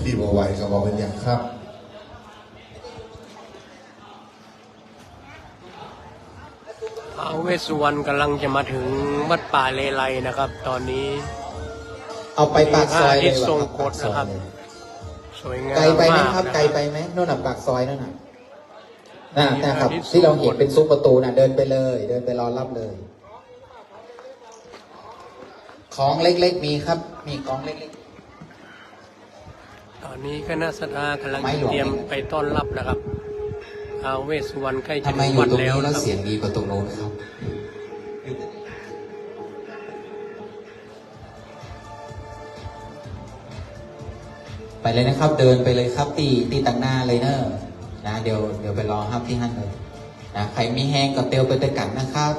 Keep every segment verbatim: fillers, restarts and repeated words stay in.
ที่บ่ไหวก็บ่เป็นหยังครับ ท้าวเวสสุวรรณกำลังจะมาถึงวัดป่าเลไลนะครับ ตอนนี้ เอาไปปากซอยเลย พระอาทิตย์ทรงกรดนะครับ ปากซอยเลย สวยงาม ไกลไปไหมครับ มากนะครับ ไกลไปไหม นู่นน่ะ ปากซอยนั่นน่ะ น่ะ นะครับ ที่เราเห็นเป็นซุ้มประตูน่ะ เดินไปเลย เดินไปรอรับเลย ของเล็กๆ มีครับ มีของเล็กๆ ตอนนี้คณะศรัทธากำลัง ไม้หลวง เตรียมไปต้อนรับนะครับ ท้าวเวสสุวรรณใกล้จะ ทำไมอยู่ตรงนี้ ถึงวัดแล้วนะครับ แล้วเสียงดีกว่าตรงโน้นครับ ไปเลยนะครับ เดินไปเลยครับ ตี้ ตี้ตังหน้าเลยเนอะ นะ เดี๋ยว เดี๋ยวไปรอฮับตี้ฮั่นเลย นะ ใครมีแฮงก็เตียวไปด้วยกันนะครับ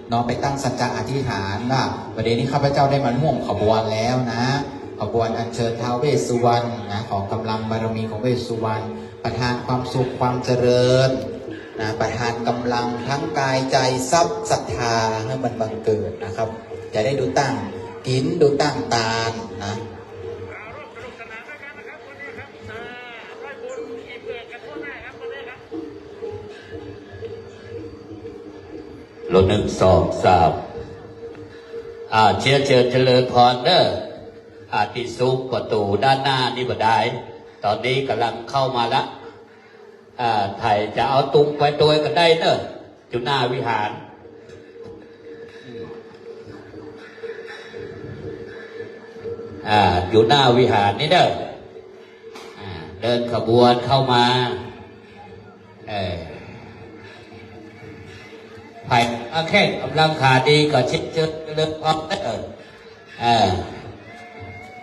เนาะ ไปตั้งสัจจะอธิษฐานว่า บัดนี้ข้าพเจ้าได้มาร่วมขบวนแล้วนะ ขบวนอัญเชิญท้าวเวสสุวรรณนะ ขอกำลังบารมีของเวสสุวรรณ ประทานความสุขความเจริญนะ ประทานกำลังทั้งกายใจทรัพย์ศรัทธาให้มันบังเกิดนะครับ จะได้ดูตั้งกินดูตั้งตานนะ ลดหนึ่ง สอง สาม อ่า เชียร์เชิญเจริญพรเด้อ อ่า ที่ซุ้มประตูด้านหน้านี่บ่ได้ ตอนนี้กำลังเข้ามาละ อ่า ไทยจะเอาตุงไปตัวยก็ได้เนอะ อยู่หน้าวิหาร อ่า อยู่หน้าวิหารนี่เนอะ อ่า เดินขบวนเข้ามา เออ ไผมาแข่งกำลังขาดีก็เช็ดเชิญเลิกพร้อมเออ เออ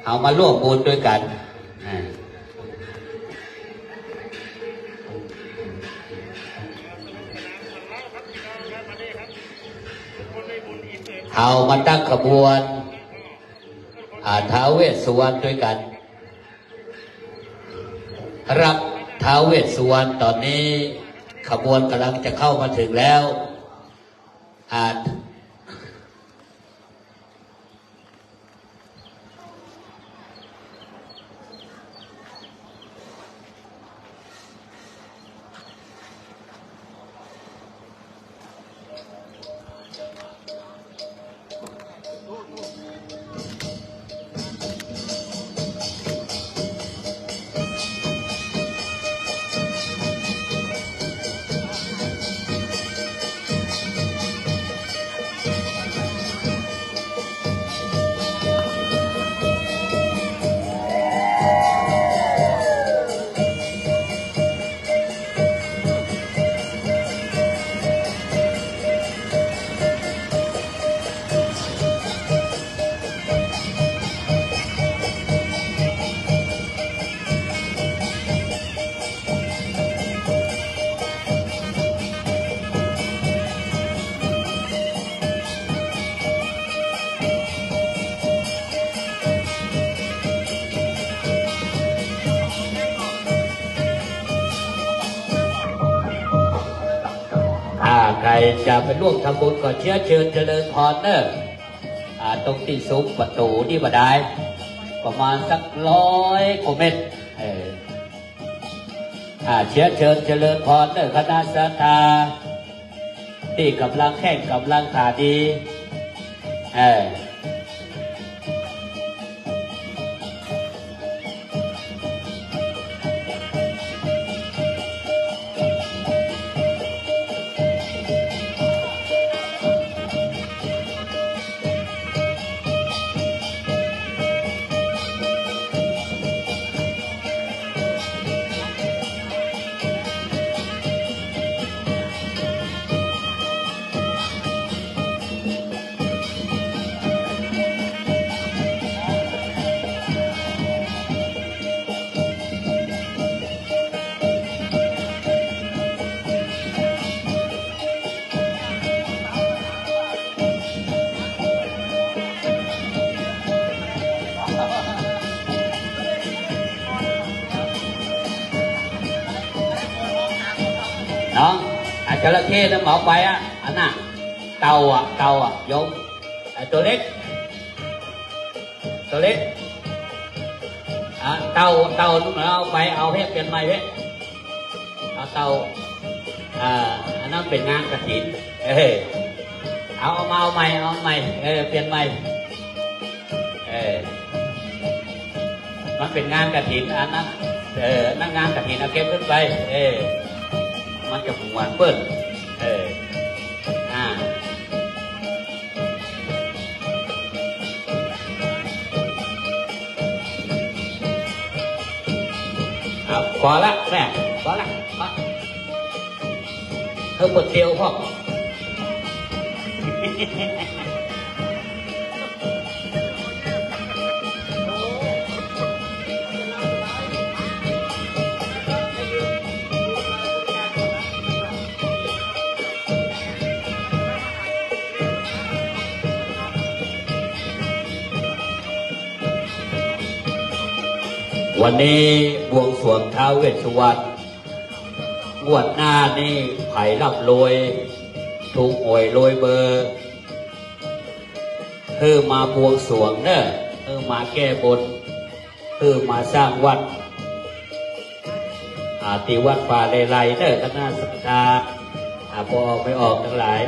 เอามาร่วมบุญด้วยกัน อ่า เอามาตั้งขบวน อ่า ท้าวเวสสุวรรณด้วยกัน รับท้าวเวสสุวรรณ ตอนนี้ขบวนกำลังจะเข้ามาถึงแล้ว อ่า อ่า ใครจะไปร่วมทำบุญก็เชียร์เชิญเจริญพรเนอะ อ่า ตรงที่ซุ้มประตูนี่บ่ได้ ประมาณสักร้อยกว่าเมตร เออ อ่า เชียร์เชิญเจริญพรเนอะ คณะศรัทธา ที่กำลังแข่งกำลังขาดี เออ น้อง อ่ะ จระเข้นะเหมาไปอ่ะ อันน่ะ เต่าอ่ะ เต่าอ่ะ โยม ไอ้ตัวเล็ก ตัวเล็ก อ่ะ เต่า เต่า เอาไป เอาเพชร เปลี่ยนใหม่เพชร เอาเต่า อ่า อันนั้นเป็นงานกฐิน เออ เอา เอามา เอาใหม่ เอาใหม่ เออ เปลี่ยนใหม่ เออ มันเป็นงานกฐิน อันนั้น เออ นั่นงานกฐิน เอาเก็บขึ้นไป เออ มันจะหมวนเปิ้น เออ อ่า อ่ะ พอละแม่ พอละ พอ เออ เปิดเตียวพ่อ วันนี้บวงสรวงท้าวเวสสุวรรณ งวดหน้านี่ใผร่ำรวย ถูกหวยรวยเบอร์ หื้อมาบวงสรวงเน้อ หื้อมาแก้บน หื้อมาสร้างวัด อ่า ที่วัดป่าเลไลเน้อ คณะศรัทธา อ่า พอออกไม่ออกทั้งหลาย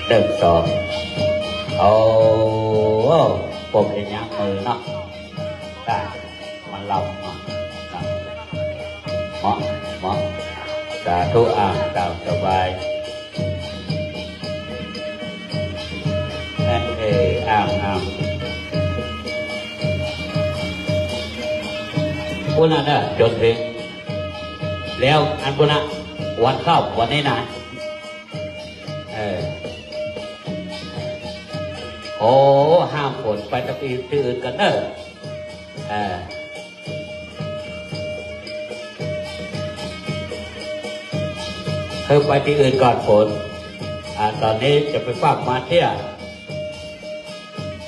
หนึ่ง สอง โอ้ ผมจะยักมือเนาะ ได้ มันลำเนาะ เหมาะ เหมาะ สาธุ อ่า ตามสบาย เออ อ่า อ่า พุ้นน่ะเนอะ จนถึง แล้วอันพุ้นน่ะ วันเข้า วันนี้นะ เออ โอ้ ห้ามฝนไปที่อื่นกันเนอะ เออ เธอไปที่อื่นก่อนฝน อ่า ตอนนี้จะไปฝากมาเที่ยว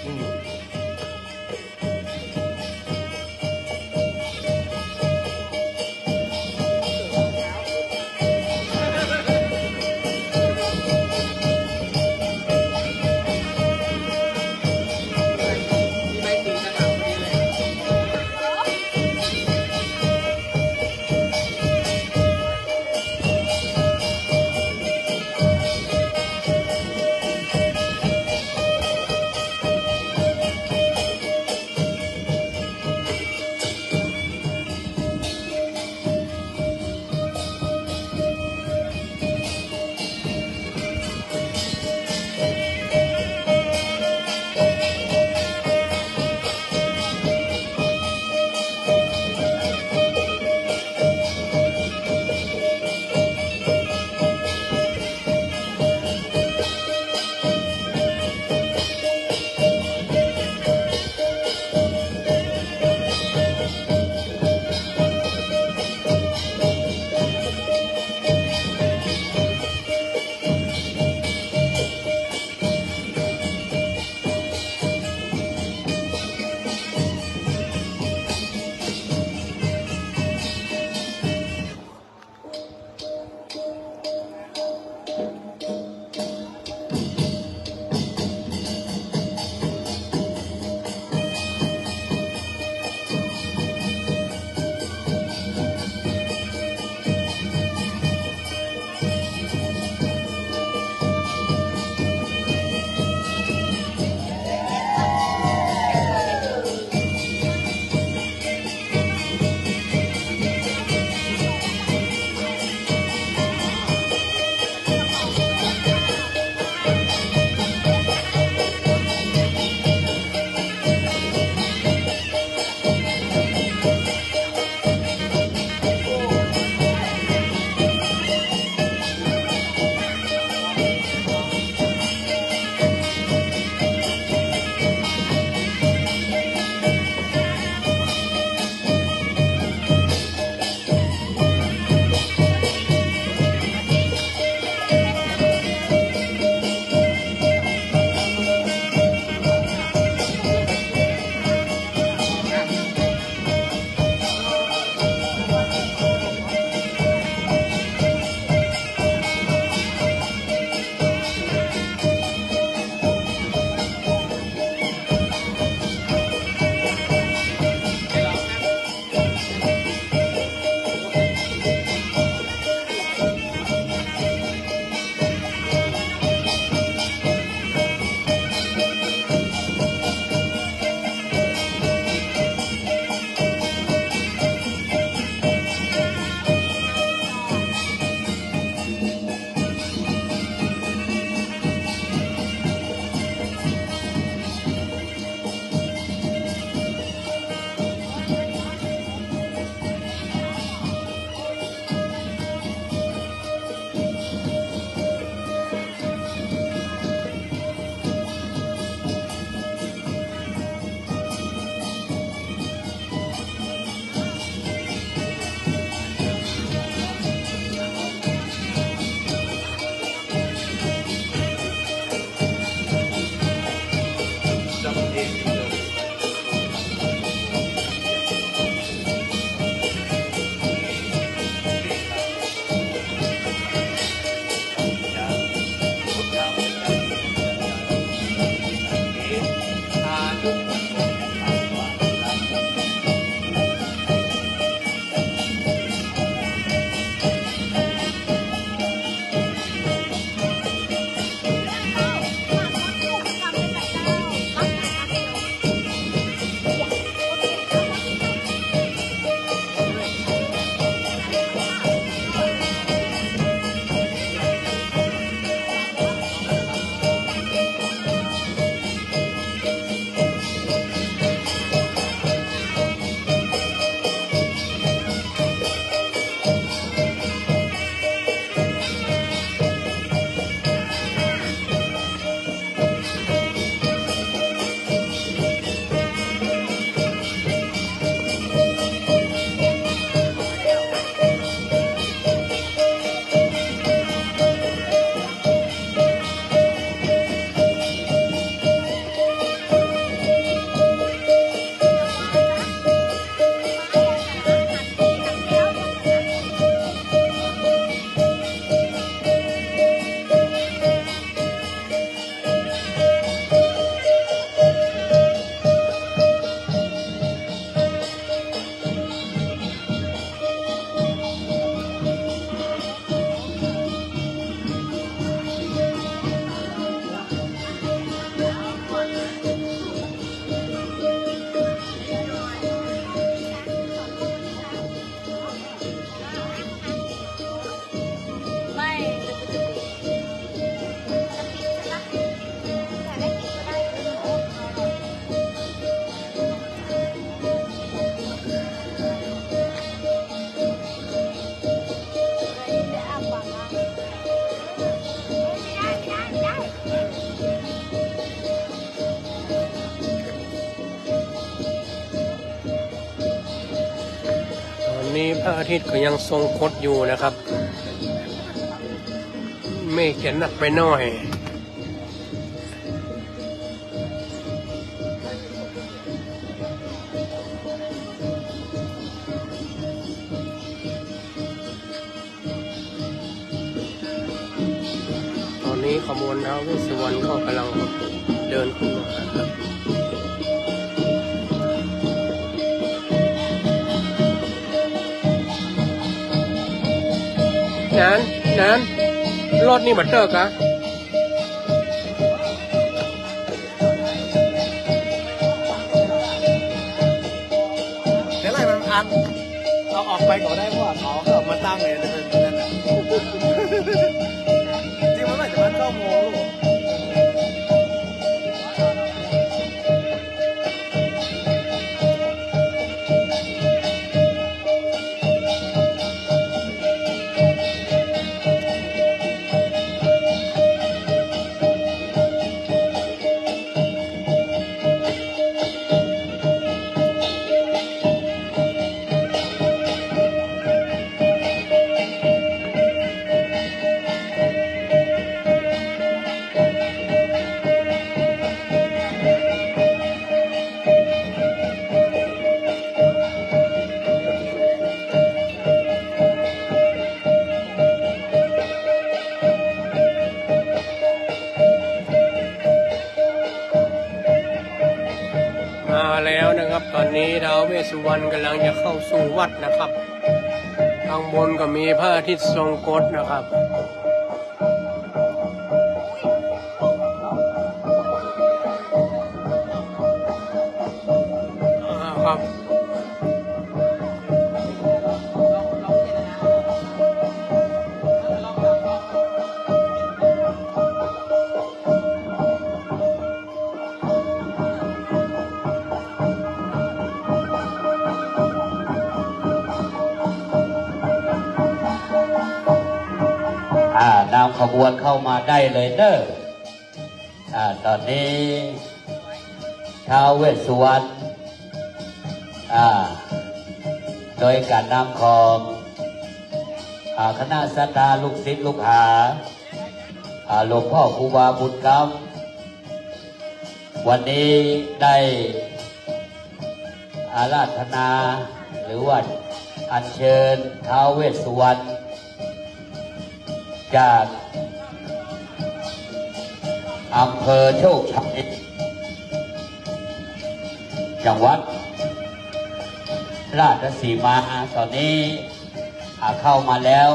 อืม เ นี้พระอาทิตย์ก็ยังทรงกฎอยู่นะครับ เมฆจะหนักไปหน่อย ตอนนี้ขบวนท้าวเวสสุวรรณก็กำลังเดินขึ้นมาครับ นาน นาน รถนี่บัตเตอร์กะ เดี๋ยวไล่มันอัน เอาออกไปก่อนได้ เพราะว่าเขาก็เอามาตั้งเลย นั่นแหละ จริงมันน่าจะมาเก้าโมงลูก มาแล้วนะครับ ตอนนี้ท้าวเวสสุวรรณกำลังจะเข้าสู่วัดนะครับ ข้างบนก็มีพระอาทิตย์ทรงกฎนะครับ อ่า ครับ อ่านำขบวนเข้ามาได้เลยเนอะ อ่า ตอนนี้ท้าวเวสสุวรรณ อ่า โดยการนำของ อ่า คณะศรัทธาลูกศิษย์ลูกหา อ่า หลวงพ่อครูบาบุญกำ วันนี้ได้อาราธนา หรือว่าอัญเชิญท้าวเวสสุวรรณ จากอำเภอโชคชัย จังหวัดราชสีมา ตอนนี้ อ่า เข้ามาแล้ว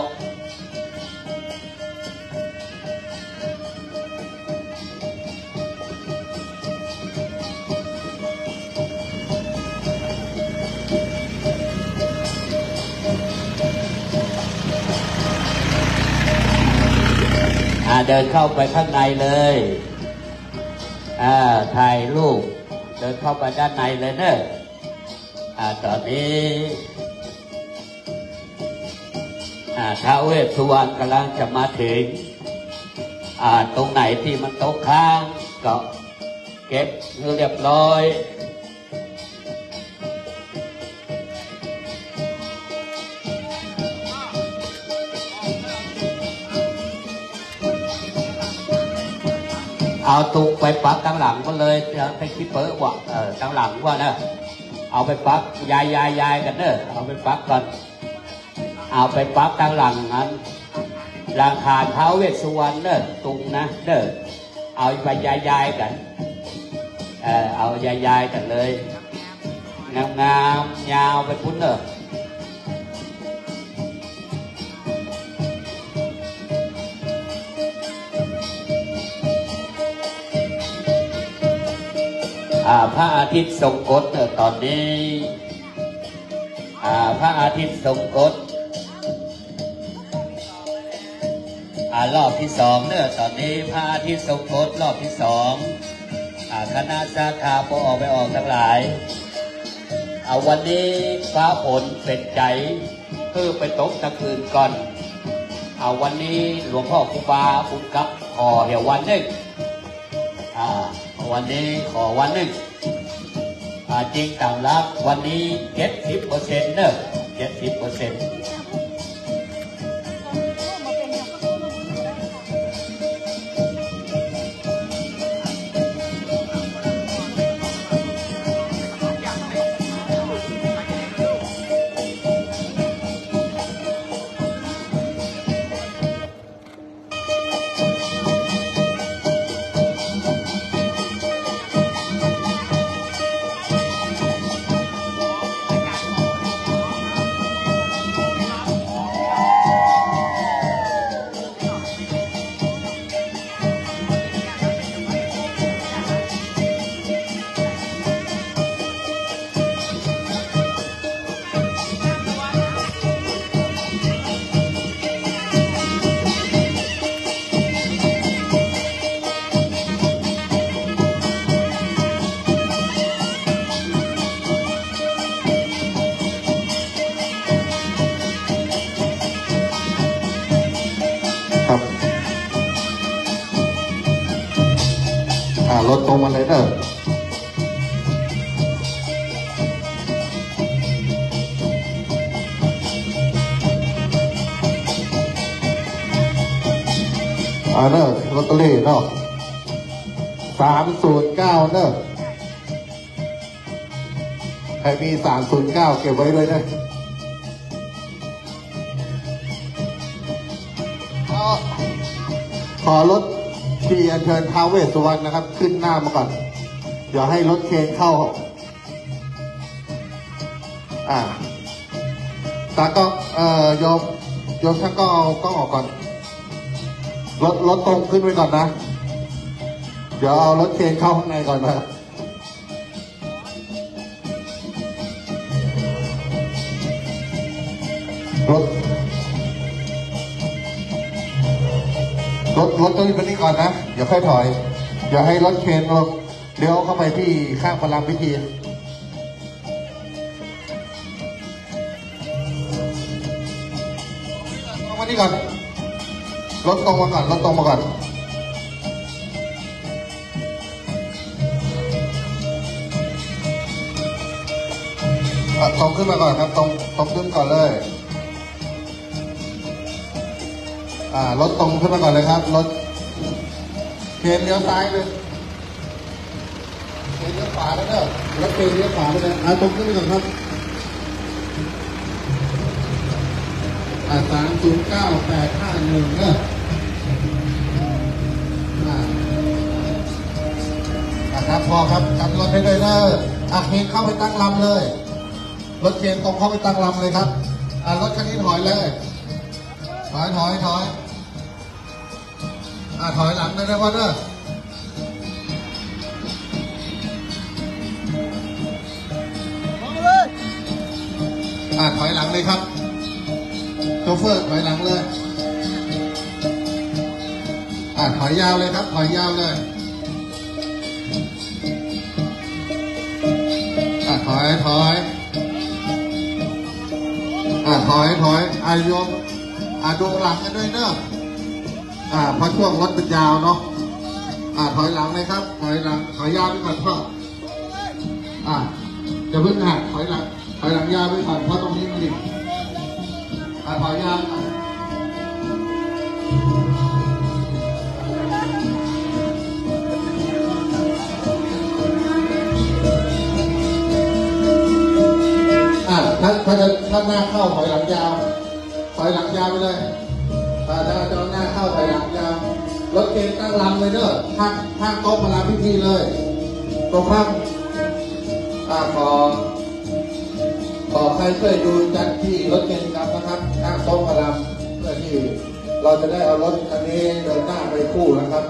อ่า เดินเข้าไปข้างในเลย อ่า ถ่ายรูป เดินเข้าไปด้านในเลยเนอะ อ่า ตอนนี้ อ่า ท้าวเวสสุวรรณกำลังจะมาถึง อ่า ตรงไหนที่มันตกค้างก็เก็บให้เรียบร้อย เอาตุงไปปักตังหลังมันเลย เอาไปขี้เปอะว่ะ เออ ตังหลังว่านะ เอาไปปัก ย้าย ย้าย ย้ายกันเนอะ เอาไปปักก่อน เอาไปปักตังหลังนั้น หลังคาท้าวเวสสุวรรณเนอะ ตุงนะเนอะ เอาไปย้าย ย้ายกัน เออ เอาย้าย ย้ายกันเลย งามๆ ยาวไปพุ้นเนอะ อ่า พระอาทิตย์ทรงกฎเนอะ ตอนนี้ อ่า พระอาทิตย์ทรงกฎ อ่า รอบที่สองเนอะ ตอนนี้พระอาทิตย์ทรงกฎรอบที่สอง อ่า คณะศรัทธา ปอ ไปออกทั้งหลาย อ่า วันนี้ฟ้าฝนเป็นใจ คือไปตกตะคืนก่อน อ่า วันนี้หลวงพ่อครูบาบุญกับขอเหี่ยววันหนึ่ง อ่า วันนี้ขอวันหนึ่ง อ่า จริงตามหลักวันนี้เจ็ดสิบเปอร์เซ็นต์เนอะ เจ็ดสิบเปอร์เซ็นต์ ครับ อ่า รถตรงมาเลยเด้อ อ่าเนอะ ลอตเตอรี่เนาะ สามศูนย์เก้า เนอะ ใครมี สามศูนย์เก้า เก็บไว้ด้วยนะ ขอ ขอรถที่อัญเชิญท้าวเวสสุวรรณนะครับ ขึ้นหน้ามาก่อน เดี๋ยวให้รถเครนเข้า อ่า ตากล้อง เอ่อ โยม โยมช่างกล้องเอากล้องออกก่อน รถ รถตรงขึ้นไปก่อนนะ เดี๋ยวเอารถเครนเข้าข้างในก่อนนะ รถ รถ รถต้องอยู่ตรงนี้ก่อนนะ เดี๋ยวค่อยถอย เดี๋ยวให้รถเครนลง เลี้ยวเข้าไปที่ข้างประลำพิธี เอามานี่ก่อน รถตรงมาก่อน รถตรงมาก่อน อ่ะ ตรงขึ้นมาก่อนครับ ตรง ตรงขึ้นก่อนเลย อ่า รถตรงขึ้นมาก่อนเลยครับ รถเครนเลี้ยวซ้ายเลย เครนเลี้ยวขวาแล้วเด้อ รถเครนเลี้ยวขวาแล้วเด้อ อ่า ตรงขึ้นไปก่อนครับ อ่า สามศูนย์เก้าแปดห้าหนึ่ง เด้อ อ่า อ่า ครับ พอครับ กันรถให้ด้วยเด้อ อ่ะ เครนเข้าไปตั้งลำเลย รถเครนตรงเข้าไปตั้งลำเลยครับ อ่า รถคันนี้ถอยเลย ถอย ถอย ถอย อ่า ถอยหลังเลยนะพ่อเด้อ อ่า ถอยหลังเลยครับ โชเฟอร์ถอยหลังเลย อ่า ถอยยาวเลยครับ ถอยยาวเลย อ่ะ ถอย ถอย อ่ะ ถอย ถอย อ่ะ โยม อ่ะ ดูหลังกันด้วยเนอะ อ่ะ เพราะช่วงรถมันยาวเนาะ อ่ะ ถอยหลังเลยครับ ถอยหลัง ถอยยาวไปก่อนพ่อ อ่ะ อย่าเพิ่งหัก ถอยหลัง ถอยหลังยาวไปก่อน เพราะตรงนี้มันหลีก อ่ะ ถอยยาวไปก่อน อ่ะ ถ้า ถ้าจะ ถ้าหน้าเข้าถอยหลังยาว ถอยหลังยาวไปเลย อ่า ถ้าจะเอาหน้าเข้าถอยหลังยาว รถเครนตั้งลำเลยเด้อ ข้าง ข้างโต๊ะประลำพิธีเลย ตรงข้าง อ่า ขอ ขอใครช่วยดูจัดที่รถเครนกลับนะครับ ข้างโต๊ะประลำ เพื่อที่เราจะได้เอารถคันนี้เดินหน้าไปคู่นะครับ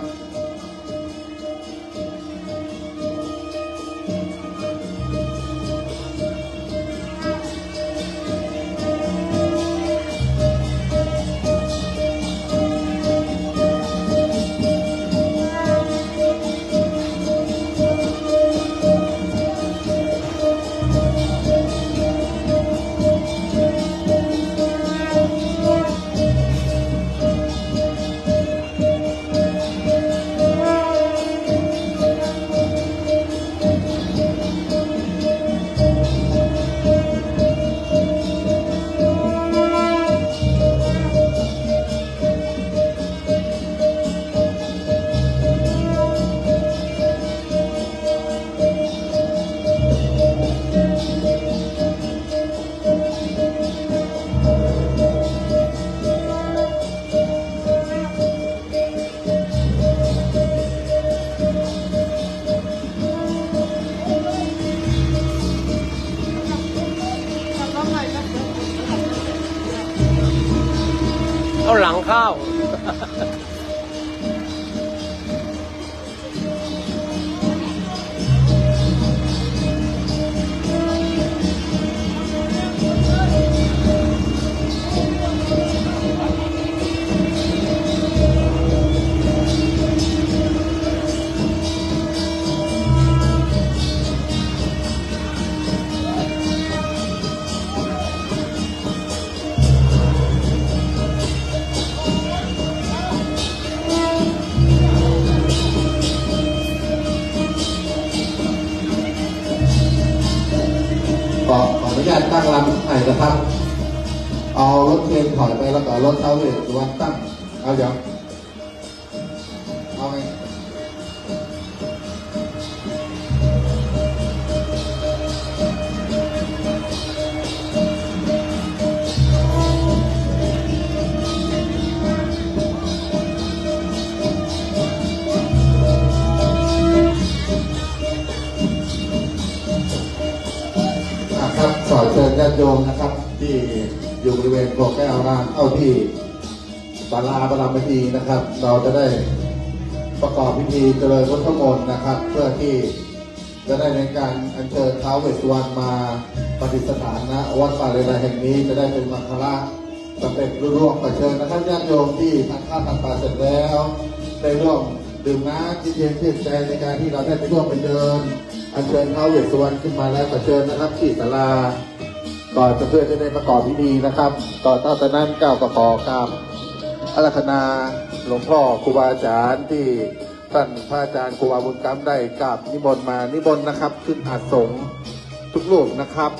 เอาหลังเข้า ขอ ขออนุญาตตั้งลำใหม่นะครับ เอารถเครนถอยไปแล้วก็เอารถท้าวเวสสุวรรณตั้ง เอาเดี๋ยว เอาไง อ่ะครับ ขอเชิญญาติโยมนะครับ ที่อยู่บริเวณครัวแก้วล่างเข้าที่ศาลาประลำพิธีนะครับ เราจะได้ประกอบพิธีเจริญพุทธมนต์นะครับ เพื่อที่จะได้ในการอัญเชิญท้าวเวสสุวรรณมาประดิษฐานณวัดป่าเลไลแห่งนี้ จะได้เป็นมังคละสำเร็จลุล่วง ขอเชิญนะครับ ญาติโยมที่ทานข้าวทานปลาเสร็จแล้ว ได้ร่วมดื่มน้ำเย็นๆชื่นใจในการที่เราได้ไปร่วมไปเดินอัญเชิญท้าวเวสสุวรรณขึ้นมาแล้ว ขอเชิญนะครับ ที่ศาลา ก่อนจะเพื่อจะได้ประกอบพิธีนะครับ ก่อนต่อจากนั้นก้าวก็ขอกราบอาราธนาหลวงพ่อครูบาอาจารย์ที่ท่านพระอาจารย์ครูบาบุญกำได้กราบนิมนต์มา นิมนต์นะครับ ขึ้นอาสน์สงฆ์ทุกรูปนะครับ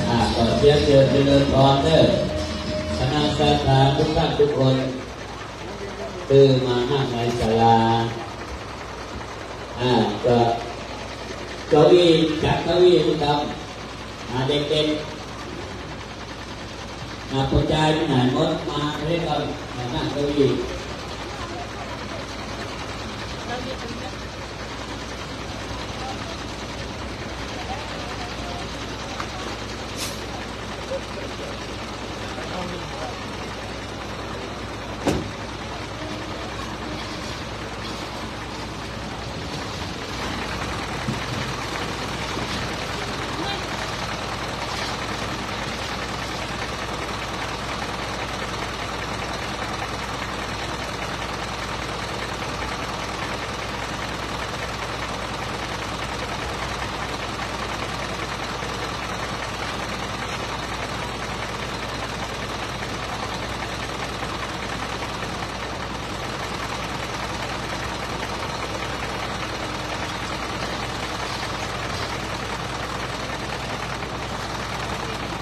อ่า ก็เรียนเชิญเจริญพรเด้อ คณะศรัทธาทุกท่านทุกคน คือมานั่งในศาลา อ่า ก็เก้าอี้ จัดเก้าอี้คุณดำ อ่า เด็กๆ อ่า ผู้ชายที่ไหนหมด มาเรียกกัน มานั่งเก้าอี้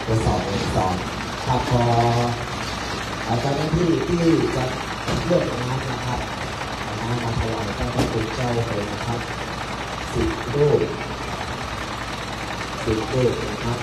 ทดสอบ หนึ่ง สอง ครับ ขอ อาจารย์หน้าที่ที่จะเลือกน้ำนะครับ เอาน้ำมาถวายพระพุทธเจ้าเลยนะครับ สิบรูป สิบรูปนะครับ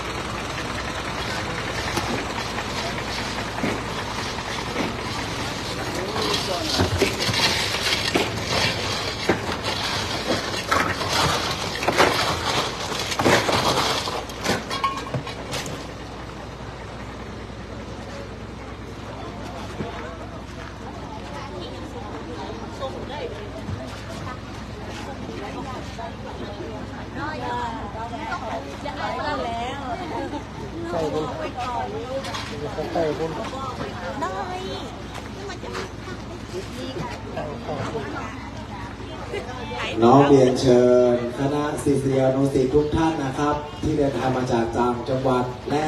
น้อมเรียนเชิญคณะศิษยานุศิษย์ทุกท่านนะครับ ที่เดินทางมาจากต่างจังหวัด และ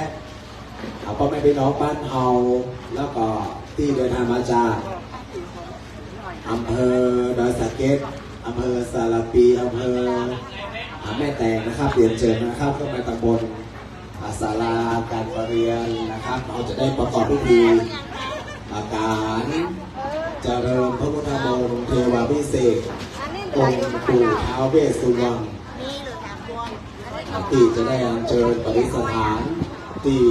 พ่อแม่พี่น้องบ้านเฮา แล้วก็ที่เดินทางมาจากอำเภอดอยสะเก็ด อำเภอสารภี อำเภอแม่แตงนะครับ เรียนเชิญนะครับ เข้ามาตำบล อ่า ศาลาการประเรียนนะครับ เราจะได้ประกอบพิธี อ่า การเจริญพระพุทธมนต์เทวาภิเษกองค์ปู่ท้าวเวสสุวรรณ ที่จะได้อัญเชิญประดิษฐานที่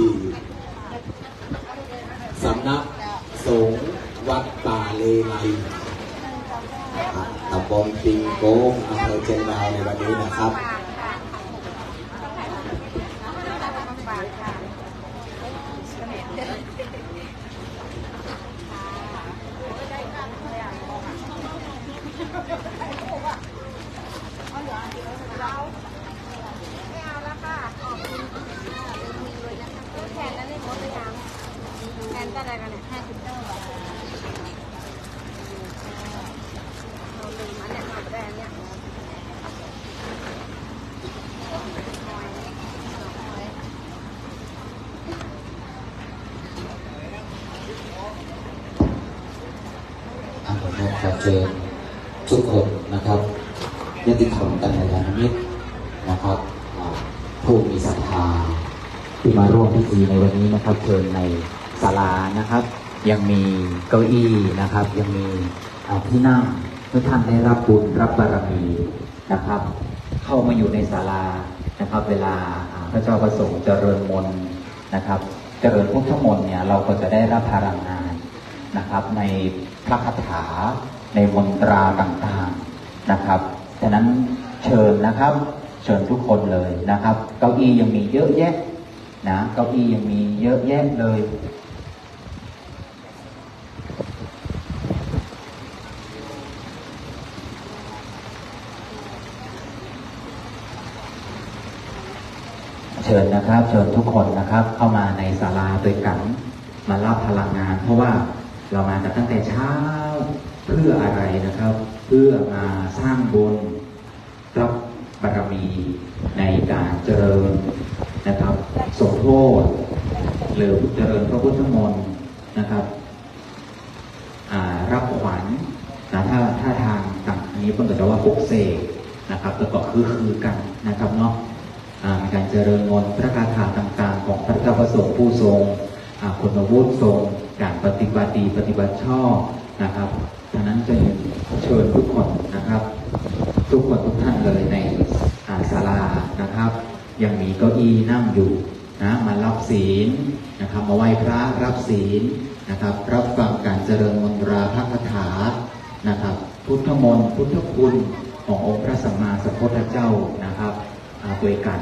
สำนักสงฆ์วัดป่าเลไล อ่า ตำบลปิงโกง อำเภอเชียงดาวในวันนี้นะครับ แทนเท่าไหร่กันเนี่ย ห้าสิบเก้าบาท เราลืมอันเนี้ย เราได้อันเนี้ย อ่ะ ขอเชิญทุกคนนะครับ ญาติธรรมกัลยาณมิตรนะครับ อ่า ผู้มีศรัทธาที่มาร่วมพิธีในวันนี้นะครับ เชิญในศาลานะครับ ยังมีเก้าอี้นะครับ ยังมี อ่า ที่นั่ง เมื่อท่านได้รับบุญรับบารมีนะครับ เข้ามาอยู่ในศาลานะครับ เวลา อ่า พระเจ้าประสงค์เจริญมนต์นะครับ เจริญพุทธมนต์เนี่ย เราก็จะได้รับพลังงานนะครับ ในพระคาถา ในมนตราต่างๆนะครับ ฉะนั้นเชิญนะครับ เชิญทุกคนเลยนะครับ เก้าอี้ยังมีเยอะแยะนะ เก้าอี้ยังมีเยอะแยะเลย เชิญนะครับ เชิญทุกคนนะครับ เข้ามาในศาลาด้วยกัน มารับพลังงาน เพราะว่าเรามากันตั้งแต่เช้า เพื่ออะไรนะครับ เพื่อมาสร้างบุญ รับบารมีในการเจริญนะครับ สมโภช หรือเจริญพระพุทธมนต์นะครับ อ่า รับขวัญนะ ถ้า ถ้าทางต่าง อันนี้เพิ่นก็จะว่าปลุกเสกนะครับ แล้วก็คือ คือกันนะครับเนาะ อ่า มีการเจริญมนต์พระคาถาต่างๆ ของพระเจ้าประสงค์ผู้ทรง อ่า คุณวุฒิ ทรงการปฏิบัติดีปฏิบัติชอบนะครับ ฉะนั้นจะเชิญทุกคนนะครับ ทุกคนทุกท่านเลยใน อ่า ศาลานะครับ ยังมีเก้าอี้นั่งอยู่นะ มารับศีลนะครับ มาไหว้พระรับศีลนะครับ รับฟังการเจริญมนตราพระคาถานะครับ พุทธมนต์พุทธคุณขององค์พระสัมมาสัมพุทธเจ้านะครับ อ่า ด้วยกัน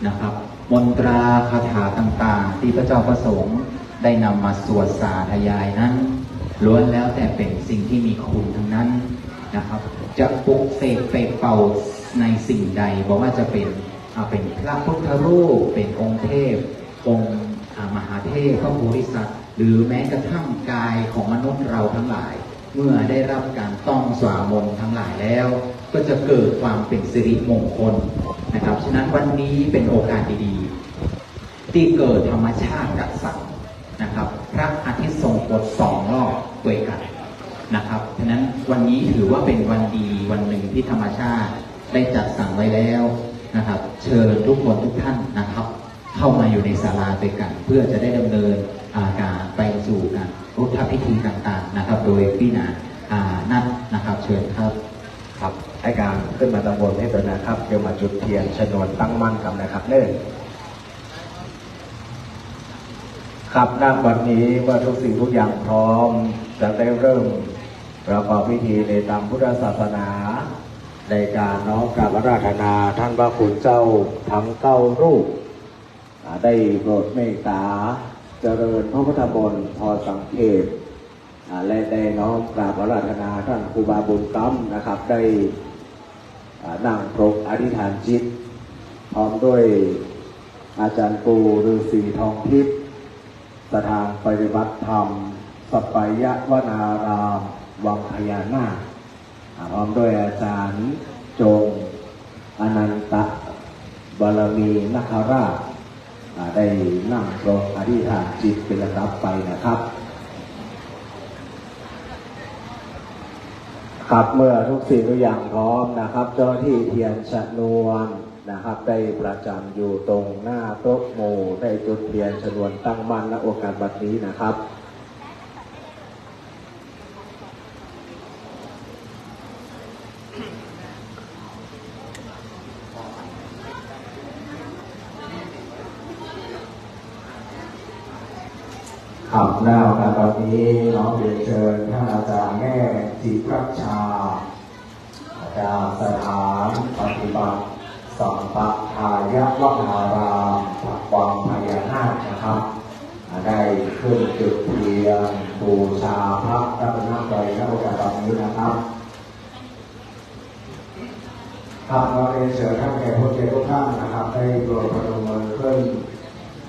นะครับ มนตราคาถาต่างๆ ที่พระเจ้าประสงค์ได้นำมาสวดสาธยายนั้น ล้วนแล้วแต่เป็นสิ่งที่มีคุณทั้งนั้นนะครับ จะปลุกเสกเป่าในสิ่งใด บอกว่าจะเป็น อ่า เป็นพระพุทธรูป เป็นองค์เทพ องค์ อ่า มหาเทพ พระโพธิสัตว์ หรือแม้กระทั่งกายของมนุษย์เราทั้งหลาย เมื่อได้รับการต้องสวดมนต์ทั้งหลายแล้ว ก็จะเกิดความเป็นสิริมงคลนะครับ ฉะนั้นวันนี้เป็นโอกาสดีๆ ที่เกิดธรรมชาติจัดสรรนะครับ พระอาทิตย์ทรงกรดสองรอบด้วยกันนะครับ ฉะนั้นวันนี้ถือว่าเป็นวันดีวันหนึ่งที่ธรรมชาติได้จัดสรรไว้แล้วนะครับ เชิญทุกคนทุกท่านนะครับ เข้ามาอยู่ในศาลาด้วยกัน เพื่อจะได้ดำเนิน อ่า การไปสู่การพุทธพิธีต่างๆนะครับ โดยพี่นา อ่า นัทนะครับ เชิญครับ ครับ ให้การขึ้นมาตำบลให้ตัวนะครับ เดี๋ยวมาจุดเทียนชนวนตั้งมั่นกันนะครับเด้อ ครับ ณ บัดนี้เมื่อทุกสิ่งทุกอย่างพร้อม จะได้เริ่มประกอบพิธีในตามพุทธศาสนา ในการน้อมกราบอาราธนาท่านพระคุณเจ้าทั้งเก้ารูป อ่า ได้โปรดเมตตาเจริญพระพุทธมนต์พอสังเขป อ่า และได้น้อมกราบอาราธนาท่านครูบาบุญกำนะครับ ได้ อ่า นั่งปรกอธิษฐานจิต พร้อมด้วยอาจารย์ปู่ฤาษีทองทิพย์ สถานปฏิบัติธรรม สัปปายะวนาราม วังพญานาค อ่า พร้อมด้วยอาจารย์จง อนันตะบารมีนาคราช อ่า ได้นั่งปรงอธิษฐานจิตเป็นลำดับไปนะครับ ครับ เมื่อทุกสิ่งทุกอย่างพร้อมนะครับ เจ้าหน้าที่เทียนชนวนนะครับ ได้ประจำอยู่ตรงหน้าโต๊ะหมู่ ได้จุดเทียนชนวนตั้งมั่น ณ โอกาสบัดนี้นะครับ ครับ ณ โอกาสบัดนี้ น้อมเรียนเชิญท่านอาจารย์แม่จิรัชชา จากสถานปฏิบัติสัปปายะวนาราม วังพญานาคนะครับ ได้ขึ้นจุดเทียนบูชาพระรัตนตรัย ณ โอกาสบัดนี้นะครับ ครับ ขอเรียนเชิญท่านแขกผู้เกียรติทุกท่านนะครับ ได้โปรดพนมมือขึ้น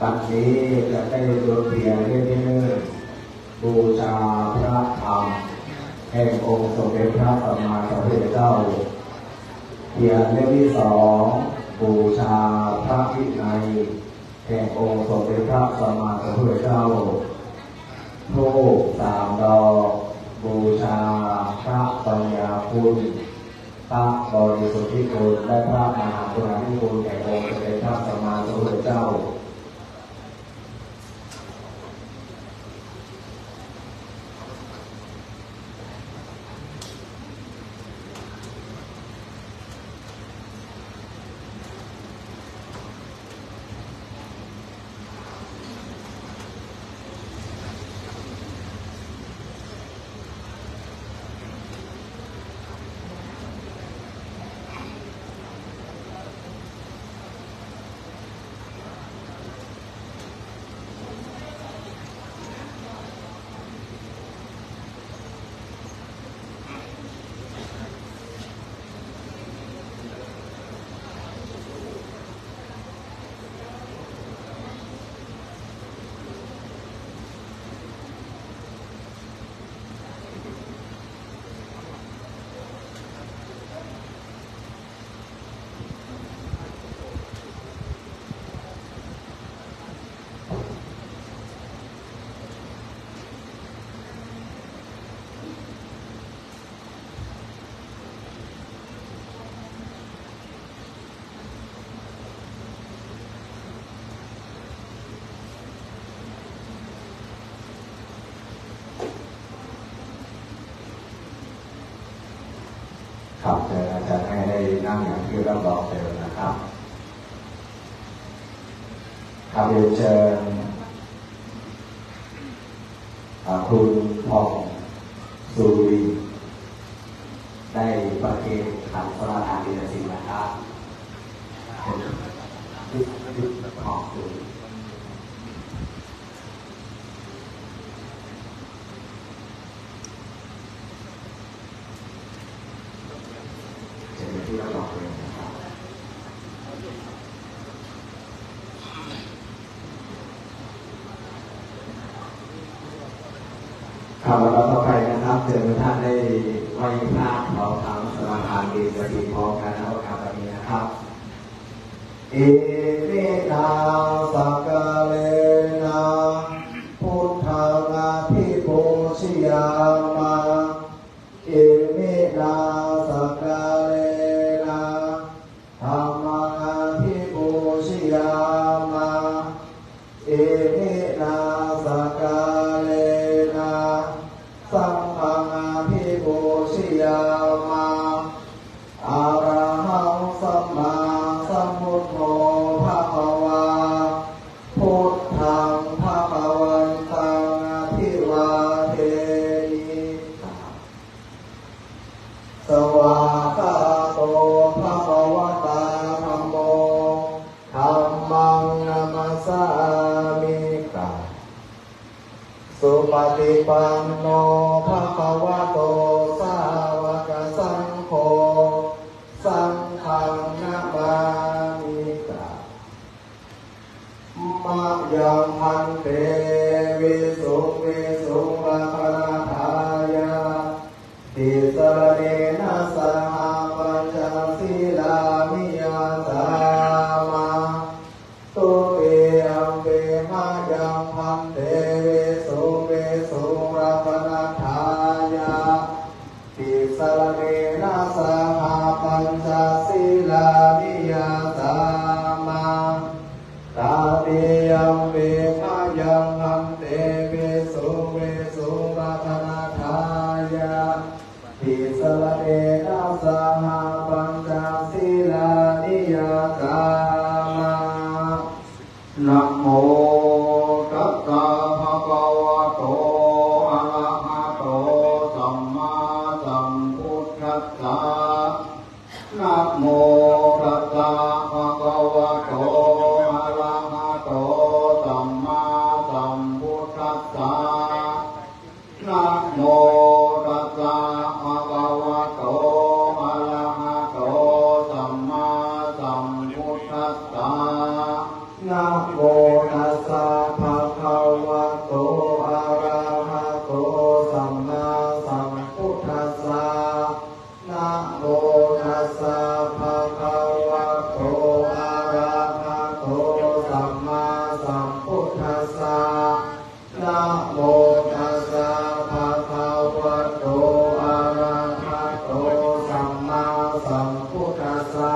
บัดนี้จะได้จุดเทียนเล่มที่หนึ่ง บูชาพระธรรมแห่งองค์สมเด็จพระสัมมาสัมพุทธเจ้า เทียนเล่มที่สอง บูชาพระวินัยแห่งองค์สมเด็จพระสัมมาสัมพุทธเจ้า ธูปสามดอก บูชาพระปัญญาคุณ พระบริสุทธิคุณ และพระมหากุณาธิคุณแห่งองค์สมเด็จพระสัมมาสัมพุทธเจ้า ครับ เชิญอาจารย์ให้ได้นั่งอย่างที่รับรองเดิมนะครับ ครับ เรียนเชิญ อ่า คุณผ่องสุรินทร์ ได้ประเคนขันสมาทานเบญจศีลนะครับ คุณผ่องสุรินทร์ เชิญที่รับรองเลยนะครับ ครับ ลำดับต่อไปนะครับ เชิญทุกท่านได้ไหว้พระพร้อมทั้งสมาทานเบญจศีลพร้อมกัน ณ โอกาสบัดนี้นะครับ Iminā sakkārena buddhaṃ abhipūjayāma. Iminā sakkārena dhammaṃ abhipūjayāma. Iminā sakkārena saṅghaṃ abhipūjayāma. Arahaṃ sammāsambuddho bhagavā, buddhaṃ bhagavantaṃ abhivādemi. Svākkhāto bhagavatā dhammo, dhammaṃ namassāmi. Supaṭipanno bhagavato sāvakasaṅgho, saṅghaṃ namāmi. Mayaṃ bhante visuṃ visuṃ rakkhaṇatthāya tisaraṇena saha pañca sīlāni yācāma. Dutiyampi mayaṃ bhante visuṃ visuṃ rakkhaṇatthāya tisaraṇena saha pañca sīlāni yācāma. Tatiyampi mayaṃ bhante visuṃ visuṃ rakkhaṇatthāya tisaraṇena saha pañca sīlāni yācāma. Namo tassa bhagavato arahato sammāsambuddhassa. Namo tassa bhagavato arahato sammāsambuddhassa. Namo tassa bhagavato arahato sammāsambuddhassa. Namo tassa bhagavato arahato sammāsambuddhassa. Namo tassa bhagavato arahato sammāsambuddhassa. Namo tassa bhagavato arahato sammāsambuddhassa.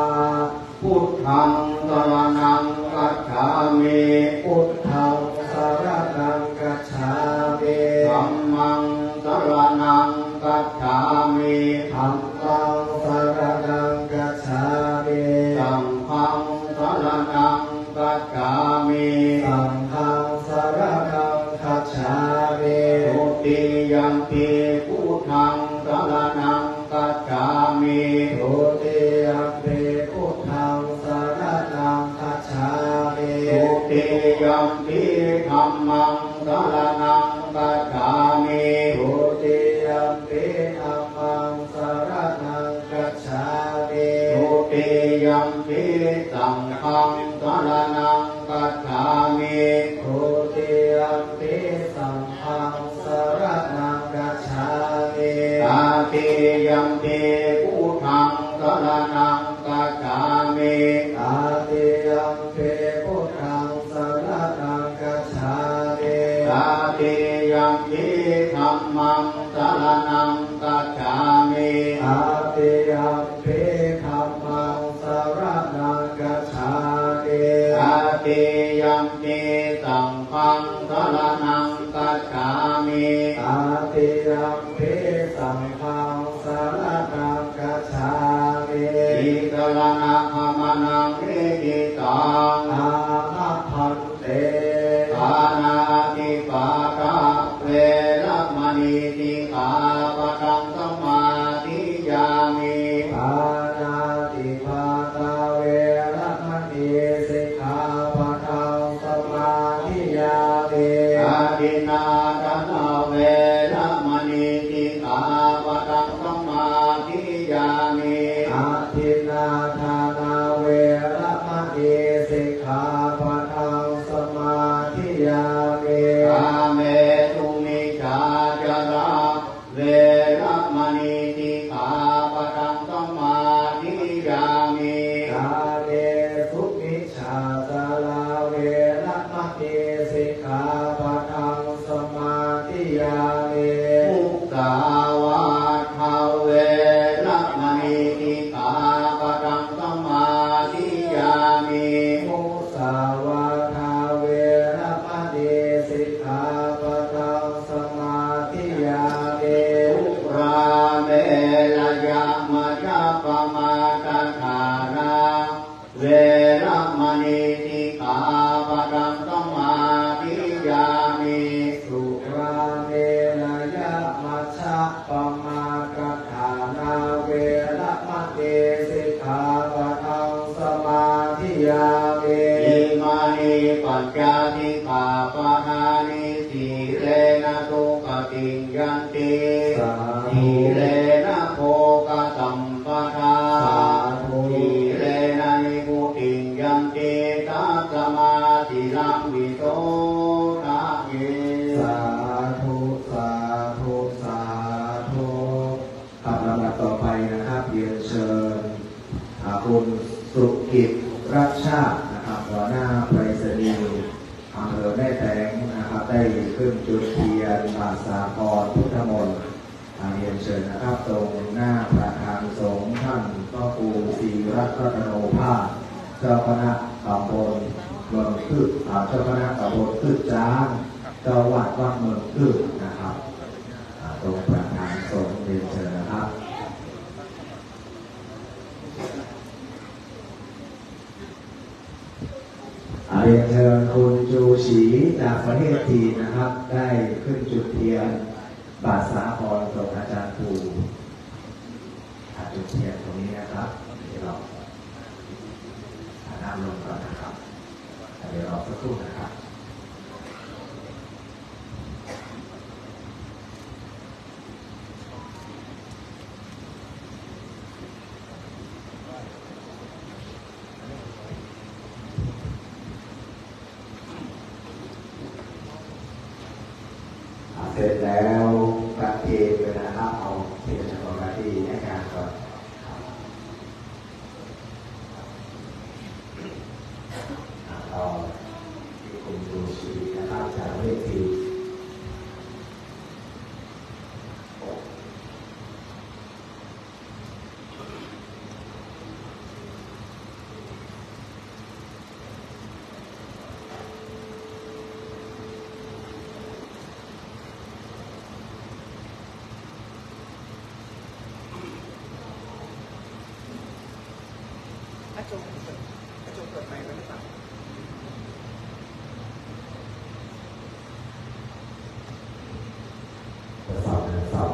Buddhaṃ saraṇaṃ gacchāmi. Buddhaṃ saraṇaṃ gacchāmi. Dhammaṃ saraṇaṃ gacchāmi. Dhammaṃ saraṇaṃ gacchāmi. Saṅghaṃ saraṇaṃ gacchāmi. Saṅghaṃ saraṇaṃ gacchāmi. Dutiyampi buddhaṃ saraṇaṃ gacchāmi. Dutiyampi buddhaṃ saraṇaṃ gacchāmi. Dutiyampi dhammaṃ saraṇaṃ gacchāmi. Dutiyampi dhammaṃ saraṇaṃ gacchāmi. Dutiyampi saṅghaṃ saraṇaṃ gacchāmi. Dutiyampi saṅghaṃ saraṇaṃ gacchāmi. Tatiyampi buddhaṃ saraṇaṃ gacchāmi. Tatiyampi buddhaṃ saraṇaṃ gacchāmi. Tatiyampi dhammaṃ saraṇaṃ gacchāmi. Tatiyampi dhammaṃ saraṇaṃ gacchāmi. Tatiyampi saṅghaṃ saraṇaṃ gacchāmi. Tatiyampi saṅghaṃ saraṇaṃ gacchāmi. Tisaraṇagamanaṃ niṭṭhitaṃ. Āma bhante. Pāṇātipātā veramaṇī sikkhāpadaṃ samādiyāmi. Pāṇātipātā veramaṇī sikkhāpadaṃ samādiyāmi. Adinnādānā veramaṇī sikkhāpadaṃ samādiyāmi. Adinnādānā veramaṇī sikkhāpadaṃ samādiyāmi. Kāmesu micchācārā veramaṇī sikkhāpadaṃ samādiyāmi. Kāmesu micchācārā veramaṇī sikkhāpadaṃ samādiyāmi. Musāvādā veramaṇī sikkhāpadaṃ samādiyāmi. Musāvādā veramaṇī sikkhāpadaṃ samādiyāmi. Surāmerayamajjapamādaṭṭhānā veramaṇī sikkhāpadaṃ samādiyāmi. Surāmerayamajjapamādaṭṭhānā veramaṇī sikkhāpadaṃ samādiyāmi. Imāni pañca sikkhāpadāni. Sīlena sugatiṃ yanti. Sādhu. Sīlena bhogasampadā. Sādhu. Sīlena nibbutiṃ yanti. Tasmā sīlaṃ visodhaye. สุกิจรัชชาตินะครับ หัวหน้าไปรษณีย์อำเภอแม่แตงนะครับ ได้ขึ้นจุดเทียนบาทสาครพุทธมนต์ อ่า เรียนเชิญนะครับ ตรงหน้าประธานสงฆ์ท่านพระครูศรีรัตนโอภาส เจ้าคณะตำบลเมืองคือ อ่า เจ้าคณะตำบลคือจ้าง เจ้าวัดวัดเมืองคือนะครับ อ่า ตรงประธานสงฆ์ เรียนเชิญนะครับ อ่า เรียนเชิญคุณจูศรีจากประเทศจีนนะครับ ได้ขึ้นจุดเทียนบาทสาครส่งอาจารย์ปู่ อ่า จุดเทียนตรงนี้นะครับ เดี๋ยวเรา อ่า นั่งลงก่อนนะครับ อ่า เดี๋ยวรอสักครู่นะครับ อ่า เสร็จแล้วประเคนเลยนะครับ เอาเทียนจากปกติในการก่อนครับ อ่า ต่อที่คุณดูชีนะครับ จากเวที อาจงเปิด อาจงเปิดไมค์ไว้หรือเปล่า ทดสอบ ทดสอบ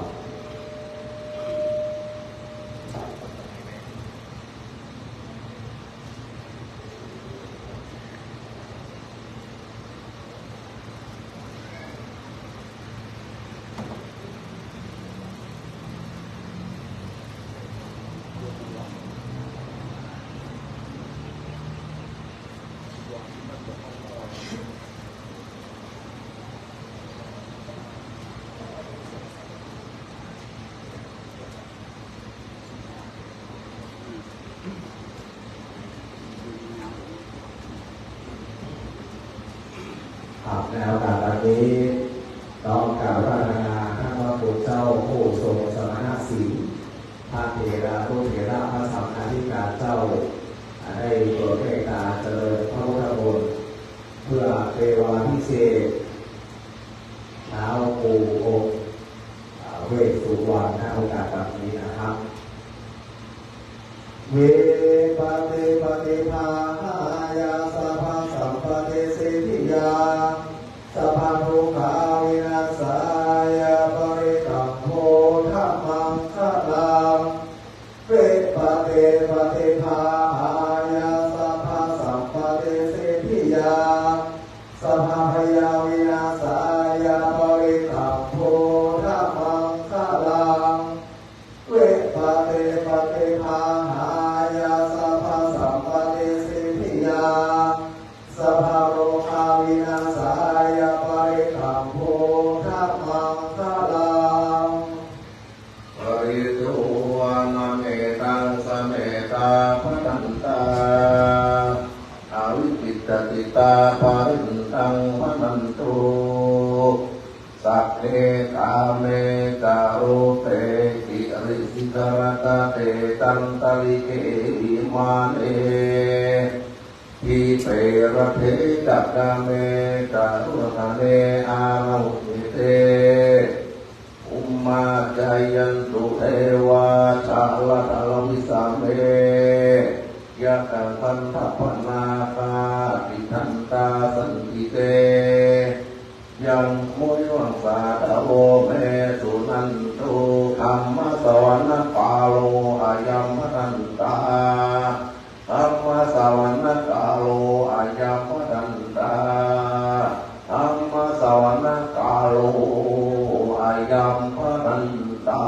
ครับ ในโอกาสบัดนี้ น้อมกราบอาราธนาท่านพระคุณเจ้าผู้ทรงสมณศีล พระเถรานุเถระ พระสังฆาธิการเจ้า ได้โปรดเมตตาเจริญพระพุทธมนต์ เพื่อเทวาภิเษกเท้าปู่องค์ อ่า เวสสุวรรณ ณ โอกาสบัดนี้นะครับ Vipattipaṭibāhāya sabbasampattisiddhiyā sabbarogavināsāya parittaṃ brūtha maṅgalaṃ. Vipattipaṭibāhāya sabbasampattisiddhiyā sabbabhayavināsāya parittaṃ brūtha maṅgalaṃ. Vipattipaṭibāhāya sabbasampattisiddhiyā sabbarogavināsāya parittaṃ brūtha maṅgalaṃ. Pharitvāna mettaṃ sametā bhadantā, avikkhittacittā parittaṃ bhaṇantu. Sagge kāme ca rūpe girisikharataṭe cantalikkhe vimāne, dīpe raṭṭhe ca gāme taruvanagahane ullaṅkhite, bhummā cāyantu devā jalathalavisame yakkhagandhabbanāgā, tiṭṭhantā santike yaṃ munivaravacanaṃ sādhavo me suṇantu. Dhammassavanakālo ayambhadantā. Dhammassavanakālo ayambhadantā. Dhammassavanakālo ayambhadantā.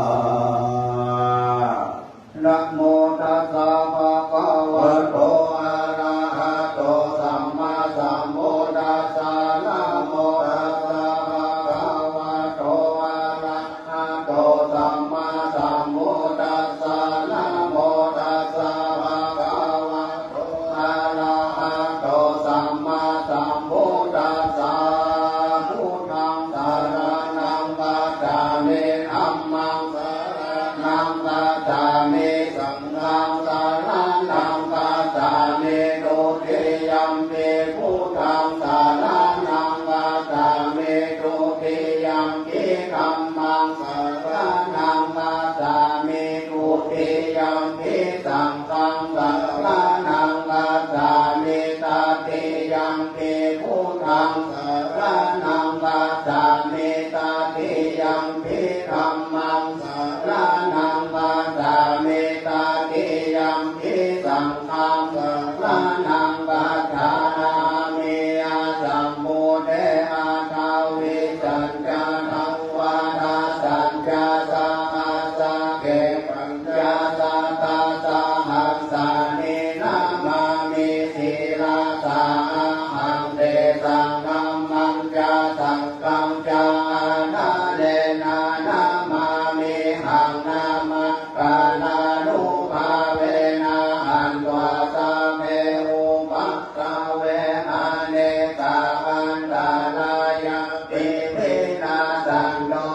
Namo tassa bhagavato arahato sammāsambuddhassa. Namo tassa bhagavato arahato sammāsambuddhassa. Namo tassa Saraṇaṃ gacchāmi. Asambūdhe aṭṭhavīsañca dvādasañca sahassake pañcasatasahassāni namāmi sirasā ahaṃ. Tesaṃ dhammañca saṅghañca ādarena namāmihaṃ. Nama- kāranubhāvena hantvā sabbe upaddave anekā antarāyāpi vinassantu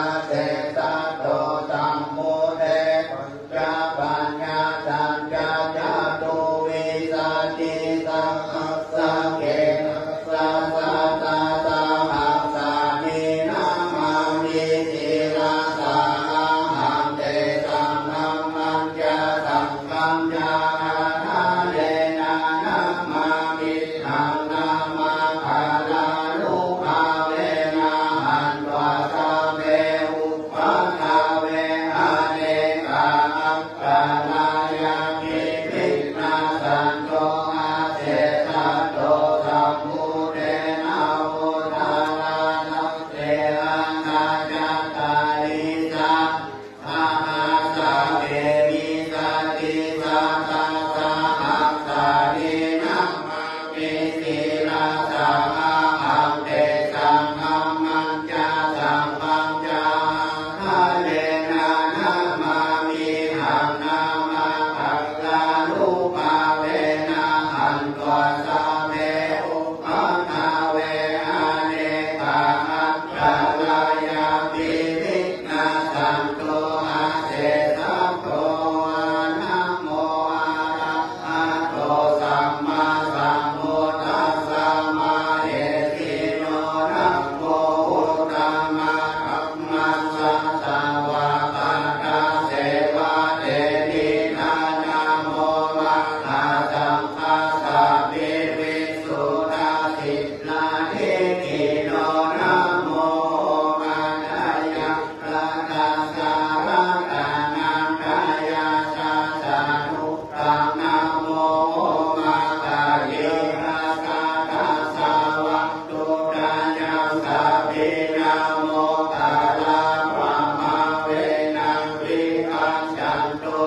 asesato. Sambuddhe pañcapaññāsañca catuvīsatisahassake dasasatasahassāni namāmi sirasā ahaṃ. Tesaṃ dhammañca saṅghañca ādarena namāmihaṃ. Nama kāranubhāvena hantvā sabbe upaddave anekā antarāyāpi vinassantu asesato. Sambuddhe navuttarasate aṭṭhacattāḷīsasahassake vīsatisatasahassāni namāmi sirasā ahaṃ. Tesaṃ dhammañca saṅghañca ādarena namāmihaṃ. Nama kāranubhāvena hantvā sabbe upaddave anekā antarāyāpi vinassantu asesato. Namo arahato sammāsambuddhassa mahesino. Namo uttamadhammassa svākkhātasseva tenidha. Namo mahāsaṅghassāpi visuddhasīladiṭṭhino. Namo omātyāraddhassa ratanattayassa sādhukaṃ. Namo omakātītassa tassa vatthuttayassapi. Namokārappabhāvena vigacchantu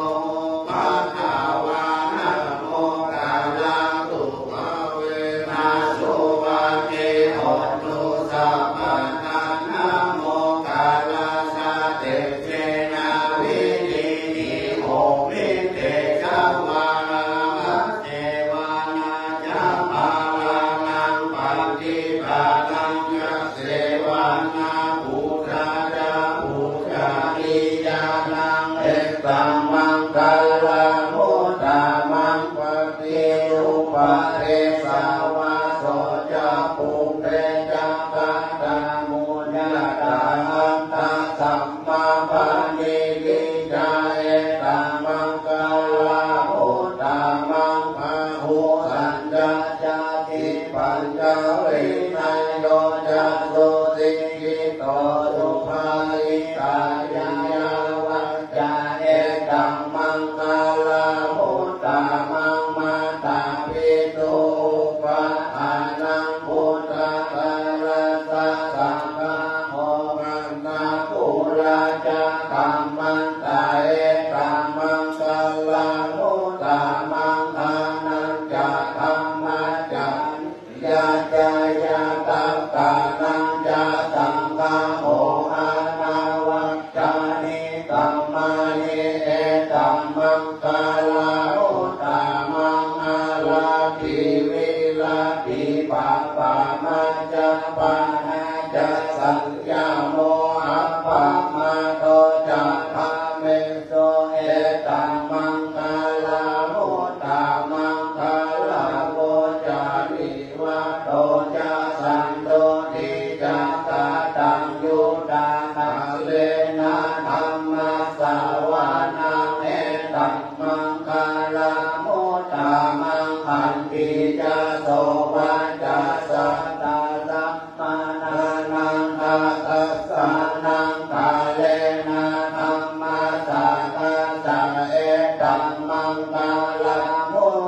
upaddavā. Namokārānubhāvena suvatthi hotu sabbadā. Namokārassa tejena vidhimhi homi tejavā. Mahāsevāna ca bālānaṃ paṭipadañca sevanā, pūjā ca pūjanīyānaṃ etammaṅgalamuttamaṃ. Paṭirūpadesavāso ca pubbe ca katapuññatā, attasammāpaṇidhi ca etammaṅgalamuttamaṃ. Bāhusaccañca sippañca vinayo ca susikkhito, subhāsitā ca yā vācā etammaṅgalamuttamaṃ. Mātāpituupaṭṭhānaṃ puttadārassa saṅgaho, anākulā ca kammantā etammaṅgalamuttamaṃ. Dānañca dhammacariyā ca ñātakānañca saṅgaho, anavajjāni kammāni etammaṅgalamuttamaṃ. Āratī viratī pāpā majjapānā ca saññamo, appamādo ca dhammesu etammaṅgalamuttamaṃ. Gāravo ca nivāto ca santuṭṭhī ca kataññutā, kālena dhammassavanaṃ etammaṅgalamuttamaṃ. Khantī ca sovacassatā samaṇānaṃ dayassanā, kālena dhammasākacchā etammaṅgalamuttamaṃ.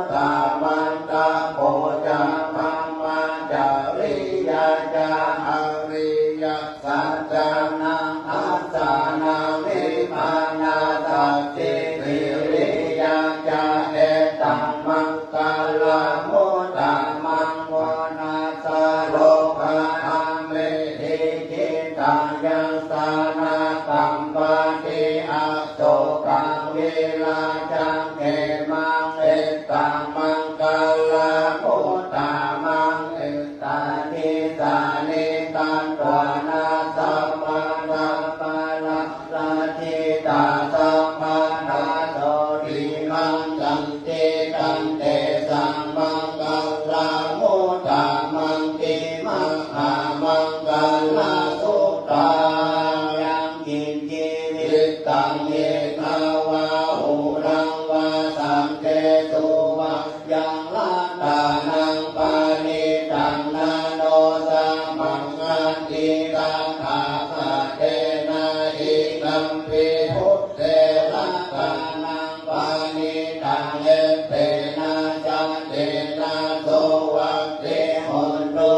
Kallamuttamaṃ, vanasāro gahaṃ, vidhi cittaṃ yassa na kampati, asokaṃ virajaṃ khemaṃ, etam maṅgalam uttamaṃ. Etādisāni katvāna, sabbatthamaparājitā, sabbattha sotthiṃ gacchanti, tan tesaṃ maṅgalam uttamanti, mahāmaṅgalasuttaṃ. Yaṅkiñci vittaṃ, idha vā huraṃ vā, saṇṭhesu vā yaṃ, ratanaṃ paṇītaṃ, na no samaṃ atthi, tathāgatena idampi buddhe, ratanaṃ paṇītaṃ, ettena saccena, suvatthi hotu.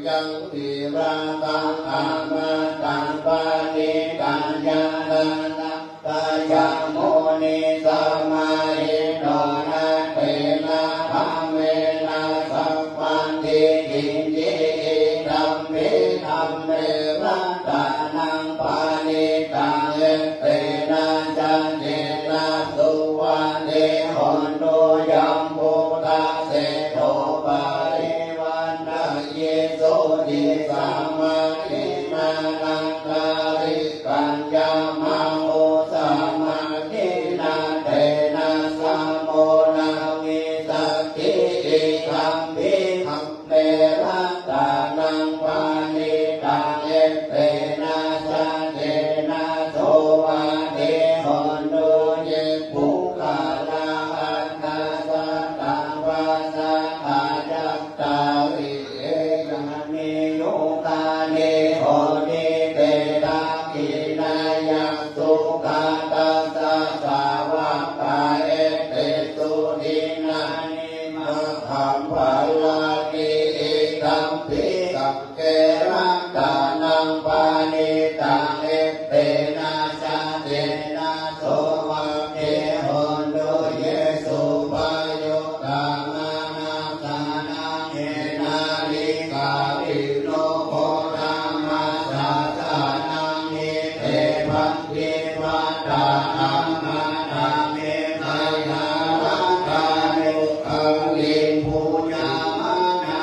Yaṃ virattaṃ amataṃ, paṇītaṃ, yadajjhagā yamuni samāhito, na tena dhammena saṅghanti kiñci, idampi dhamme ratanaṃ paṇītaṃ, ettena saccena, suvatthi hotu. Yambuddhaseṭṭho parivaṇṇayī suddhisamāhina, nānādi kañña mamu samādhinā, tena samo na vijjati, idampi dhamme ratanaṃ paṇītaṃ, ettena saccena, suvatthi hotu. Ye puggalā aṭṭha sataṃ pasatthā, cattāri etāni yugāni honti, te dakkhiṇeyyā sugatassa sāvakā, etesu dinnāni mahapphalāni, idampi saṅghe ratanaṃ paṇītaṃ, ettena saccena, suvatthi hotu. Ye suppayuttā manasā daḷhena, nikkāmino gotamasāsanamhi, te bhanteti pattidānamātā, me tayāraddhā duggaliṃ bhuñjamānā,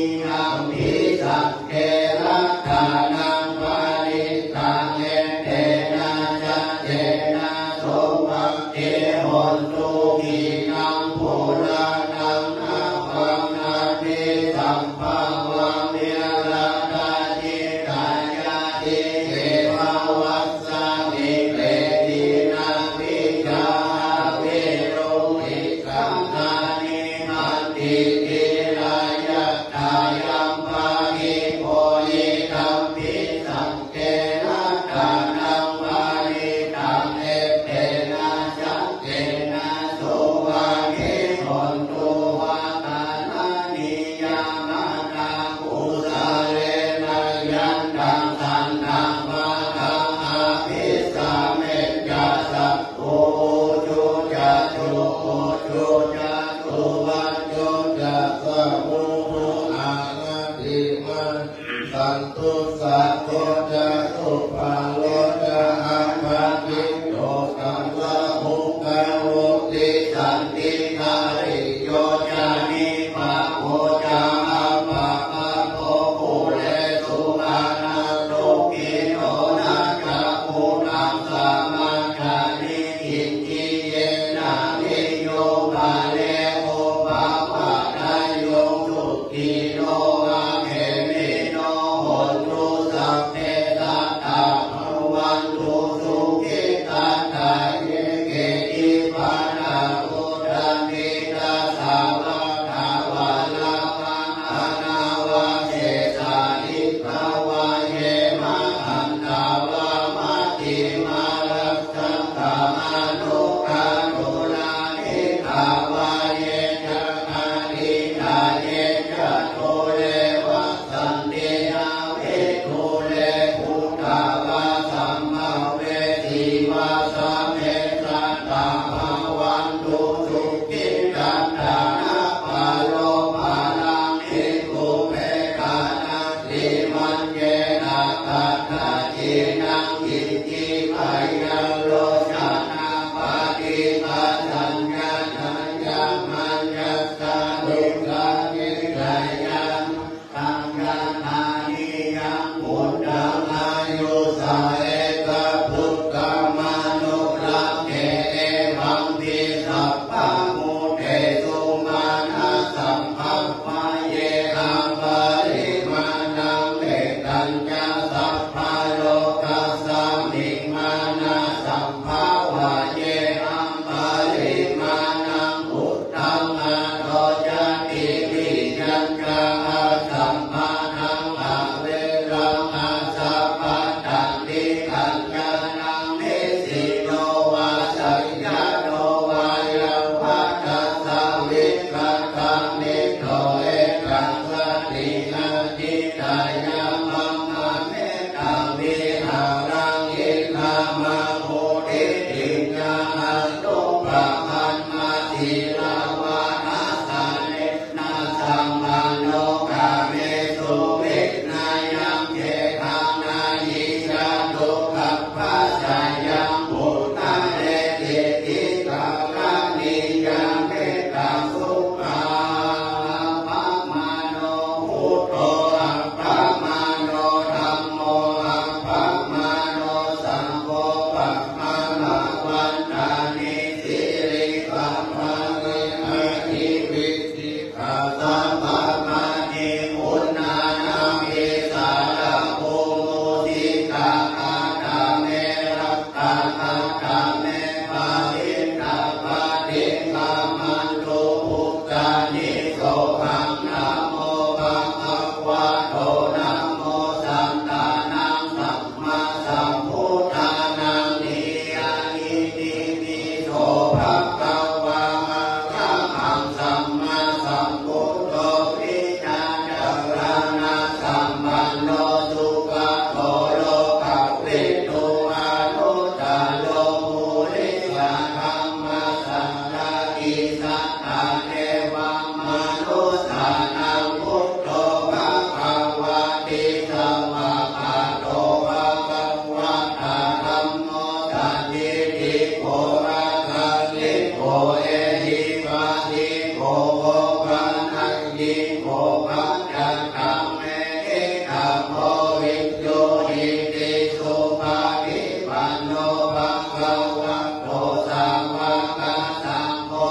idampi saṅghe ratanaṃ paṇītaṃ, ettena saccena, suvatthi hotu. Khīṇaṃ purāṇaṃ navaṃ natthi sambhavaṃ, virattacittāyatike bhavasmiṃ, te khīṇabījā aviruḷhichandā, nibbanti dhīrā yathāyampadīpo, idampi saṅghe ratanaṃ paṇītaṃ, ettena saccena, suvatthi hotu. Vata ṇīyā mātā kusalena, yantaṃ santaṃ pāpaṃ abhisamecca, saṅgho ujū ca suhujū ca, suvaco cassa mudu anatimānī. Santussako ca subharo ca, appakicco ca sahukaruti. Santindriyo ca nipako ca, appagabbho kulesu ananugiddho. Na ca khuddaṃ samācare kiñci, yena viññū pare upa Sohaṃ namo bhagavato namo sattannaṃ sammāsambuddhānaṃ niyyānīti. So bhagavā arahaṃ sammāsambuddho vijjācaraṇasampanno sugato lokavidū anuttaro purisadammasārathi satthā devamanussānaṃ buddho bhagavāti. Svākkhāto bhagavatā dhammo sandiṭṭhiko akāliko ehipassiko opanayiko paccattaṃ veditabbo viññūhīti. Supaṭipanno bhagavato sāvakasaṅgho,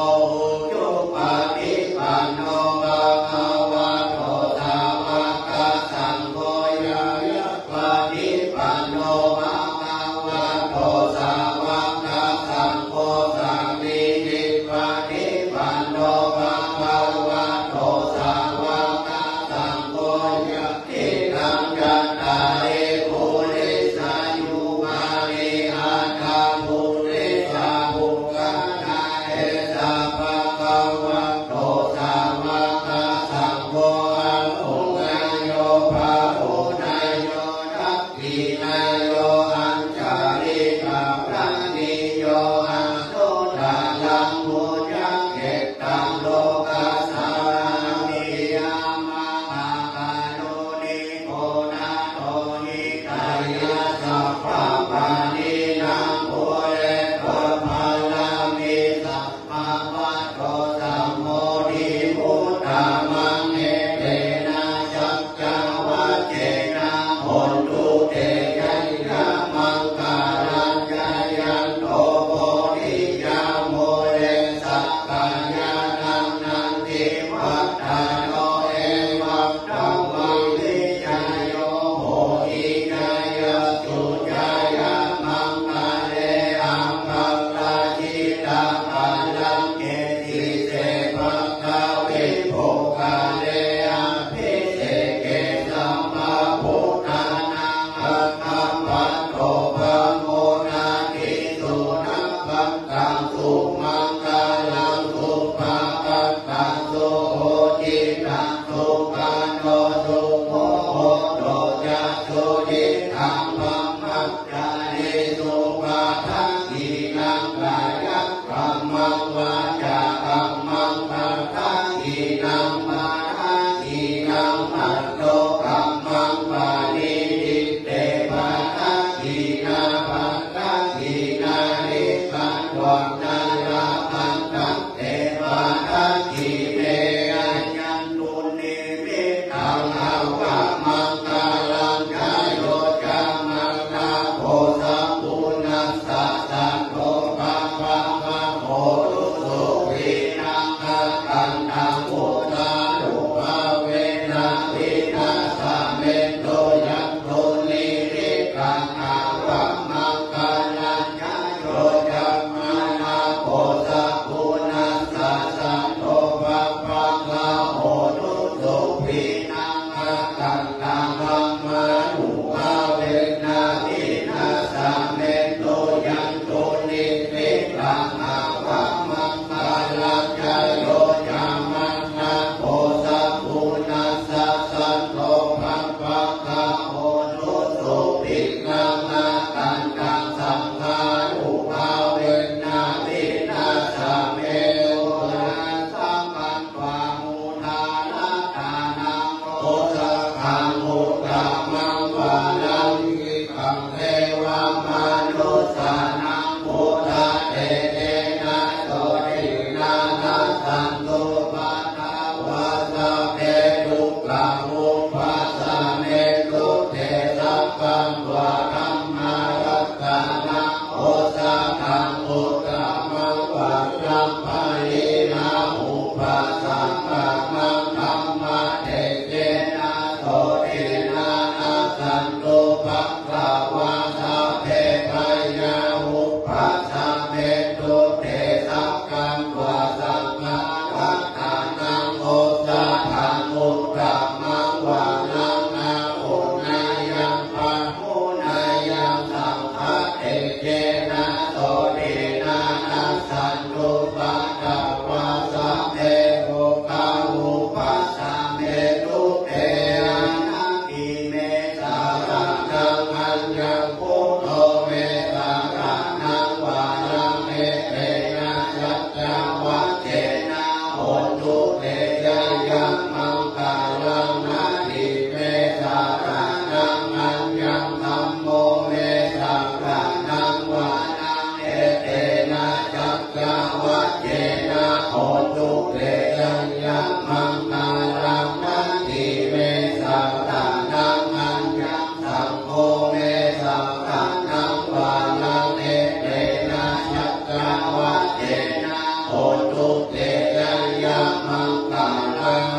ujupaṭipanno bhagavato sāvakasaṅgho, ñāyapaṭipanno bhagavato sāvakasaṅgho, sāmīcipaṭipanno bhagavato sāvakasaṅgho, yadidaṃ cattāri purisayugāni aṭṭha purisapuggalā, esa bhagavato sāvakasaṅgho, āhuneyyo pāhuneyyo dakkhiṇeyyo añjalikaraṇīyo anuttaraṃ puññakkhettaṃ lokassāti. Yāmaha kāruṇiko nātho hitāya sabbapāṇinaṃ pūretvā pāramī sabbā patto sambodhimuttamaṃ, etena saccavajjena hotu te jayamaṅgalaṃ. Jayanto bodhiyā mūle sakyānaṃ nandivaḍḍhano, evaṃ tvaṃ vijayo hohi jayassu jayamaṅgale. Aparājitapallaṅke sīse paṭhavipokkhare, abhiseke sabbabuddhānaṃ aggappatto pamodati. Sunakkhattaṃ sumaṅgalaṃ supabhātaṃ suhuṭṭhitaṃ, sukhaṇo sumuhutto ca suyiṭṭhaṃ brahmacārisu, padakkhiṇaṃ kāyakammaṃ vācākammaṃ padakkhiṇaṃ, padakkhiṇaṃ manokammaṃ paṇidhī te padakkhiṇā, padakkhiṇāni katvāna labhantatthe padakkhiṇe. Jayantu nimittaṃ avamaṅgalaṃ, jayo ca manāpo sakuṇassa saddo, pāpaggaho dussupinaṃ akantaṃ Te jayamaṅgalaṃ. Natthi me saraṇaṃ aññaṃ, dhammo me saraṇaṃ varaṃ, etena saccavajjena hotu te jayamaṅgalaṃ. Natthi me saraṇaṃ aññaṃ, saṅgho me saraṇaṃ varaṃ, etena saccavajjena hotu te jayamaṅgalaṃ.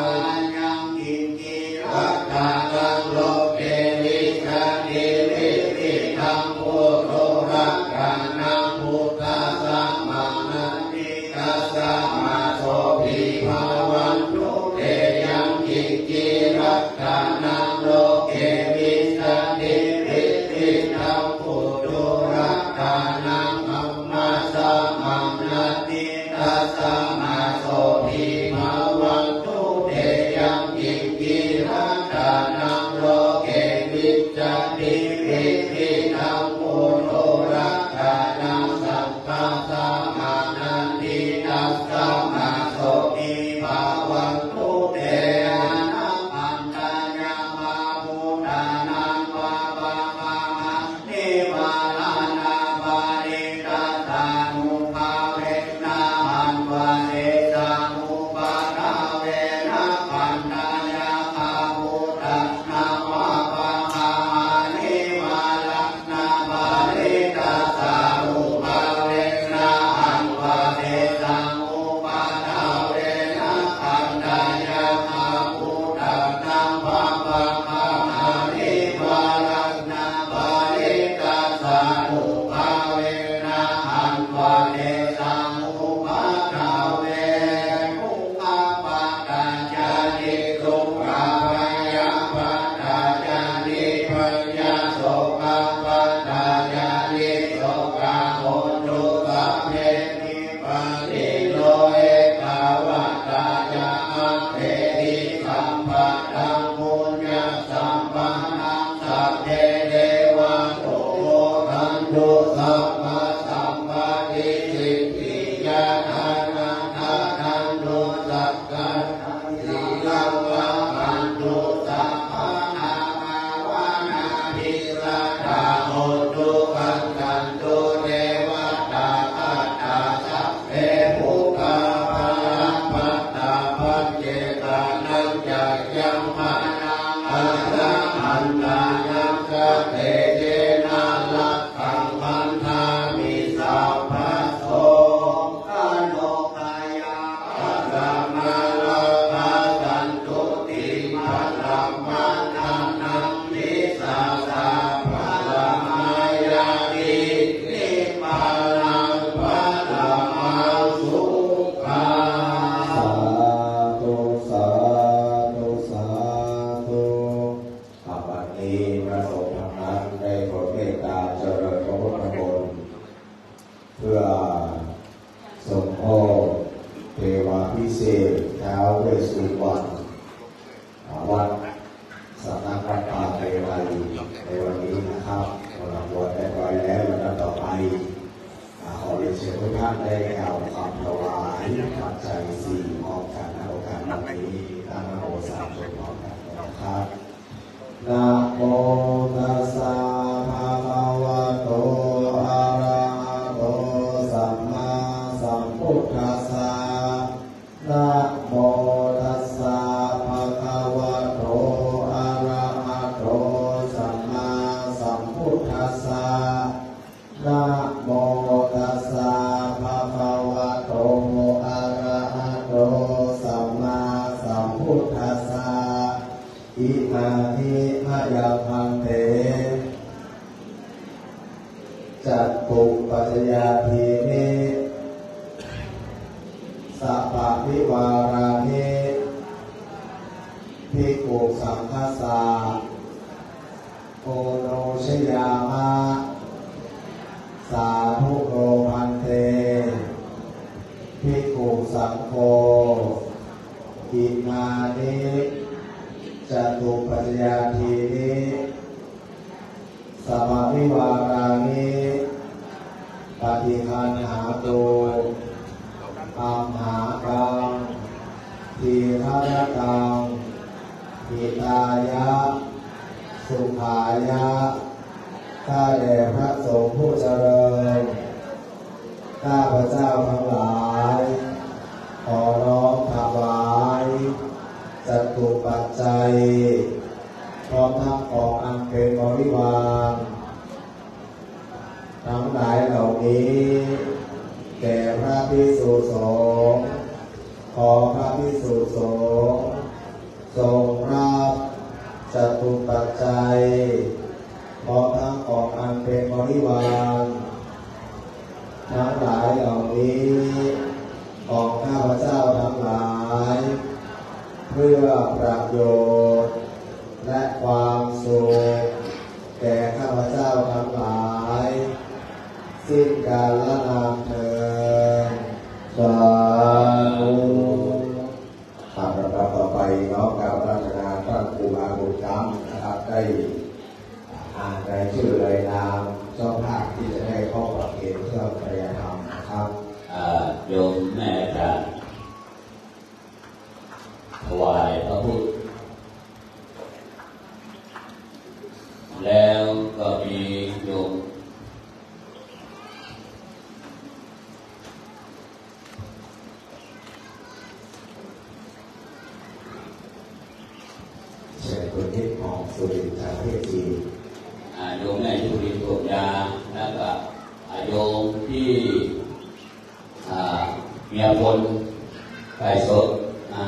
Yaṅkiñci rakkhaṇaṃ loke vijjati vividhaṃ puthu, rakkhaṇaṃ buddhasamaṃ natthi, tasmā sotthiṃ bhavantu te. Yaṅkiñci rakkhaṇaṃ loke vijjati vividhaṃ puthu, rakkhaṇaṃ dhammasamaṃ natthi, tasmā sotthiṃ bhavantu te. Yaṅkiñci rakkhaṇaṃ loke vijjati vividhaṃ puthu, rakkhaṇaṃ saṅghasamaṃ natthi, tasmā sotthiṃ bhavantu te. Ānāpannāya mā bhūtānaṃ vā pāpaggahantīti maraṇā parittassānubhāvena hantvā tesaṃ upaddave. Ānāpannāya mā bhūtānaṃ vā pāpaggahantīti maraṇā parittassānubhāvena hantvā tesaṃ upaddave. Ānāpannāya mā bhūtānaṃ vā pāpaggahantīti maraṇā parittassānubhāvena hantvā tesaṃ upaddave. Dukkhappattā ca niddukkhā, bhayappattā ca nibbhayā, sokappattā ca nissokā hontu sabbepi pāṇino. Ettāvatā ca amhehi sambhataṃ puññasampadaṃ sabbe devānumodantu sabbasampattisiddhiyā. Dānaṃ dadantu saddhāya, sīlaṃ rakkhantu sabbadā, bhāvanābhiratā hontu, gacchantu devatāgatā. Sabbe buddhā balappattā, paccekānañca yaṃ balaṃ, arahantānañca tejena, rakkhaṃ bandhāmi sabbaso. Kho no bhayappattā mārā, bhaddantoti paramānaṃ, disā ca paramāyāti, nibbānaṃ paramaṃ sukhaṃ. Sādhu, sādhu, sādhu. ครับ วันนี้พระสงฆ์ทั้งหลายได้โปรดเมตตาเจริญพระพุทธมนต์ เพื่อสมโภชเทวาภิเษกท้าวเวสสุวรรณ วัดสำนักวัดป่าเตไลในวันนี้นะครับ เราบวชเรียบร้อยแล้ว ลำดับต่อไป ขอเรียนเชิญทุกท่านได้กล่าวคำถวายปัจจัยสี่พร้อมกัน ณ โอกาสบัดนี้ ตั้งนะโมสามจบพร้อมกันนะครับ Namo tassa bhagavato arahato sammāsambuddhassa. Namo tassa bhagavato arahato sammāsambuddhassa. Namo tassa bhagavato arahato sammāsambuddhassa. Imāni mayaṃ bhante catuppaññātini saparivārāni bhikkhusaṅghassa oṇojayāma. Sādhu no bhante bhikkhusaṅgho imāni catuppaññātini saparivārāni paṭiggaṇhātu amhākaṃ. Thīrarataṃ hitāya sukhāya. ข้าแต่พระสงฆ์ผู้เจริญ ข้าพเจ้าทั้งหลาย ขอน้อมถวาย จตุปัจจัย พร้อมทั้งของอันเป็นบริวาร ทั้งหลายเหล่านี้ แก่พระภิกษุสงฆ์ ขอพระภิกษุสงฆ์ ทรงรับ จตุปัจจัย พร้อมทั้งของอันเป็นบริวาร ทั้งหลายเหล่านี้ ของข้าพเจ้าทั้งหลาย เพื่อประโยชน์ และความสุข แก่ข้าพเจ้าทั้งหลาย สิ้นกาลนานเทอญ สาธุ ครับ ลำดับต่อไปน้อมกราบอาราธนาท่านครูบาบุญธรรมนะครับ ได้อ่านรายชื่อรายนามเจ้าภาพที่จะได้เข้าประเคนเครื่องไตรยธรรมนะครับ อ่า โยมแม่อาจารย์ ถวายพระพุทธ แล้วก็มีโยม เชิญคุณทิพย์ทองสุรินทร์จากประเทศจีน อ่า โยมแม่ยุพิน โสมยา แล้วก็ อ่า โยมที่ อ่า เมียพล ไก่สด อ่า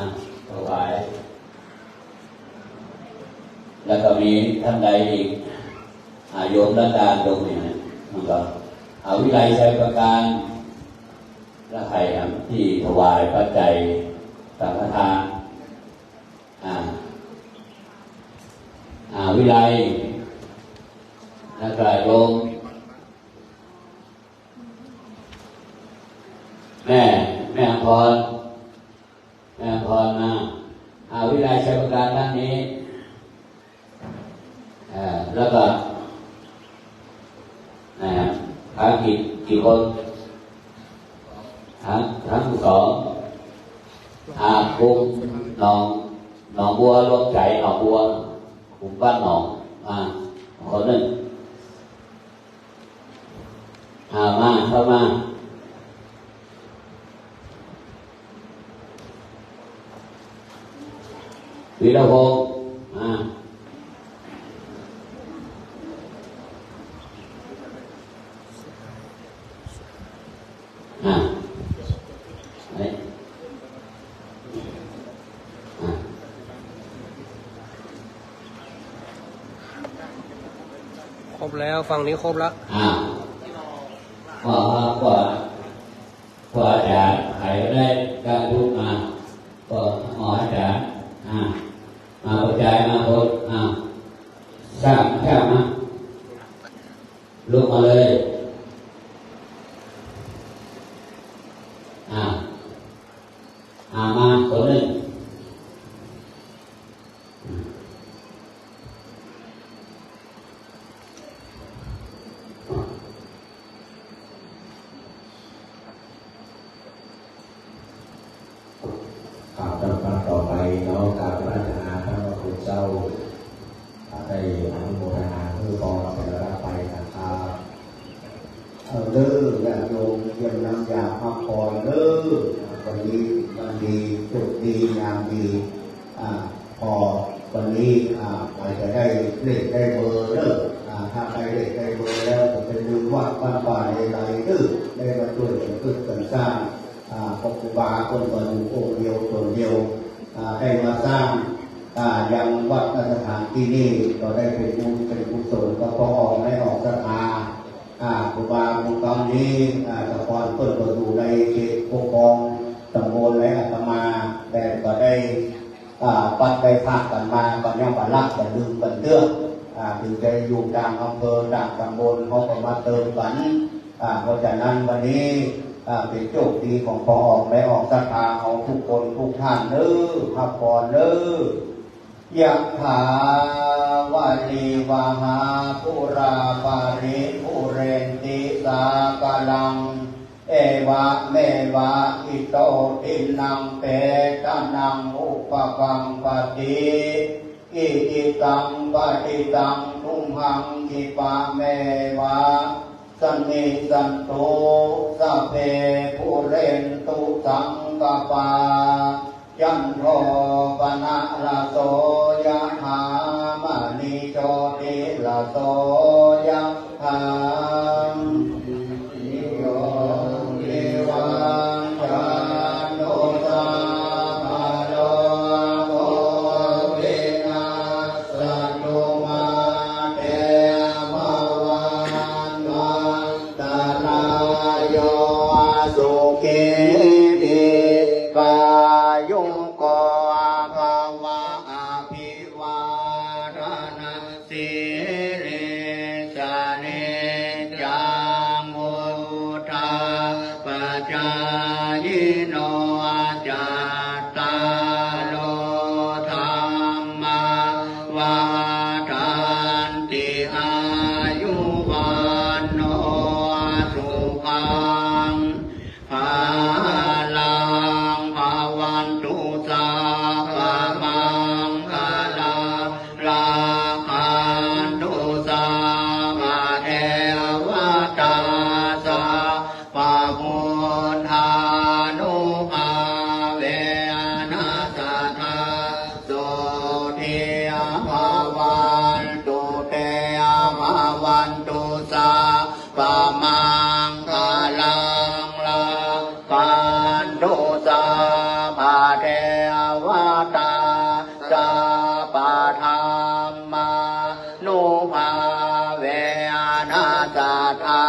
ถวาย แล้วก็มีท่านใดอีก อ่า โยมด้านๆ ตรงนี้นะ มันก็ อ่า วิไลชัยประการ และใครครับ ที่ถวายปัจจัยสังฆทาน อ่า อ่า วิไล แล้วก็โยม แม่ แม่อำพร แม่อำพรมา อ่า วิไลชัยประการด้านนี้ อ่า แล้วก็ นะฮะ พระกี่ กี่คน ทั้ง ทั้งสอง อ่า กลุ่มหนอง หนองบัว รวมใจหนองบัว กลุ่มบ้านหนอง อ่า คนหนึ่ง อ่า มา เข้ามา วีรพงษ์ อ่า อ่า เฮ้ย อ่า ครบแล้ว ฝั่งนี้ครบแล้ว อ่า ขอ ขอ ขออาจารย์ ใครก็ได้กล้าลุกมา ขอ ขออาจารย์ อ่า มา ปัจจัยมา คน อ่า สร้าง สร้างมา ลุกมาเลย อ่า อ่า มา คนหนึ่ง ครับ ลำดับต่อไปน้อมกราบอาราธนาพระคุณเจ้า ได้อนุโมทนาเพื่อพรแต่ละรับไปนะครับ เอาเด้อ ญาติโยม เตรียมน้ำยาพักผ่อนเด้อ วันนี้วันดี โชคดี ยามดี อ่า พอวันนี้ อ่า อาจจะได้เลขได้เบอร์เด้อ อ่า ถ้าได้เลขได้เบอร์แล้วจะเป็นบุญวัดบ้านป่าเลไลเด้อ ได้มาช่วยกันขึ้นกันสร้าง อ่า พระครูบาเพิ่นก็อยู่องค์เดียวตนเดียว อ่า ได้มาสร้าง อ่า ยังวัดสถานที่นี่ก็ได้เป็นบุญเป็นกุศลกับพระองค์ได้ออกศรัทธา อ่า ครูบาบุญธรรมนี้ อ่า แต่ก่อนเพิ่นก็อยู่ในเขตปกครองตำบลและอาตมา แต่ก็ได้ อ่า ปัดได้พากกันมา ก็ยังบ่ละบ่ลืมกันเตื้อ อ่า ถึงจะอยู่ต่างอำเภอต่างตำบล เขาก็มาเติมกัน อ่า เพราะฉะนั้นวันนี้ อ่า เป็นโชคดีของพระองค์ได้ออกศรัทธาเอาทุกคนทุกท่านเด้อ พักผ่อนเด้อ Yathā vārivahā pūrā paripūrenti sāgaraṃ, Evameva ito dinnaṃ petānaṃ upakappati. Icchitaṃ patthitaṃ tumhaṃ khippameva samijjhatu, sabbe pūrentu saṅkappā, cando paṇṇaraso yathā, maṇi jotiraso yathā. Sabbītiyo vivajjantu, sabbarogo vinassatu, mā te bhavatvantarāyo, sukhī dīghāyuko bhava. Abhivādanasīlissa niccaṃ vuḍḍhāpacāyino, cattāro dhammā vaḍḍhanti: āyu vaṇṇo sukhaṃ balaṃ. Bhavatu sabbamaṅgalaṃ, rakkhantu sabbadevatā, sabbabuddhānubhāvena, sadā sotthī bhavantu te. Bhavatu sabbamaṅgalaṃ, rakkhantu sabbadevatā, sabbadhammānubhāvena, sadā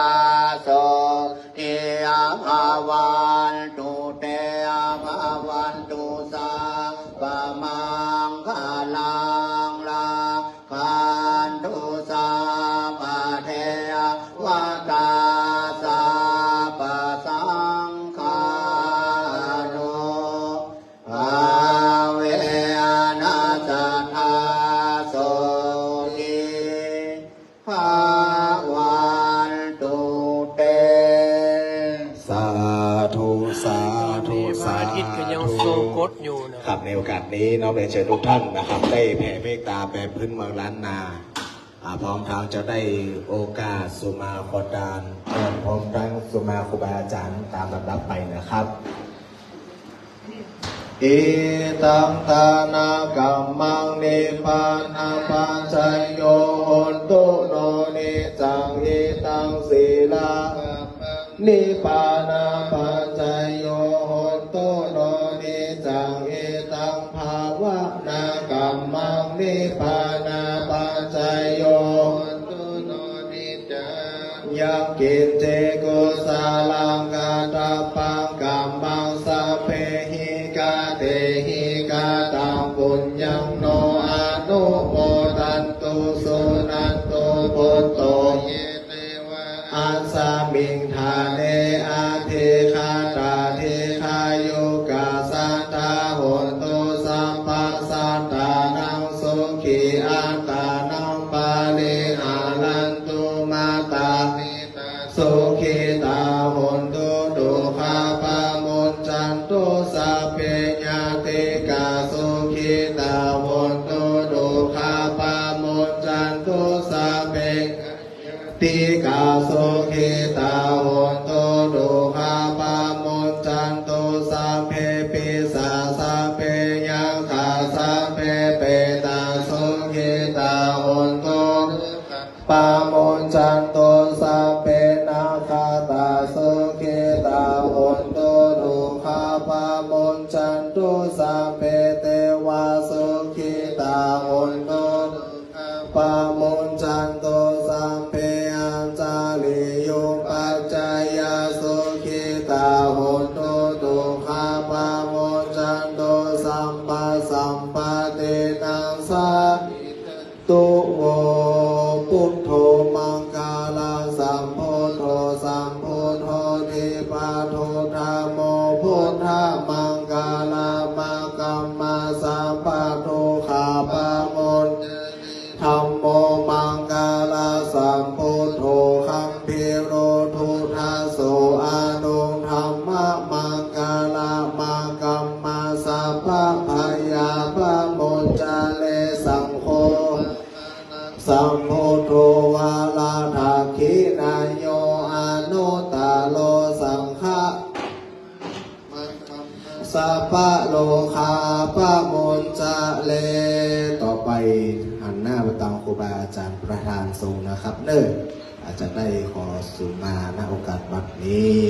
sotthī bhavantu te. Bhavatu sabbamaṅgalaṃ, rakkhantu sabbadevatā, sabbasaṅghānubhāvena, sadā sotthī bhavantu te. สาธุ สาธุ พระอาทิตย์ก็ยัง สาธุ ทรงกฎอยู่นะ ครับ ในโอกาสนี้น้อมเรียนเชิญทุกท่านนะครับ ได้แผ่เมตตาแบบพื้นเมืองล้านนา อ่า พร้อมทั้งจะได้โอกาสสุมาขอทาน พร้อมทั้งสุมาครูบาอาจารย์ตามลำดับไปนะครับ Idaṃ dānakammaṃ nibbānapaccayo hotu no niccaṃ. Idaṃ sīla nibbānapaccayo hotu no niccaṃ. Idaṃ bhāvanākammaṃ nibbānapaccayo hotu no niccaṃ. Yaṃ kiñci kusalaṃ kattabbaṃ kammaṃ sabbehi katehi kataṃ puññaṃ no anumodantu suṇantu bhonto ye devā asmiṃ ṭhāne adhigatā dīghāyukā sadā hontu sabbasattānaṃ sukhī attānaṃ pariharantu. Mātā sukhitā hontu dukkhā pamuñcantu sabbe ñātikā sukhitā hontu dukkhā pamuñcantu sabbe ñātikā sukhitā hontu dukkhā pamuñcantu sabbe pisā sabbe yakkhā sabbe petā sukhitā hontu pamuñcantu sabbe nakkhattā sukhitā hontu dukkhā pamuñcantu sabbe devā sukhitā hontu pamuñcantu sabbe ācariyupajjhāyā sukhitā hontu dukkhā pamuñcantu sabbasampattīnaṃ sā tu vo. Buddho maṅgalasambhūto sambuddho dīpaduggamo buddhamaṅgalamāgamma sabbadukkhā pamuñca dhammo maṅgalasambhūto gambhīro duddhaso anuggā yā pamuñca re saṅgho, sambuddho varadakkhiṇeyyo anuttaro saṅgha- sabbarogā pamuñca re. ต่อไปหันหน้าไปทางครูบาอาจารย์ประธานสงฆ์นะครับเนอะ อาจจะได้ขอสุมาณโอกาสบัดนี้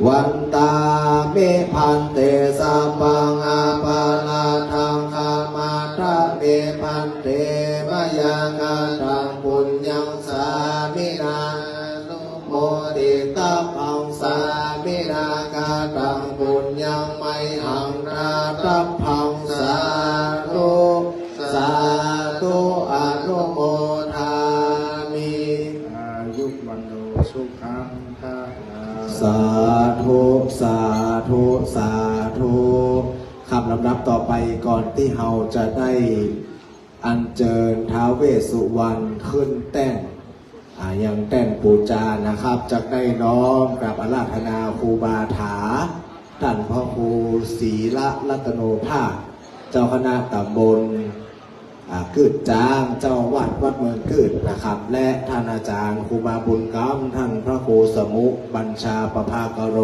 Vandāmi bhante sabbaṃ aparādhaṃ khamatha me bhante, mayā kataṃ puññaṃ sāminā anumodatabbaṃ, sāminā kataṃ puññaṃ mayhaṃ dātabbaṃ. Sādhu sādhu anumodāmi. อายุ วัณโณ สุขัง พลัง สาธุ สาธุ สาธุ ครับ ลำดับต่อไปก่อนที่เราจะได้อัญเชิญท้าวเวสสุวรรณขึ้นแต้น อ่า ยังแต้นปู๋จานะครับ จักได้น้อมกราบอาราธนาครูบาอาจารย์ ท่านพระครูศรีละรัตโนภาส เจ้าคณะตำบล อ่า กืดจ๊าง เจ้าอาวาสวัดเมืองกืดนะครับ และท่านอาจารย์ครูบาบุญกำ ท่านพระครูสมุบัญชาประภากโร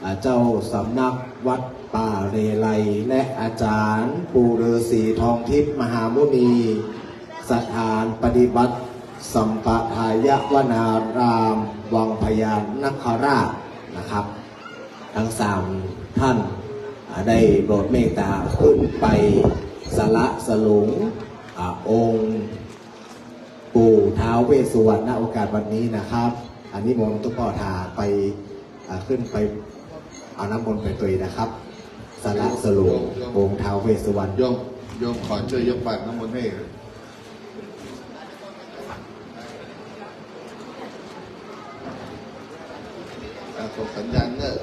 อ่า เจ้าสำนักวัดป่าเรไร และอาจารย์ปู่ฤาษีทองทิพย์มหามุนี สถานปฏิบัติสัมปทายวนาราม วังพญานคราชนะครับ ทั้งสามท่าน อ่า ได้โปรดเมตตาขึ้นไปสละสลง อ่า องค์ปู่ท้าวเวสสุวรรณ ณ โอกาสวันนี้นะครับ อันนี้มนต์ตุ๊กพ่อทาไป อ่า ขึ้นไปเอาน้ำมนต์ไปตวยนะครับ สละสลงองค์ท้าวเวสสุวรรณ โยม โยมขอช่วยยกบาตรน้ำมนต์ให้ อ่ะ ส่งสัญญาณเนอะ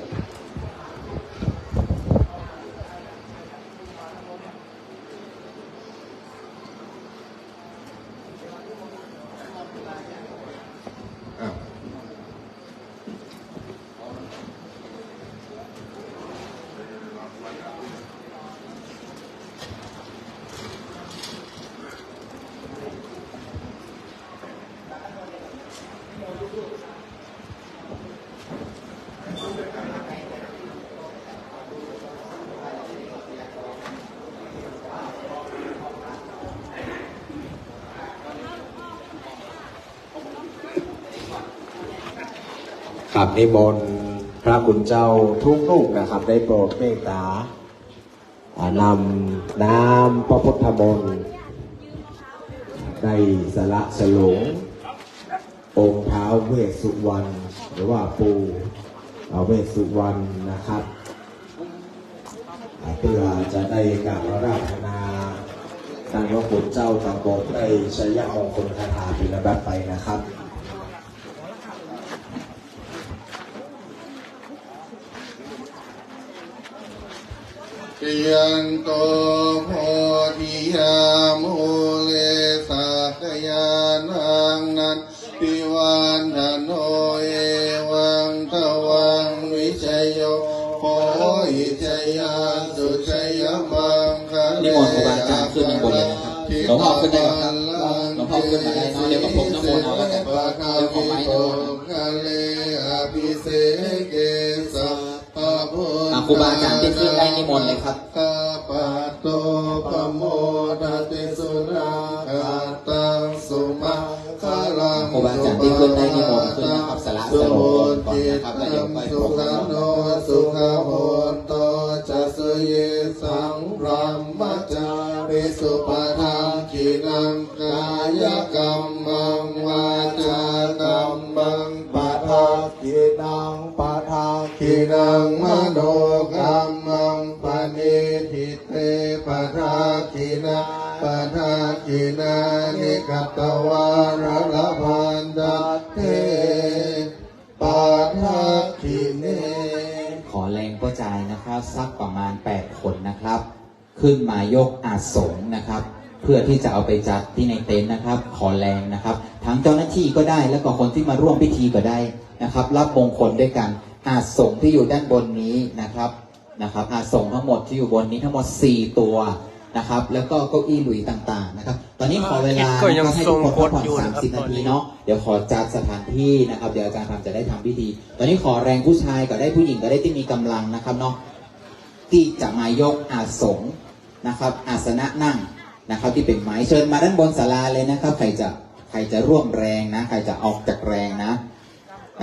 อ่ะ ครับ นิมนต์พระคุณเจ้าทุกรูปนะครับ ได้โปรดเมตตา อ่า นำน้ำพระพุทธมนต์ ได้สละสลงองค์ท้าวเวสสุวรรณ หรือว่าปู่ อ่า เวสสุวรรณนะครับ อ่า เพื่อจะได้กราบอาราธนา ท่านพระคุณเจ้าตำบล ได้ชัยมงคลคาถาเป็นลำดับไปนะครับ Jayanto bodhiyā mūle sakyānaṃ nandivaḍḍhano, evaṃ tvaṃ vijayo hohi jayassu jayamaṅgale. นิมนต์ครูบาอาจารย์ขึ้นข้างบนเลยนะครับ หลวงพ่อขึ้นได้ไหมครับ หลวงพ่อขึ้นมาได้เนาะ เดี๋ยวก็พรมน้ำมนต์เอาแล้วกัน เรื่องของไม้นะ Aparājitapallaṅke sukhajīvine, อ่ะ ครูบาอาจารย์ที่ขึ้นได้นิมนต์เลยครับ sabbabuddhānubhāvapatto pamodati. Sunakkhattaṃ sumaṅgalaṃ ครูบาอาจารย์ที่ขึ้นได้นิมนต์ขึ้นนะครับ สละสโลงก่อนนะครับ แล้วเดี๋ยวค่อยพบกัน sukhaṇo sukhahoraho ca suyiṭṭhaṃ brahmacārisu. Padakkhiṇaṃ kāyakammaṃ vācākammaṃ padakkhiṇaṃ, padakkhiṇaṃ manokammaṃ paṇidhī te padakkhiṇā, padakkhiṇāni katvāna labhantatthe padakkhiṇe. ขอแรงป้าจายนะครับ สักประมาณแปดคนนะครับ ขึ้นมายกอาสน์สงฆ์นะครับ เพื่อที่จะเอาไปจัดที่ในเต็นท์นะครับ ขอแรงนะครับ ทั้งเจ้าหน้าที่ก็ได้ แล้วก็คนที่มาร่วมพิธีก็ได้นะครับ รับมงคลด้วยกัน อาสน์สงฆ์ที่อยู่ด้านบนนี้นะครับ นะครับ อาสงฆ์ทั้งหมดที่อยู่บนนี้ทั้งหมด สี่ ตัวนะครับ แล้วก็เก้าอี้หลุยต่างๆนะครับ ตอนนี้ขอเวลา อ่า คลิปก็ยัง นะครับ ให้ทุกคนพักผ่อน ส่งผลอยู่นะครับ สามสิบ ตอนนี้ นาทีเนาะ เดี๋ยวขอจัดสถานที่นะครับ เดี๋ยวอาจารย์พามจะได้ทำพิธี ตอนนี้ขอแรงผู้ชายก็ได้ ผู้หญิงก็ได้ที่มีกำลังนะครับเนาะ ที่จะมายกอาสงฆ์นะครับ อาสนะนั่งนะครับ ที่เป็นไม้ เชิญมาด้านบนศาลาเลยนะครับ ใครจะ ใครจะร่วมแรงนะ ใครจะออกจากแรงนะ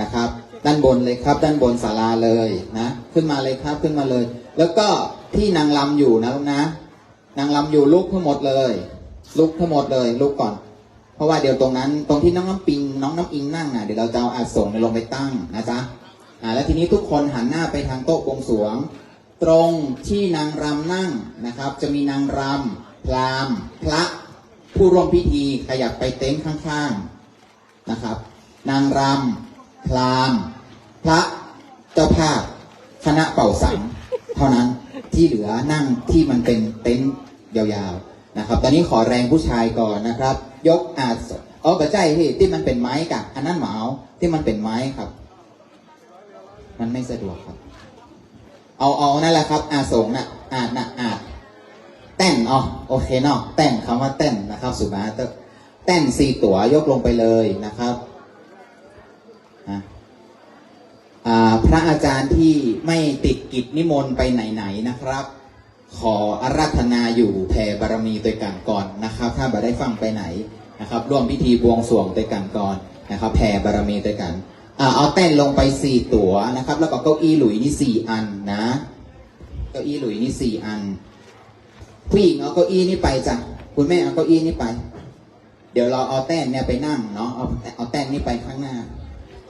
นะครับ ด้านบนเลยครับ ด้านบนศาลาเลยนะ ขึ้นมาเลยครับ ขึ้นมาเลย แล้วก็ที่นางรำอยู่นะลูกนะ นางรำอยู่ลุกทั้งหมดเลย ลุกทั้งหมดเลย ลุกก่อน เพราะว่าเดี๋ยวตรงนั้น ตรงที่น้องน้ำปิง น้องน้ำอิงนั่งน่ะ เดี๋ยวเราจะเอาอาสงฆ์เนี่ยลงไปตั้งนะจ๊ะ อ่า แล้วทีนี้ทุกคนหันหน้าไปทางโต๊ะบวงสรวง ตรงที่นางรำนั่งนะครับ จะมีนางรำ พราหมณ์ พระ ผู้ร่วมพิธีขยับไปเต็นท์ข้างๆนะครับ นางรำ พราหมณ์ พระเจ้าภาพ คณะเป่าสัง เท่านั้น ที่เหลือนั่งที่มันเป็นเต็นท์ยาวๆนะครับ ตอนนี้ขอแรงผู้ชายก่อนนะครับ ยกอาส เออ บ่ใจ้ ที่ ที่มันเป็นไม้กะ อันนั้นบ่เอา ที่มันเป็นไม้ครับ มันไม่สะดวกครับ เอา เอานั่นแหละครับ อาสงฆ์น่ะ อาดน่ะ อาด แต้น อ๋อ โอเคเนาะ แต้น คำว่าแต้นนะครับ สุมาเตอร์ แต้น สี่ ตัวยกลงไปเลยนะครับ อ่ะ อ่า พระอาจารย์ที่ไม่ติดกิจนิมนต์ไปไหนๆนะครับ ขออาราธนาอยู่แผ่บารมีตวยกั๋นก่อนนะครับ ถ้าบ่ได้ฟั่งไปไหนนะครับ ร่วมพิธีบวงสรวงตวยกั๋นก่อนนะครับ แผ่บารมีตวยกั๋น อ่า เอาแต้นลงไป สี่ ตั๋ວนะครับ แล้วก็เก้าอี้หลุยนี่ สี่ อันนะ เก้าอี้หลุยนี่ สี่ อัน ผู้หญิงเอาเก้าอี้นี่ไปจ้ะ คุณแม่เอาเก้าอี้นี่ไป เดี๋ยวเราเอาแต้นเนี่ยไปนั่งเนาะ เอา เอาแต้นนี่ไปข้างหน้า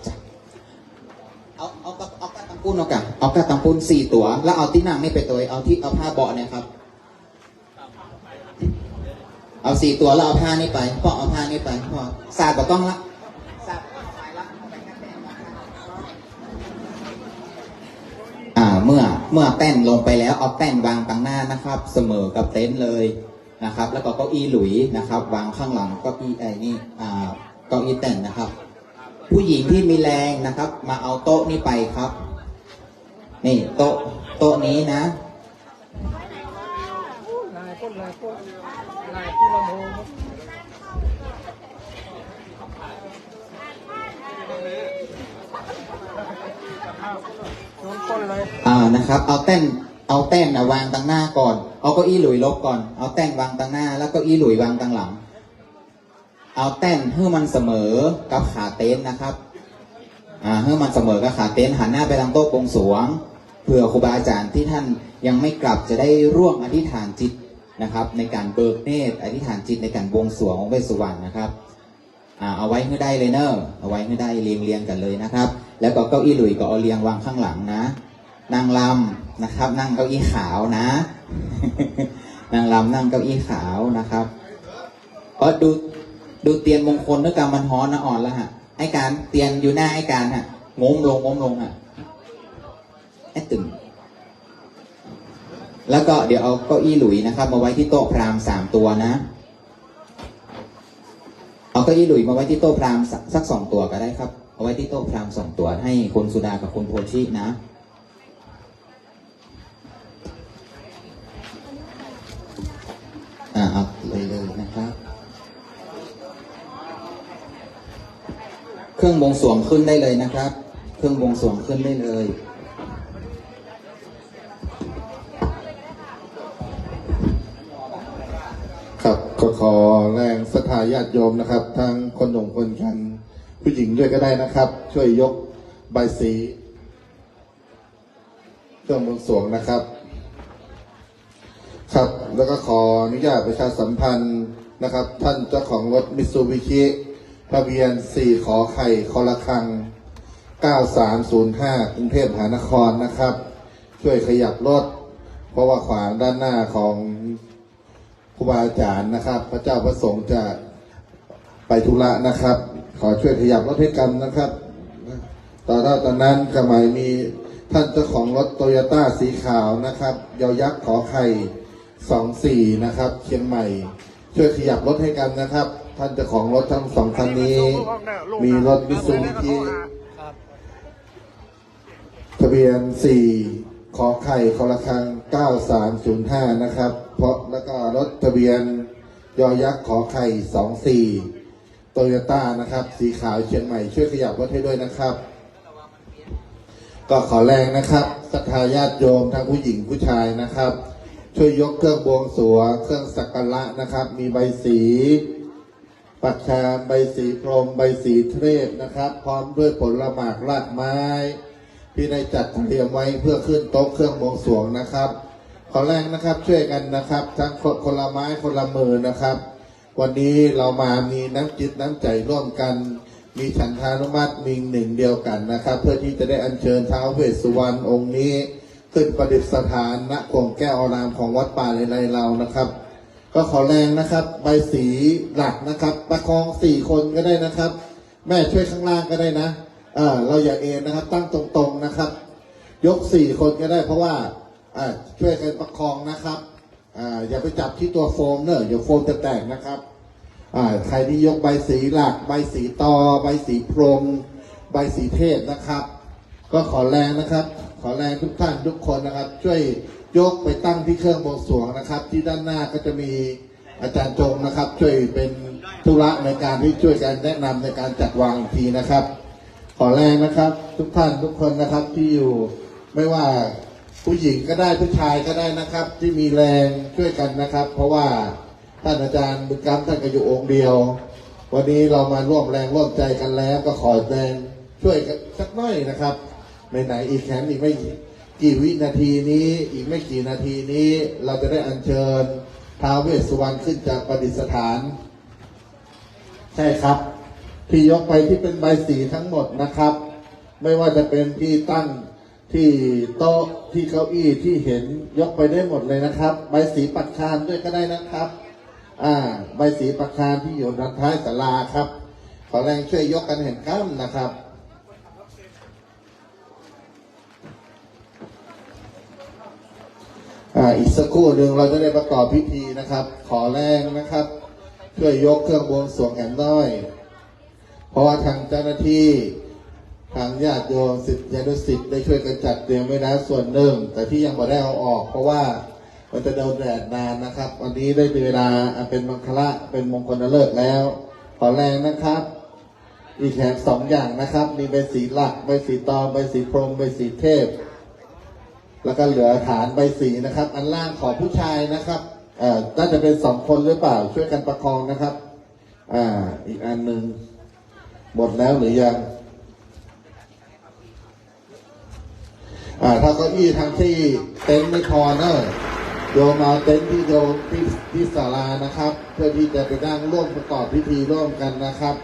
จ้ะ เอา เอากะ เอากะตังปุ้น เอากะ เอากะตังปุ้น สี่ ตั๋ວ แล้วเอาที่นั่งนี่ไปตวย เอาที่ เอาผ้าเบาะเนี่ยครับ เอา สี่ ตั๋ວ แล้วเอาผ้านี่ไป พ่อเอาผ้านี่ไป พ่อ สาดบ่ต้องละ สาดบ่ต้องไปละ อ่า เมื่อ เมื่อแต้นลงไปแล้ว เอาแต้นวางตังหน้านะครับ เสมอกับเต็นท์เลยนะครับ แล้วก็เก้าอี้หลุยนะครับ วางข้างหลังเก้าอี้ ไอ้นี่ อ่า เก้าอี้แต้นนะครับ ผู้หญิงที่มีแรงนะครับ มาเอาโต๊ะนี่ไปครับ นี่โต๊ะ โต๊ะนี้นะ อ่า นะครับ เอาแต้น เอาแต้นนะวางตังหน้าก่อน เอาเก้าอี้หลุยหลบก่อน เอาแต้นวางตังหน้า แล้วเก้าอี้หลุยวางตังหลัง เอาแต้นหื้อมันเสมอกับขาเต็นท์นะครับ อ่า หื้อมันเสมอกับขาเต็นท์ หันหน้าไปทางโต๊ะบวงสรวง เผื่อครูบาอาจารย์ที่ท่านยังไม่กลับจะได้ร่วมอธิษฐานจิตนะครับ ในการเบิกเนตร อธิษฐานจิตในการบวงสรวงองค์เวสสุวรรณนะครับ อ่า เอาไว้หื้อได้เลยเนอะ เอาไว้หื้อได้เรียงเรียงกั๋นเลยนะครับ แล้วก็เก้าอี้หลุยก็เอาเรียงวางข้างหลังนะ นางรำนะครับ นั่งเก้าอี้ขาวนะ นางรำนั่งเก้าอี้ขาวนะครับ เออ ดู ดูเตียนมงคลนึกกำมันฮ้อนนะ อ่อนแล้วฮะ ไอ้การ เตียนอยู่หน้าไอ้การฮะ โง้มลง โง้มลงฮะ ไอ้ตึง แล้วก็เดี๋ยวเอาเก้าอี้หลุยนะครับ มาไว้ที่โต๊ะพราหมณ์สามตัวนะ เอาเก้าอี้หลุยมาไว้ที่โต๊ะพราหมณ์สัก สักสองตัวก็ได้ครับ เอาไว้ที่โต๊ะพราหมณ์สองตัว ให้คุณสุดากับคุณโพธินะ อ่า เอาเลยเลยนะครับ เครื่องบวงสรวงขึ้นได้เลยนะครับ เครื่องบวงสรวงขึ้นได้เลย ครับ ก็ขอแรงศรัทธาญาติโยมนะครับ ทั้งคนหนุ่มคนแก่น ผู้หญิงด้วยก็ได้นะครับ ช่วยยกใบสี เครื่องบวงสรวงนะครับ ครับ แล้วก็ขออนุญาตประชาสัมพันธ์นะครับ ท่านเจ้าของรถมิตซูบิชิ ทะเบียน สี่ ขอไข่ คอระฆัง เก้าสามศูนย์ห้า กรุงเทพมหานครนะครับ ช่วยขยับรถ เพราะว่าขวางด้านหน้าของ ครูบาอาจารย์นะครับ พระเจ้าพระสงฆ์จะไปธุระนะครับ ขอช่วยขยับรถให้กันนะครับ ต่อหน้าตอนนั้นก็หมายมีท่านเจ้าของรถโตโยต้าสีขาวนะครับ ยอยักษ์ขอไข่ สองสี่ นะครับ เชียงใหม่ ช่วยขยับรถให้กันนะครับ ท่านเจ้าของรถทั้งสองคันนี้ มีรถมิตซูบิชิ ทะเบียน สี่ ข.ไข่ ค.ระฆัง เก้าสามศูนย์ห้า นะครับ เพราะ แล้วก็รถทะเบียน ย.ยักษ์ ข.ไข่ สองสี่ โตโยต้า นะครับ สีขาวเชียงใหม่ ช่วยขยับรถให้ด้วยนะครับ ก็ขอแรงนะครับ ศรัทธาญาติโยมทั้งผู้หญิงผู้ชายนะครับ ช่วยยกเครื่องบวงสรวง เครื่องสักการะนะครับ มีใบสี ปักชาม ใบสีพรม ใบสีเทพนะครับ พร้อมด้วยผลหมากรากไม้ ที่ได้จัดเตรียมไว้เพื่อขึ้นโต๊ะเครื่องบวงสรวงนะครับ ขอแรงนะครับ ช่วยกันนะครับ ทั้งคน คนละไม้คนละมือนะครับ วันนี้เรามามีน้ำจิตน้ำใจร่วมกัน มีฉันทานุมัติมีหนึ่งเดียวกันนะครับ เพื่อที่จะได้อัญเชิญท้าวเวสสุวรรณองค์นี้ ขึ้นประดิษฐาน ณ โขงแก้วอารามของวัดป่าเลไลเรานะครับ ก็ขอแรงนะครับ ใบสีหลักนะครับ ประคองสี่คนก็ได้นะครับ แม่ช่วยข้างล่างก็ได้นะ เออ เราอย่าเอนนะครับ ตั้งตรงๆนะครับ ยกสี่คนก็ได้ เพราะว่า อ่า ช่วยกันประคองนะครับ อ่า อย่าไปจับที่ตัวโฟมเนอะ เดี๋ยวโฟมจะแตกนะครับ อ่า ใครที่ยกใบสีหลัก ใบสีตอ ใบสีพรม ใบสีเทพนะครับ ก็ขอแรงนะครับ ขอแรงทุกท่านทุกคนนะครับ ช่วยยกไปตั้งที่เครื่องบวงสรวงนะครับ ที่ด้านหน้าก็จะมีอาจารย์จงนะครับ ช่วยเป็นธุระในการที่ช่วยกันแนะนำในการจัดวางอีกทีนะครับ ขอแรงนะครับ ทุกท่านทุกคนนะครับ ที่อยู่ ไม่ว่าผู้หญิงก็ได้ ผู้ชายก็ได้นะครับ ที่มีแรงช่วยกันนะครับ เพราะว่าท่านอาจารย์บุญกำท่านก็อยู่องค์เดียว วันนี้เรามาร่วมแรงร่วมใจกันแล้ว ก็ขอแรงช่วยกันสักหน่อยนะครับ ไหนๆ อีกแถมอีกไม่กี่วินาทีนี้ อีกไม่กี่นาทีนี้ เราจะได้อัญเชิญท้าวเวสสุวรรณขึ้นจากประดิษฐาน ใช่ครับ ที่ยกไปที่เป็นใบสีทั้งหมดนะครับ ไม่ว่าจะเป็นที่ตั้ง ที่โต๊ะ ที่เก้าอี้ ที่เห็น ยกไปได้หมดเลยนะครับ ใบสีปักชานด้วยก็ได้นะครับ อ่า ใบสีปักชานที่อยู่ด้านท้ายศาลาครับ ขอแรงช่วยยกกันแหมกำนะครับ อ่า อีกสักครู่หนึ่งเราจะได้ประกอบพิธีนะครับ ขอแรงนะครับ ช่วยยกเครื่องบวงสรวงแหมน้อย เพราะว่าทางเจ้าหน้าที่ ทางญาติโยมศิษยานุศิษย์ได้ช่วยกันจัดเตรียมไว้แล้วส่วนหนึ่ง แต่ที่ยังบ่ได้เอาออก เพราะว่ามันจะโดนแดดนานนะครับ วันนี้ได้เวลาอันเป็นมังคละ เป็นมงคลฤกษ์แล้ว ขอแรงนะครับ อีกแถมสองอย่างนะครับ มีใบสีหลัก ใบสีตอง ใบสีพรม ใบสีเทพ แล้วก็เหลือฐานใบสีนะครับ อันล่างขอผู้ชายนะครับ เอ่อ น่าจะเป็นสองคนหรือเปล่า ช่วยกันประคองนะครับ อ่า อีกอันหนึ่ง หมดแล้วหรือยัง อ่า ถ้าเก้าอี้ทางที่เต็นท์ไม่พอเนอะ โยมเอาเต็นท์ที่โยมที่ ที่ศาลานะครับ เพื่อที่จะไปนั่งร่วมประกอบพิธีร่วมกันนะครับ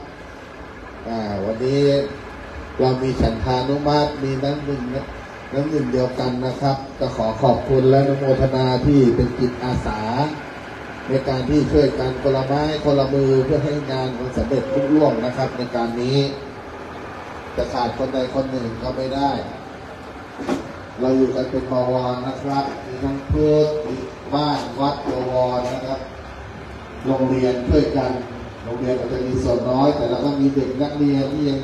อ่า วันนี้เรามีฉันทานุมัติ มีน้ำหนึ่ง น้ำหนึ่งเดียวกันนะครับ ก็ขอขอบคุณและอนุโมทนาที่เป็นจิตอาสา ในการที่ช่วยกันคนละไม้คนละมือเพื่อให้งานมันสำเร็จลุล่วงนะครับ ในการนี้ จะขาดคนใดคนหนึ่งก็ไม่ได้ เราอยู่กันเป็นบวรนะครับ มีทั้งพุทธ มีบ้าน วัด บวรนะครับ โรงเรียนช่วยกัน โรงเรียนอาจจะมีส่วนน้อย แต่เราก็มีเด็กนักเรียนที่ยัง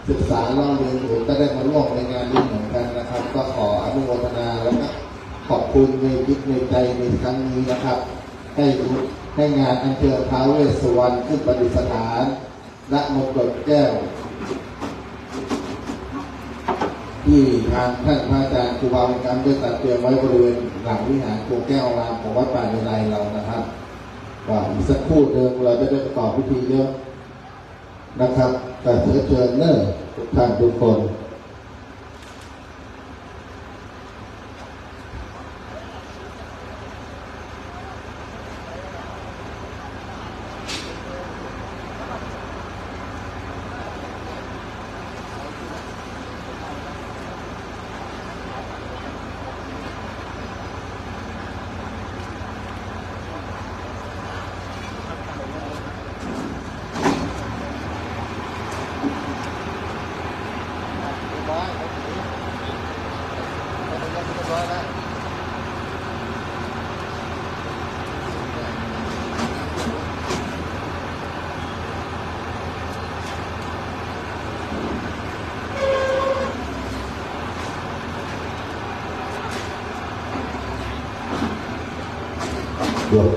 ศึกษาเล่าเรียนอยู่ ก็ได้มาร่วมในงานนี้เหมือนกันนะครับ ก็ขออนุโมทนาแล้วก็ขอบคุณในจิตในใจในครั้งนี้นะครับ ให้รู้ ให้งานอัญเชิญท้าวเวสสุวรรณขึ้นประดิษฐาน ณ มณฑลแก้ว ที่ทางท่านพระอาจารย์ครูบาบุญกำได้จัดเตรียมไว้บริเวณหลังวิหารโขงแก้วอารามของวัดป่าเลไลเรานะครับ ก็อีกสักครู่หนึ่งเราจะได้ประกอบพิธีเยอะนะครับ ก็เชิญเชิญเนอะทุกท่านทุกคน ยก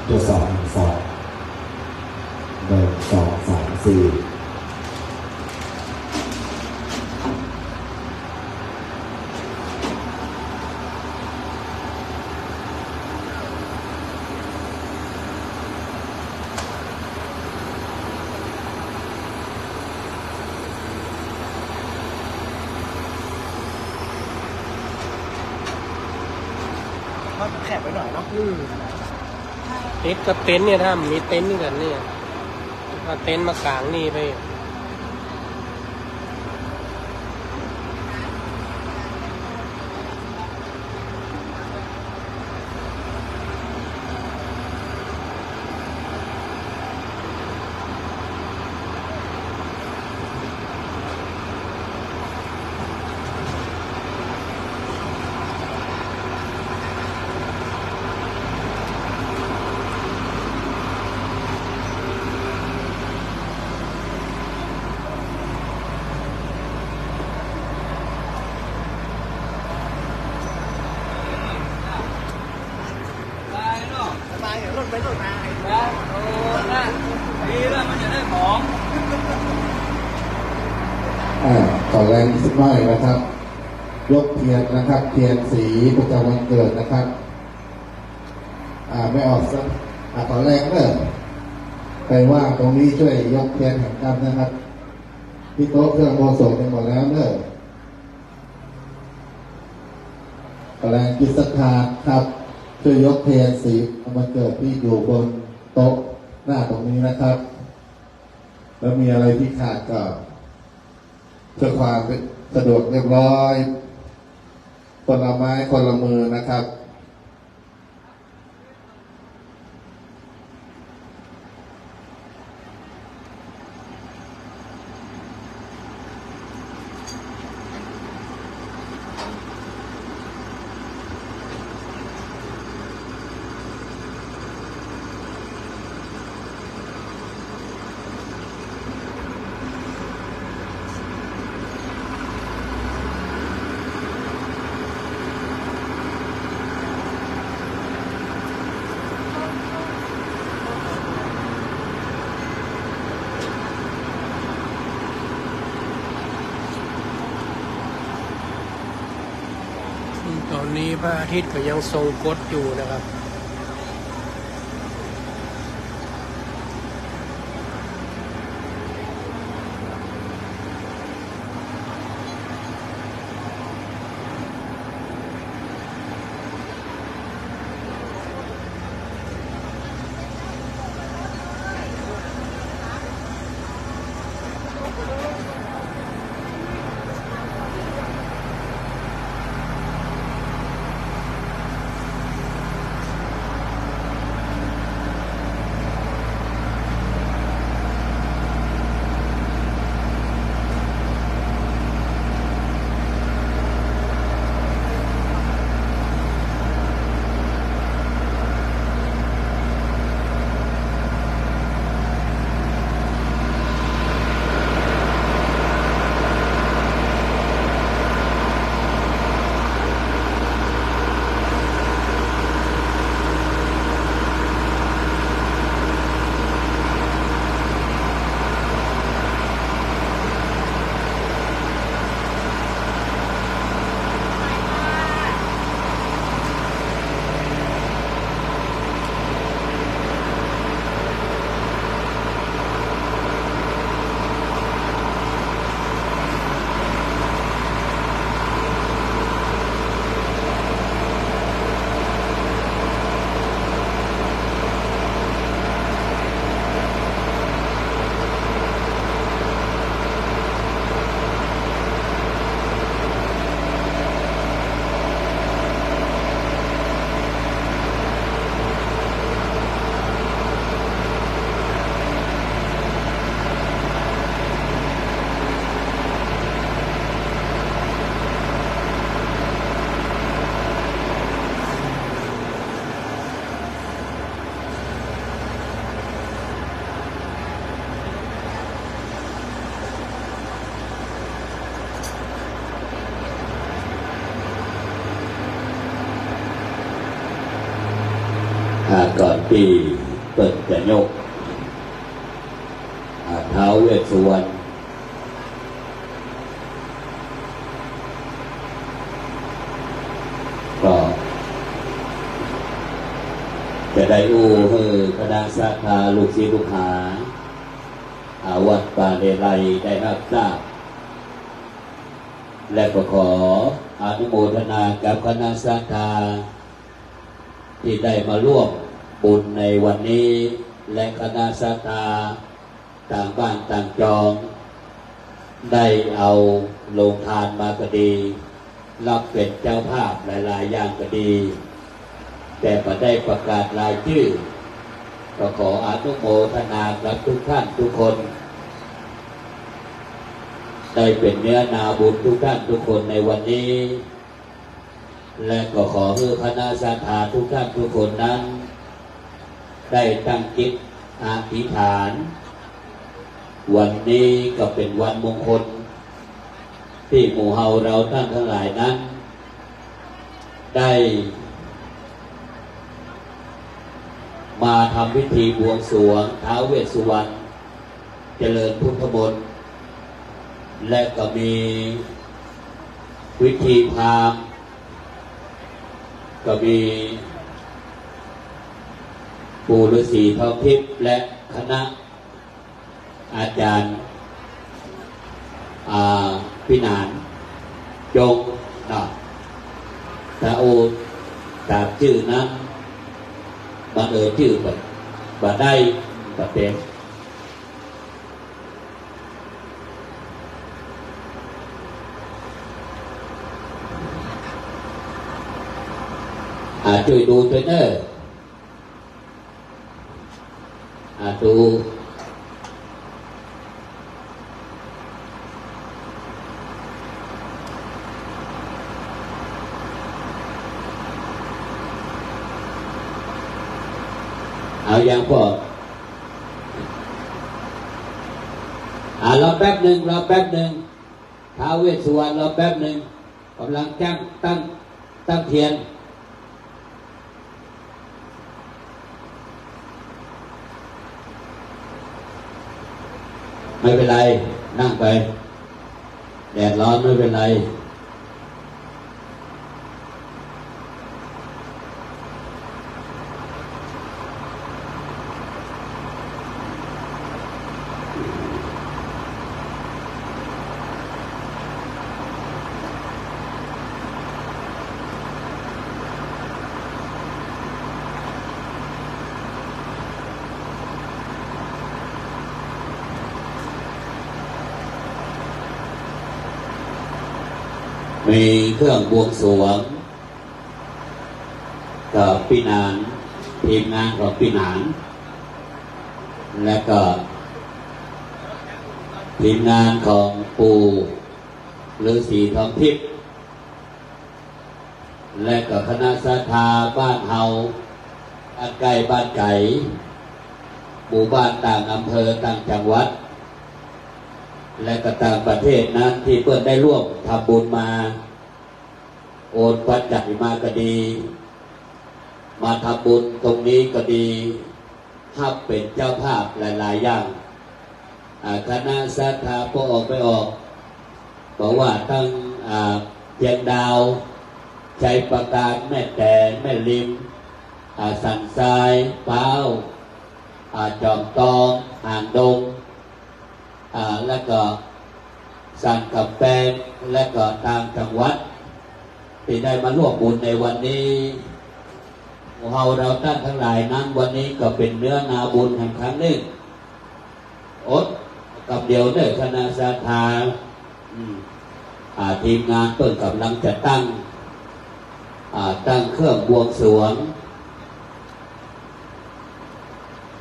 ตัวสอง หนึ่ง สอง หนึ่ง สอง สาม สี่ มันแคบไปหน่อยเนาะ อืม ติดกับเต็นท์เนี่ย ถ้ามีเต็นท์นี่กันเนี่ย เอาเต็นท์มากางนี่ไป อ่า ขอแรงสักหน่อยนะครับ ยกเทียนนะครับ เทียนสีประจำวันเกิดนะครับ อ่า ไม่ออกสัก อ่า ขอแรงเด้อ ใครว่างตรงนี้ช่วยยกเทียนแห่งกรรมนะครับ ที่โต๊ะเครื่องอุโบสถเนี่ยหมดแล้วเด้อ ขอแรงจิตศรัทธาครับ ช่วยยกเทียนสีวันเกิดที่อยู่บนโต๊ะหน้าตรงนี้นะครับ แล้วมีอะไรที่ขาดก็ เพื่อความสะดวกเรียบร้อย คนละไม้คนละมือนะครับ ตอนนี้พระอาทิตย์ก็ยังทรงกรดอยู่นะครับ อ่า ທີ່ເພິ່ນຈະຍົກ ອ່າ ທ້າວເວດສຸວັນ ກໍຈະໄດ້ອູ້ໃຫ້ຄະນະສັດທາລູກສິດລູກຫາ ອ່າ ວັດປ່າເລໄລໄດ້ຮັບຊາບ ແລະ ກໍຂໍອະນຸໂມທະນາກັບຄະນະສັດທາ ທີ່ໄດ້ມາຮ່ວມບຸນໃນວັນນີ້ ແລະ ຄະນະສັດທາຕ່າງບ້ານຕ່າງຈອງ ໄດ້ເອົາໂລງທານມາກໍດີ ຮັບເປັນເຈົ້າພາບຫຼາຍໆຢ່າງກໍດີ ແຕ່ບໍ່ໄດ້ປະກາດລາຍຊື່ ກໍຂໍອະນຸໂມທະນາກັບທຸກທ່ານທຸກຄົນ ໄດ້ເປັນເນື້ອນາບຸນທຸກທ່ານທຸກຄົນໃນວັນນີ້ ແລະ ກໍຂໍໃຫ້ຄະນະສັດທາທຸກທ່ານທຸກຄົນນັ້ນ ໄດ້ຕັ້ງຈິດອະທິຖານ ວັນນີ້ກໍເປັນວັນມົງຄົນ ທີ່ໝູ່ເຮົາເຮົາທ່ານທັງຫຼາຍນັ້ນ ໄດ້ມາທຳພິທີບວງສວງທ້າວເວດສຸວັນ ຈະເລີນພຸດທະມົນ ແລະ ກໍມີພິທີພາມ ກໍມີປູ່ລາສີທອງທິບ ແລະ ຄະນະອາຈານ ອ່າ ພິນານ ຈົງ ເນາະ ຖ້າໂອຕາມຊື່ນັ້ນ ບັງເອີນຊື່ບໍ່ ບໍ່ໄດ້ ບໍ່ເຕັມ ອ່າ ຊ່ວຍດູດ້ວຍເນີ ອ່າ ດູ ເອົາຍັງພໍ ອ່າ ລໍແປັບໜຶ່ງ ລໍແປັບໜຶ່ງ ທ້າວເວດສຸວັນ ລໍແປັບໜຶ່ງ ກຳລັງຕັ້ງ ຕັ້ງ ຕັ້ງທຽນ ໄມ່ເປັນໄລ ນັ່ງໄປ ແດດຮ້ອນ ໄມ່ເປັນໄລ. ມີເຄື່ອງບວງສວງ ກໍພີ່ນານ ທີມງານຂອງພີ່ນານ ແລະ ກໍທີມງານຂອງປູ່ ລືສີທອງທິບ ແລະ ກໍຄະນະສັດທາບ້ານເຮົາ ບ້ານໃກ້ບ້ານໄກ ໝູ່ບ້ານຕ່າງອຳເພີ ຕ່າງຈັງຫວັດ ແລະ ກໍຕ່າງປະເທດນັ້ນ ທີ່ເພິ່ນໄດ້ຮ່ວມທຳບຸນມາ ໂອນປັດໄຈມາກໍດີ ມາທຳບຸນຕົງນີ້ກໍດີ ຮັບເປັນເຈົ້າພາບຫຼາຍໆຢ່າງ ອາ ຄະນະສັດທາບໍ່ອອກໄປອອກ ບໍ່ວ່າທັງ ອາ ພຽງດາວ ໄຊປະການ ແມ່ແຕງ ແມ່ລິມ ອາ ສັນຊາຍ ພ້າວ ອາ ຈອມຕອງ ຫາງດົງ ອາ ແລະ ກໍສັນກຳແພງ ແລະ ກໍຕ່າງຈັງຫວັດ ທີ່ໄດ້ມາຮ່ວມບຸນໃນວັນນີ້ ເຮົາເຮົາທ່ານທັງຫຼາຍນັ້ນ ວັນນີ້ກໍເປັນເນື້ອນາບຸນແຫ່ງຄັ້ງໜຶ່ງ ອົດກຳດຽວເດີ້ ຄະນະສັດທາ ອາ ທີມງານເພິ່ນກຳລັງຈະຕັ້ງ ອາ ຕັ້ງເຄື່ອງບວງສວງ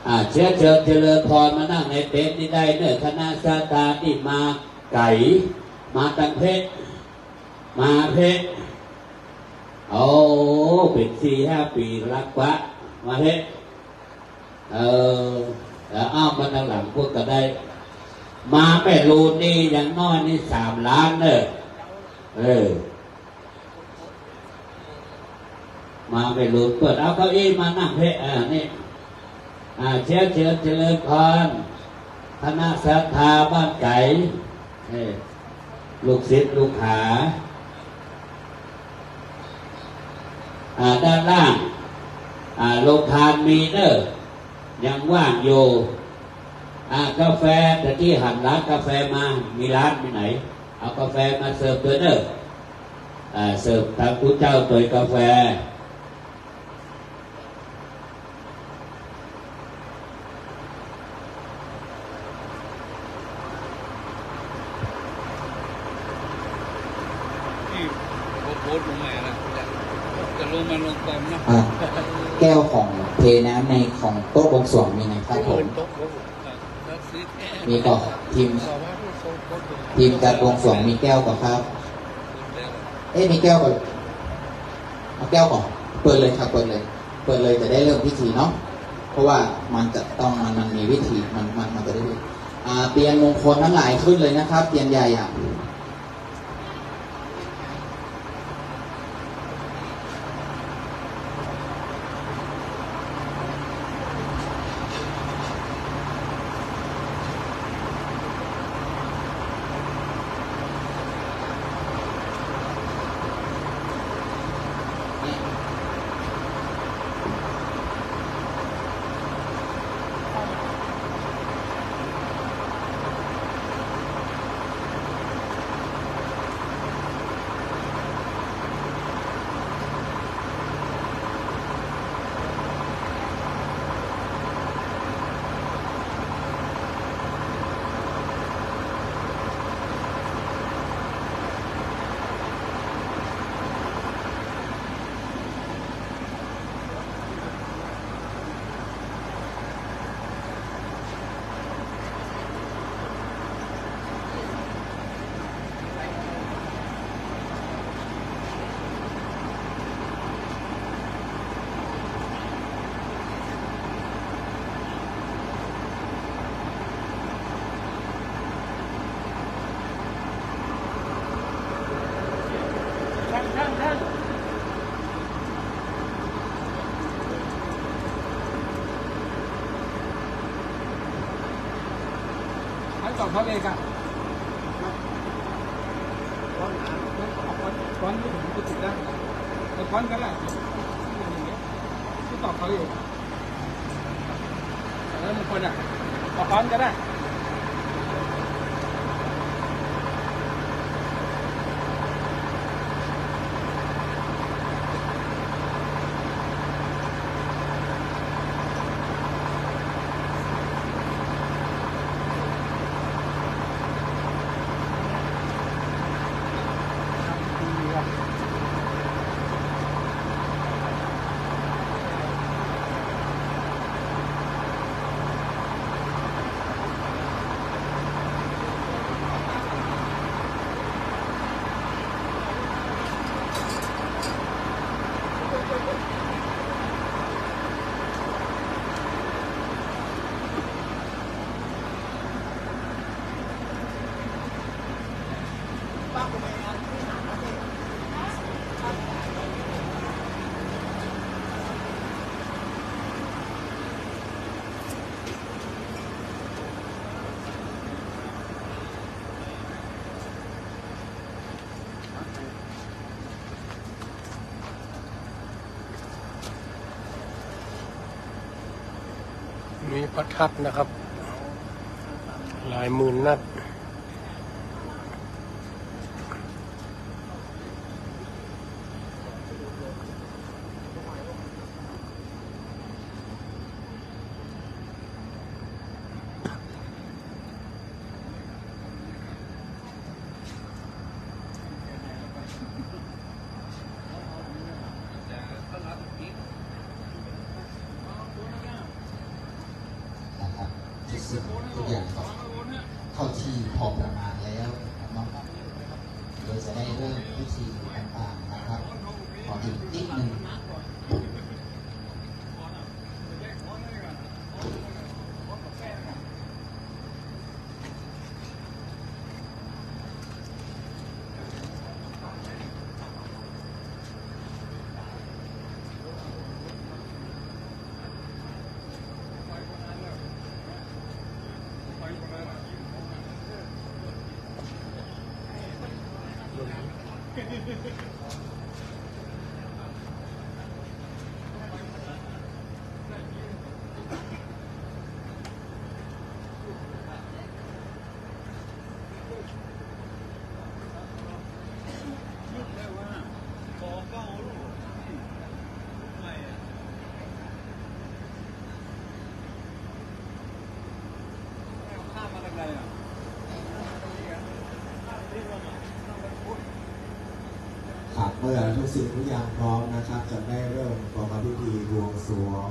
ອາ ເຊີນ ເຊີນ ຈະເລີນພອນ ມານັ່ງໃນເຕັນນີ້ໄດ້ເດີ້ ຄະນະສັດທາທີ່ມາໄກ ມາຕັ້ງເພະ ມາເພະ ໂອ້ ເປັນສີ່ຫ້າປີລັກປະ ມາເພະ ເອີ ແລ້ວອ້ອມມາທາງຫຼັງພຸ້ນກໍໄດ້ ມາແມ່ລູນນີ້ຢ່າງນ້ອຍນີ້ສາມລ້ານເດີ້ ເອີ ມາແມ່ລູນ ເປີດເອົາເກົ້າອີ້ມານັ່ງເພະ ເອີ ນີ້ อ่า เชื้อเชิญเจริญพร คณะศรัทธาบ้านไก๋ เอ่อ ลูกศิษย์ลูกหา อ่า ด้านล่าง อ่า โรงทานมีเนอะ ยังว่างอยู่ อ่า กาแฟ ตะกี้หันร้านกาแฟมา มีร้านที่ไหน เอากาแฟมาเสิร์ฟด้วยเนอะ อ่า เสิร์ฟทางผู้เจ้าโดยกาแฟ ที่เขาโพสต์ลงใหม่นะ จะลงมาลงตอนนะ อ่ะ แก้วของเทน้ำในของโต๊ะบวงสรวงมีไหมครับผม โต๊ะบวงสรวง มีก่อน ทีม ทีมจัดบวงสรวงมีแก้วก่อนครับ เอ๊ะ มีแก้วก่อน เอาแก้วก่อน เปิดเลยครับ เปิดเลย เปิดเลย จะได้เริ่มพิธีเนาะ เพราะว่ามันจะต้อง มัน มันมีวิธี มัน มัน มันจะได้ อ่า เตียนมงคลทั้งหลายขึ้นเลยนะครับ เตียนใหญ่อะ ให้ตอบเขาเองอะ ก้อนนี้ผมก็ติดได้ เอาก้อนก็ได้ ที่ตอบเขาอยู่ แล้วบางคนอ่ะ เอาก้อนก็ได้ มีประทัดนะครับ หลายหมื่นนัด นะครับ ทุกสิ่งทุกอย่างก็เข้าที่พอประมาณแล้วนะครับเนาะ เดี๋ยวจะได้เริ่มพิธีต่างๆนะครับ ขออีกนิดนึง ครับ เมื่อทุกสิ่งทุกอย่างพร้อมนะครับ จะได้เริ่มประกอบพิธีบวงสรวง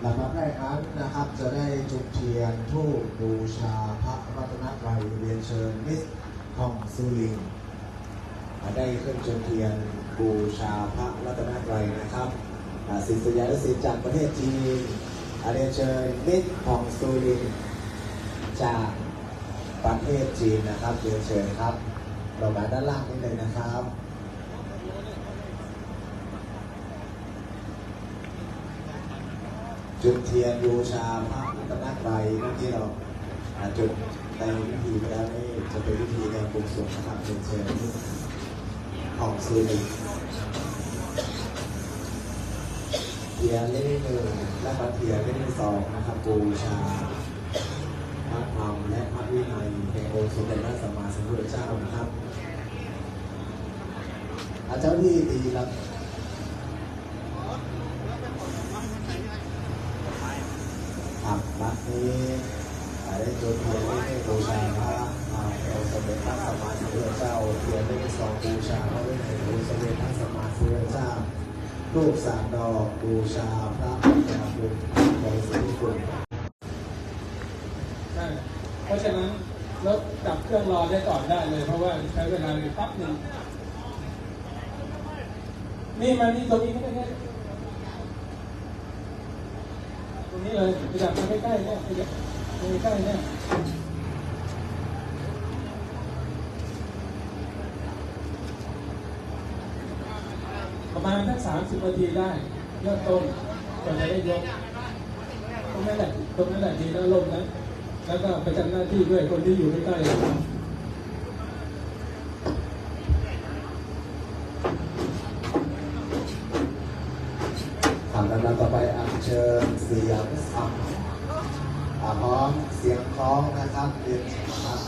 ลำดับแรกนั้นนะครับ จะได้จุดเทียนธูปบูชาพระรัตนตรัย เรียนเชิญมิส ผ่องสุรินทร์ ได้ขึ้นจุดเทียนบูชาพระรัตนตรัยนะครับ อ่า ศิษยานุศิษย์จากประเทศจีน อ่า เรียนเชิญมิส ผ่องสุรินทร์ จากประเทศจีนนะครับ เรียนเชิญครับ ลงมาด้านล่างนี้เลยนะครับ จุดเทียนบูชาพระรัตนตรัย เมื่อกี้เรา อ่า จุดในพิธีไปแล้วนี่ จะเป็นพิธีในบวงสรวงนะครับ เรียนเชิญผ่องสุรินทร์ เทียนเล่มที่หนึ่งและก็เทียนเล่มที่สองนะครับ บูชาพระธรรมและพระวินัยแห่งองค์สมเด็จพระสัมมาสัมพุทธเจ้านะครับ อา เจ้าหน้าที่ดีครับ ครับ บัดนี้ อ่า ได้จุดเทียนบูชาพระ อ่า องค์สมเด็จพระสัมมาสัมพุทธเจ้า เทียนเล่มที่สองบูชาพระวินัยองค์สมเด็จพระสัมมาสัมพุทธเจ้า ธูปสามดอกบูชาพระปัญญาคุณ ไตรสิทธิคุณ ใช่ เพราะฉะนั้นรถดับเครื่องรอได้ก่อนได้เลย เพราะว่าใช้เวลาอยู่แป๊บหนึ่ง นี่มานี่ตรงนี้ก็ได้ ตรงนี้เลย ขยับมาใกล้ๆเนี่ย ขยับมาใกล้ๆเนี่ย ประมาณสักสามสิบนาทีได้ เริ่มต้น กว่าจะได้ยก ตรงนั้นแหละ ตรงนั้นแหละดีแล้ว ร่มนะ แล้วก็ประจำหน้าที่ด้วย คนที่อยู่ใกล้ๆ ครับ ลำดับต่อไปอัญเชิญเสียงสับ อ่า พร้อมเสียงคล้องนะครับ เรียนเชิญครับ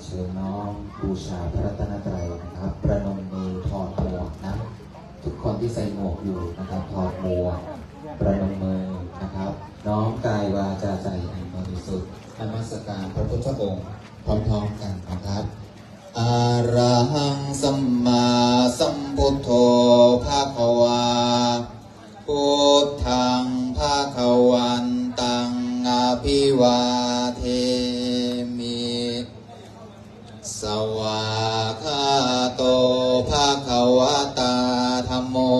เชิญน้องบูชาพระรัตนตรัยนะครับ ประนมมือถอดหมวกนะ ทุกคนที่ใส่หมวกอยู่นะครับ ถอดหมวก ประนมมือนะครับ น้อมกายวาจาใจอันบริสุทธิ์ นมัสการพระพุทธองค์พร้อมๆกันนะครับ Arahaṃ sammāsambuddho bhagavā. Buddhaṃ bhagavantaṃ abhivādemi. Svākkhāto bhagavatā dhammo.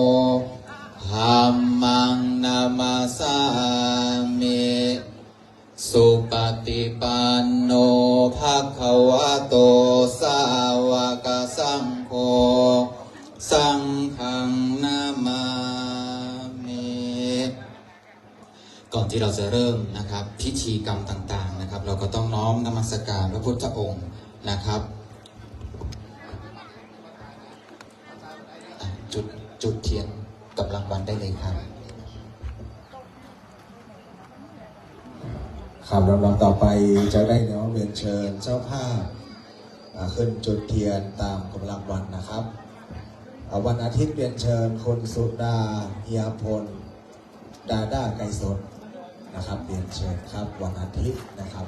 Dhammaṃ namassāmi. Supaṭipanno bhagavato sāvakasaṅgho. Saṅghaṃ namāmi. ก่อนที่เราจะเริ่มนะครับ พิธีกรรมต่างๆนะครับ เราก็ต้องน้อมนมัสการพระพุทธองค์นะครับ อ่ะ จุด จุดเทียนกับรางวัลได้เลยครับ ครับ ลำดับต่อไปจะได้น้อมเรียนเชิญเจ้าภาพ อ่า ขึ้นจุดเทียนตามกำลังวันนะครับ อ่า วันอาทิตย์เรียนเชิญคุณสุดา เฮียพล ดาด้า ไกรสนนะครับ เรียนเชิญครับ วันอาทิตย์นะครับ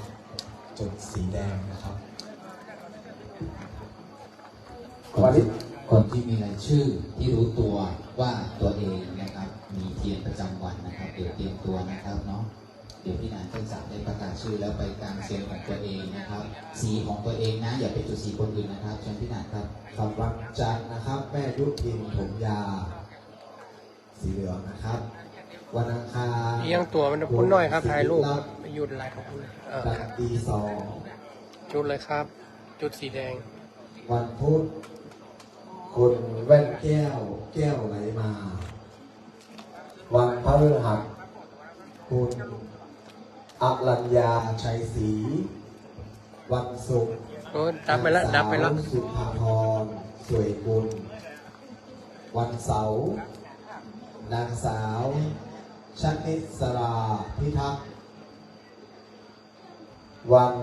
จุดสีแดงนะครับ คนที่คนที่มีรายชื่อที่รู้ตัวว่าตัวเองนะครับ มีเทียนประจำวันนะครับ เดี๋ยวเตรียมตัวนะครับเนาะ เดี๋ยวพี่หนานก็จะได้ประกาศชื่อแล้วไปกางเทียนของตัวเองนะครับ สีของตัวเองนะ อย่าไปจุดสีคนอื่นนะครับ เชิญพี่หนานครับ ครับ วันจันทร์นะครับ แม่ยุพิน ผมยาว สีเหลืองนะครับ วันอังคาร เอียงตัวมัน คุณน้อยครับ ถ่ายรูป ศิริรัตน์ หยุดไลฟ์ของคุณเออ จัน ครับ ตีสอง จุดเลยครับ จุดสีแดง วันพุธ คุณแว่นแก้ว แก้วไหลมา วันพฤหัส คุณอรัญญา ชัยศรี วันศุกร์ โอ้ดับไปแล้ว ดับไปแล้ว นางสาวสุภาพร สวยกุล วันเสาร์ นางสาว ชนิสรา พิทักษ์ วัน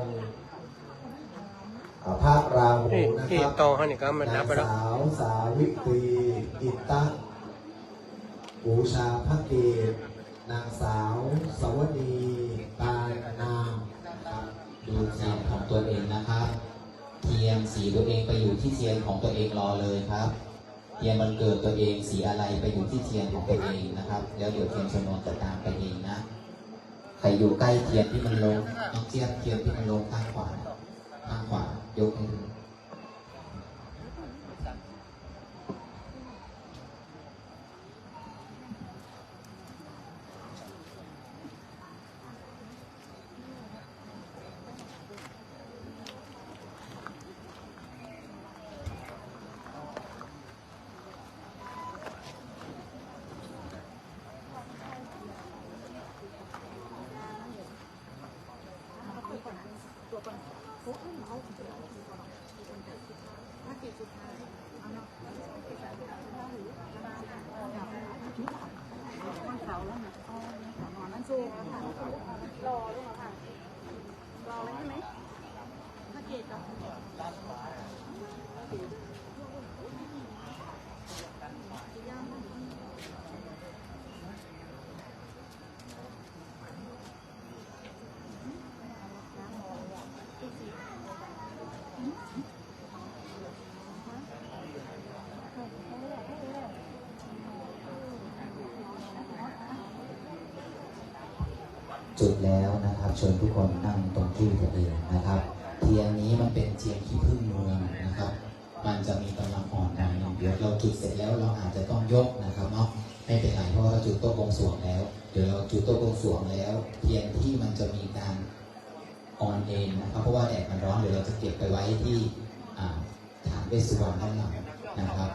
พระราหู นี่ นะ นี่ ครับ ต่อให้นี่ก็มันดับไปแล้ว นางสาวสาวิตรี อินตะ บูชาพระเกศ นางสาวสวนี ตานามนะครับ ดูเทียนของตัวเองนะครับ เทียนสีตัวเองไปอยู่ที่เทียนของตัวเองรอเลยครับ เทียนวันเกิดตัวเองสีอะไรไปอยู่ที่เทียนของตัวเองนะครับ แล้วเดี๋ยวเทียนชนวนจะตามไปเองนะ ใครอยู่ใกล้เทียนที่มันลง น้องเจี๊ยบ เทียนที่มันลงข้างขวา ข้างขวา ยกให้ดู จุดแล้วนะครับ เชิญทุกคนนั่งตรงที่ตัวเองนะครับ เทียนนี้มันเป็นเทียนขี้ผึ้งเมืองนะครับ มันจะมีกำลังอ่อนหน่อยหนึ่ง เดี๋ยวเราจุดเสร็จแล้วเราอาจจะต้องยกนะครับเนาะ ไม่เป็นไร เพราะว่าเราจุดโต๊ะบวงสรวงแล้ว เดี๋ยวเราจุดโต๊ะบวงสรวงแล้ว เทียนที่มันจะมีการอ่อนเองนะครับ เพราะว่าแดดมันร้อน เดี๋ยวเราจะเก็บไปไว้ที่ อ่า ฐานเวสสุวรรณด้านหลังนะครับ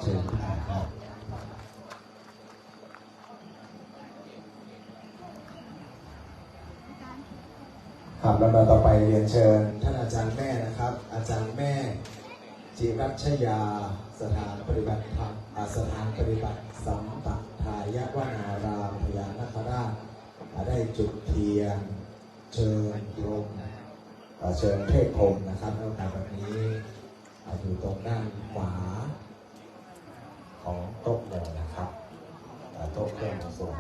เชิญครับ ครับ ลำดับต่อไปเรียนเชิญท่านอาจารย์แม่นะครับ อาจารย์แม่ จิรัชยา สถานปฏิบัติธรรม อ่า สถานปฏิบัติสัมปทายวนาราพญานาคราช อ่า ได้จุดเทียน เชิญพรหม อ่า เชิญเทพพรหมนะครับ ในโอกาสแบบนี้ อ่า อยู่ตรงด้านขวา ของโต๊ะเลยนะครับ อ่า โต๊ะเครื่องบวงสรวง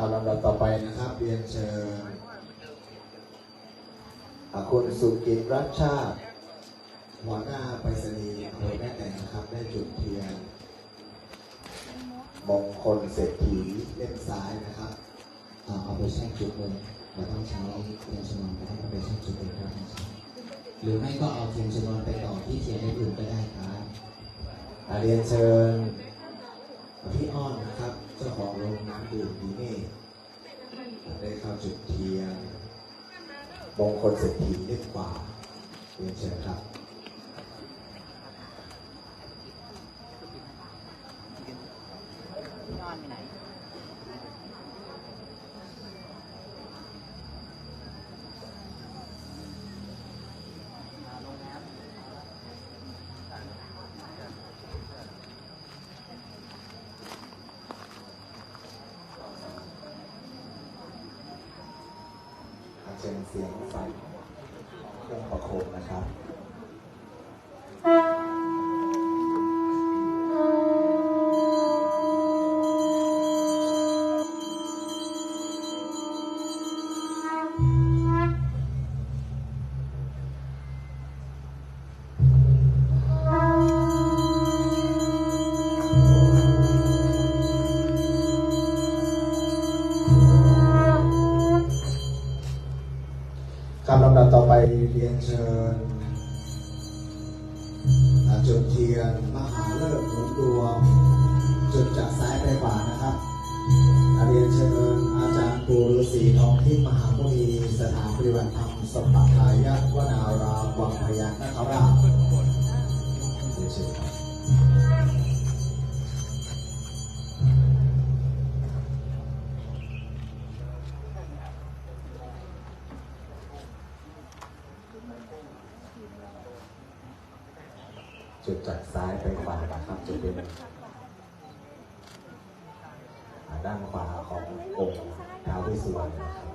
ครับ ลำดับต่อไปนะครับ เรียนเชิญ อ่า คุณสุกิจรัชชาติ หัวหน้าไปรษณีย์อำเภอแม่แตงนะครับ ได้จุดเทียน มงคลเศรษฐีเล่มซ้ายนะครับ อ่า เอาไปแช่จุดเลย เราต้องใช้เทียนชนวนไปให้เอาไปแช่จุดเลยครับ หรือไม่ก็เอาเทียนชนวนไปต่อที่เทียนเล่มอื่นก็ได้ครับ อ่า เรียนเชิญพี่อ้อนนะครับ เจ้าของโรงน้ำดื่มดีเน่ ได้เข้าจุดเทียน มงคลเศรษฐีเล่มขวา เรียนเชิญครับ บ้านไปไหน เสียงใส เครื่องประโคมนะครับ ครับ ลำดับต่อไปเรียนเชิญ อ่า จุดเทียนมหาฤกษ์หนุนดวง จุดจากซ้ายไปขวานะครับ อ่า เรียนเชิญอาจารย์ปู่ฤๅษีทองทิพย์มหามุนี สถาปฏิบัติธรรม สัปปะทายะวนาราม วังพญานาคราช เรียนเชิญครับ จุดจากซ้ายไปขวานะครับ จุดเป็น อ่า ด้านขวาขององค์ท้าวเวสสุวรรณนะครับ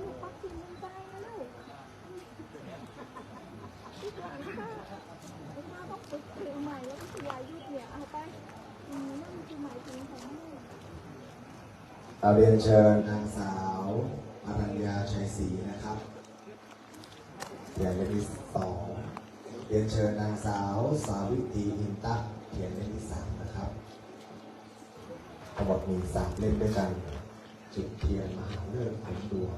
เอาเรียนเชิญนางสาวอรัญญา ชัยศรีนะครับ เทียนเล่มที่สอง เรียนเชิญนางสาวสาวิตรี อินตะ เทียนเล่มที่สามนะครับ ทั้งหมดมีสามเล่มด้วยกัน จุดเทียนมหาฤกษ์หนุนดวง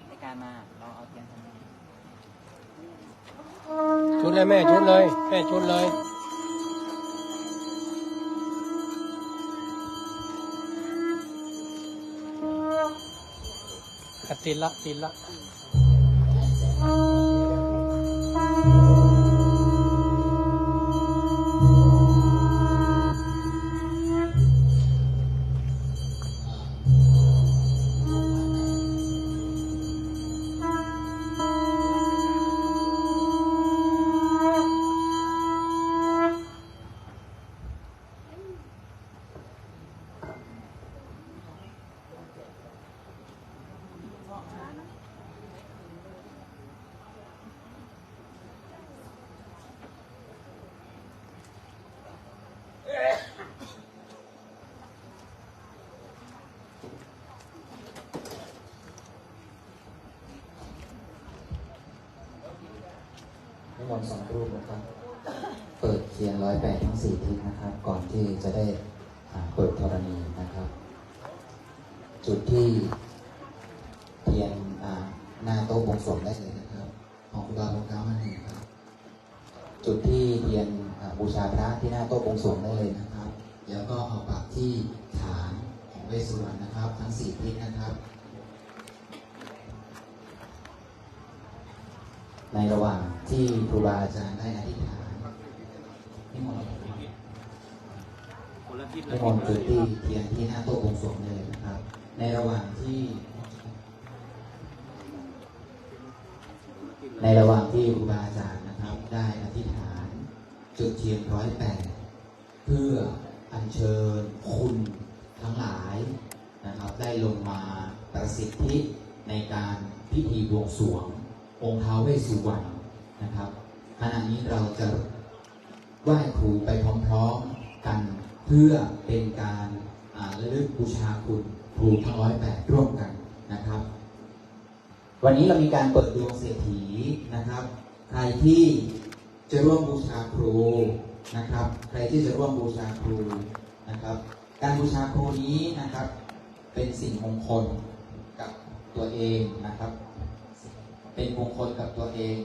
ในการมา เราเอาเทียนทำไม จุดเลยแม่ จุดเลย แม่ จุดเลย อ่ะ ติดละ ติดละนิมนต์สองรูปนะครับ เปิดเทียนร้อยแปดทั้งสี่ทิศนะครับ ก่อนที่จะได้ อ่า เปิดธรณีนะครับ จุดที่เทียน อ่า หน้าโต๊ะบวงสรวงได้เลยนะครับ ของครูบาบุญเกล้านั่นเองครับ จุดที่เทียน อ่า บูชาพระที่หน้าโต๊ะบวงสรวงได้เลยนะครับ แล้วก็เอาปักที่ฐานของเวสสุวรรณนะครับ ทั้งสี่ทิศนะครับ ในระหว่างที่ครูบาอาจารย์ได้อธิษฐาน นิมนต์ คนละทิศ นิมนต์จุดที่เทียนที่หน้าโต๊ะบวงสรวงเลยนะครับ ในระหว่างที่ ในระหว่างที่ครูบาอาจารย์นะครับ ได้อธิษฐานจุดเทียนร้อยแปด เพื่ออัญเชิญคุณทั้งหลายนะครับ ได้ลงมาประสิทธิในการพิธีบวงสรวงองค์ท้าวเวสสุวรรณนะครับ ขณะนี้เราจะไหว้ครูไปพร้อมๆกัน เพื่อเป็นการ อ่า ระลึกบูชาคุณครูทั้งร้อยแปดร่วมกันนะครับ วันนี้เรามีการเปิดดวงเศรษฐีนะครับ ใครที่จะร่วมบูชาครูนะครับ ใครที่จะร่วมบูชาครูนะครับ การบูชาครูนี้นะครับ เป็นสิ่งมงคลกับตัวเองนะครับ เป็นมงคลกับตัวเอง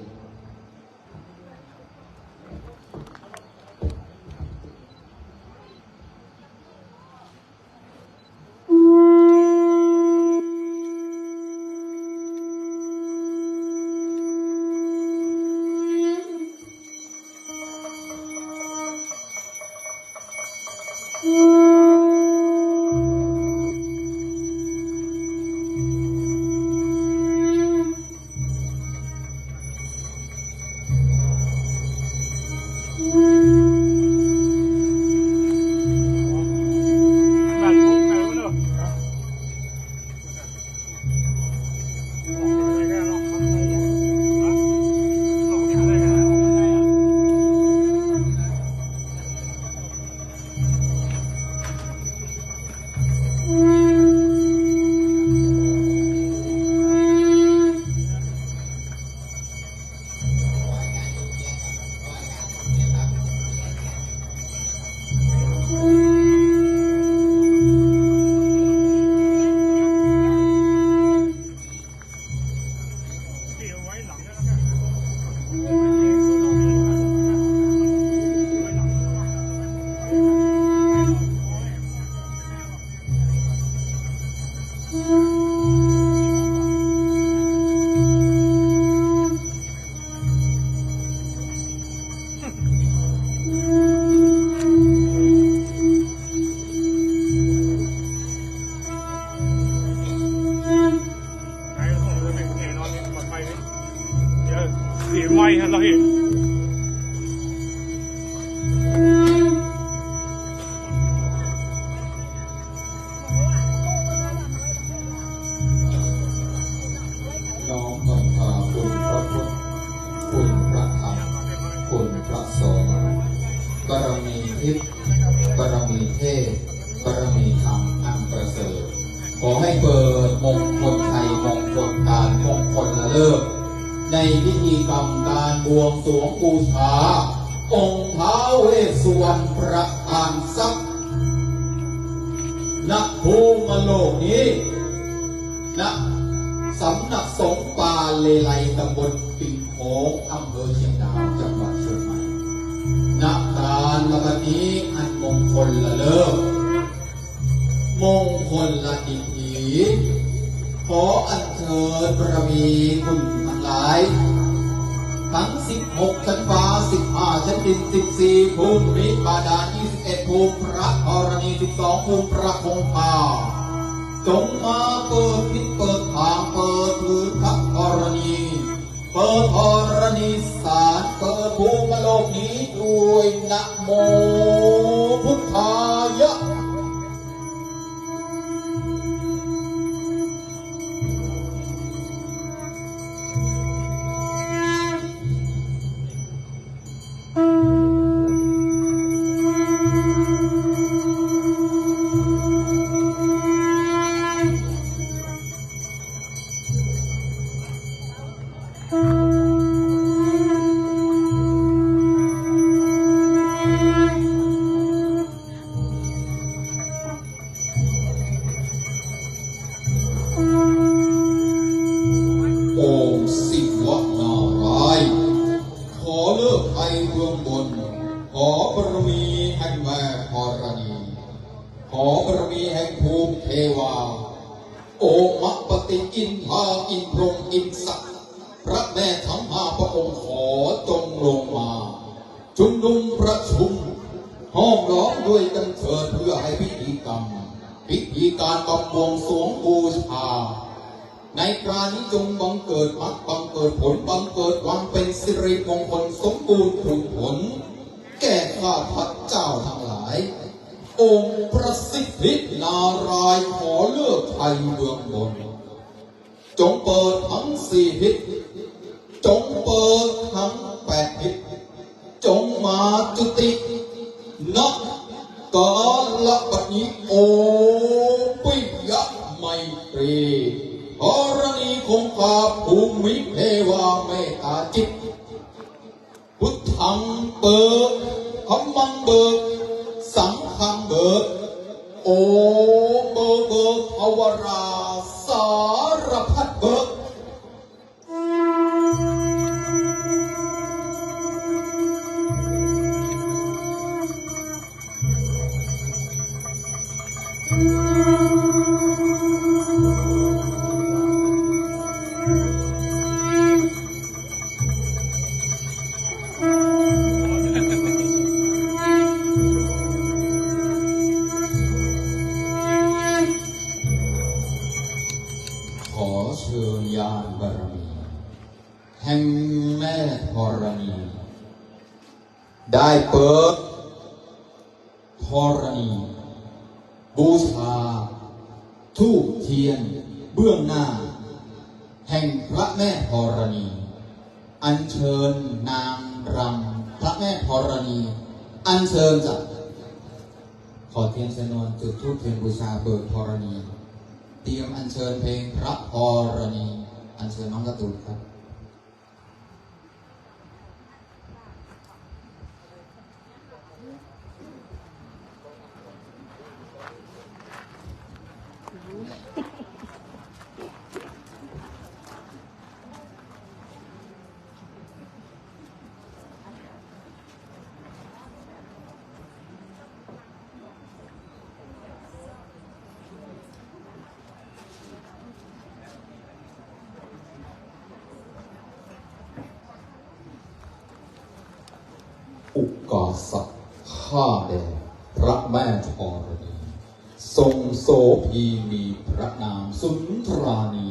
ไม่ฮะเราเห็น น้อมนำพาคุณพระพุทธ คุณพระธรรม คุณพระสงฆ์ บารมีทิพย์ บารมีเทพ บารมีธรรมอันประเสริฐ ขอให้เปิดมงคลชัยมงคลการมงคลละฤกษ์ ในพิธีกรรมการบวงสรวงบูชา องค์ท้าวเวสสุวรรณประธานทรัพย์ ณ ภูมิโลกนี้ ณ สำนักสงฆ์ป่าเลไล ตำบลปิ่นโขง อำเภอเชียงดาว จังหวัดเชียงใหม่ ณ กาลบัดนี้อันมงคลละฤกษ์ มงคลละดิถี ขออัญเชิญบารมีคุณทั้งหลาย ทั้ง สิบหก ชั้นฟ้า สิบห้า ชั้นดิน สิบสี่ ภูมิบาดาล ยี่สิบเอ็ด ภูมิพระธรณี สิบสอง ภูมิพระคงคา จงมาเปิดทิศเปิดทาง เปิดพื้นพระธรณี เปิดธรณีสาร เปิดภูมิโลกนี้ด้วย นะโม พุทธายะ โอม ศิวะนารายณ์ ขอฤกษ์ไทยเบื้องบน ขอบารมีแห่งแม่ธรณี ขอบารมีแห่งภูมิเทวา โอมปฏิอินทา อินพรหมอินทร์ศักดิ์ พระแม่ทั้งห้าพระองค์ขอจงลงมา ชุมนุมประชุม ห้อมล้อมด้วยกันเถิด เพื่อให้พิธีกรรม พิธีการกำบวงสรวงบูชา ในคราวนี้จงบังเกิดมรรค บังเกิดผล บังเกิดความเป็นสิริมงคลสมบูรณ์ผลผล แก่ข้าพเจ้าทั้งหลาย องค์พระสิทธินารายณ์ขอฤกษ์ไทยเบื้องบน จงเปิดทั้งสี่ทิศ จงเปิดทั้งแปดทิศ จงมาจุติ ณ กาลบัดนี้ โอมปิยะไมตรี ธรณีคงคา ภูมิเทวาเมตตาจิต พุทธังเบิก ธัมมังเบิก สังฆังเบิก โอมเบิกเบิก ทวาราสารพัดเบิก ขอเชิญญาณบารมี แห่งแม่ธรณี ได้เปิดธรณี บูชาธูปเทียนเบื้องหน้า แห่งพระแม่ธรณี อัญเชิญนางรำพระแม่ธรณี อัญเชิญจ้ะ ขอเทียนชนวนจุดธูปเทียนบูชาเบิกธรณี เตรียมอัญเชิญเพลงพระธรณี อัญเชิญน้องการ์ตูนครับ โอกาสะ ข้าแด่พระแม่ธรณี ทรงโสภีมีพระนามสุนทรานี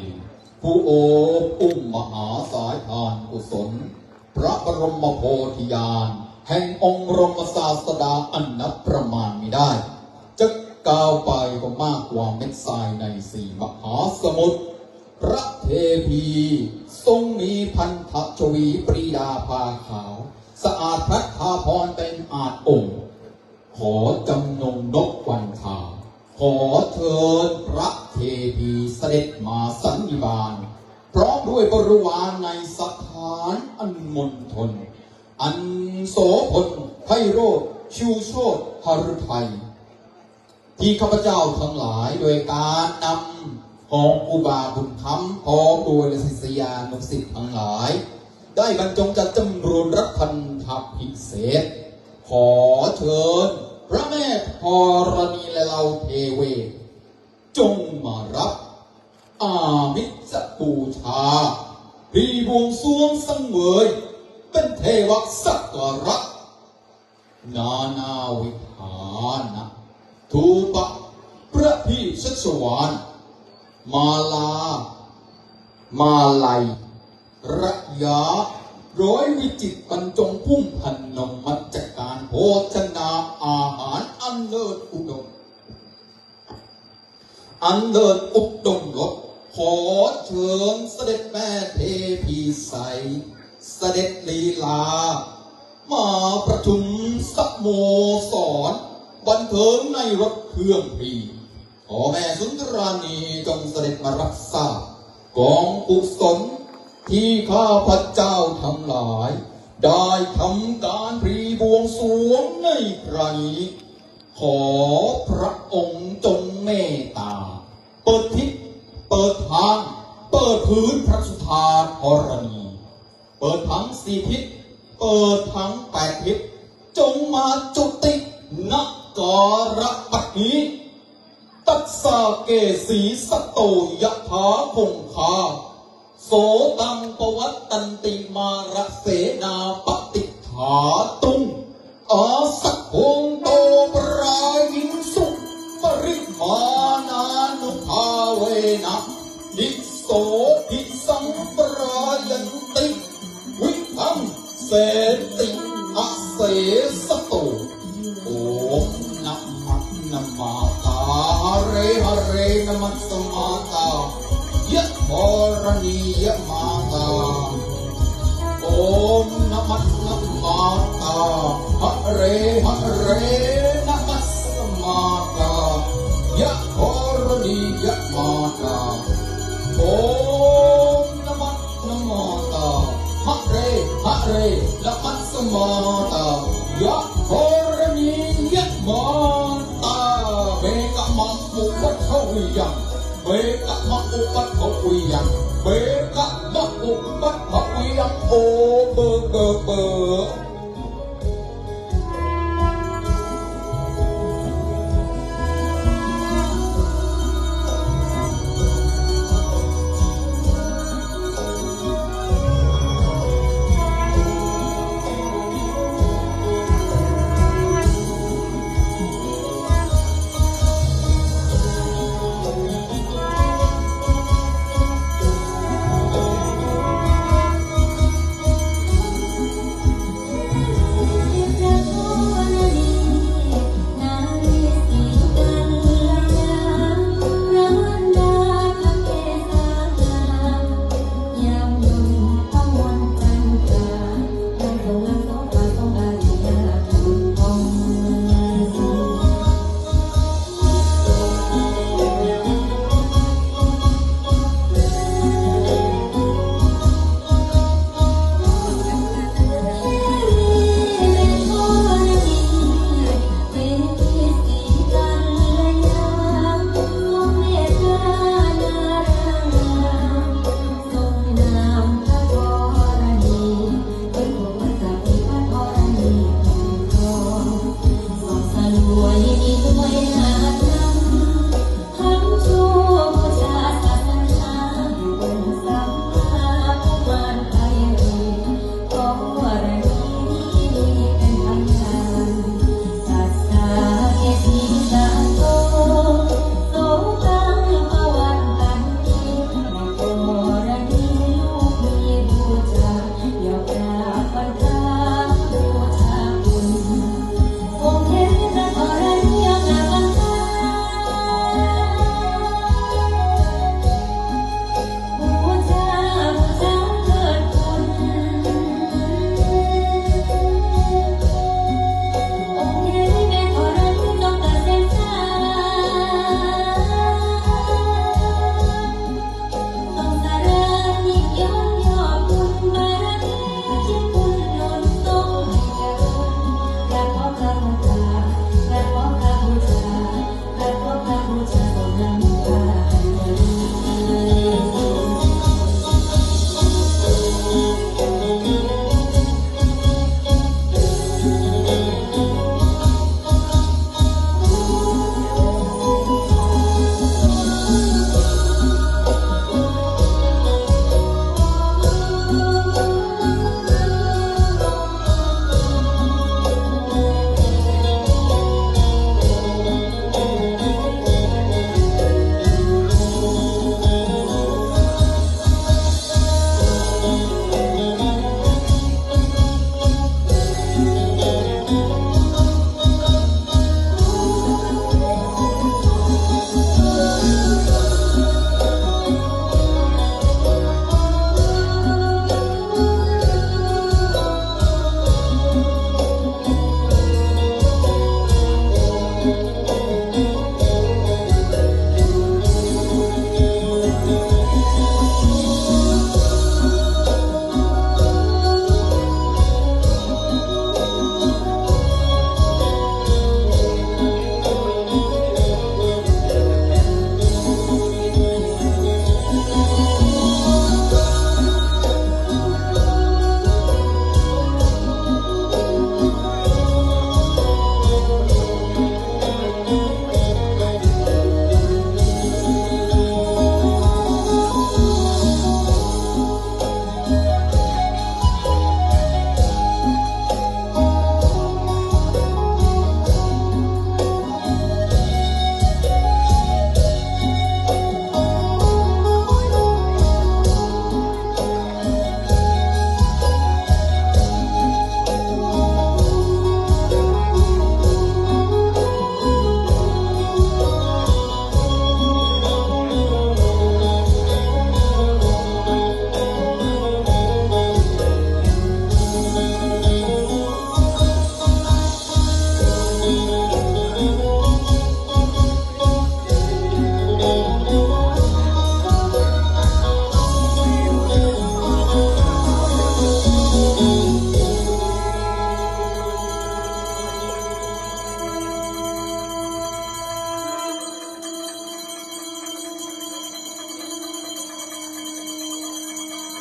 ผู้โอบอุ้มมหาสายทานกุศล พระบรมโพธิญาณแห่งองค์บรมศาสดาอันนับประมาณมิได้ จะกล่าวไปก็มากกว่าเม็ดทรายในสี่มหาสมุทร พระเทพีทรงมีพันธชวีปรีดาผ้าขาว สะอาดพลัดพาภรณ์เต็มอาจองค์ ขอจำนงนบวันทา ขอเชิญพระเทพีเสด็จมาสันนิบาต พร้อมด้วยบริวารในสถานอันมณฑล อันโสภณไพโรจน์ ชิวโชติหฤทัย ที่ข้าพเจ้าทั้งหลายโดยการนำของครูบาบุญคำพร้อมด้วยศิษยานุศิษย์ทั้งหลาย ได้บรรจงจัดจำเริญรับพันธาภิเษก ขอเชิญพระแม่ธรณีและเหล่าเทเวศ จงมารับอามิสบูชา พรีบวงสรวงสังเวย เป็นเทวสักการะ นานาวิธานะ ธูปะ ประทีปชัชวาล มาลา มาลัย ระยะ ร้อยวิจิตรบรรจงพุ่มพนม มัจจการโภชนาอาหารอันเลิศอุดม อันเลิศอุดมรส ขอเชิญเสด็จแม่เทพีใส เสด็จลีลา มาประชุมสโมสร บันเทิงในรถเครื่องพรี ขอแม่สุนทรานีจงเสด็จมารับทราบกองกุศล ที่ข้าพเจ้าทั้งหลาย ได้ทำการพรีบวงสรวงในครั้งนี้ ขอพระองค์จงเมตตา เปิดทิศ เปิดทาง เปิดพื้นพระสุธาธรณี เปิดทั้งสี่ทิศ เปิดทั้งแปดทิศ จงมาจุติ ณ การะบัดนี้ Tassā ke sīsato yathā koṇḍaṃ, so taṃ pavattanti mārasenā paṭighātuṃ. Āsaddhaṃ to parāyesu parimāṇānubhāvena, disso disaṃ parāyanti, viḍḍhaṃ senti asesato. Om namah namātā, hare hare namassa mātā, ya dharaṇīya mātā. Om namah namātā, hare hare namassa mātā, ya dharaṇīya mātā. Om namah namātā, hare hare namassa mātā, ya dharaṇīya mātā. Mekkhaṃ maṃ upaddaveyyaṃ, mekkhaṃ maṃ upaddaveyyaṃ, mekkhaṃ maṃ upaddaveyyaṃ. O bơ bơ bơ.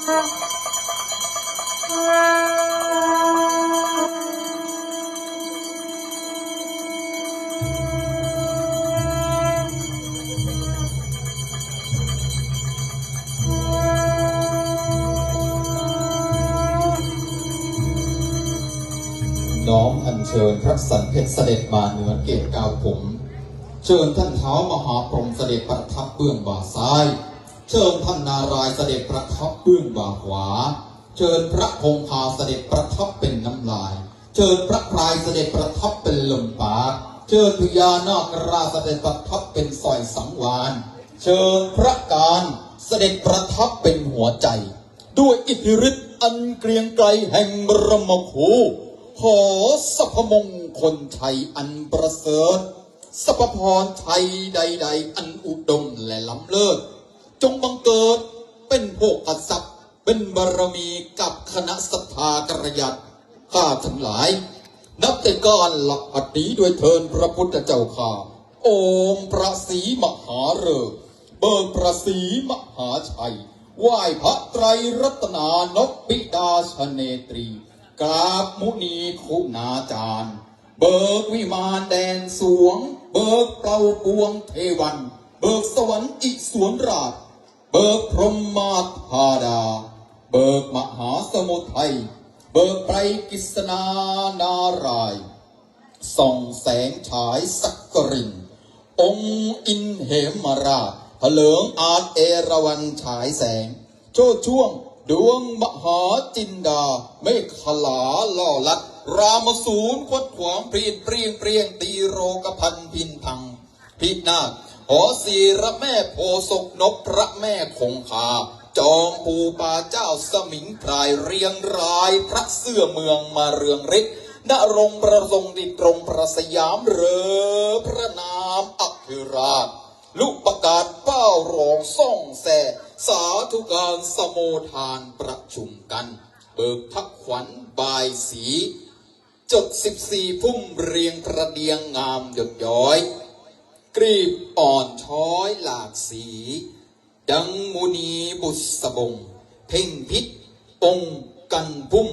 น้อมอัญเชิญพระสันเพชรเสด็จมาเหนือเกศเกล้าผม เชิญท่านท้าวมหาพรหมเสด็จประทับเบื้องบ่าซ้าย เชิญท่านนารายณ์เสด็จประทับเบื้องบ่าขวา เชิญพระคงคาเสด็จประทับเป็นน้ำลาย เชิญพระพรายเสด็จประทับเป็นลมปาก เชิญพญานาคราชเสด็จประทับเป็นสร้อยสังวาล เชิญพระการเสด็จประทับเป็นหัวใจ ด้วยอิทธิฤทธิ์อันเกรียงไกรแห่งบรมครู ขอสรรพมงคลชัยอันประเสริฐ สรรพพรชัยใดๆ อันอุดมและล้ำเลิศ จงบังเกิดเป็นโภคทรัพย์ เป็นบารมีกับคณะศรัทธากัลยาณข้าทั้งหลาย นับแต่การหลับบัดนี้ด้วยเทินพระพุทธเจ้าข้า โอมพระศรีมหาฤๅษ์ เบิกพระศรีมหาชัย ไหว้พระไตรรัตนานพบิดาชเนตรี กราบมุนีคุณาจารย์ เบิกวิมานแดนสวง เบิกเป่าปวงเทวัน เบิกสวรรค์อิสวนราช เบิกพรหมมาธาดา เบิกมหาสมุทัย เบิกไตรกฤษณานารายณ์ ส่องแสงฉายสักกริณ องค์อินเหมราช เถลิงอาจเอราวัณฉายแสง โชติช่วงดวงมหาจินดา เมขลาล่อลัด รามสูรคดขวางพรีดเปรี้ยงเปรี้ยง ตีโรคภันพินพัง พินาศ หอศิระแม่โพธิ์ศกนพพระแม่คงคา จอมภูปาเจ้าสมิงพราย เรียงรายพระเสื้อเมืองมาเรืองฤทธิ์ ณ รงค์พระทรงดิตรงค์พระสยาม เริงพระนามอธิราช ลุประกาศเป้ารองส่องแส สาธุการสโมทานประชุมกัน เบิกทักขวัญบายสี จดสิบสี่พุ่มเรียงประเดียงงามหยดย้อย กลีบอ่อนช้อยหลากสี ดังมุนีบุษบง เพ่งพิษองค์กันพุ่ม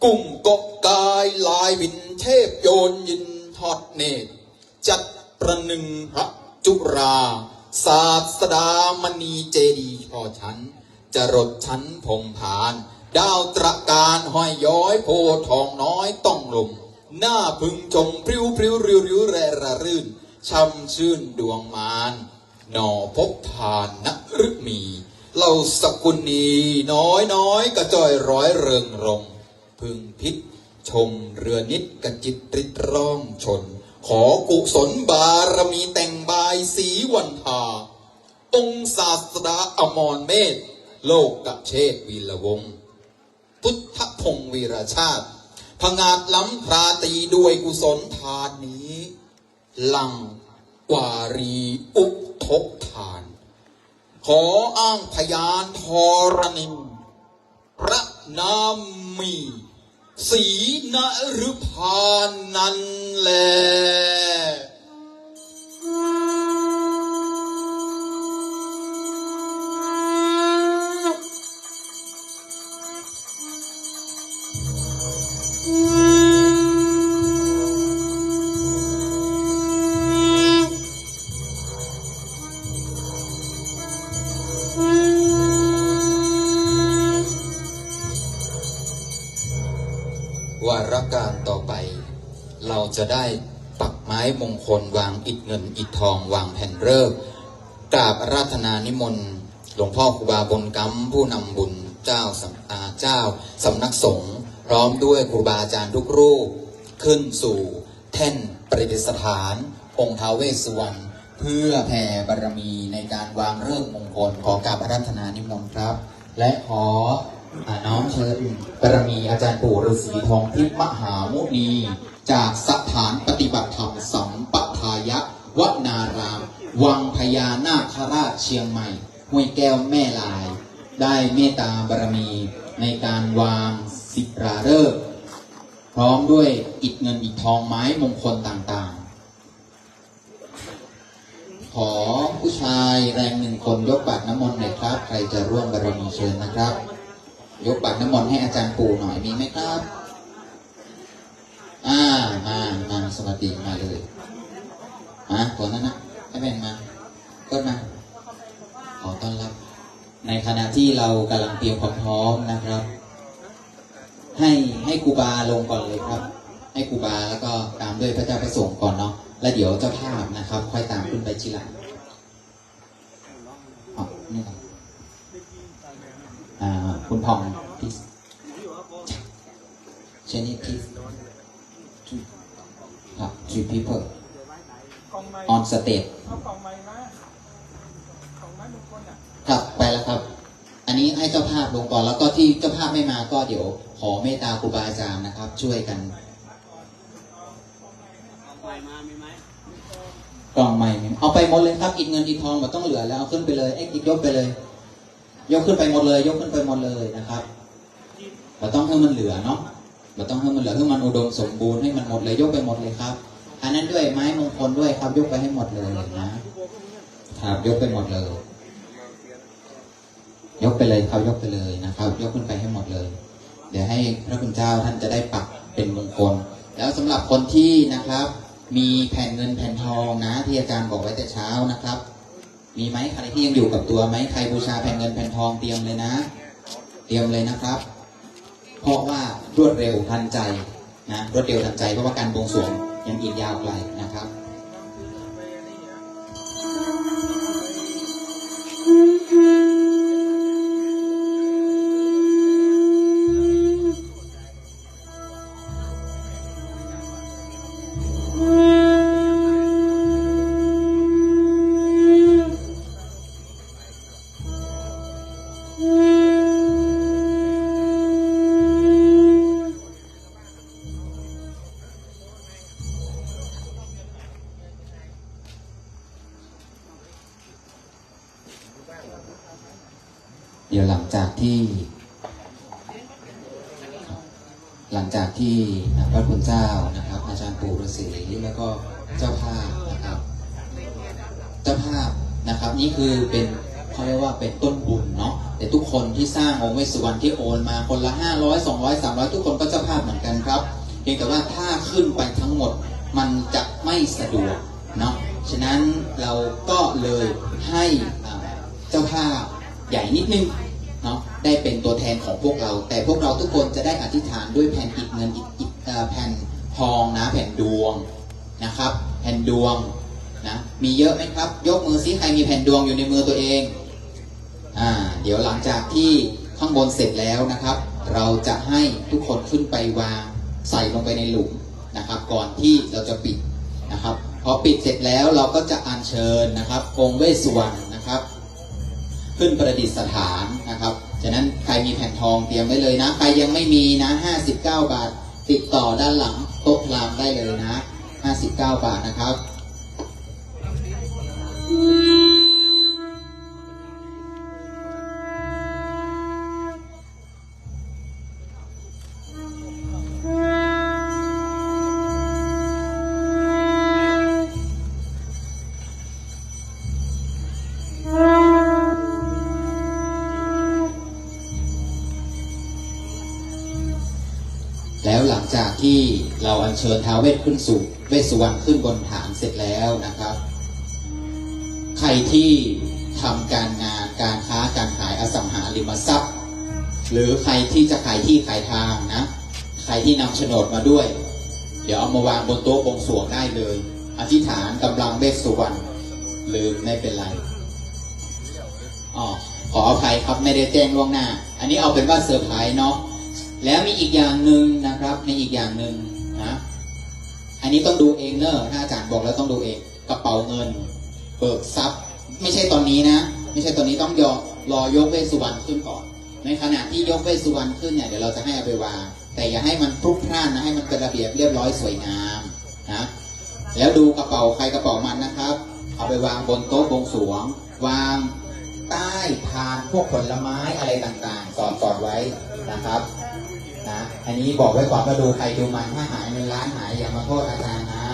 กลุ่มเกาะกายลายบิน เทพโยนยินทอดเนตร จัดประหนึ่งพระจุรา ศาสดามณีเจดีย์ชอชั้น จรดชั้นพรหมผาน ดาวตระการห้อยย้อย โพธิ์ทองน้อยต้องลม หน้าพึงชมพริ้วพริ้วริ้วริ้วแร่ระรื่น ช่ำชื่นดวงมาร หน่อพบทานนฤมี เหล่าสกุลนีน้อยน้อยกระจ่อยร้อยเริงรง พึงพิษชมเรือนิตกจิตริดร่องชน ขอกุศลบารมีแต่งบายสีวันทา องค์ศาสดาอมรเมธ โลกเชษวีรวงศ์ พุทธพงศ์วีรชาติ ผงาดล้ำพราตรีด้วยกุศลทานนี้ หลั่งกวารีอุทกทาน ขออ้างพยานธรณี พระนามมี ศรีนฤพานนั้นแล วาระการต่อไป เราจะได้ปักไม้มงคล วางอิฐเงินอิฐทอง วางแผ่นฤกษ์ กราบอาราธนานิมนต์ หลวงพ่อครูบาบุญกำ ผู้นำบุญ เจ้าสำ- อ่า เจ้าสำนักสงฆ์ พร้อมด้วยครูบาอาจารย์ทุกรูป ขึ้นสู่แท่นประดิษฐานองค์ท้าวเวสสุวรรณ เพื่อแผ่บารมีในการวางฤกษ์มงคล ขอกราบอาราธนานิมนต์ครับ และขอ อ่า น้อมเชิญบารมีอาจารย์ปู่ฤาษีทองทิพย์มหามุนี จากสถานปฏิบัติธรรมสัมปทายะวนาราม วังพญานาคราชเชียงใหม่ ห้วยแก้วแม่ลาย ได้เมตตาบารมีในการวางศิลาฤกษ์ พร้อมด้วยอิฐเงินอิฐทองไม้มงคลต่างๆ ขอผู้ชายแรงหนึ่งคนยกบาตรน้ำมนต์หน่อยครับ ใครจะร่วมบารมีเชิญนะครับ ยกบาตรน้ำมนต์ให้อาจารย์ปูหน่อย มีไหมครับ อ่า มา มา สวัสดี มาเลย มา ตัวนั้นนะ ให้แบ่งมา กดมา ขอต้อนรับ ในขณะที่เรากำลังเตรียมความพร้อมนะครับ ให้ ให้ครูบาลงก่อนเลยครับ ให้ครูบาแล้วก็ตามด้วยพระเจ้าพระสงฆ์ก่อนเนาะ แล้วเดี๋ยวเจ้าภาพนะครับ ค่อยตามขึ้นไปทีหลัง อ๋อ นี่ครับ อ่า คุณทอง please. Jenny, please. ครับ three people on stage. ครับ ไปแล้วครับ อันนี้ให้เจ้าภาพลงก่อน แล้วก็ที่เจ้าภาพไม่มาก็เดี๋ยวขอเมตตาครูบาอาจารย์นะครับ ช่วยกัน กล่องใหม่ เอาไปหมดเลยครับ อิฐเงินอิฐทอง บ่ต้องเหลือแล้ว เอาขึ้นไปเลย เอ็กซ์อิฐยกไปเลย ยกขึ้นไปหมดเลย ยกขึ้นไปหมดเลยนะครับ บ่ต้องให้มันเหลือเนาะ บ่ต้องให้มันเหลือ ให้มันอุดมสมบูรณ์ ให้มันหมดเลย ยกไปหมดเลยครับ อันนั้นด้วย ไม้มงคลด้วยครับ ยกไปให้หมดเลยนะ ครับ ยกไปหมดเลย ยกไปเลยครับ ยกไปเลยนะครับ ยกขึ้นไปให้หมดเลย เดี๋ยวให้พระคุณเจ้าท่านจะได้ปักเป็นมงคล แล้วสำหรับคนที่นะครับ มีแผ่นเงินแผ่นทองนะ ที่อาจารย์บอกไว้แต่เช้านะครับ มีไหม ใครที่ยังอยู่กับตัวไหม ใครบูชาแผ่นเงินแผ่นทอง เตรียมเลยนะ เตรียมเลยนะครับ เพราะว่ารวดเร็วทันใจนะ รวดเร็วทันใจ เพราะว่าการบวงสรวงยังอีกยาวไกลนะครับ เดี๋ยวหลังจากที่ หลังจากที่พระคุณเจ้านะครับ อาจารย์ปู่ฤาษี แล้วก็เจ้าภาพนะครับ เจ้าภาพนะครับ นี่คือเป็น เขาเรียกว่าเป็นต้นบุญเนาะ แต่ทุกคนที่สร้างองค์เวสสุวรรณที่โอนมาคนละ ห้าร้อย สองร้อย สามร้อย ทุกคนก็เจ้าภาพเหมือนกันครับ เพียงแต่ว่าถ้าขึ้นไปทั้งหมดมันจะไม่สะดวกเนาะ ฉะนั้นเราก็เลยให้ อ่า เจ้าภาพใหญ่นิดนึงเนาะ ได้เป็นตัวแทนของพวกเรา แต่พวกเราทุกคนจะได้อธิษฐานด้วยแผ่นอิฐเงินอิฐ อิฐ เอ่อ แผ่นทองนะ แผ่นดวงนะครับ แผ่นดวงนะ มีเยอะไหมครับ ยกมือซิ ใครมีแผ่นดวงอยู่ในมือตัวเอง อ่า เดี๋ยวหลังจากที่ข้างบนเสร็จแล้วนะครับ เราจะให้ทุกคนขึ้นไปวางใส่ลงไปในหลุมนะครับ ก่อนที่เราจะปิดนะครับ พอปิดเสร็จแล้วเราก็จะอัญเชิญนะครับ องค์เวสสุวรรณนะครับ ขึ้นประดิษฐานนะครับ ฉะนั้นใครมีแผ่นทองเตรียมไว้เลยนะ ใครยังไม่มีนะ ห้าสิบเก้าบาท ติดต่อด้านหลังโต๊ะพราหมณ์ได้เลยนะ ห้าสิบเก้าบาทนะครับ แล้วหลังจากที่เราอัญเชิญท้าวเวสขึ้นสู่ เวสสุวรรณขึ้นบนฐานเสร็จแล้วนะครับ ใครที่ทำการงาน การค้าการขายอสังหาริมทรัพย์ หรือใครที่จะขายที่ขายทางนะ ใครที่นำโฉนดมาด้วย เดี๋ยวเอามาวางบนโต๊ะบวงสรวงได้เลย อธิษฐานกำลังเวสสุวรรณ ลืม ไม่เป็นไร อ๋อ ขออภัยครับ ไม่ได้แจ้งล่วงหน้า อันนี้เอาเป็นว่าเซอร์ไพรส์เนาะ แล้วมีอีกอย่างหนึ่งนะครับ มีอีกอย่างหนึ่งนะ อันนี้ต้องดูเองเนอะ ถ้าอาจารย์บอกแล้วต้องดูเอง กระเป๋าเงิน เบิกทรัพย์ ไม่ใช่ตอนนี้นะ ไม่ใช่ตอนนี้ ต้องยอ รอยกเวสสุวรรณขึ้นก่อน ในขณะที่ยกเวสสุวรรณขึ้นเนี่ย เดี๋ยวเราจะให้เอาไปวาง แต่อย่าให้มันพลุกพล่านนะ ให้มันเป็นระเบียบเรียบร้อยสวยงามนะ แล้วดูกระเป๋าใครกระเป๋ามันนะครับ เอาไปวางบนโต๊ะบวงสรวง วางใต้พานพวกผลไม้อะไรต่างๆ สอดสอดไว้นะครับ นะ อันนี้บอกไว้ก่อนว่าดูใครดูมัน ถ้าหายเงินล้านหายอย่ามาโทษอาจารย์นะ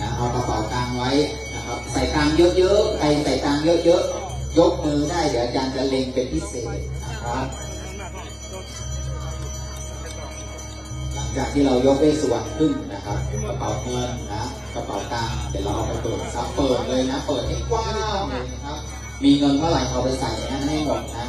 นะ เอากระเป๋าตังค์ไว้นะครับ ใส่ตังค์เยอะๆ ใครใส่ตังค์เยอะๆ ยกมือได้ เดี๋ยวอาจารย์จะเล็งเป็นพิเศษนะครับ จากที่เรายกเลขสุวรรณขึ้นนะครับ กระเป๋าเงินนะ กระเป๋าตังค์ เดี๋ยวเราเอาไปเปิดซับ เปิดเลยนะ เปิดให้กว้างเลยนะครับ มีเงินเท่าไหร่เอาไปใส่ในนั้นให้หมดนะ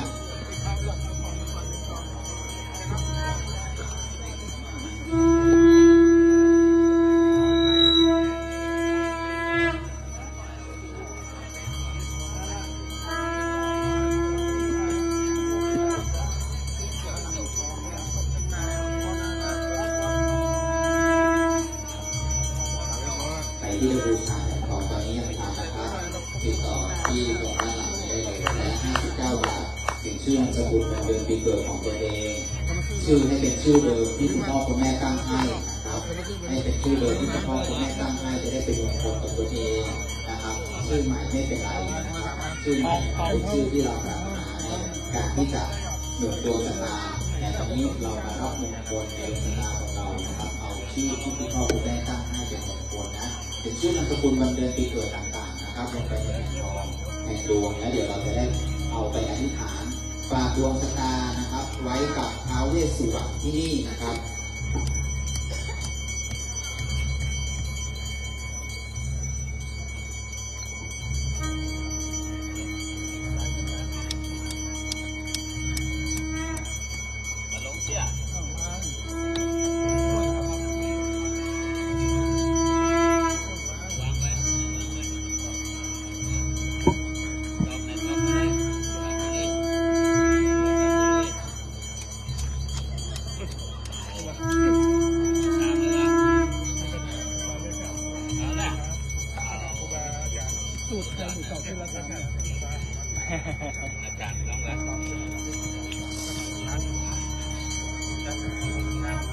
ใครที่จะบูชาแผ่นทองตอนนี้ยังทันนะครับ ติดต่อที่ตรงด้านหลังได้เลย และห้าสิบเก้าบาท เขียนชื่อนามสกุลวันเดือนปีเกิดของตัวเอง ชื่อให้เป็นชื่อเดิมที่คุณพ่อคุณแม่ตั้งให้นะครับ ให้เป็นชื่อเดิมที่คุณพ่อคุณแม่ตั้งให้ จะได้เป็นมงคลกับตัวเองนะครับ ชื่อใหม่ไม่เป็นไรนะครับ ชื่อใหม่เป็นชื่อที่เราปรารถนาในการที่จะหนุนดวงชะตา แต่ตอนนี้เรามารับมงคลในดวงชะตาของเรานะครับ เอาชื่อที่คุณพ่อคุณแม่ตั้งให้เป็นมงคลนะ เป็นชื่อนามสกุลวันเดือนปีเกิดต่างๆนะครับ ลงไปในแผ่นทองแห่งดวง แล้วเดี๋ยวเราจะได้เอาไปอธิษฐานฝากดวงชะตานะครับ ไว้กับท้าวเวสสุวรรณที่นี่นะครับ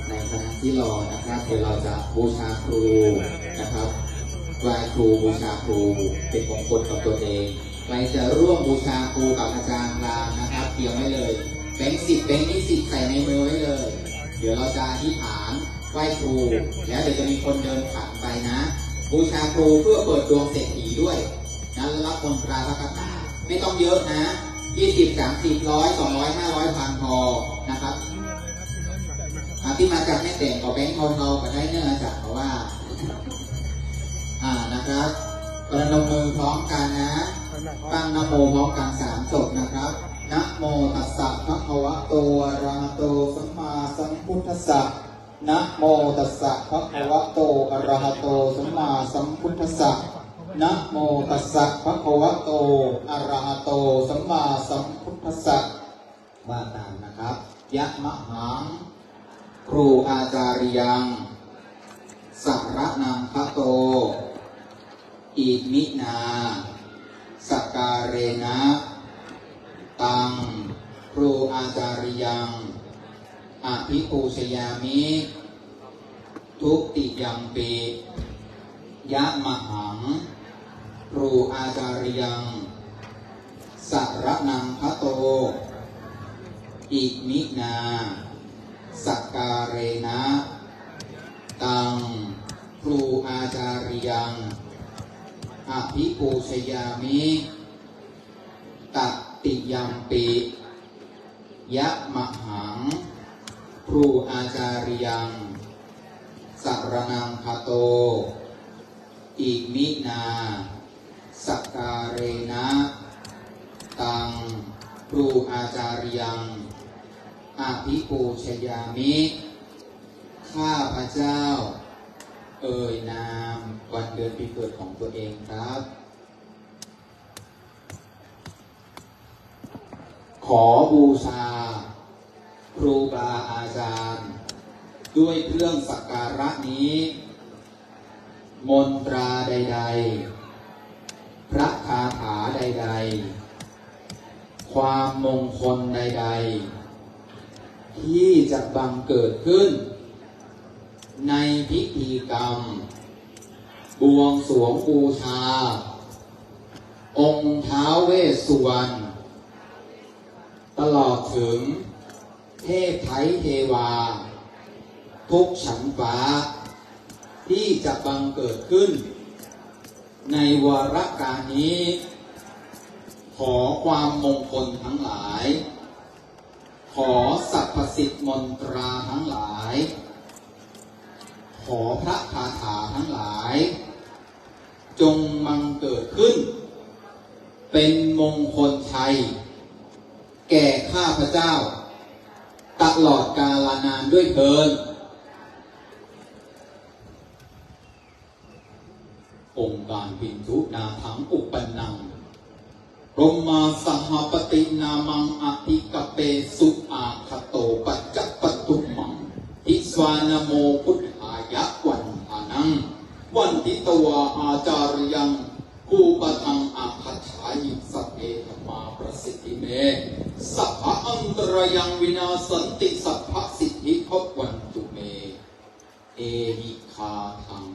ในขณะที่รอนะครับ เดี๋ยวเราจะบูชาครูนะครับ ไหว้ครูบูชาครู เป็นมงคลกับตัวเอง ใครจะร่วมบูชาครูกับอาจารย์พราหมณ์นะครับ เตรียมไว้เลย แบงค์สิบ แบงค์ยี่สิบ ใส่ในมือไว้เลย เดี๋ยวเราจะอธิษฐานไหว้ครู แล้วเดี๋ยวจะมีคนเดินขันไปนะ บูชาครูเพื่อเปิดดวงเศรษฐีด้วยนะ และรับมนตราพระคาถา ไม่ต้องเยอะนะ ยี่สิบ สามสิบ ร้อย สองร้อย ห้าร้อย พันพอนะครับ อ่า ที่มาจากแม่แตงก็แบงค์เทาๆก็ได้เนอะ อาจารย์เขาว่า อ่า นะครับ ประนมมือพร้อมกันนะ ตั้งนะโมพร้อมกันสามจบนะครับ Namo tassa bhagavato arahato sammāsambuddhassa. Namo tassa bhagavato arahato sammāsambuddhassa. Namo tassa bhagavato arahato sammāsambuddhassa. ว่าตามนะครับ Yamahaṃ ครูอาจาริยัง saraṇaṃ gato, iminā sakkārena taṃ ครูอาจาริยัง abhipūjayāmi. Dutiyampi yamahaṃ ครูอาจาริยัง saraṇaṃ gato, iminā sakkārena taṃ ครูอาจาริยัง abhipūjayāmi. Tatiyampi yamahaṃ ครูอาจาริยัง saraṇaṃ gato, iminā sakkārena taṃ ครูอาจาริยัง abhipūjayāmi. ข้าพเจ้า เอ่ยนามวันเดือนปีเกิดของตัวเองครับ ขอบูชาครูบาอาจารย์ ด้วยเครื่องสักการะนี้ มนตราใดๆ พระคาถาใดๆ ความมงคลใดๆ ที่จะบังเกิดขึ้น ในพิธีกรรม บวงสรวงบูชา องค์ท้าวเวสสุวรรณ ตลอดถึงเทพไทยเทวา ทุกชั้นฟ้า ที่จะบังเกิดขึ้น ในวาระการนี้ ขอความมงคลทั้งหลาย ขอสรรพสิทธิ์มนตราทั้งหลาย ขอพระคาถาทั้งหลาย จงบังเกิดขึ้น เป็นมงคลชัย แก่ข้าพเจ้า ตลอดกาลนานด้วยเทอญ องค์การ Piṇḍūnatham uppannaṃ brahmā saha paṭināmaṃ adhikapesu āgato paccapatummaṃ. Disvā namo buddhāya vandanaṃ vanditvā ācāryaṃ gurūpadaṃ āgacchāmi. Sabbe dhammā pasiddhi me sabba antarāyā vinassanti sabba siddhi bhavantu me. Ehi gāthaṃ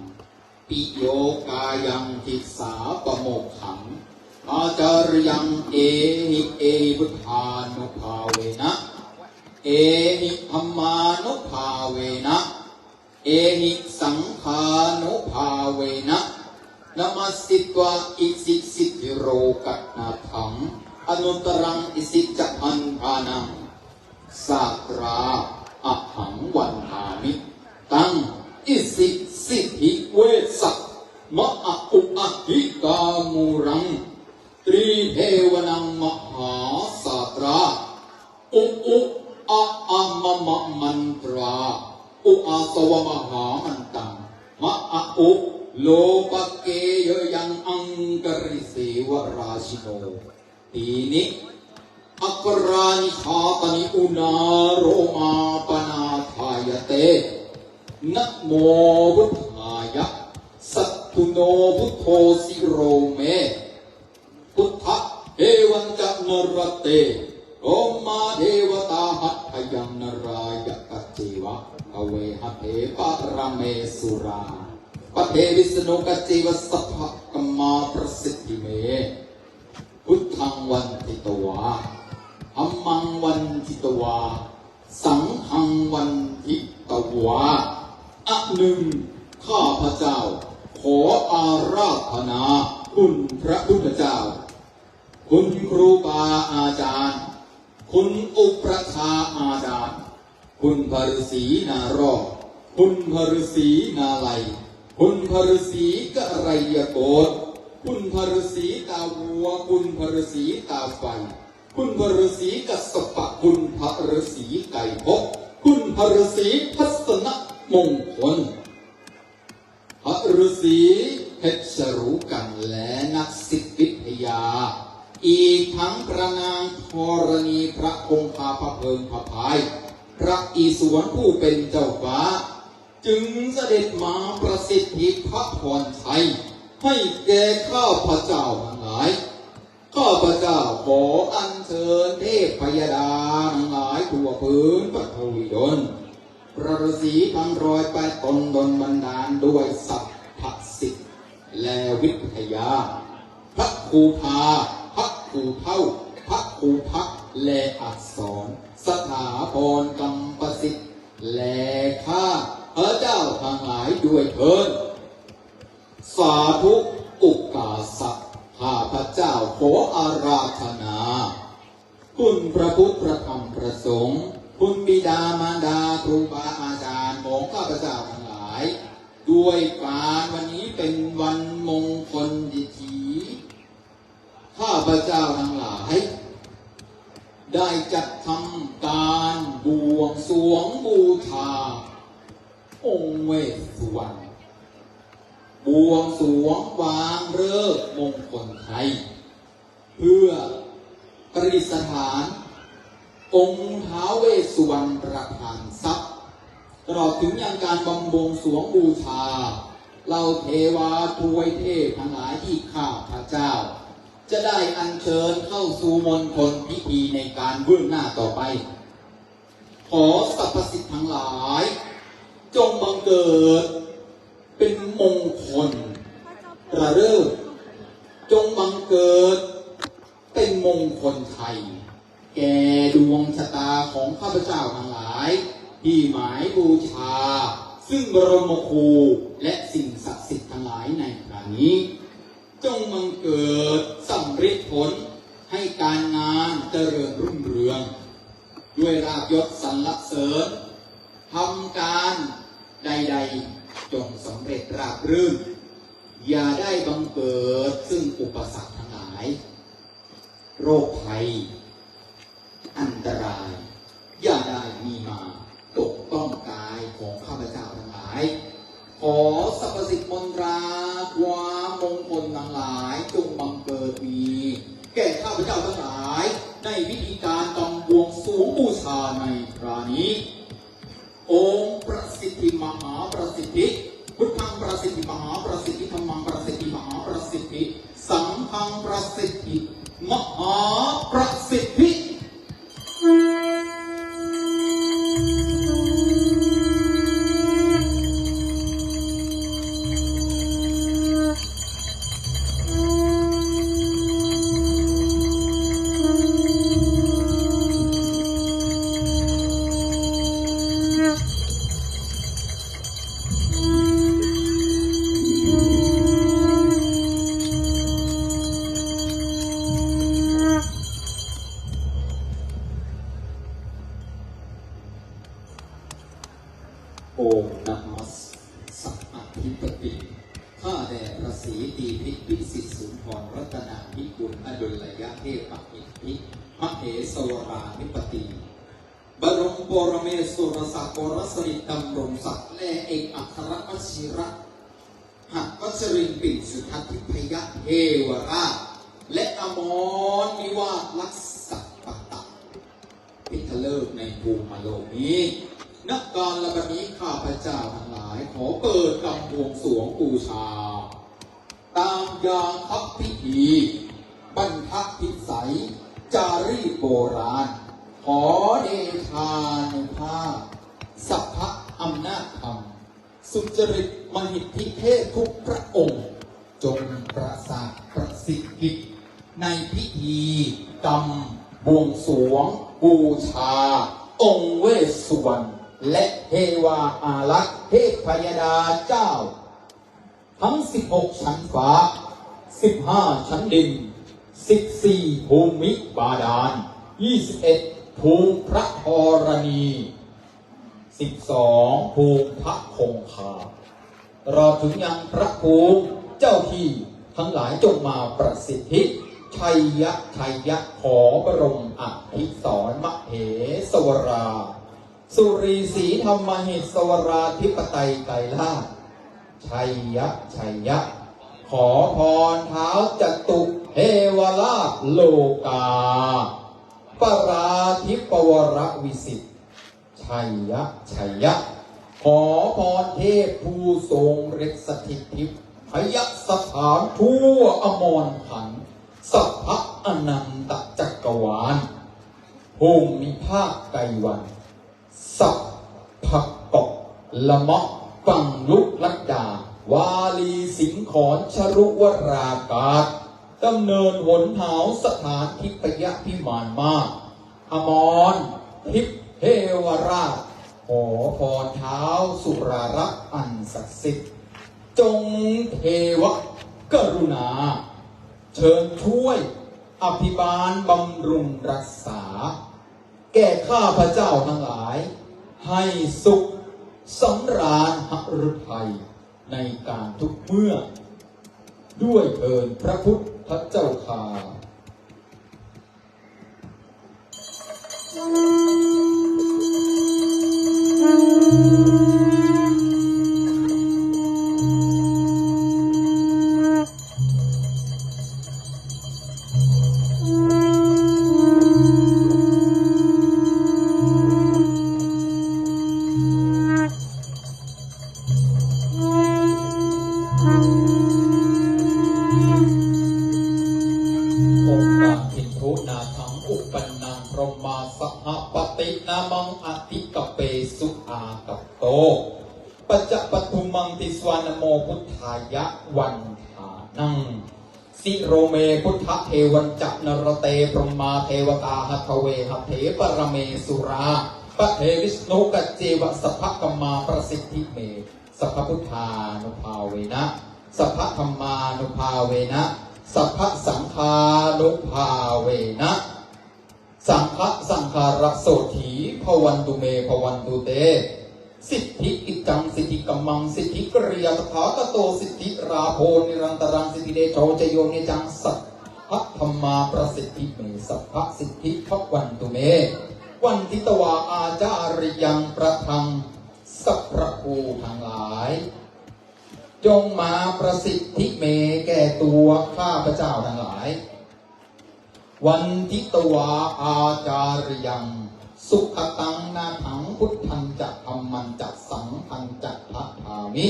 piyo kāyaṃ disā pamokkhaṃ ācāryaṃ ehi ehi buddhānubhāvena ehi dhammānubhāvena ehi saṅghānubhāvena namassitva isisiddhi lokanāthaṃ anuttaraṃ isijjhamantānaṃ sātrā ahaṃ vandāmi taṃ isisiddhi vesa ma a u a hi ka mūlaṃ tribhevanaṃ mahāsātrā u u a a ma ma mantrā u a sava mahāmantaṃ ma a u lopake yayaṃ aṅkariseva rājino. Tīṇi akārāni jātāni uṇā lomā paṇāthāya te. Namo buddhāya sattu no buddho siro me buddha evañca narate brahmā devatā hadayaṃ narāyakacceva kave hade paramesurā pade visnukaceva sabba kamā prasiddhi me. Buddhaṃ vanditvā dhammaṃ vanditvā saṅghaṃ vanditvā อันหนึ่ง ข้าพเจ้าขออาราธนาคุณพระพุทธเจ้า คุณครูบาอาจารย์ คุณอุปัชฌาย์อาจารย์ คุณพระฤาษีนารอด คุณพระฤาษีนาลัย คุณพระฤาษีกะไรยโกศ คุณพระฤาษีตาวัว คุณพระฤาษีตาไฟ คุณพระฤาษีกัสสปะ คุณพระฤาษีไก่พก คุณพระฤาษีทัศนมงคล พระฤาษีเพชรรูกันและนักสิทธิวิทยา อีกทั้งพระนางธรณี พระคงคา พระเพลิง พระพาย พระอิศวรผู้เป็นเจ้าฟ้า จึงเสด็จมาประสิทธิพระพรชัย ให้แก่ข้าพเจ้าทั้งหลาย ข้าพเจ้าขออัญเชิญเทพพยดาทั้งหลายทั่วพื้นปฐวีดล พระฤาษีทั้งร้อยแปดตนดลบันดาลด้วยสัพพสิทธิ์และวิทยา พระครูพา พระครูเฒ่า พระครูพักและอักษร สถาพรกรรมประสิทธิ์ และข้าพระเจ้าทั้งหลายด้วยเทอญ สาธุ โอกาสะ ข้าพเจ้าขออาราธนา คุณพระพุทธพระธรรมพระสงฆ์ คุณบิดามารดาครูบาอาจารย์ของข้าพเจ้าทั้งหลาย ด้วยการวันนี้เป็นวันมงคลดี ข้าพเจ้าทั้งหลาย ได้จัดทำการบวงสรวงบูชา องค์เวสสุวรรณ บวงสรวงวางฤกษ์มงคลไทย เพื่อประดิษฐาน องค์ท้าวเวสสุวรรณประธานทรัพย์ ตลอดถึงยังการบำบวงสรวงบูชา เหล่าเทวาทวยเทพทั้งหลายที่ข้าพเจ้า จะได้อัญเชิญเข้าสู่มณฑลพิธีในการเบื้องหน้าต่อไป ขอสรรพสิ่งทั้งหลาย จงบังเกิด เป็นมงคลระฤกษ์ จงบังเกิด เป็นมงคลชัย แก่ดวงชะตาของข้าพเจ้าทั้งหลาย ที่หมายบูชา ซึ่งบรมครูและสิ่งศักดิ์สิทธิ์ทั้งหลายในคราวนี้ จงบังเกิดสำเร็จผล ให้การงานเจริญรุ่งเรือง ด้วยลาภยศสรรเสริญ ทำการใด จงสำเร็จราบรื่น อย่าได้บังเกิดซึ่งอุปสรรคทั้งหลาย โรคภัย อันตราย อย่าได้มีมาตกต้องกายของข้าพเจ้าทั้งหลาย ขอสรรพสิ่งมนตราความมงคลทั้งหลายจงบังเกิดมี แก่ข้าพเจ้าทั้งหลาย ในพิธีการกำบวงสรวงบูชาในคราวนี้ องค์ประสิทธิมหาประสิทธิ พุทธังประสิทธิมหาประสิทธิ ธัมมังประสิทธิมหาประสิทธิ สังฆังประสิทธิมหาประสิทธิ โอมนะมัสสะอธิปติ ข้าแต่พระศรีตีพิพิสิทธิ์สุนทรรัตนาธิคุณอดุลยเทพอิทธิมเหสวราธิปติ บรมปรเมศวรสากลสริตดำรงศักดิ์และเอกอัครวชิระ หัตถวัชรินทร์ปิ่นสุทัศน์ทิพยเทวราช และอมรนิวาสรักษปตะ พิทเลิกในภูมิโลกนี้ ณ กาลบัดนี้ข้าพเจ้าทั้งหลายขอเปิดกำบวงสรวงบูชา ตามยาคพิธี บัณฑพิสัย จารีตโบราณ ขอเดชานุภาพ สัพพะอำนาจธรรม สุจริตมหิทธิเทพทุกพระองค์ จงประสาทประสิทธิในพิธีกรรมบวงสรวงบูชา องค์เวสสุวรรณ และเทวาอารักษ์เทพยดาเจ้า ทั้งสิบหกชั้นฟ้า สิบห้าชั้นดิน สิบสี่ภูมิบาดาล ยี่สิบเอ็ดภูมิพระธรณี สิบสองภูมิพระคงคา ตลอดถึงยังพระภูมิเจ้าที่ทั้งหลายจงมาประสิทธิ ชัยยะชัยยะ ขอบรมอภิสรณ์มเหสวรา สุรีสีธรรมเหสวราธิปไตยไตรราช ชัยยะชัยยะ ขอพรเท้าจตุเทวราชโลกา ปราธิปวรวิสิทธิ์ ชัยยะชัยยะ ขอพรเทพผู้ทรงฤทธิ์สถิตทิพยสถานทั่วอมรขันธ์ สัพพะอนันตจักรวาล ภูมิภาคไกลวัน สัพพะเกาะละมะ ฝั่งลุกลัดดา วาลีสิงขรชรุวรากาศ ดำเนินหนหาวสถานทิพยพิมานมาก อมรทิพย์เทวราช ขอพรเท้าสุรารักษ์อันศักดิ์สิทธิ์ จงเทวกรุณา เชิญช่วยอภิบาลบำรุงรักษา แก่ข้าพเจ้าทั้งหลาย ให้สุขสำราญหฤทัยในการทุกเมื่อ ด้วยเถิดพระพุทธเจ้าข้า Om Kāpiṇḍu nāthaṃ uppannaṃ brahmā saha paṭināmaṃ ādi kappesu āgato. Paccapatumhaṃ disvā namo buddhāya vandānaṃ. Sirome buddhadevañca nalāṭe brahmā devatā hatvā paramesurā pade višṇu kacceva sabbakamma prasiddhi me sabbabuddhānubhāvena sabbadhammānubhāvena sabbasaṅghānubhāvena saṅghasaṅkhārasotthī bhavantu me bhavantu te. Siddhikiccaṃ siddhikammaṃ siddhikiriyā tathāgato siddhilābho nirantaraṃ siddhitejo jayo niccaṃ sabbadhammā prasiddhi me sabbasiddhi bhavantu me. Vanditvā ācariyaṃ พระ ทั้ง สัพพะครูทั้งหลาย จงมาประสิทธิเม แก่ตัวข้าพเจ้าทั้งหลาย Vanditvā ācariyaṃ sugataṃ nāthaṃ buddhañca dhammañca saṅghañca dadāmi.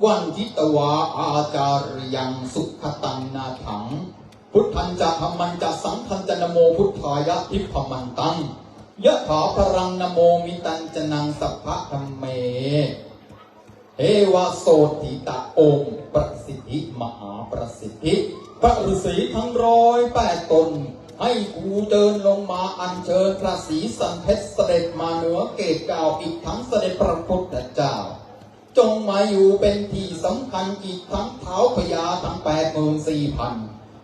Vanditvā ācariyaṃ sugataṃ nāthaṃ buddhañca dhammañca saṅghañca namo buddhāya dibbamantang yathābalaṃ namomitaṃ canaṃ sabbadhamme. Evasotthita om prasiddhi mahāprasiddhi พระฤๅษีทั้งร้อยแปดตน ให้กูเดินลงมาอัญเชิญพระศรีสันเพชรเสด็จมาเหนือเกศเกล้าอีกทั้งเสด็จพระพุทธเจ้า จงมาอยู่เป็นที่สำคัญอีกทั้งท้าวพญาทั้งแปดหมื่นสี่พัน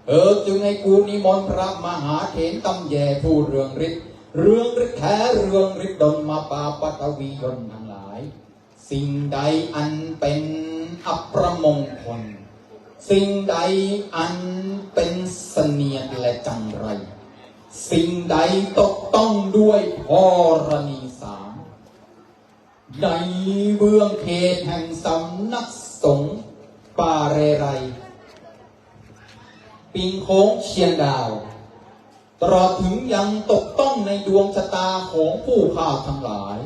เออ จึงให้กูนิมนต์พระมหาเถรตำแยผู้เรืองฤทธิ์ เรืองฤทธิ์แท้เรืองฤทธิ์ดลมาปาปฐวียนต์ทั้งหลาย สิ่งใดอันเป็นอัปมงคล สิ่งใดอันเป็นเสนียดและจังไร สิ่งใดตกต้องด้วยธรณีสาม ในเบื้องเขตแห่งสำนักสงฆ์ป่าเรไร ปิงโค้งเชียงดาว ตลอดถึงยังตกต้องในดวงชะตาของผู้ข้าทั้งหลาย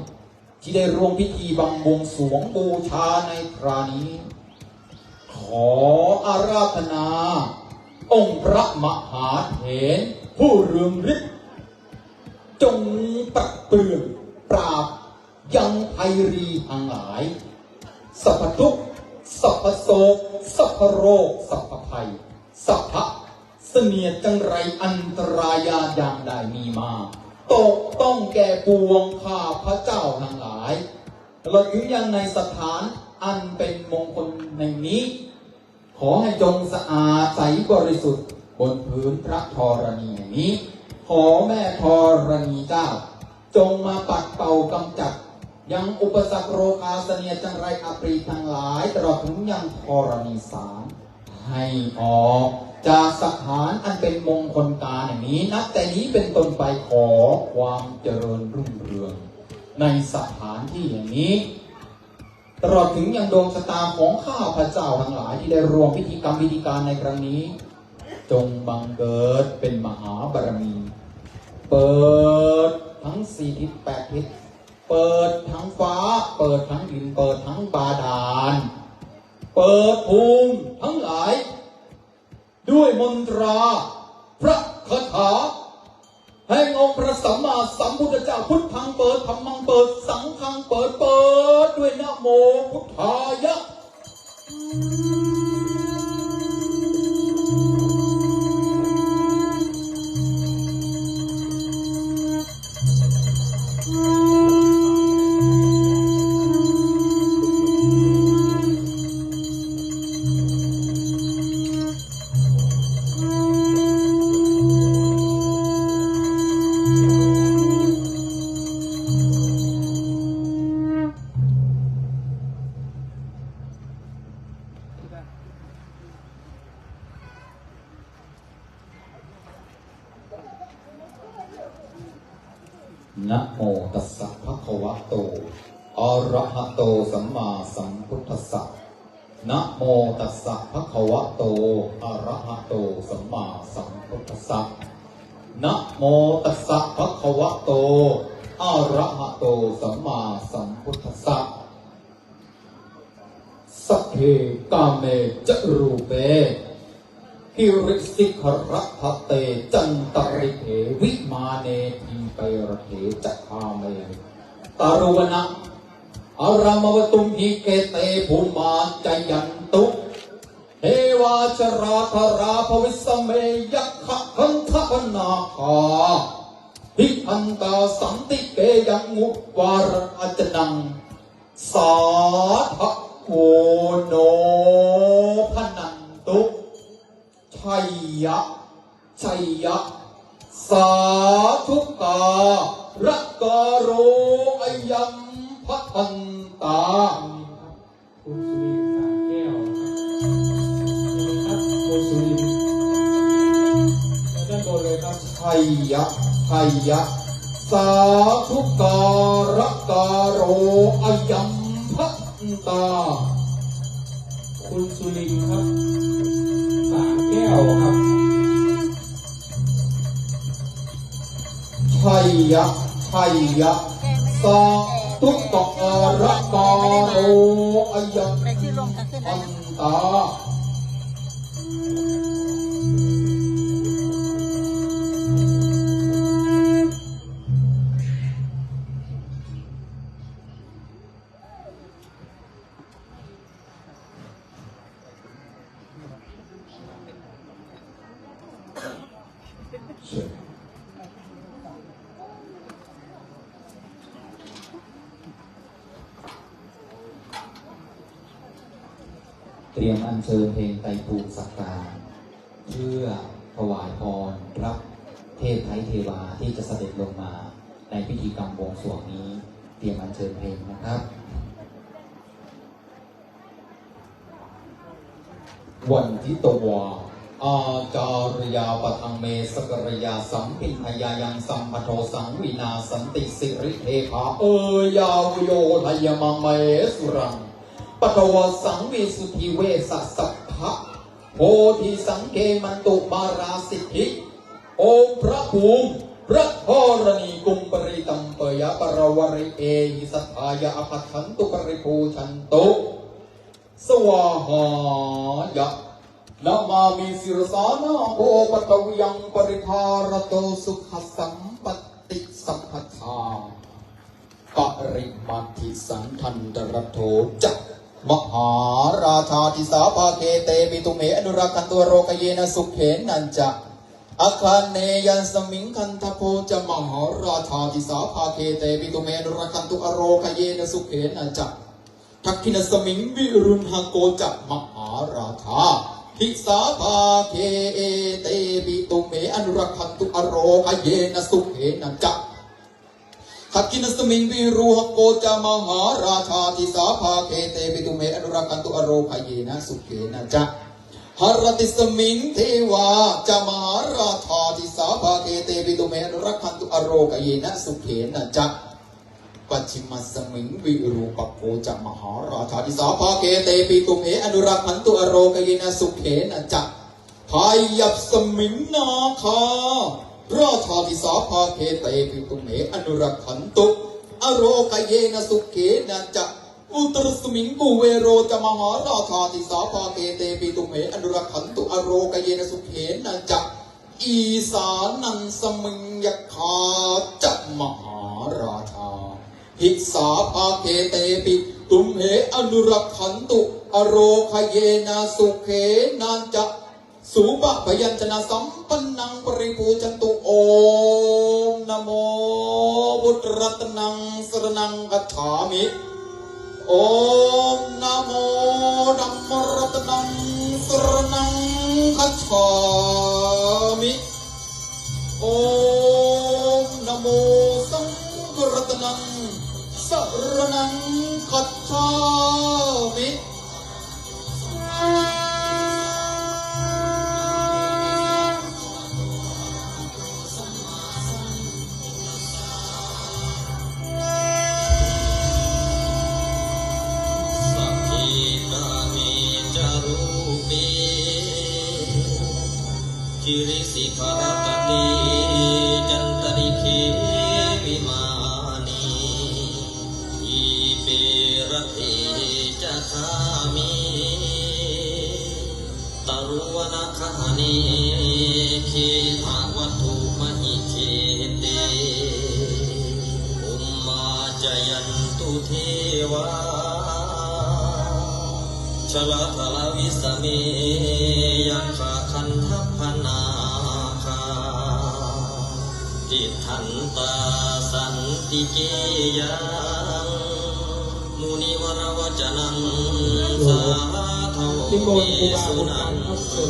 ที่ได้ร่วมพิธีบังบวงสรวงบูชาในครานี้ ขออาราธนา องค์พระมหาเถรผู้เรืองฤทธิ์ จงปัดเปลื้องปราบยังไพรีทั้งหลาย สัพพทุกข์ สัพพโศก สัพพโรค สัพพภัย สัพพะเสนียดจังไรอันตรายาอย่างใดมีมา ตกต้องแก่ปวงข้าพระเจ้าทั้งหลาย ตลอดถึงยังในสถานอันเป็นมงคลแห่งนี้ ขอให้จงสะอาดใสบริสุทธิ์บนพื้นพระธรณีแห่งนี้ ขอแม่ธรณีเจ้า จงมาปัดเป่ากำจัด ยังอุปสรรคโรคาเสนียดจังไรอัปรีทั้งหลาย ตลอดถึงยังธรณีสาม ให้ออกจากสถานอันเป็นมงคลการแห่งนี้ นับแต่นี้เป็นต้นไปขอความเจริญรุ่งเรือง ในสถานที่แห่งนี้ ตลอดถึงยังดวงชะตาของข้าพเจ้าทั้งหลายที่ได้ร่วมพิธีกรรมพิธีการในครั้งนี้ จงบังเกิดเป็นมหาบารมี เปิดทั้งสี่ทิศแปดทิศ เปิดทั้งฟ้า เปิดทั้งดิน เปิดทั้งบาดาล เปิดภูมิทั้งหลาย ด้วยมนตราพระคาถา แห่งองค์พระสัมมาสัมพุทธเจ้า พุทธังเปิด ธัมมังเปิด สังฆังเปิด เปิดด้วยนะโมพุทธายะ Namo tassa bhagavato arahato sammāsambuddhassa. Namo tassa bhagavato arahato sammāsambuddhassa. Namo tassa bhagavato arahato sammāsambuddhassa. Sagge kāme ca rūpe girisikharataṭe cantalikkhe vimāne dīpe raṭṭhe ca gāme taruvanagahane arāmagahane gehavatthumhi khette bhummā cāyantu devā jalathalavisame yakkhagandhabbanāgā tiṭṭhantā santike yaṃ munivaravacanaṃ sādhavo no bhaṇantu. Jaya jaya sādhukārakālo ayambhava. Bhadantā. คุณสุรินทร์สามแก้วครับ คุณสุรินทร์ ด้านบนเลยครับ Jaya, jaya. Sādhukārakāro ayam bhadantā. คุณสุรินทร์ครับ สามแก้วครับ Jaya, jaya. Sādhukārakāro ayam bhadantā. เตรียมอัญเชิญเพลงไตรภูมิสักการ เพื่อถวายพรรับเทพไท้เทวาที่จะเสด็จลงมาในพิธีกรรมบวงสรวงนี้ เตรียมอัญเชิญเพลงนะครับ Vanditvā ācāriyā padaṃ me sakaryāsam, bhinnayāyaṃ sampaddo saṃ vināsanti siri devā. Yāvayo dayamaṃ mahesuraṃ paddavasaṃ visuddhivesajabbaṃ, bodhisaṅghe mantu mārā siddhi. องค์พระภูมิ พระธรณี Kumbalikam peyaparavari ehi saddhāya āgacchantu paripūjantu svāhāya. Namāmi sirasā nāgo paṭhaviyaṃ paridhārato sukhā sampatti sabbadā. Parimatthisaṅghantarādho ca mahārājā disā bhāge, tepi tumhe anurakkhantu ārogyena sukhena ca. Āgaññeyasmiṃ gandhabbo ca mahārājā disā bhāge, tepi tumhe anurakkhantu ārogyena sukhena ca. Dakkhiṇasmiṃ virūḷhako ca mahārājā disā bhāge, tepi tumhe anurakkhantu ārogyena sukhena ca. Dakkhiṇasmiṃ virūḷhako ca mahārājā disā bhāge, tepi tumhe anurakkhantu ārogyena sukhena ca. Haratismiṃ devā ca mahārājā disā bhāge, tepi tumhe anurakkhantu ārogyena sukhena ca. Pacchimasmiṃ virūpakkho ca mahārājā disā bhāge, tepi tumhe anurakkhantu ārogyena sukhena ca. Heyasmiṃ nāgarājā disā bhāge, tepi tumhe anurakkhantu ārogyena sukhena ca. Uttarasmiṃ kuvero ca mahārājā disā bhāge, tepi tumhe anurakkhantu ārogyena sukhena ca. Isāṇasmiṃ yakkhā ca mahārājā disā bhāge, tepi tumhe anurakkhantu ārogyena sukhena ca. Sūpabyañjanasampannaṃ paripūjantu. Om namo buddharatanaṃ saraṇaṃ gacchāmi. Om namo dhammaratanaṃ saraṇaṃ gacchāmi. Om namo saṅgharatanaṃ saraṇaṃ gacchāmi. Sagge kāme ca rūpe girisikharataṭe cantalikkhe vimāne, dīpe raṭṭhe ca gāme taruvanagahane gehavatthumhi khette, bhummā cāyantu devā jalathalavisame yakkhagandhabbanāgā, tiṭṭhantā santike yaṃ munivaravacanaṃ sādhavo me suṇantu.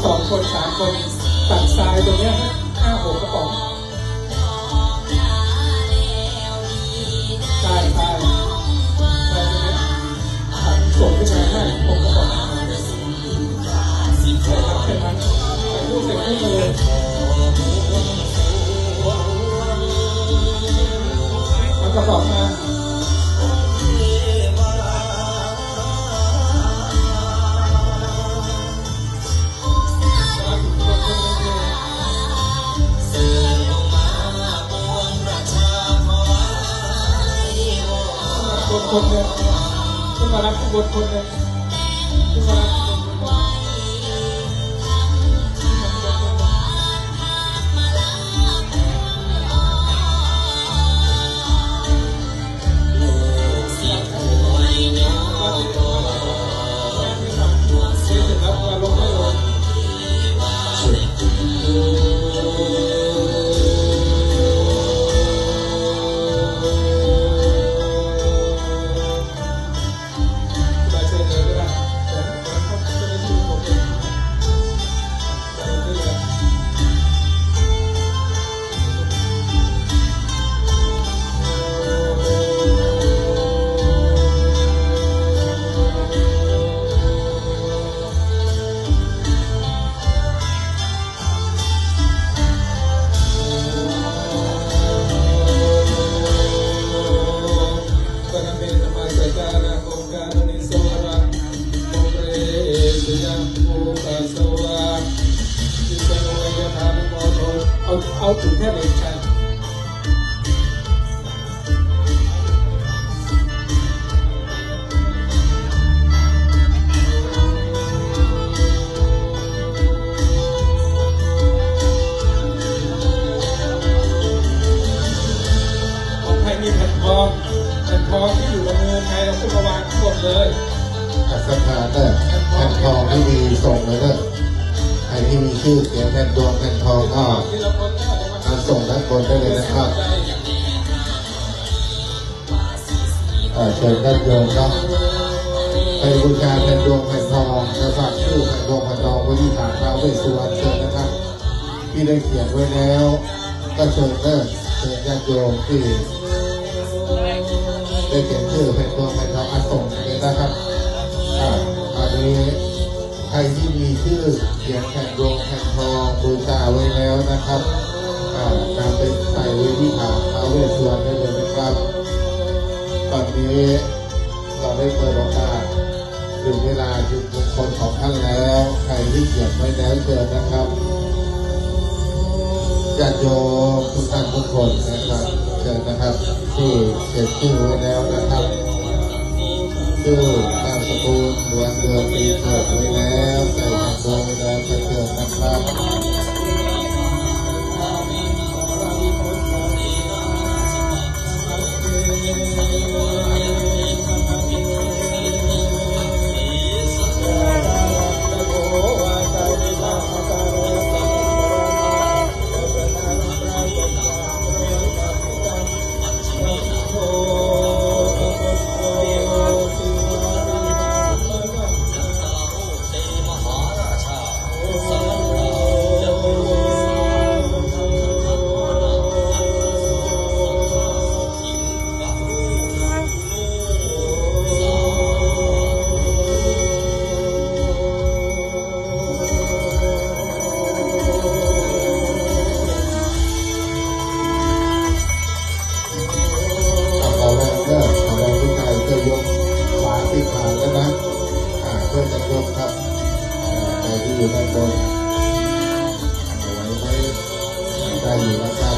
สองคนสามคนตักทรายตรงเนี้ยห้าหกกระป๋อง ใช่ใช่ใช่ไหมตักส่งขึ้นมาห้าหกกระป๋องใช่ครับใช่ไหมถ่ายรูปเสร็จขึ้นมาเลยเอากระป๋องมา คนคนหนึ่งขึ้นมารับข้างบนคนหนึ่งขึ้นมารับข้างบนคนหนึ่ง เอาเอาถุงแค่ไหนใส่ของใครมีแผ่นทองแผ่นทองที่อยู่กับมือใครเราขึ้นมาวางทั้งหมดเลย อ่ะ สักทานเนอะแผ่นทองที่มีส่งเลยเนอะใครที่มีชื่อเขียนแผ่นดวงแผ่นทองก็มาส่งด้านบนได้เลยนะครับ อ่า เชิญญาติโยมเนาะไปบูชาแผ่นดวงแผ่นทองจะฝากชื่อแผ่นดวงแผ่นทองไว้ที่ฐานท้าวเวสสุวรรณเชิญนะครับ ที่ได้เขียนไว้แล้วก็เชิญเนอะเชิญญาติโยมที่ได้เขียนชื่อแผ่นดวงแผ่นทองอ่ะส่งเลยนะครับ อ่า อันนี้ใครที่มีชื่อเขียนแผ่นดวงแผ่นทองบูชาไว้แล้วนะครับ อ่า นำไปใส่ไว้ที่ฐานท้าวเวสสุวรรณได้เลยนะครับ ตอนนี้เราได้เปิดโอกาส ถึงเวลาจุดมงคลของท่านแล้ว ใครที่เขียนไว้แล้วเชิญนะครับ ญาติโยมทุกท่านทุกคนนะครับ เชิญนะครับ ที่เขียนชื่อไว้แล้วนะครับ ชื่อนามสกุล วันเดือนปีเกิดไว้แล้ว ใส่แผ่นดวงไว้แล้วก็เชิญนะครับ ขอแรงเด้อขอแรงพี่ไก่เพื่อยกหลายสิบหาแล้วนะ อ่าเพื่อจะยกครับ อ่าใครที่อยู่ด้านบน อ่าไหวไหมได้อยู่นะครับ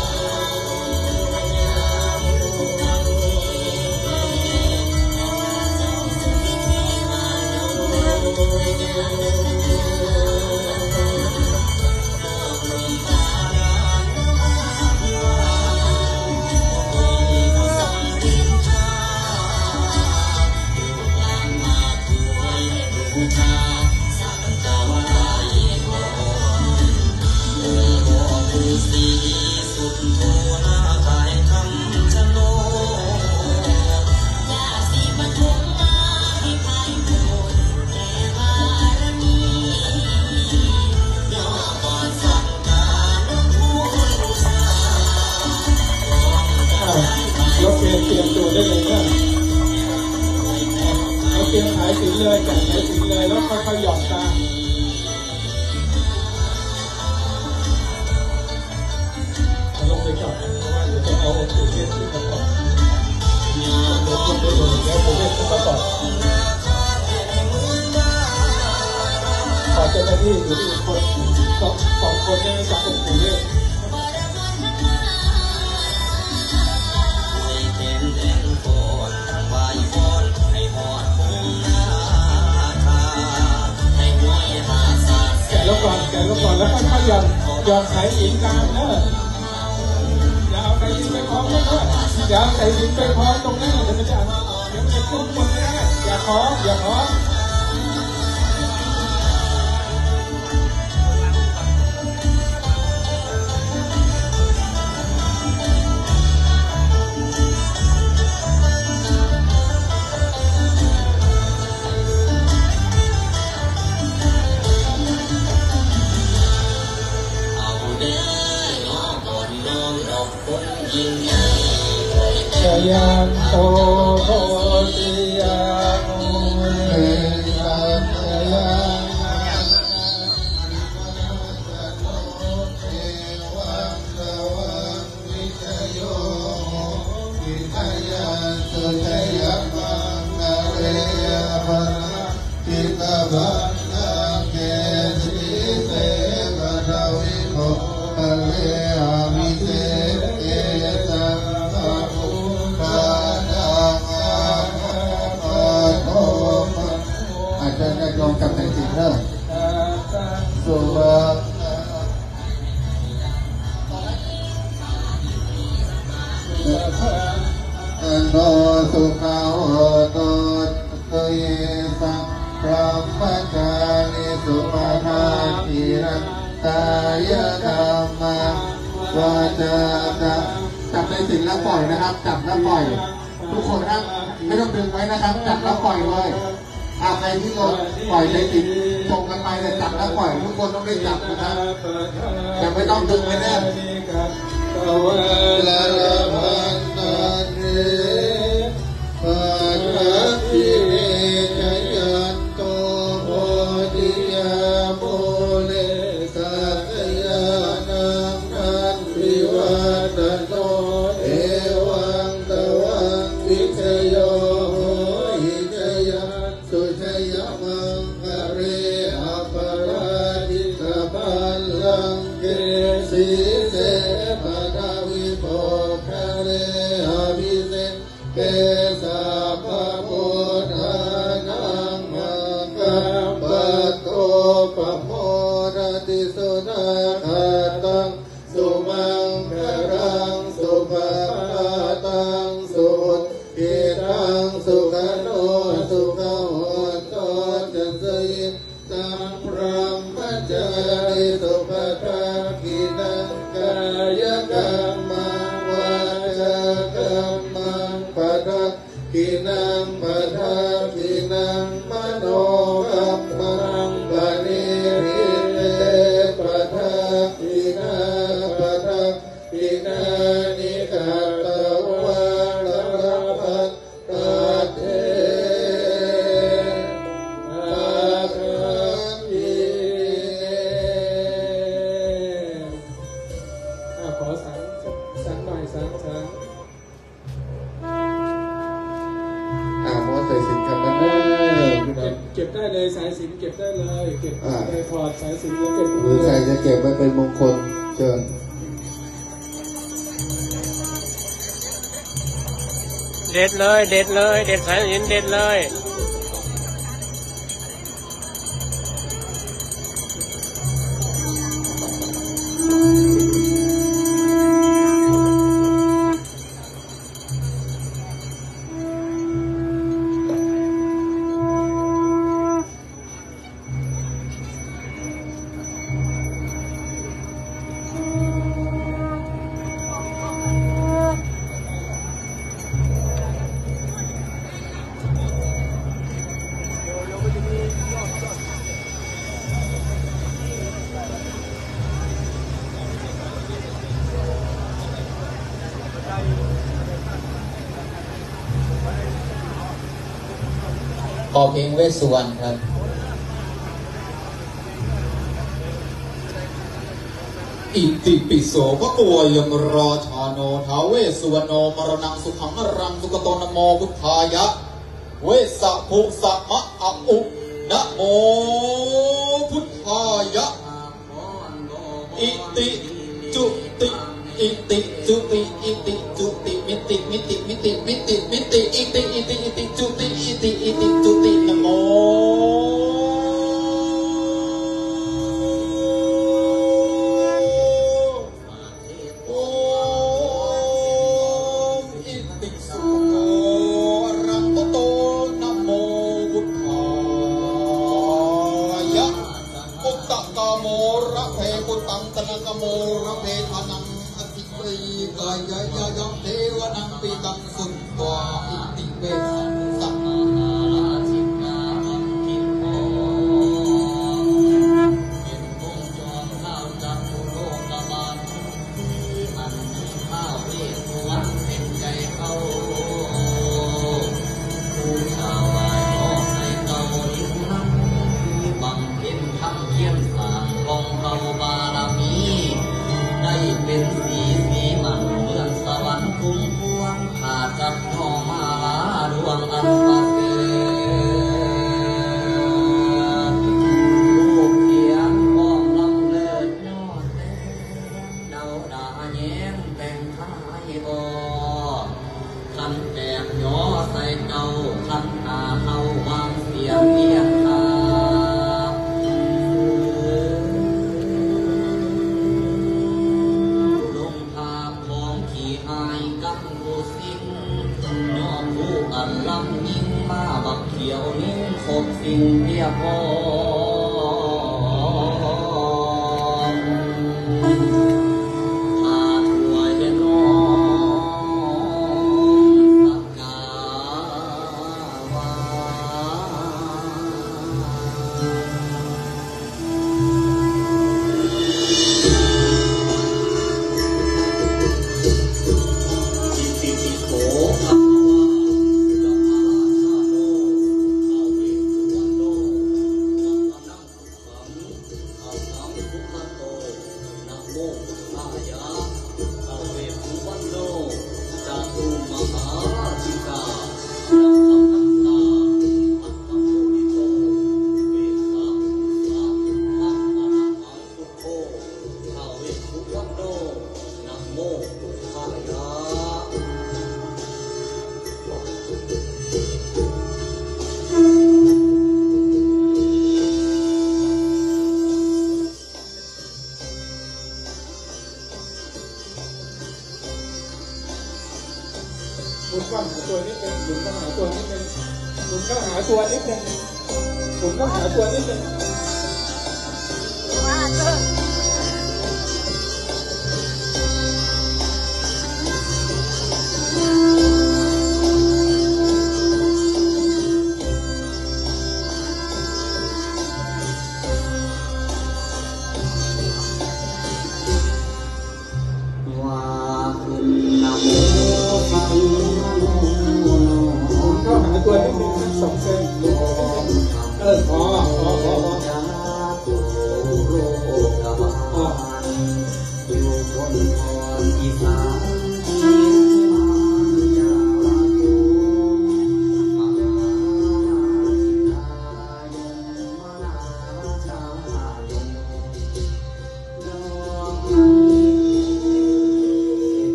Buddha, Sattavara, เจ้าหน้าที่อยู่ที่คนสองสองคนนี้จับกลุ่มอยู่นี่ แกะลงก่อน แกะลงก่อน แล้วค่อยๆหย่อน หย่อนสายสิญจน์กลางเนอะ อย่าเอาสายสิญจน์ไปคล้องด้วยนะ อย่าเอาสายสิญจน์ไปคล้องตรงนั้น เดี๋ยวมันจะ เดี๋ยวมันจะจุกคนไม่ได้ อย่าคล้อง อย่าคล้อง Jayanto bodhiyā mūle sakyānaṃ nandivaḍḍhano, evaṃ tvaṃ vijayo hohi jayassu jayamaṅgale. Aparājitapallaṅke sīse paṭhavipokkhare abhiseke sabbabuddhānaṃ aggappatto pamodati. อาจารย์จะลองจับสายสิญจน์เนอะ Suvaḍḍha no sukhaṇo hotu. Brahmacārisu padakkhiṇaṃ kāyakammaṃ vācākammaṃ จับสายสิญจน์แล้วปล่อยนะครับ จับแล้วปล่อย ทุกคนครับ ไม่ต้องดึงไว้นะครับ จับแล้วปล่อยเลย อ่า ใครที่โดนปล่อยสายสิญจน์ ส่งกันไปเนี่ย จับแล้วปล่อย ทุกคนต้องได้จับนะครับ แต่ไม่ต้องดึงไว้แน่น Labhantatthe padakkhiṇe. Jayanto bodhiyā mūle sakyānaṃ nandivaḍḍhano, evaṃ tvaṃ vijayo hohi jayassu jayamaṅgale. Aparājitapallaṅke sīse paṭhavipokkhare abhise ke sabbabuddhānaṃ aggappatto pamodati. Sunakkhattaṃ sumaṅgalaṃ supabhātaṃ suhuṭṭhitaṃ sukhaṇo sumuhutto ca suyi taṃ brahmacārisu padakkhiṇaṃ kāyakammaṃ vācākammaṃ padakkhiṇaṃ padakkhiṇaṃ manokammaṃ paṇidhī te padakkhiṇā padakkhiṇāni katvāna labhan tatthe padakkhiṇe. อ่ะ ขอสัง สังหน่อย สัง สัง อ่ะ ม้วนสายสิญจน์กันนะ เก็บ เก็บได้เลย สายสิญจน์เก็บได้เลย เก็บ อ่ะ ไปถอดสายสิญจน์แล้วเก็บ หรือใครจะเก็บไว้เป็นมงคล เชิญ เด็ดเลย เด็ดเลย เด็ดสายสิญจน์เด็ดเลย ขอเพลงเวสสุวรรณครับ Itipi so bhagavā yamarājāno ท้าว Vessuvaṇṇo maraṇaṃ sukhaṃ maraṃ sugato namo buddhāya. Vesa bhu sa ma a u namo buddhāya. โมระเพ ปุตตัง ตนะกะโมระเพ ทานัง อติเว กายายายัง เทวะนัง ปิตัง สุตวา อิติเวสัง สัง มหาราชิกา คันธิโก เป็นองค์จอมเท้าจักรุโลกบาล อันมีท้าวเวสสุวรรณเป็นใหญ่เก้า บูชาไหว้ขอไถ่เก้า อินนำ บำเพ็ญธรรมเพียรสร้างของเฮาบารมี ได้เป็นสีสีมันเหมือนสวรรค์คุ้มควร ข้าจักน้อมมาลาดวงอันประเสริฐ รูปเขียนพร้อมลำเลิศยอดแดง ดาวดาแย้งแต่งท้ายออก คันแตกหยอใส่เจ้า คันหาเฮาวางเสียงเรียกหา ลงภาพของขี้อายกับผู้สิ่ง ยอดผู้อันลำยิ่งมาบักเขียวนิ่งครบสิ่งเพียบพร้อม ข้าถวายน้อมสักการะ อิติปิโสภะคะวา อะระหะโต อะระหะโต สัมมาสัมพุทธัสสะ นะโมพุทธายะ ทาเวสสุวรรณโณ จาตุมหาราชิกา ยักขพันตา อัตตปุริโส เวสสาภูสา ทัพพะนะหัง พุทโธ ทาเวสสุวรรณโณ นะโมพุทธายะ หมุนเข้าหาตัวนิดนึง หมุนเข้าหาตัวนิดนึง หมุนเข้าหาตัวนิดนึง หมุนเข้าหาตัวนิดนึง ว่าขึ้นนะโม ฟังนะโม หมุนเข้าหาตัวนิดนึง ทั้งสองเส้น หมุนเข้านิดนึง เออ พอ พอ พอ พอ อยู่บนพรอีสานที่บ้านจาระภูมหาราชิกา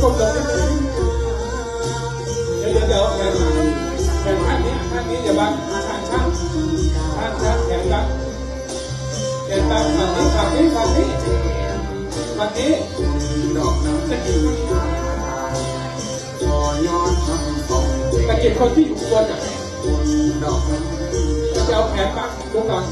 ก้มลงนิดนึง เดี๋ยว เดี๋ยว เดี๋ยว แขน แขนข้างนี้ ข้างนี้อย่าบัง ข้าง ข้าง ข้าง ข้าง แขนบัง แขนบัง ฝั่งนี้ ฝั่งนี้ ฝั่งนี้ ฝั่งนี้ สะกิดคนที่อยู่ข้างบนอ่ะ จะเอาแขนบัง ดูก่อน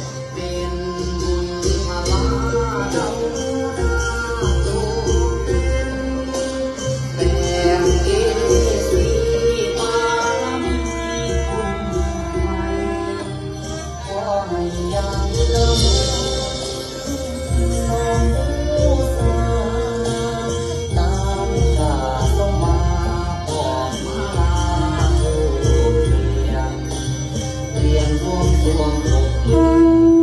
เรียนบวงสรวง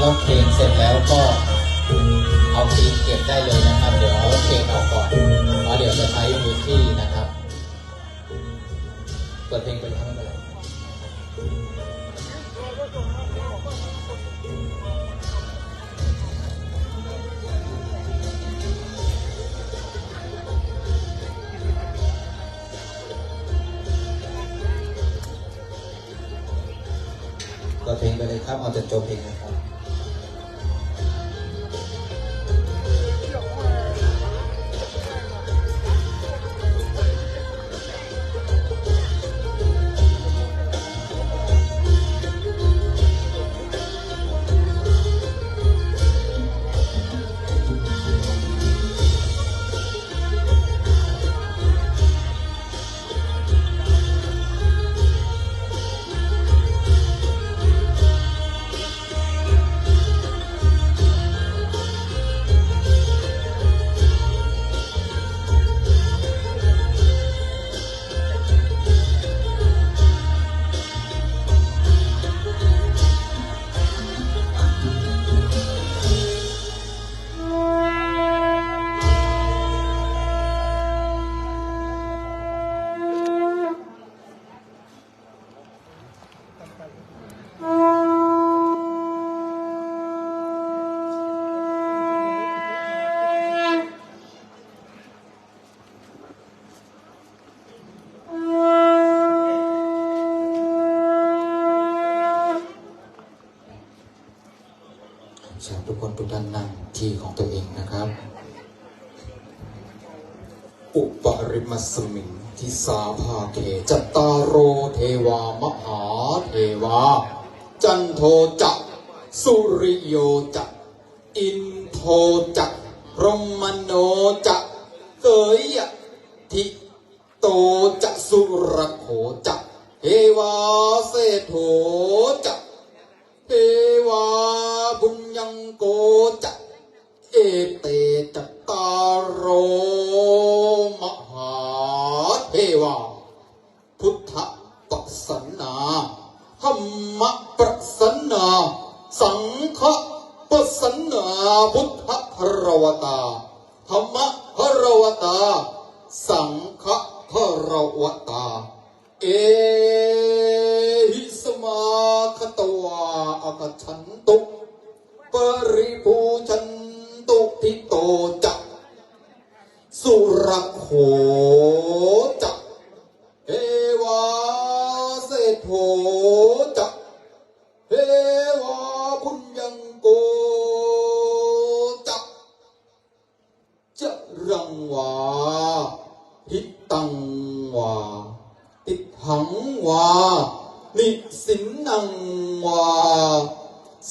ร้องเพลงเสร็จแล้วก็เอาตีนเก็บได้เลยนะครับ เดี๋ยวเอารถเคนออกก่อน เพราะเดี๋ยวจะใช้พื้นที่นะครับ เปิดเพลงไปทั้งเลย เปิดเพลงไปเลยครับ เอาจนจบเพลงนะครับ เชิญทุกคนทุกท่านนั่งที่ของตัวเองนะครับ Uparimāsmiṃ disābhāge cattāro devā mahādevā, cando ca suriyo ca indo ca brahmano ca seyyathī to ca surakkho ca devā seṭṭho ca devā bhuyyaṅko ca, ete cattāro mahādevā buddhapasannā dhammapasannā saṅghapasannā, buddhagaravatā dhammagaravatā saṅghagaratā, ehi samāgatvā āgacchantu paripūjantu, ṭhito ca surakkho ca devā seṭṭho ca devā bhuyyaṅko ca, caraṃ vā hitaṃ vā tiṭṭhaṃ vā nisinnaṃ vā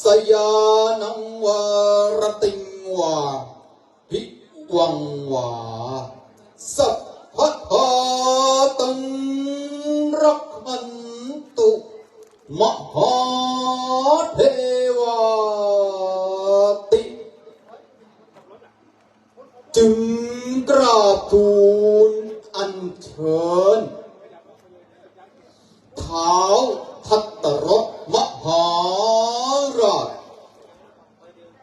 sayānaṃ vā ratiṃ vā divaṃ vā sabbadā taṃ rakkhantu mahādevāti. จึงกราบทูลอัญเชิญท้าวทัตตรสมหาราช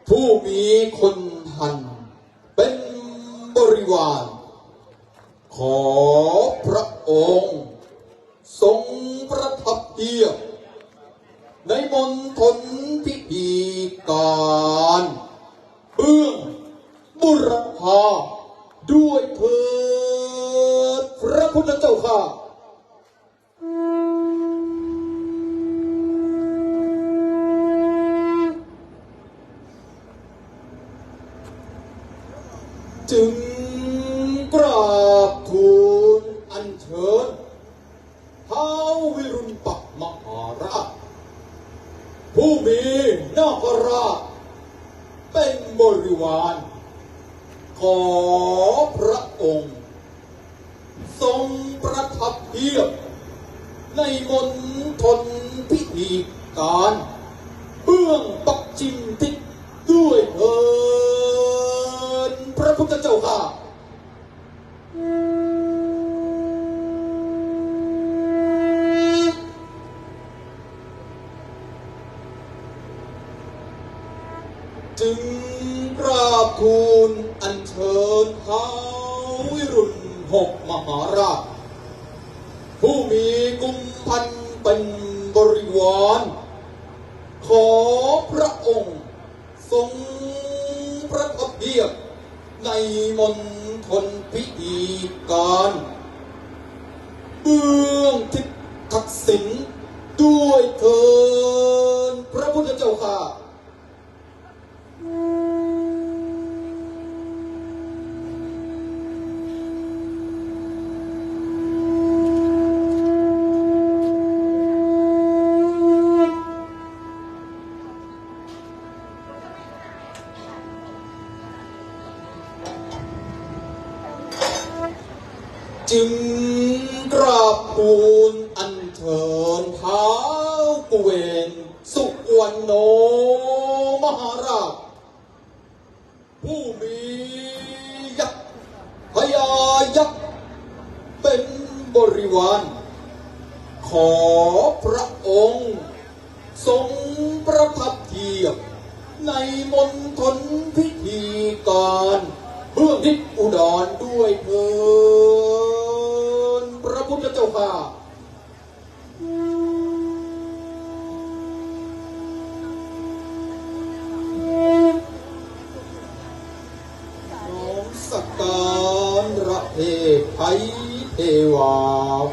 ผู้มีคนทันเป็นบริวาร ขอพระองค์ทรงประทับเทียบในมณฑลพิธีการเบื้องบุรพาด้วยเถิด พระพุทธเจ้าข้า จึงกราบทูลอัญเชิญท้าววิรุฬปะมหาราช ผู้มีนาคราชเป็นบริวาร ขอพระองค์ ทรงประทับเทียบในมณฑลพิธีการเบื้องปักชิมทิศด้วยเถิด พระพุทธเจ้าข้า ข จึงกราบทูลอัญเชิญท้าววิรุณหกมหาราช ผู้มีกุมภัณฑ์เป็นบริวาร ขอพระองค์ทรงประทับเยียบในมณฑลพิธีการ เบื้องทิศทักษิณด้วยเถิด พระพุทธเจ้าข้า จึงกราบทูลอัญเชิญท้าวกุเวนสุวรรณโนมหาราช ผู้มียักษ์พญายักษ์เป็นบริวาร ขอพระองค์ทรงประทับเยียบในมณฑลพิธีการ เบื้องทิศอุดรด้วยเถิด พระพุทธเจ้าข้า น้อมสักการะเทพไทยเทวา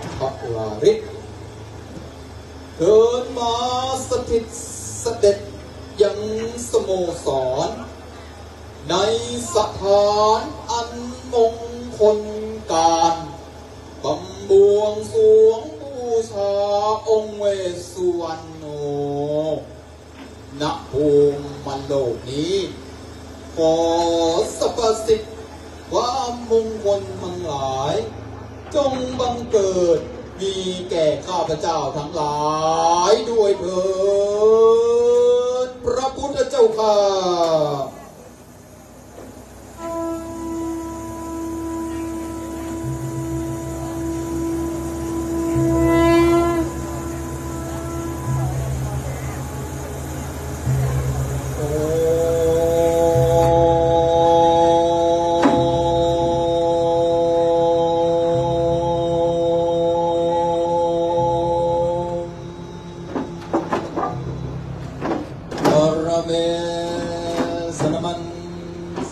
พระวาริศ เชิญมาสถิตเสด็จยังสโมสร ในสถานอันมงคลการ บำบวงสรวงบูชาองค์เวสสุวรรณโน ณ ภูมิโลกนี้ ขอสรรพสิ่งความมงคลทั้งหลาย จงบังเกิดมีแก่ข้าพเจ้าทั้งหลายด้วยเถิด พระพุทธเจ้าข้า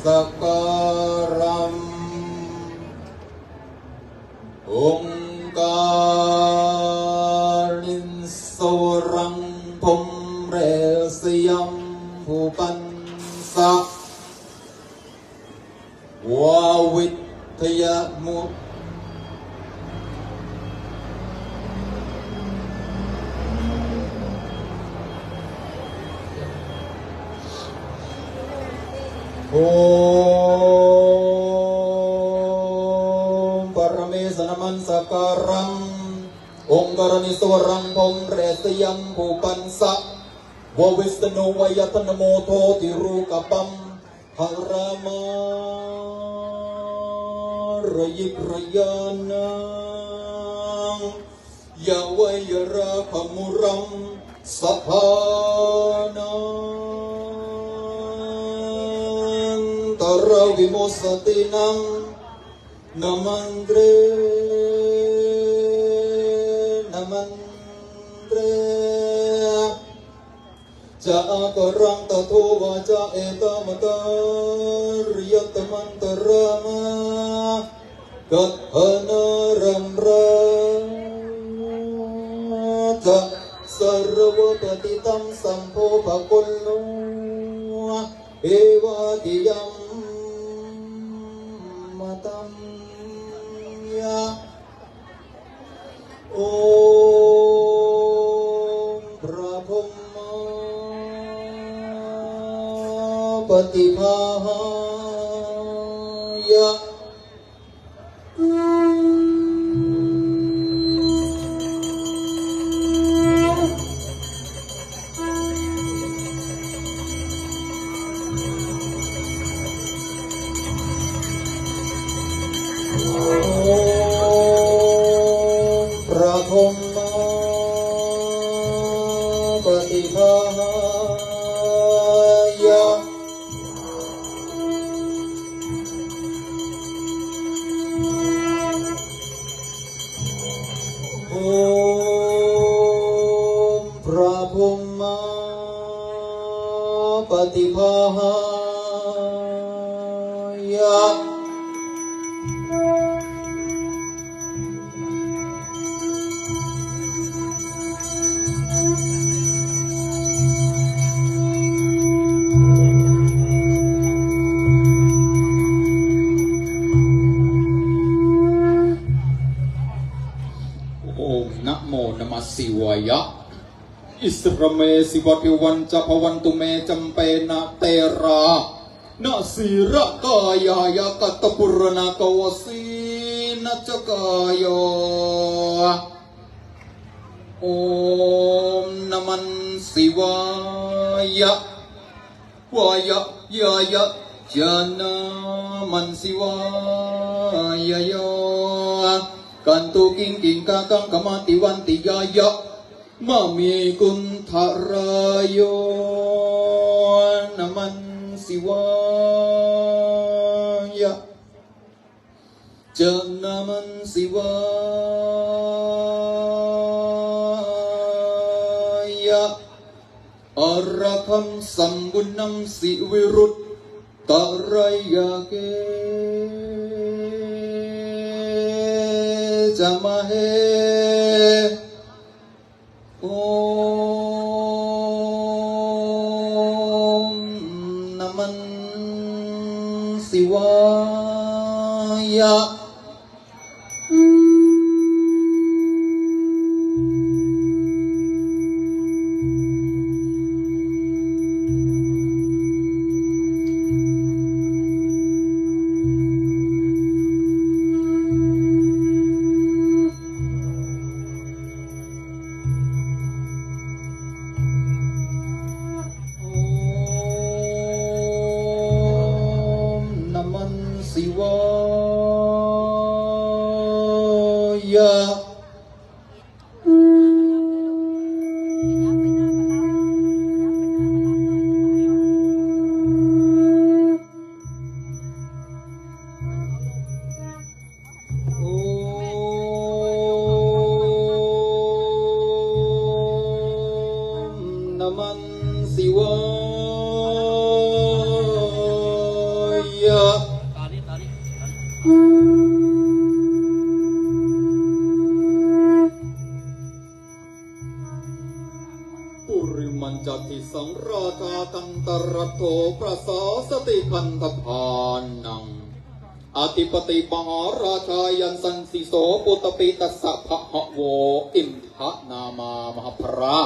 Paramesanamansakaram. Oṅkārīsvaraṃ Brahmesiyambhupaṃsa Vāvitthayāmu. Om Paramesanamansakaram. Oṅkārīsvaraṃ Brahmesiyambhupaṃsa Vāvitthano vā yathā namo dotirukkhapaṃ. Haramārayiprayāṇaṃ yāvayyarāghamūlaṃ sathānantaravimoccināṃ nāmantarena mantarena ca ākaraṃ tato vācā ettamantariyattamantarāma gathānārambhā ca salavā patiṭṭhaṃ sambho pakullo evādiyammatam ya. Om Brahma Paṭibhāya. Om Brahma Paṭibhāya. พระพรหมาปฏิภาหายะ Om namo namah sivāya. Issarā me sivā devā ca bhavantu me campena therā. Na sīrakāyāya kaṭṭhapūranakavasena ca kāyo. Om namaṃ sivāya. Vāya yāya ca namaṃ sivāya. Yo kantu kiṅkiṅkakaṅkhamativanti yāya mami kuntharāyo. Namaṃ sivāya ca namaṃ sivāya. Ārakkhaṃ sampuṇṇaṃ siviruddarāya kecamahē. Om namaṃ sivāya. Om namaṃ sivāya. Om namaṃ sivāya. Purimañca disaṃ rājā dhataraṭṭho prasāsati gandhabbānaṃ adhipati mahārājā. Yaṃ sandisso puttāpi tassa bahavo indanāmā mahabbalā,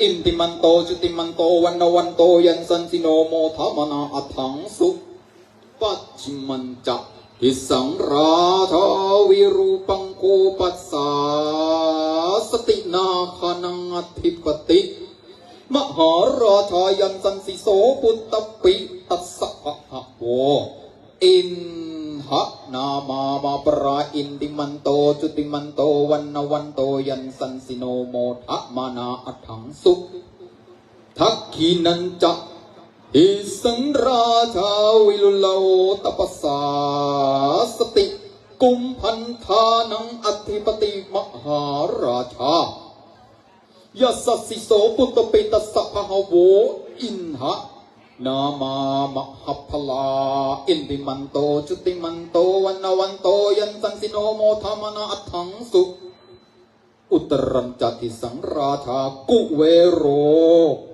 iddhimanto jutimanto vaṇṇavanto yasassino modamānā aṭṭhaṃsu. Pacchimañca disaṃ rājā virūpakkho pasāsati nāgānaṃ adhipati mahārājā. Yaṃ sandisso puttāpi tassa bahavo indanāmā mahabbalā, iddhimanto jutimanto vaṇṇavanto yasassino modamānā aṭṭhaṃsu. Dakkhiṇañca disaṃ rājā virūḷho taṃ pasāsati kumbhaṇḍānaṃ adhipati mahārājā. Yaṃ sandisso puttāpi tassa bahavo indanāmā mahabbalā, iddhimanto jutimanto vaṇṇavanto yasassino modamānā aṭṭhaṃsu. Uttarañca disaṃ rājā kuvero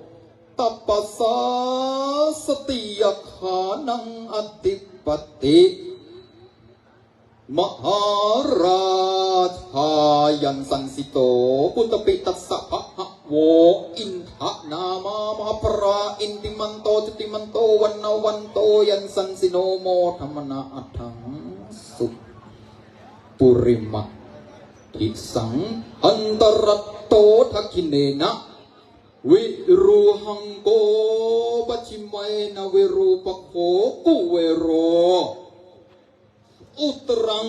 taṃ pasāsati yakkhānaṃ adhipati mahārājā. Yaṃ sandisso puttāpi tassa bahavo indanāmā mahabbalā, iddhimanto jutimanto vaṇṇavanto yasassino modamānā aṭṭhaṃsu. Purimadisaṃ dhataraṭṭho dakkhiṇena virūḷhako, pacchimena virūpakkho kuvero, uttaraṃ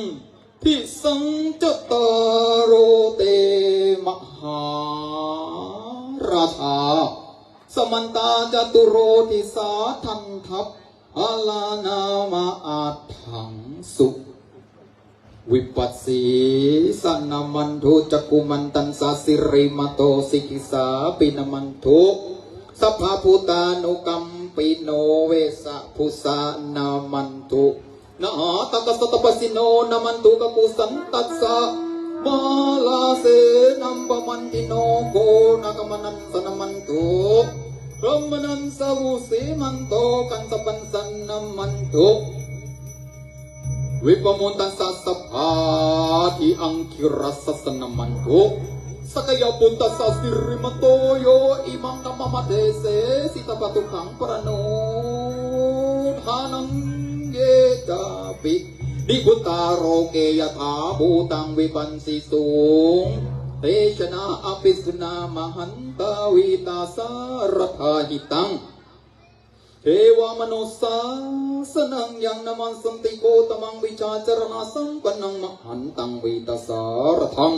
disaṃ cattāro te mahārājā samantā caturo disā daṇḍaṃ balānāma aṭṭhaṃsu. Vipassissa namatthu, cakkhumantassa sirīmato, sikhissapi namatthu, sabbabhūtānukampino, vessabhussa namatthu, nhātakassa tapassino, namatthu kakusandhassa mārasenam, pavanino goṇakammantassa namatthu, brāhmaṇassa vusīmanto, kassapassa namatthu, vippamuttassa sabbadhi, aṅgīrasassa namatthu, sakyaputtassa sirīmato, yo imaṃ dhammamādesesi, tathāgataṃ paranidhānaṃ. Ye cāpi nibbutā loke, yathābhūtaṃ vipassisuṃ, te janā appisuṇā mahantā, vītasāradā hitaṃ devamanussāsanaṃ. Yaṃ namassanti gotamaṃ, vijjācaraṇasampannaṃ mahantaṃ, vītasāradaṃ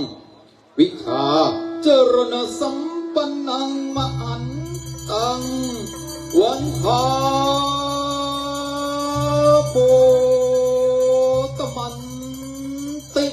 vijjācaraṇasampannaṃ mahantaṃ, vandāmi gotamanti.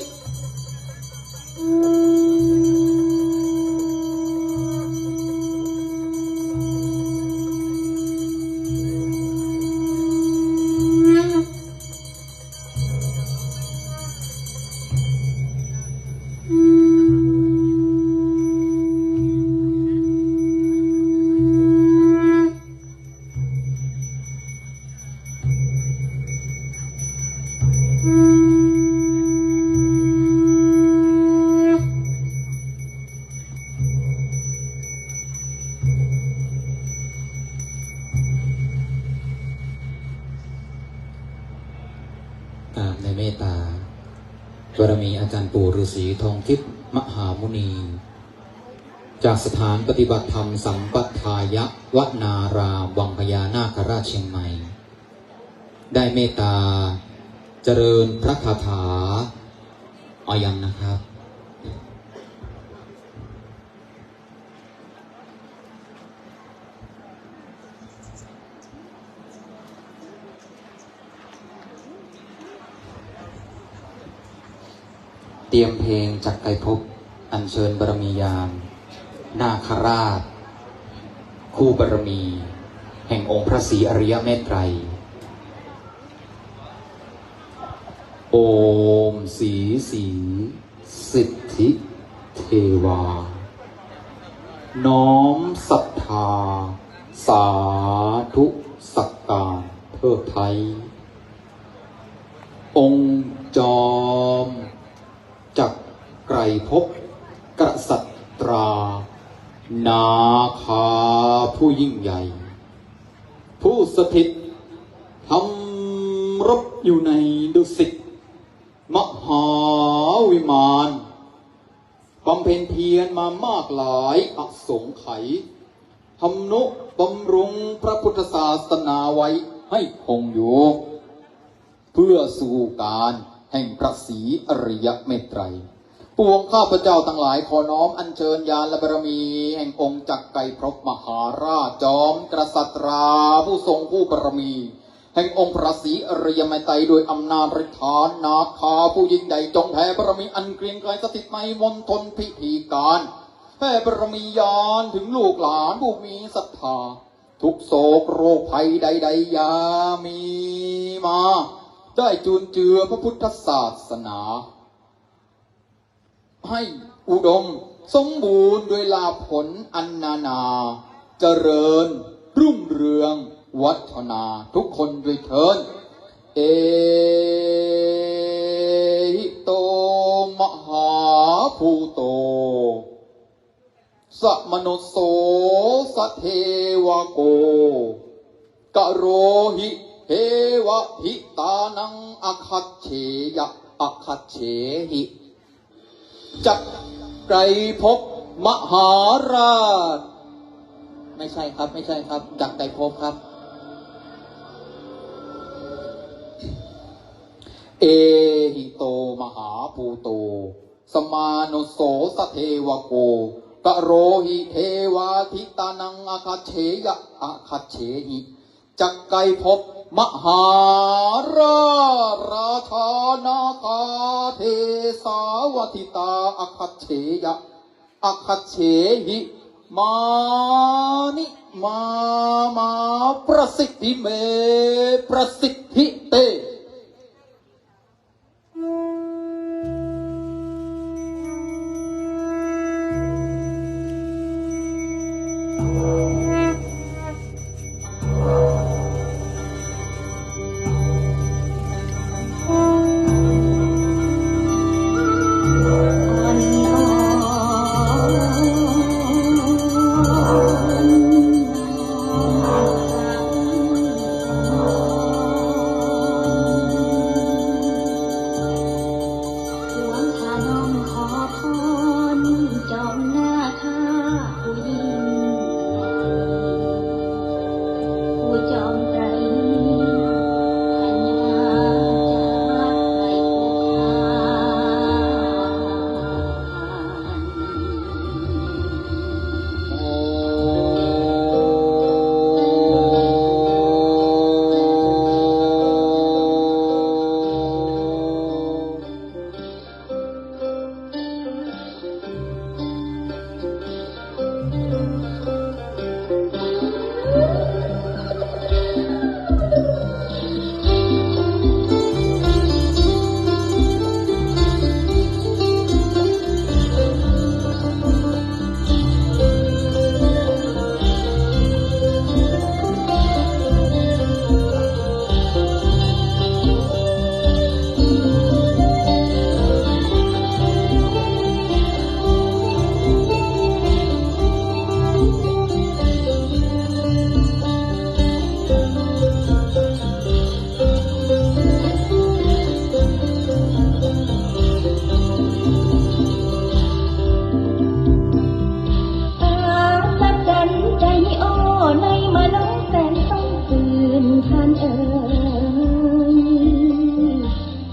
กราบในเมตตาบารมีอาจารย์ปู่ฤาษีทองทิพย์มหามุนี จากสถานปฏิบัติธรรมสัมปทายะวนาราม วังพญานาคราชเชียงใหม่ ได้เมตตาเจริญพระคาถา เอายังนะครับ เตรียมเพลงจักไกรภพ อัญเชิญบารมียาน นาคราช คู่บารมี แห่งองค์พระศรีอริยเมตไตรย โอม ศรี ศรี สิทธิเทวา น้อมศรัทธา สาธุสักการเทิดไท้ องค์จอมจักไกรภพ กษัตรา นาคาผู้ยิ่งใหญ่ ผู้สถิตทำรบอยู่ในดุสิตมหาวิมาน บำเพ็ญเพียรมามากหลายอสงไขย ทำนุบำรุงพระพุทธศาสนาไว้ให้คงอยู่ เพื่อสู่การแห่งพระศรีอริยเมตไตรย ปวงข้าพเจ้าทั้งหลายขอน้อมอัญเชิญญาณและบารมีแห่งองค์จักไกรภพมหาราช จอมกษัตราผู้ทรงคู่บารมี แห่งองค์พระศรีอริยเมตไตรย ด้วยอำนาจฤทธานาคาผู้ยิ่งใหญ่ จงแผ่บารมีอันเกรียงไกรสถิตในมณฑลพิธีการ แผ่บารมีญาณถึงลูกหลานผู้มีศรัทธา ทุกข์โศกโรคภัยใดๆ อย่ามีมา ได้จุนเจือพระพุทธศาสนา ให้อุดมสมบูรณ์ด้วยลาภผลอันนานา เจริญรุ่งเรืองวัฒนาทุกคนด้วยเทอญ Ehi to mahābhūto samanusso sadevako karohi devahitānaṃ āgaccheyya āgacchehi. จักไกรภพมหาราช ไม่ใช่ครับ ไม่ใช่ครับ จักไกรภพครับ Ehi to mahābhūto samanusso sadevako karohi devahitānaṃ āgaccheyya āgacchehi. จักไกรภพ Mahārājā rājā nāgā desā vaditā, aggacceyya aggacchehi, māni mā mā, prasiddhi me prasiddhi te. หลวงข้าน้อมขอพร เจ้านาคาผู้ยิ่ง ผู้จอมไตร พญาจักรไพรผู้ข้า อัศจรรย์ใจโอ้ ในมโนแสนต้องตื่นท่านเอ๋ย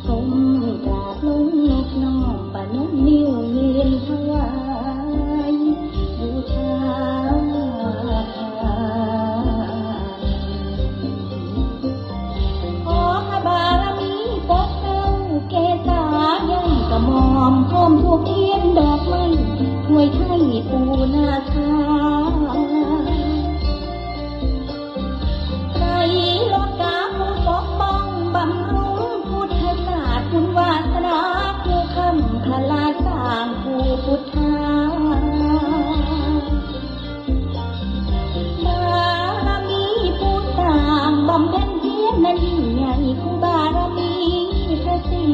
ก้มกราบลงนบน้อมประนมนิ้วยืนถวายบูชา ขอพระบารมีปกเกล้าเกษา ย่ำกระหม่อมพร้อมธูปเทียนดอกไม้ ถวายไทยปู่นาคา ไตรโลกาผู้ปกป้องบำรุงพุทธศาสตร์ บุญวาสนาผู้ค้ำพลาสร้างผู้พุทธา บารมีผู้สร้างบำเพ็ญเพียรนั้นยิ่งใหญ่ คู่บารมีพระศรี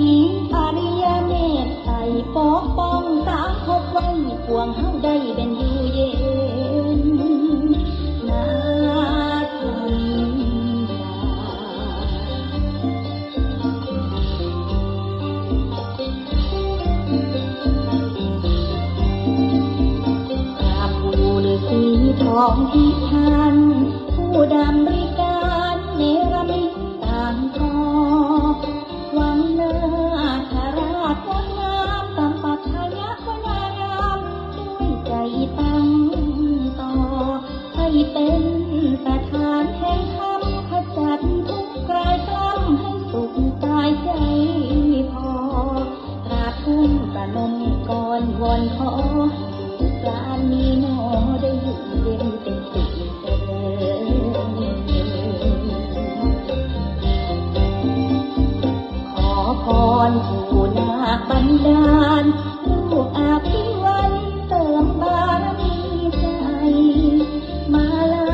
อริยเมตไตร ปกป้องสามภพไว้ ปวงเฮาได้เป็นอยู่เย็นนาทันตา พระปู่ฤาษีทองที่ท่าน ผู้ดำริการเนรมิตต่างก็ วังนาคราชงดงาม สัมปัชญะวนาราม ด้วยใจตั้งต่อ ให้เป็นประธานแห่งธรรม ขจัดทุกข์คลายกล้ำ ให้สุขกายใจพอ กราบทูลประนมก่อนวอนขอ ให้ลูกหลานนี้หนอ ได้อยู่เย็นเป็นสุขเจริญ ขอพรปู่นาคบันดาล ลูกอภิวันเสริมบารมีใจ มาลา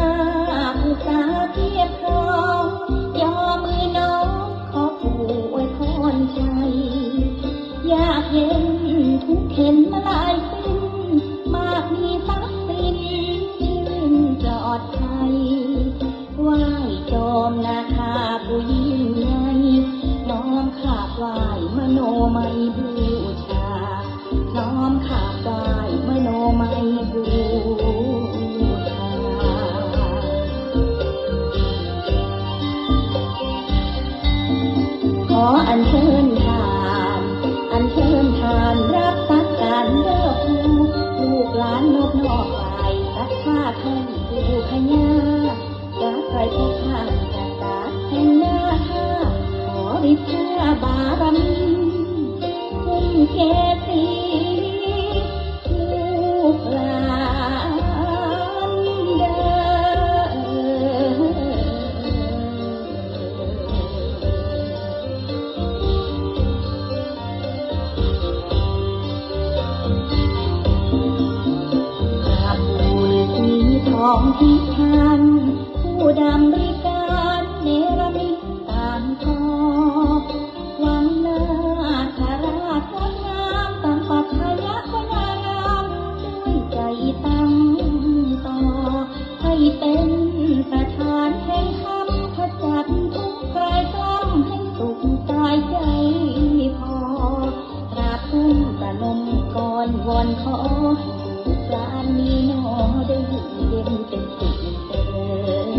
อุตสาเทียบพร้อม ย่อมือน้อม ขอปู่อวยพรชัย ยากเย็นทุกข์เข็ญมาลายสิ้น มากมีทรัพย์สิน ชีวิตปลอดภัย ไหว้จอมนาคาผู้ยิ่งใหญ่ น้อมกราบไหว้มโนมัยบูชา น้อมกราบไหว้มโนมัยบูชา ขออัญเชิญทาน อัญเชิญทานรับสักการเด้อปู่ ลูกหลานนบน้อมไหว้ศรัทธาท่านปู่พญา จักไปพบพระกษัตริย์แห่ง บารมี คุ้มเกศรี ลูกหลานเด้อ กราบทูลสีทองที่ท่าน ผู้ดำริการเนรมิตต่างทอง วังนาคราชงดงาม ตั้งปัจฉยพนาราม ด้วยใจตั้งต่อ ให้เป็นประธานแห่งธรรม ขจัดทุกข์คลายกล้ำ ให้สุขกายใจพอ กราบก้มประนมก่อนวอนขอ ให้ลูกหลานนี้หนอ ได้อยู่เย็นเป็นสุขเถิด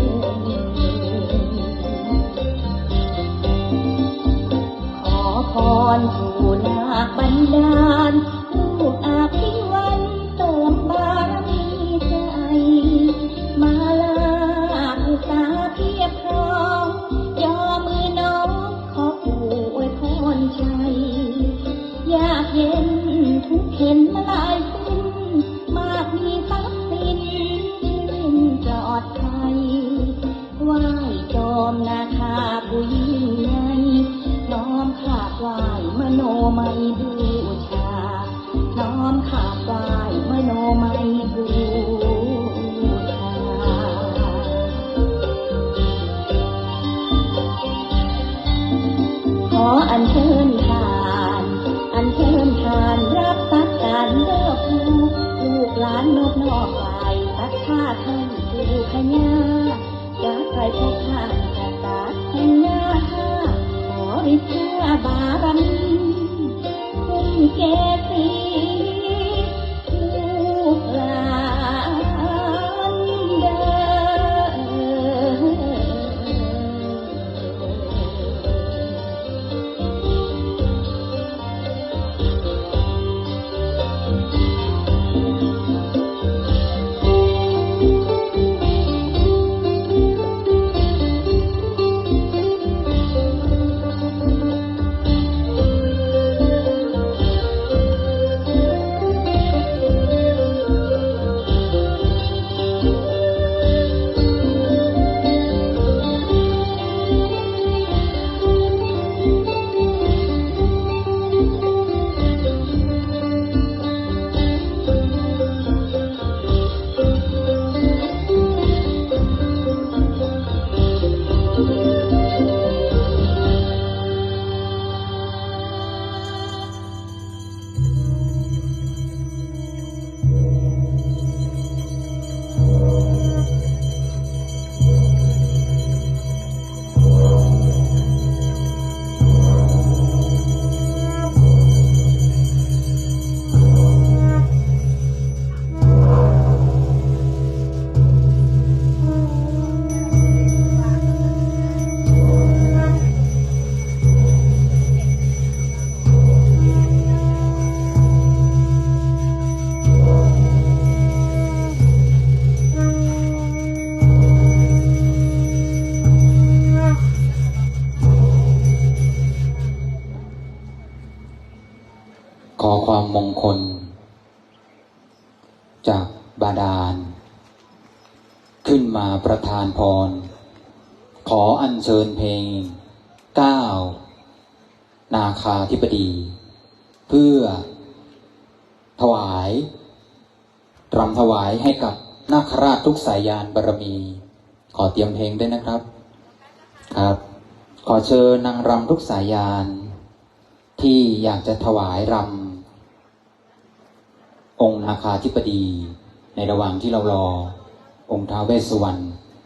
ขอพรผู้นาคบันดาล ลูกอภิวันเสริมบารมีใจ มาลาอุตสาเพียบพร้อม ย่อมือน้อม ขอปู่อวยพรชัย ยากเย็นทุกข์เข็ญมาลายสิ้น มากมีทรัพย์สิน ชีวิตปลอดภัย ไหว้จอมนาคาผู้ยิ่งใหญ่ น้อมกราบไหว้มโนมัยบูชา น้อมกราบไหว้มโนมัยบูชา ขออัญเชิญทาน อัญเชิญทานรับสักการเด้อผู้ ลูกหลานนอบน้อมไหว้ศรัทธาท่านผู้พญา จะไปพบท่านกษัตริย์แห่งนาคา ขอฤทธาบารมี คุ้มเกศรี ลูกหลานเด้อ ขอความมงคล จากบาดาล ขึ้นมาประทานพร ขออัญเชิญเพลงเก้า นาคาธิปดี เพื่อถวาย รำถวายให้กับนาคราชทุกสายญาณบารมี ขอเตรียมเพลงด้วยนะครับ ครับ ขอเชิญนางรำทุกสายญาณ ที่อยากจะถวายรำ องค์นาคาธิปดี ในระหว่างที่เรารอองค์ท้าวเวสสุวรรณ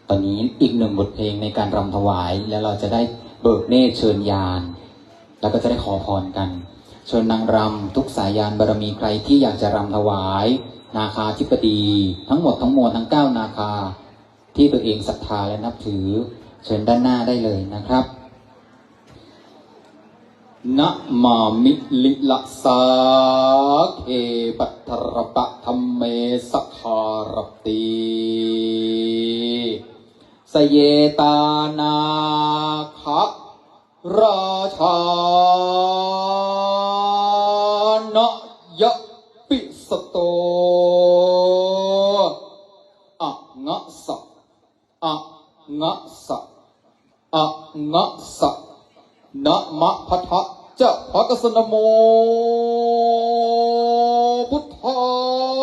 ตอนนี้อีกหนึ่งบทเพลงในการรำถวาย แล้วเราจะได้เบิกเนตรเชิญญาณ แล้วก็จะได้ขอพรกัน เชิญนางรำทุกสายญาณบารมี ใครที่อยากจะรำถวายนาคาธิปดี ทั้งหมดทั้งมวลทั้งเก้านาคา ที่ตัวเองศรัทธาและนับถือ เชิญด้านหน้าได้เลยนะครับ Namāmi lillasāghe bhaddarapaddhammesakārattī. Sayetānāgarājā angassa, angassa, angassa. Namapaṭṭha ca bhāgassa. Namo buddhāya.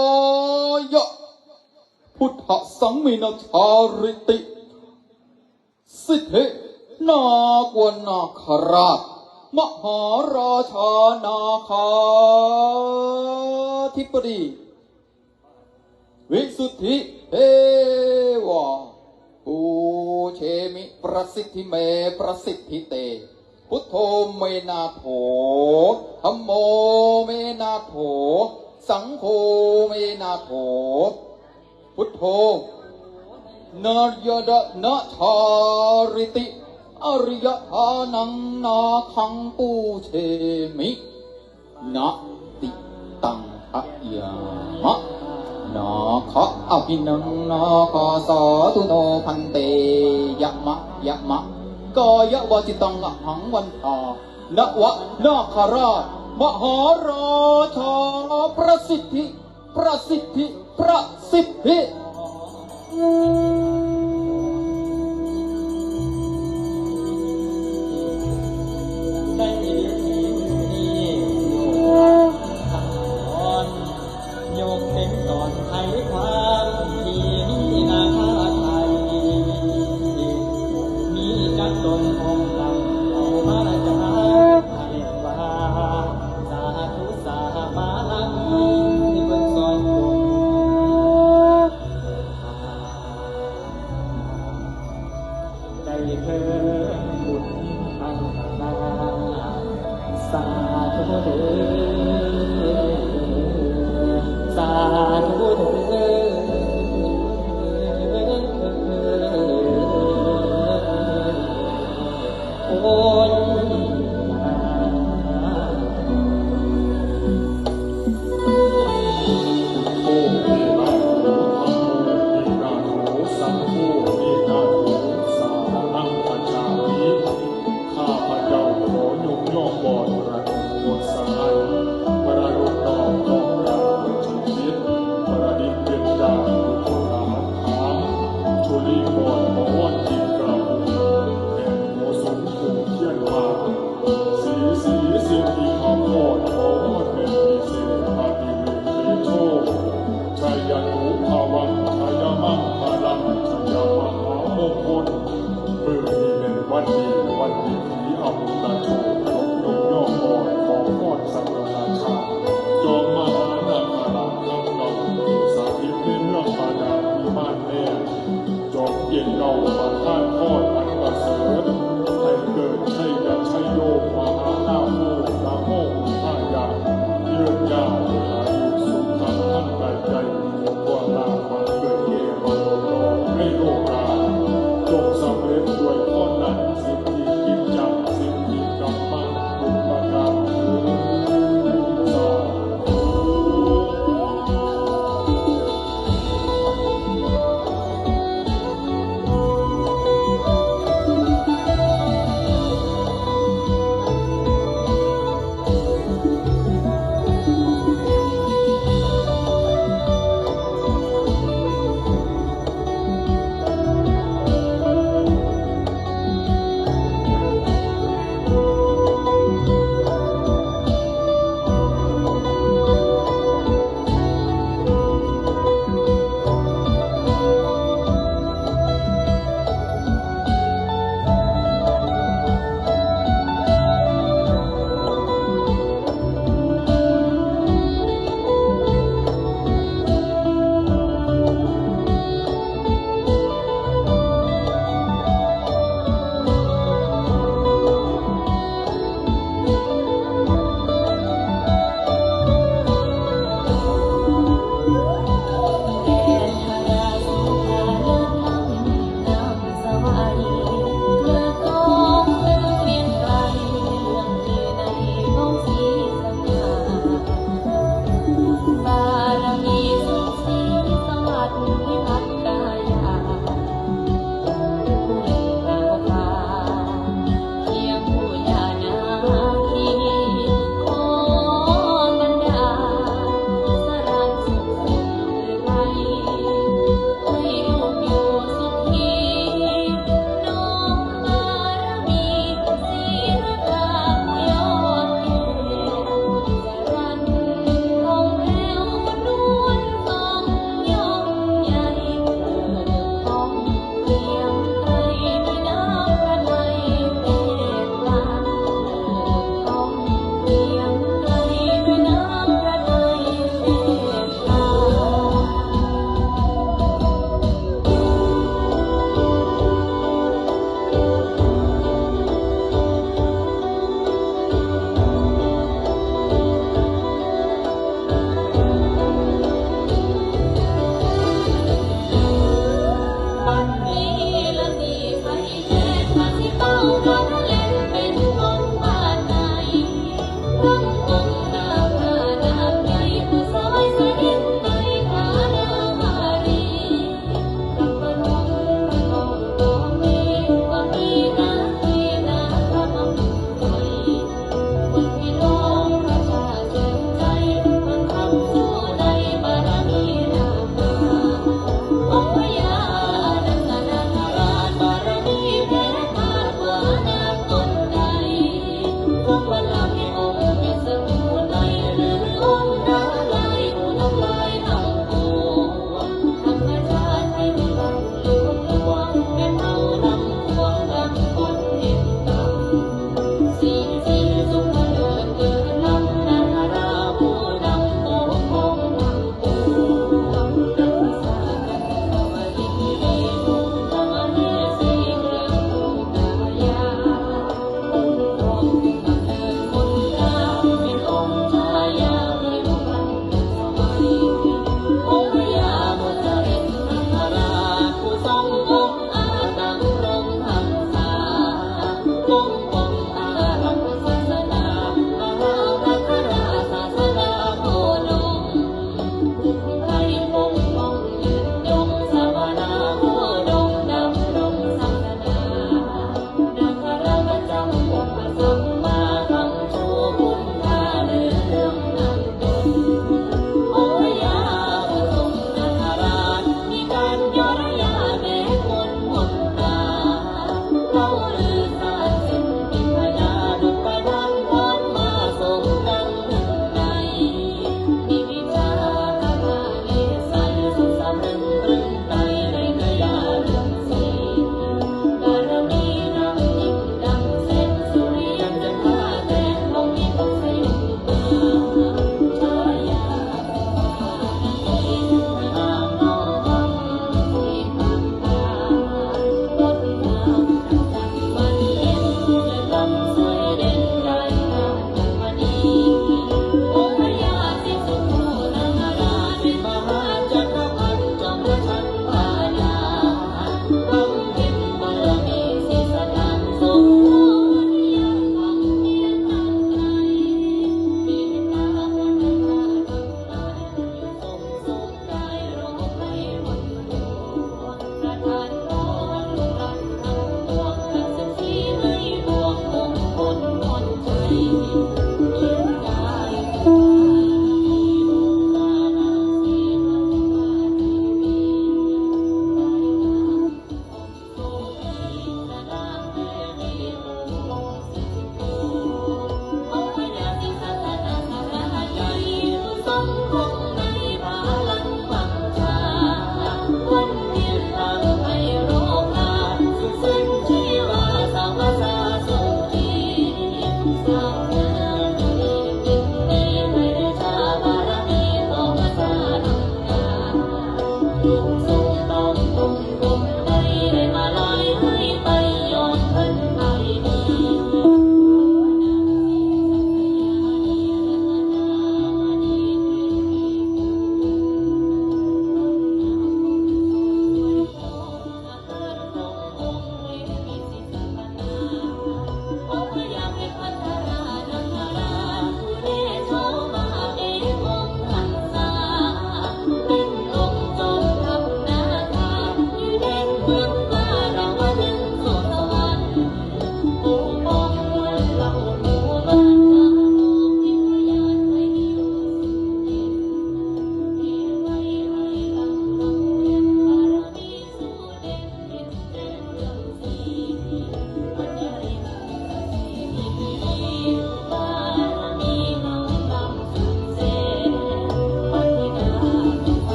Buddhasaṃ me nā cāriti. Siddhi nāgo nāgarājā mahārājā nāgādhipati visuddhi devā pūjemi prasiddhi me prasiddhi te. Buddho me nātho, dhammo me nātho, saṅgho me nātho. Buddho nāyada nā cāriti ariyaññāṇaṃ nāgaṃ pūjemi. Nati taṃ hāyāma. Nāga abhinaṃ nāga sādhu no bhante. Yama yama. Kāyavacitaṃ ahaṃ vandāma nava nāgarājā mahārājā. Prasiddhi, prasiddhi, prasiddhi. ในเวทีนี้สิโยกตอน ยกเต็มตอนไขความที่มีนาคาไทย มีจักตนองค์ลำเอามาจากไทยว่า สาธุสาบาลังที่เพิ่นสอนผม ได้เทิงบุญทั้งหลาย สาธุเด้อ สาธุเด้อ โอ้ย Buddho me nātho, dhammo me nātho, saṅgho me nātho, saraṇaṃ gacchāmi. ข้าพเจ้าขอยกย่องบอดพระคุณสหาย พระลูกน้องของพระผู้ชีวิต ประดิษฐ์เป็นดาวอยู่บนหลังคาง ชุลีพรขอวอนกินกระบุน แห่งหัวสมผูกเทียนมา สีสีสิทธิคำพรขอวอนเป็นพิเศษ อภิเวกเตโช ชัยตุพวัง ชัยมังคลัง ชัยมหามงคล มื้อนี้เป็นวันดี วันดีผีอมตะโชค ยกย่องอ่อนขอพรสักการะชา จอมมหานาคราชทั้งเก้า สถิตในเมืองบาดาลวิมานแดน จอมเกล้าประทานพรอันประเสริฐ ให้เกิดชัยยะชัยโย มหาลาโภ นะโมพุทธายะ ยืนยาวอายุสุขัง ทั้งกายใจ พวกลาภบังเกิดแก่มาตลอดในโลกา จงสำเร็จด้วยพรนั้น สิทธิกิจจัง สิทธิกัมมัง ทุกประการเทอญ สาธุ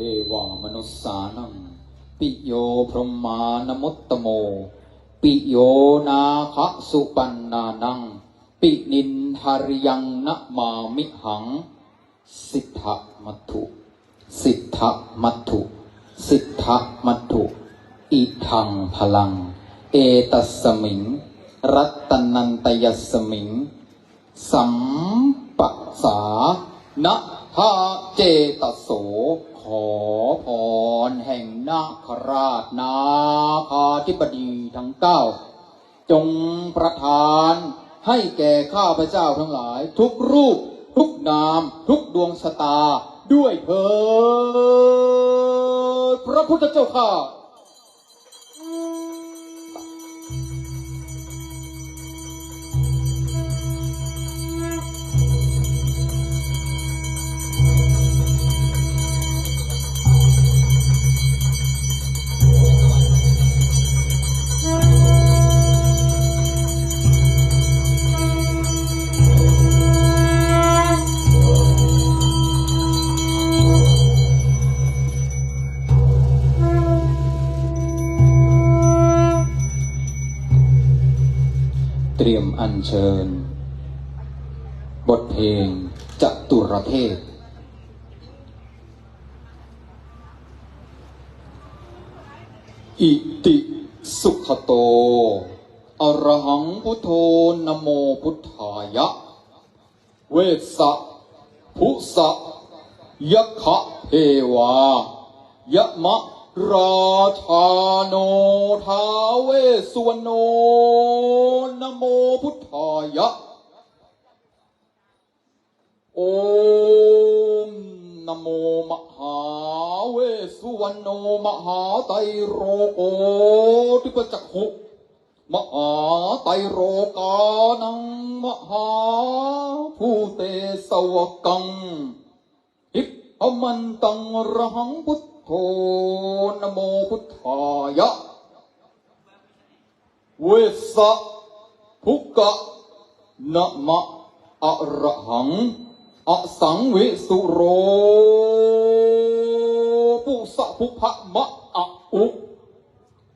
devā manussānaṃ piyo brahmānamuttamo, piyo nāgasupaṇṇānaṃ pinindariyaṃ namāmihaṃ. Siddhamatthu, siddhamatthu, siddhamatthu. Idaṃ balaṃ etasmiṃ ratanattayasmiṃ sampajānatha cetaso. ขอพรแห่งนาคราชนาคาธิบดีทั้งเก้า จงประทานให้แก่ข้าพเจ้าทั้งหลาย ทุกรูป ทุกนาม ทุกดวงชะตา ด้วยเถิด พระพุทธเจ้าข้า เตรียมอัญเชิญ บทเพลงจตุรเทพ Iti sugato arahaṃ buddho, namo buddhāya. Vessabhussa yakkhadevā yamarājāno ท้าว Vessuvaṇṇo, namo buddhāya. Om namo mahāvesuvaṇṇo mahātailokoddhipacakkhu mahātailokānaṃ mahābhūtesāvakaṃ hiddhamantaṃ arahaṃ buddho, namo buddhāya. Vessabhussa nama arahaṃ asaṃvisuro pussabhubha ma a u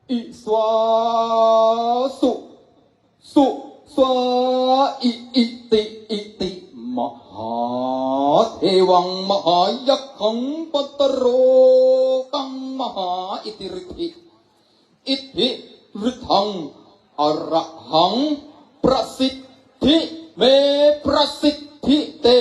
i svā su su svā i iti iti mahādevaṃ mahāyakkhaṃ pattalokaṃ mahāiddhiriddhi iddhiriddhaṃ arahaṃ prasiddhi me prasiddhi te.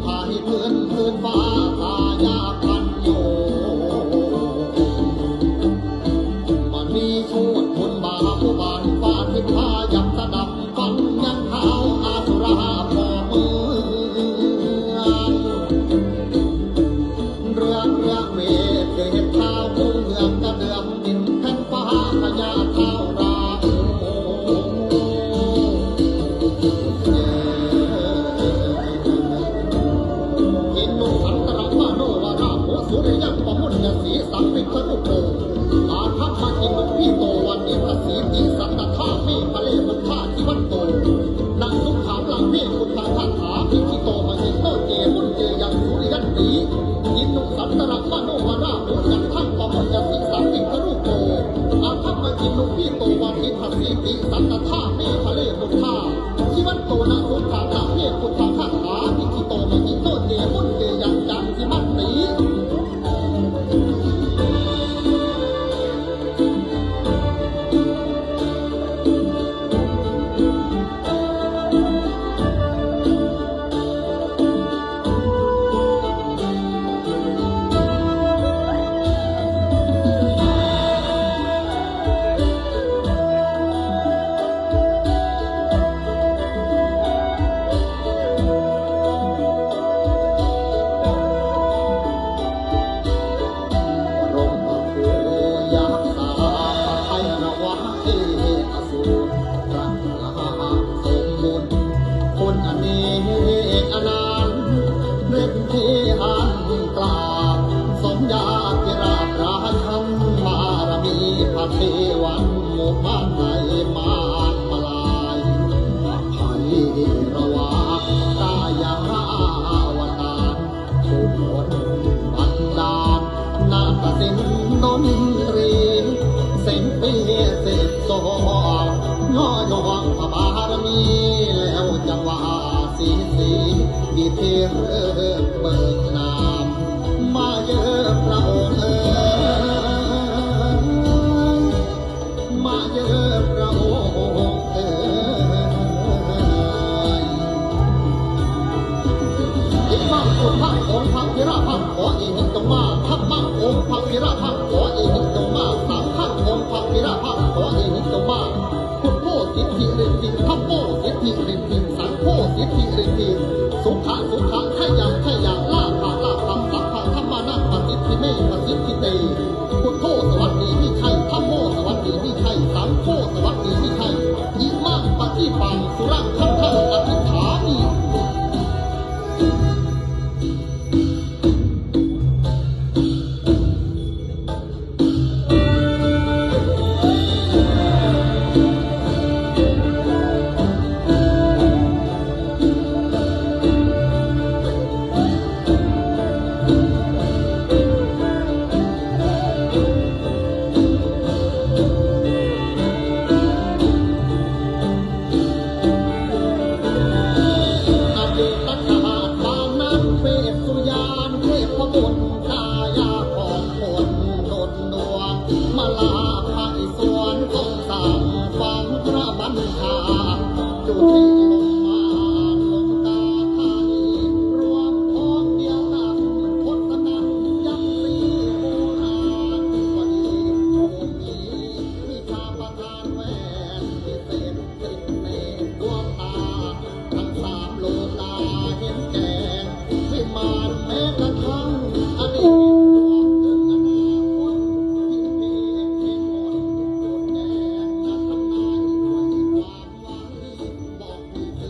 พาให้เพื่อนคืนฟ้าตายาพันโย มณีโชติบุญมาผู้บานฟ้าทิพายังสดับฟังยังเท้าอาสุราพ่อเมือง เรื่องเรื่องเวทเกิดท้าวผู้เมืองกระเดื่องดินแผ่นฟ้าพญาท้าวราหู อินโนสันตรมโนวาราโหสุริยังปมุญญสีสังวิครุโต อาทัพมหินพีโตวันอินทสีติสัตตถาเมพะเลมุทธา ทิวันโต นังสุขังลังเมพุทธังคาถาภิกขิโตมหิโตเจมุนเจยังสุริยันติ อินโนสันตรมโนวาราโหจันทังปมุญญสีสังวิครุโต อาทัพมหินพีโตวันอินทสีติสัตตถาเมพะเลมุทธา ทิวันโต นังสุขังลังเมพุทธังคาถาภิกขิโตมหิโตเจมุนเจยังจันทิมันติ ร่มพระโพธิ์ยักษ์สาพระไพรวะเอกอสูร พระมหาสมบูรณ์ คุณอเนกอนันต์ ฤทธิอันตรา สมญาติราชราชัน บารมีพระเทวันหมู่มานในมากมาย ไพรวะกายาวตาร ผู้คนบันดาลนาฏศิลป์ดนตรี เสียงปีเสกสองย่อยองพระบารมี แล้วจังหวะสีสี วิธีเริกเบิกนาม มาเยอะพระองค์เอ๋ย มาเยอะพระองค์เอ๋ย อิมังพุทธังองค์พระวิราพังขอเอหิจงมา ธัมมังองค์พระวิราพังขอเอหิจงมา สังฆังองค์พระวิราพังขอเอหิจงมา พุทโธสิทธิฤทธิ ธัมโมสิทธิฤทธิ สังโฆสิทธิฤทธิ สุขะสุขะ ขยังขยัง ลาภะลาภัง สัพพะธัมมานัง ปะสิทธิเม ปะสิทธิเต พุทโธสวัสดีมิใช่ ธัมโมสวัสดีมิใช่ สังโฆสวัสดีมิใช่ อิมังปะทิปังสุรังคันทังอธิษฐามิ อดีตชาติปางนั้นเวสสุยานเทพบุตรกายาของคนดนดวง มาลาภาอิศวรทรงสั่งฟังพระบัญชา จุติลงมาลงกาธานี รวมของเดียวกันทศกัณฐ์ยังสีโบราณ พอดีผู้มีวิชาประทานแหวนพิเศษ ติดในดวงตา ทั้งสามโลกาเห็นแจ้ง วิมานแม้กระทั่งอดีต รวมถึงอนาคต พิมพีเห็นหมด จดแจ้งจะทำนายด้วยความหวังดี บอกพิเศ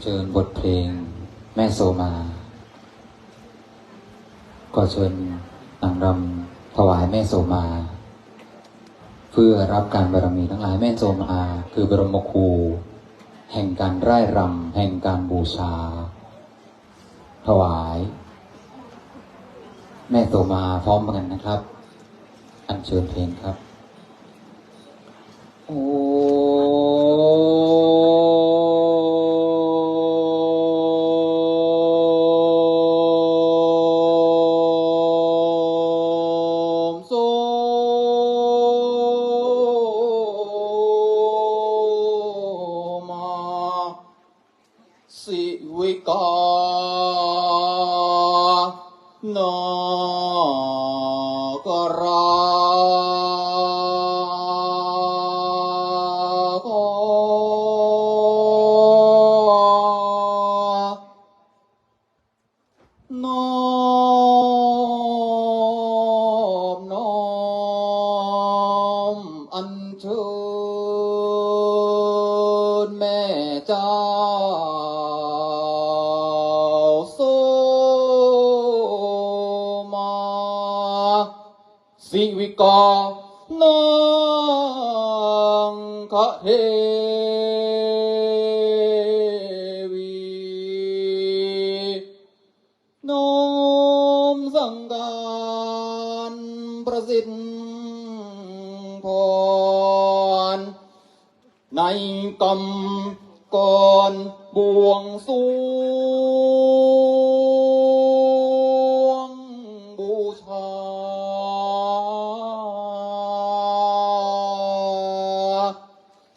เชิญบทเพลงแม่โสมา ก็เชิญนางรำถวายแม่โสมา เพื่อรับการบารมีทั้งหลาย แม่โสมาคือบรมครูแห่งการร่ายรำ แห่งการบูชา ถวายแม่โสมาพร้อมกันนะครับ อัญเชิญเพลงครับ ॐ सोमा शिविका नागराजो। นอบน้อมอัญเชิญแม่เจ้าโสมา สิวิกานังคะเทวี น้อมสังการประสิทธิ์พร ในกำกรบวงสรวงบูชา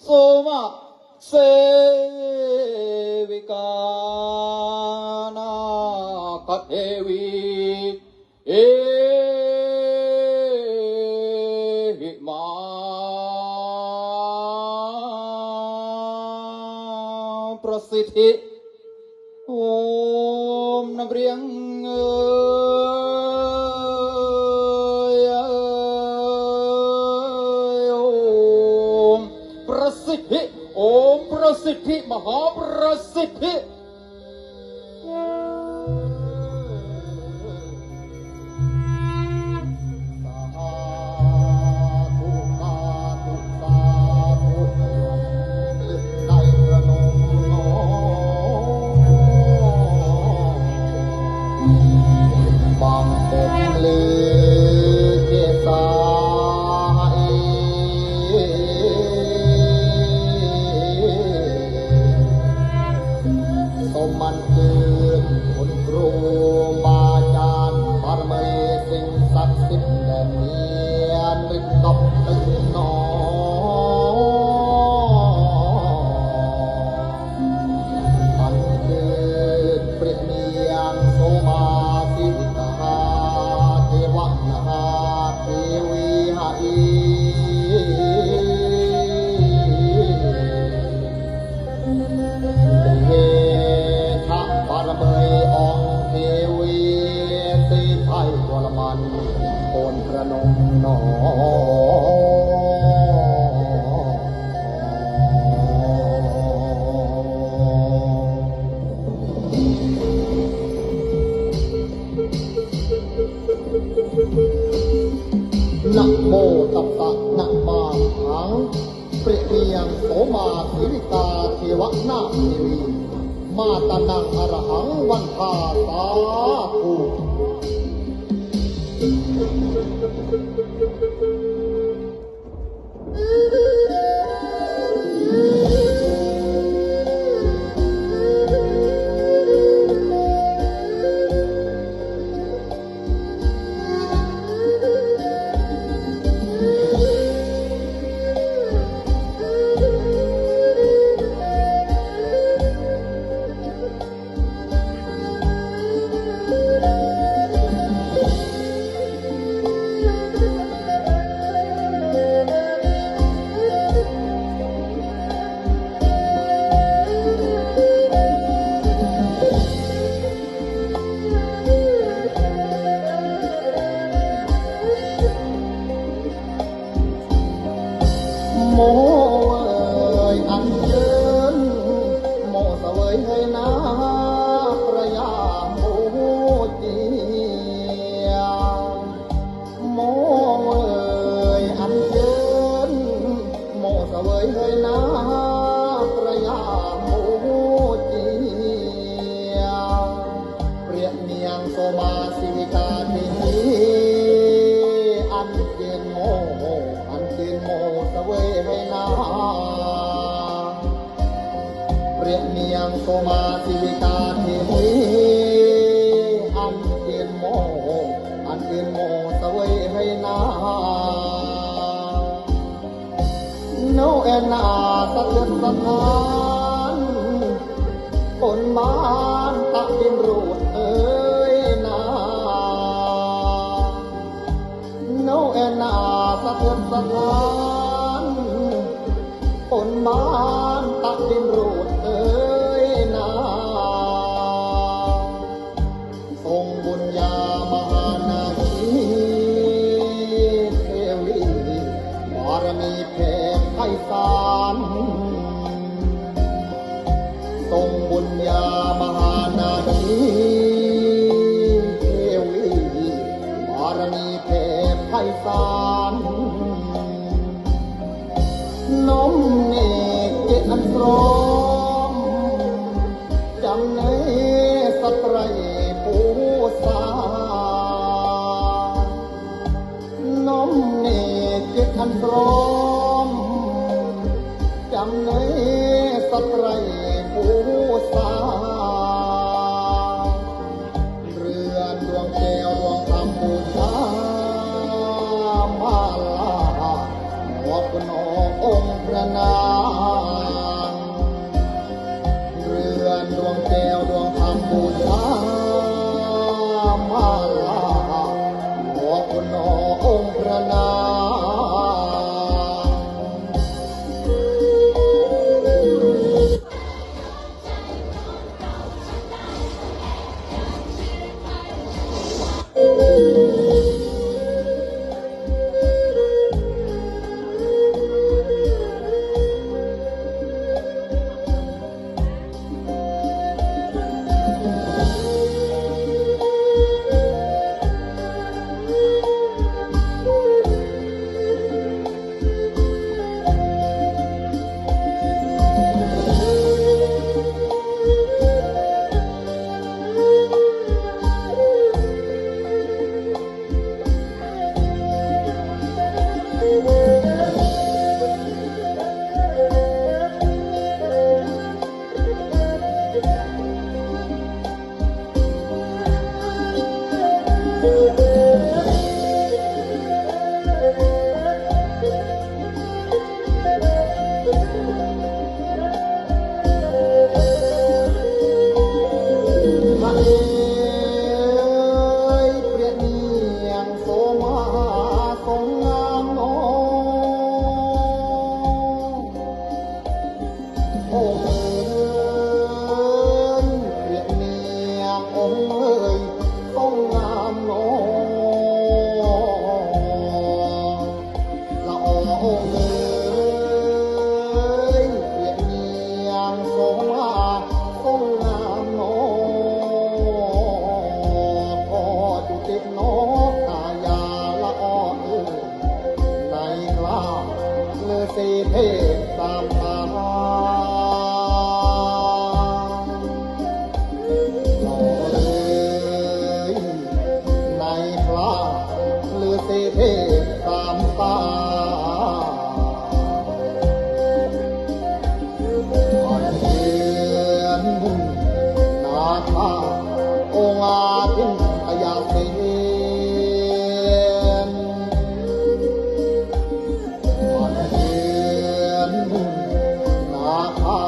โสมะเสวิกานาคเทวี เอหิมา ประสิทธิ โอมนะเปรียงเอ้ย โอมประสิทธิ โอมประสิทธิ มหาประสิทธิ สาธุ สาธุ สาธุ โยมได้ประนมน้อม บังปกลือเกสา សូមអញ្ជើញគុណគ្រូបាអាចារ្យ បារមី សិង្ស ស័ក្តិសិទ្ធិ ដែលមានឫទ្ធិដប់ទឹកណ អញ្ជើញព្រះនាងសូមា ស៊ីវិកា ទេវនាថ ទេវីហិ ព្រះហេឆាបារមីអង្គធាវី សេដ្ឋីវរ្ម័ន កូនព្រះនំណោ นะโมตัสสะ นะมาหัง ព្រះនាងសូមា ស៊ីវិកា ទេវនាថ ទេវី មាតានាំ អរហង្គ វន្តា សាធុ។ นาพระยาหมูเจีย หม้อเอ่ยอันเจิญ หม้อเสวยเอ่ยนาพระยาหมูเจีย เปรียบเมียงโสมาสิวิกาเทหิ อันเจิญหม้อ อันเจิญหม้อเสวยเอ่ยนา เปรียบเมียงโสมาสิวิกาเทหิ อันเจิญหม้อ อันเจิญหม้อเสวยเอ่ยนา โนแอนนาสะเทือนสถาน คนบ้านตะบินรูดเอ่ยนา โนแอนนาสะเทือนสถาน คนบ้านตะบินรูดเอ่ยนา ทรงบุญญามหานาคีเทวี บารมีแผ่ไพศาล ทรงบุญญามหานาคีเทวี บารมีแผ่ไพศาล น้อมเนกเจตอันพร้อม จำในสัตว์ไตรภูษา น้อมเนกเจตอันพร้อม จำในสัตว์ไตรภูษา เรือนดวงแก้วดวงคำบูชามาลา หมวกนอกองค์พระนาง เรือนดวงแก้วดวงคำบูชามาลา หมวกนอกองค์พระนาง พระเอ๋ย เปรียบเมียงโสมาทรงงามหนอ องค์เอ๋ย เปรียบเมียงองค์เอ๋ย ทรงงามหนอ ละออองค์เอ๋ย เปรียบเมียงโสมาทรงงามหนอ ขอจุติหนอ กายาละออเอ๋ย ในคราฤๅษีเทพสามตา หล่อเอ๋ย ในคราฤๅษีเทพสามตา อันเชิญนาคาองค์อาทิตยาเสน อันเชิญนาคา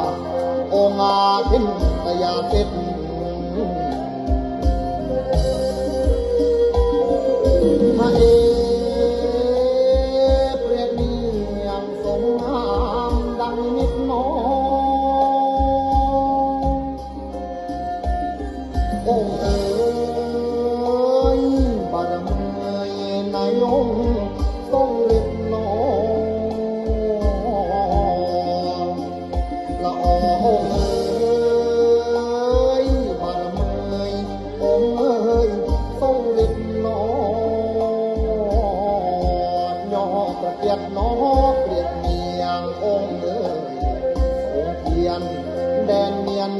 องค์อาทิตยาเสน พระเอ๋ย เปรียบเมียงทรงงามดังนิมิตหนอ องค์เอ๋ย บารมีในองค์ทรงฤทธิ์หนอ ละออองค์เอ๋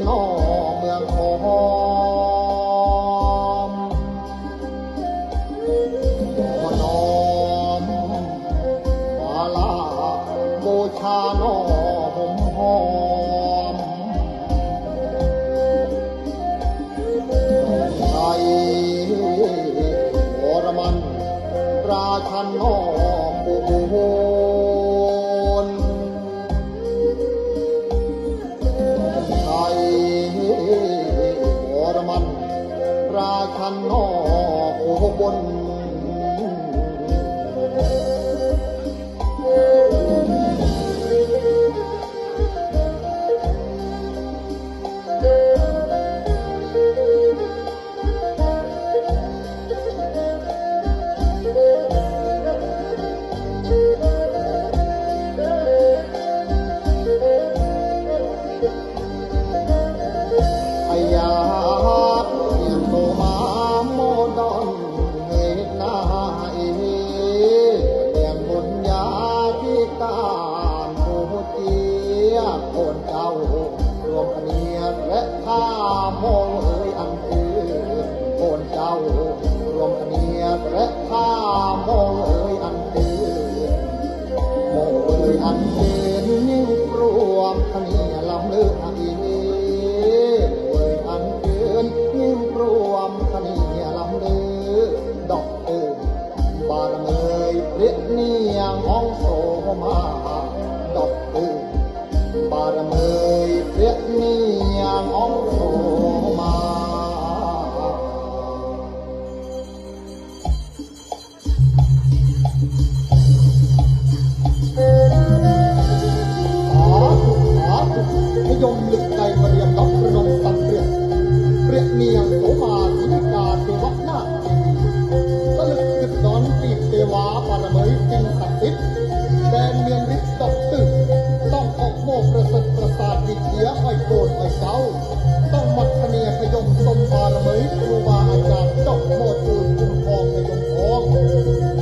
นอเมืองทอง ขอน้อมมาลาบูชาหนอหอมหอม ไทยวรมัน ราชันนอกอุบล ไทยวรมัน ราชันนอกอุบล พญาเตรียมตัวมาโมดอนเวทนาเอ เตรียมบุญญาธิการผู้เจียโอนเจ้า รวมพะเนียดและข้าโมเอยอันเกิน โอนเจ้า รวมพะเนียดและข้าโมเอยอันเกิน โมเอยอันเกินยิ่งรวมพะเนียดลำเลืออีเอยอันเกินยิ่งรวมพะเนียดลำเลือดอกเอิญบารมีเปรียบเนียงของโสมาดอกเอิญ บารมีเปรียบเนียงของโสมา สาธุ สาธุ พยมลึกในมาเรียมรับประนมสัตว์เปรียบ เปรียบเนียงโสมาสินิกาเทวนาถเทวี สลึกกึกดอนปีบเทวาบารมีจริงศักดิ์สิทธิ์ แดนเมียนฤทธิ์ดอกตึก ต้องออกโมกประเสริฐประสาทวิเชียอ้อยโกนอ้อยเจ้า ต้องมัดพะเนียดพยมสมบารมีครูบาอาจารย์ดอกโมตูนคุ้มครองพยมทอง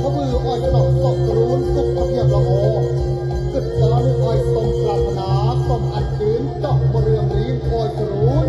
พระมืออ้อยสนอกสอกกรูนสุขพระเพียบละออกึดตานึกอ้อยสมปรารถนาสมอันคืนดอกมะเรืองรีนอ้อยกรูน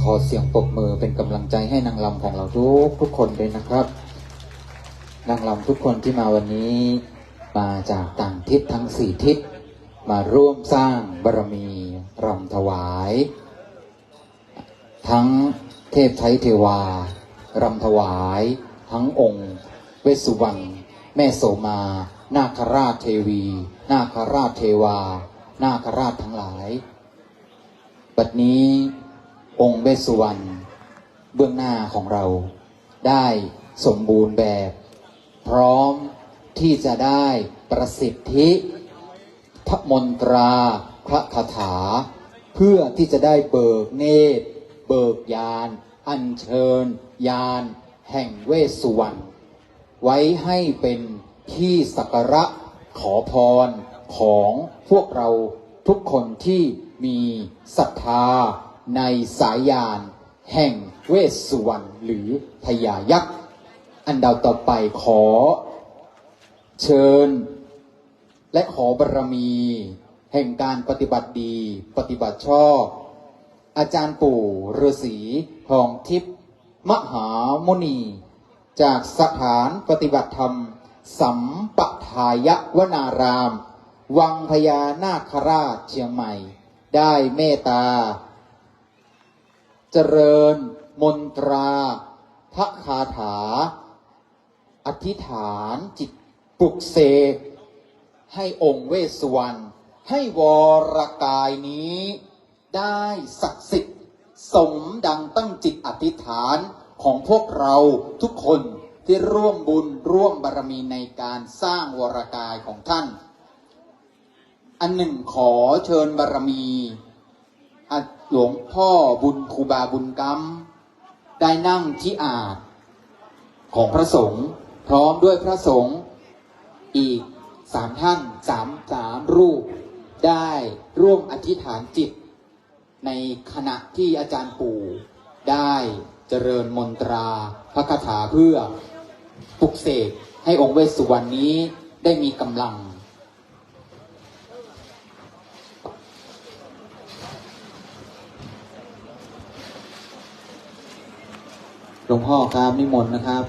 ขอเสียงปรบมือเป็นกำลังใจให้นางรำของเราทุกทุกคนด้วยนะครับ นางรำทุกคนที่มาวันนี้ มาจากต่างทิศทั้งสี่ทิศ มาร่วมสร้างบารมีรำถวาย ทั้งเทพไทยเทวารำถวาย ทั้งองค์เวสสุวรรณ แม่โสมา นาคราชเทวี นาคราชเทวา นาคราชทั้งหลาย บัดนี้องค์เวสสุวรรณเบื้องหน้าของเราได้สมบูรณ์แบบ พร้อมที่จะได้ประสิทธิพระมนตราพระคาถา เพื่อที่จะได้เบิกเนตร เบิกญาณ อัญเชิญญาณแห่งเวสสุวรรณ ไว้ให้เป็นที่สักการะขอพรของพวกเราทุกคนที่มีศรัทธาในสายญาณแห่งเวสสุวรรณหรือพญายักษ์ อันดับต่อไปขอเชิญ และขอบารมีแห่งการปฏิบัติดีปฏิบัติชอบ อาจารย์ปู่ฤาษีทองทิพย์มหามุนี จากสถานปฏิบัติธรรมสัมปทายวนาราม วังพญานาคราชเชียงใหม่ ได้เมตตา เจริญมนตราพระคาถา อธิษฐานจิตปลุกเสก ให้องค์เวสสุวรรณ ให้วรกายนี้ได้ศักดิ์สิทธิ์ สมดังตั้งจิตอธิษฐานของพวกเราทุกคนที่ร่วมบุญร่วมบารมีในการสร้างวรกายของท่าน อันหนึ่งขอเชิญบารมี อ่ะ หลวงพ่อบุญ ครูบาบุญกำ ได้นั่งที่อาสน์ของพระสงฆ์ พร้อมด้วยพระสงฆ์อีกสามท่าน สาม สามรูป ได้ร่วมอธิษฐานจิต ในขณะที่อาจารย์ปู่ได้เจริญมนตราพระคาถาเพื่อปลุกเสกให้องค์เวสสุวรรณนี้ได้มีกำลัง หลวงพ่อครับ นิมนต์นะครับ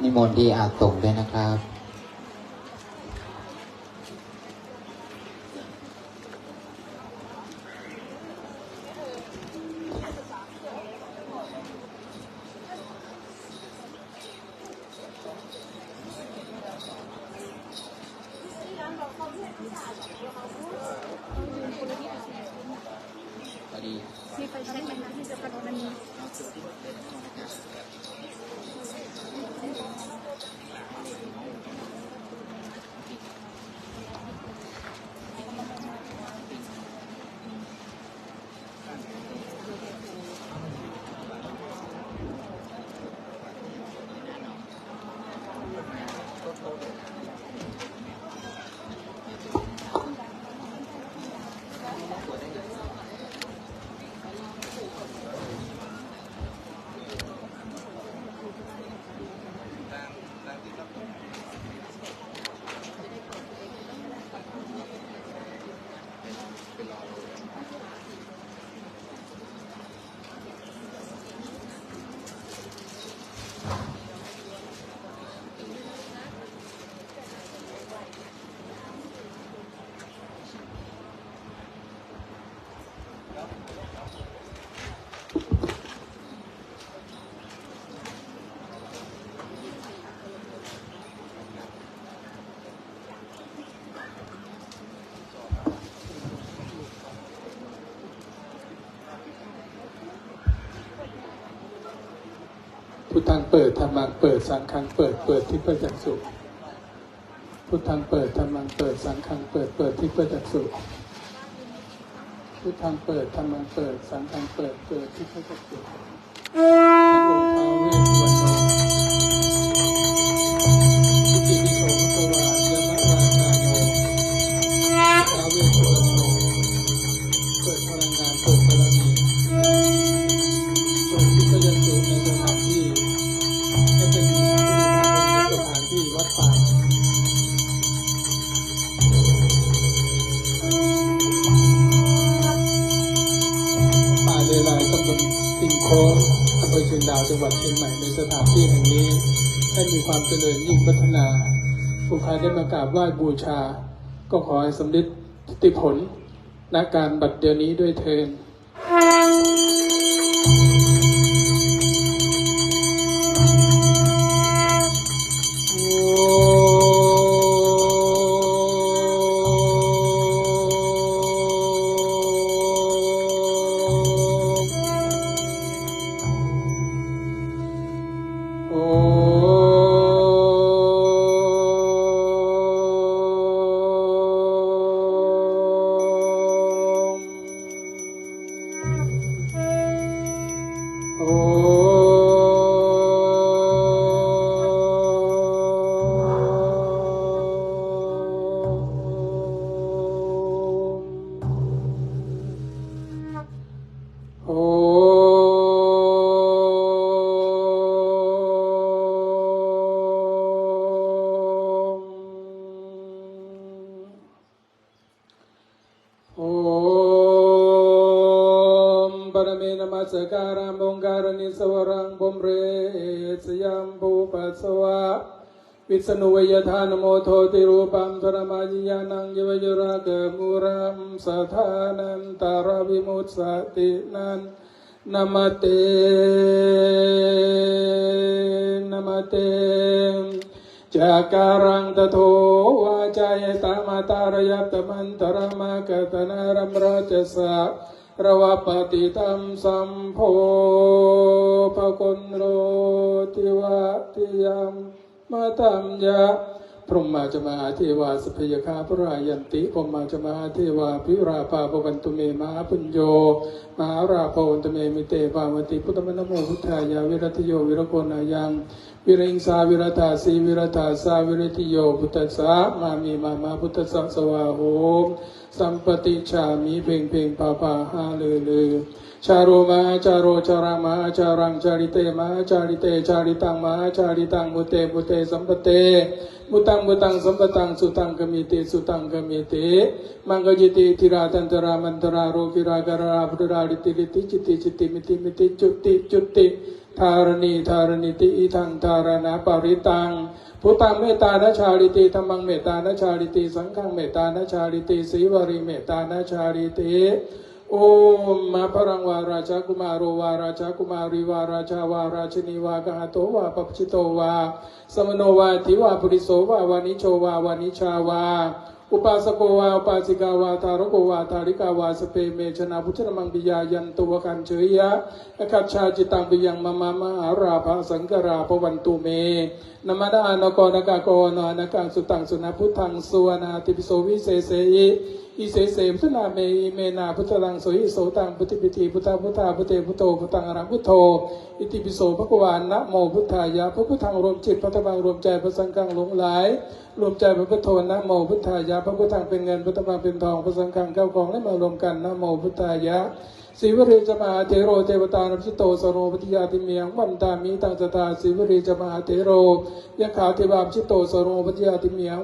นิมนต์ที่อาสน์สงฆ์ด้วยนะครับ Buddhaṃ เปิด Dhammaṃ เปิด Saṅghaṃ เปิด เปิดทิพจักษุ Buddhaṃ เปิด Dhammaṃ เปิด Saṅghaṃ เปิด เปิดทิพจักษุ Buddhaṃ เปิด Dhammaṃ เปิด Saṅghaṃ เปิด เปิดทิพจักษุ องค์ท้าวเวสสุวรรณ Itipiso bhagavā yamārājāno, ท้าวเวสสุวรรณ เปิดพลังงาน เปิดบารมี เปิดทิพยจักษุในสถานที่ ให้เป็นสถานที่วัดป่า ป่าเลไล ตำบลปิงโค้ง อำเภอเชียงดาว จังหวัดเชียงใหม่ ในสถานที่แห่งนี้ ให้มีความเจริญยิ่งพัฒนา ผู้ใครได้มากราบไหว้บูชา ก็ขอให้สำเร็จผล ณ การบัดเดี๋ยวนี้ด้วยเทอญ Om Parame Namassakāram Oṅkāranisvaraṃ Bhubbasvā Vissāṇo vā yathā namo jotirūpaṃ dharamāyī ñāṇaṃ yeva yurāgamūlaṃ sadanantaravimucchati. Namaste, namaste. Cakkharaṃ tato vācā etamatarayattamantaramakatanaramrajassa ravapati tam sambho bhagonro tivadiyam matam ya. Brahmā ca mahādevā sabbe yakkhā parāyanti. Brahmā ca mahādevā avirāpā bhavantu me. Mahāpuñño mahālābho bhavantu me. Mitevā mati. Buddha ma namo buddhāya. Viradayo viragonāyaṃ virahiṃsā viradāsī viradāsā viradayo buddhassa. Mā me mā mā buddhassa svāhom. Sampaṭicchāmi. เพ็ง เพ็ง พา พา หา ฤา ฤา Chāro mahāchāro chārā mahāchāraṃ chārite mahāchārite chāritaṃ mahāchāritaṃ mute mute sampate mutaṃ mutaṃ sampataṃ sutaṃ kamiti sutaṃ kamiti. Maṅgalañca itthidhā taṇṭharā maṇḍarā rogirā gāgārā phuṭarā riddhi riddhi citti citti mitti mitti cutti cutti dharaṇi dharaṇīti idaṃ dharaṇaparitaṃ. Buddhaṃ mettāna chārīti dhammaṃ mettāna chārīti saṅghaṃ mettāna chārīti sīvalī mettāna chārīti. Om mā balaṃ vā rājā kumāro vā rājā kumārī vā rājā vā rājinī vā gahaṭṭho vā pabbajito vā samaṇo vā edhī vā puriso vā vaṇijjo vā vaṇijjā vā upāsako vā upāsikā vā dhārako vā dhārikā vā sabbe me janā bhujamānā piyā yantu vaggaccheyya āgacchā cittaṃ piyaṃ mama mahālābhasaṅgarā bhavantu me. Namattha ānako nāgā kho āno ānakaṃ sutaṃ suṇā buddhaṃ suvaṇṇā itipi so visesehi. Isese buddhanāmehi imenā buddhalaṅksohi so taṃ buddhapiti buddha buddhā buddhe buddho buddhaṃ arahaṃ buddho. Itipi so bhagavā namo buddhāya. พระพุทธังรวมจิต พระธรรมังรวมใจ พระสังฆังหลงไหล รวมใจเป็นพุทโธ namo buddhāya. พระพุทธังเป็นเงิน พระธรรมังเป็นทอง พระสังฆังข้าวของไหลมารวมกัน namo buddhāya. Sīvalī ca mahāthero devatānaṃ pūjito saha vandāmi taṃ sadā. Sīvalī ca mahāthero yakkhā devā pūjito saha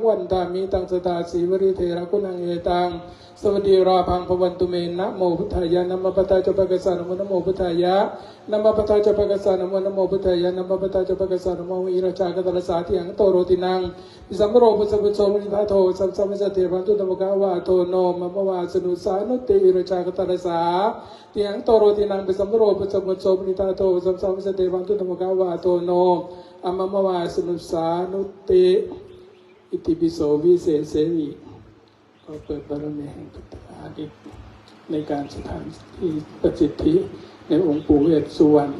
vandāmi taṃ sadā. Sīvalī therā guṇaṃ etaṃ svassatī lābhaṃ bhavantu me. Namo buddhāya. Namo buddhāya ca bhagavā namo namo buddhāya. Namo buddhāya ca bhagavā namo namo buddhāya. Namo buddhāya ca bhagavā namo virajāgatarajassa tihaṃ taro dīnaṃ pisambaro puthujjano munikāto sammajjhaṃ bhikkhū bhagavato namo vāsano sānuti. Virajāgatarajassa tihaṃ taro dīnaṃ pisambaro puthujjano munikāto sammajjhaṃ bhikkhū bhagavato namo vāsano sānuti. Itipi so visesehi. ขอเปิดบารมีแห่งพุทธานิกในการสถานที่ประสิทธิในองค์ปู่เวสสุวรรณ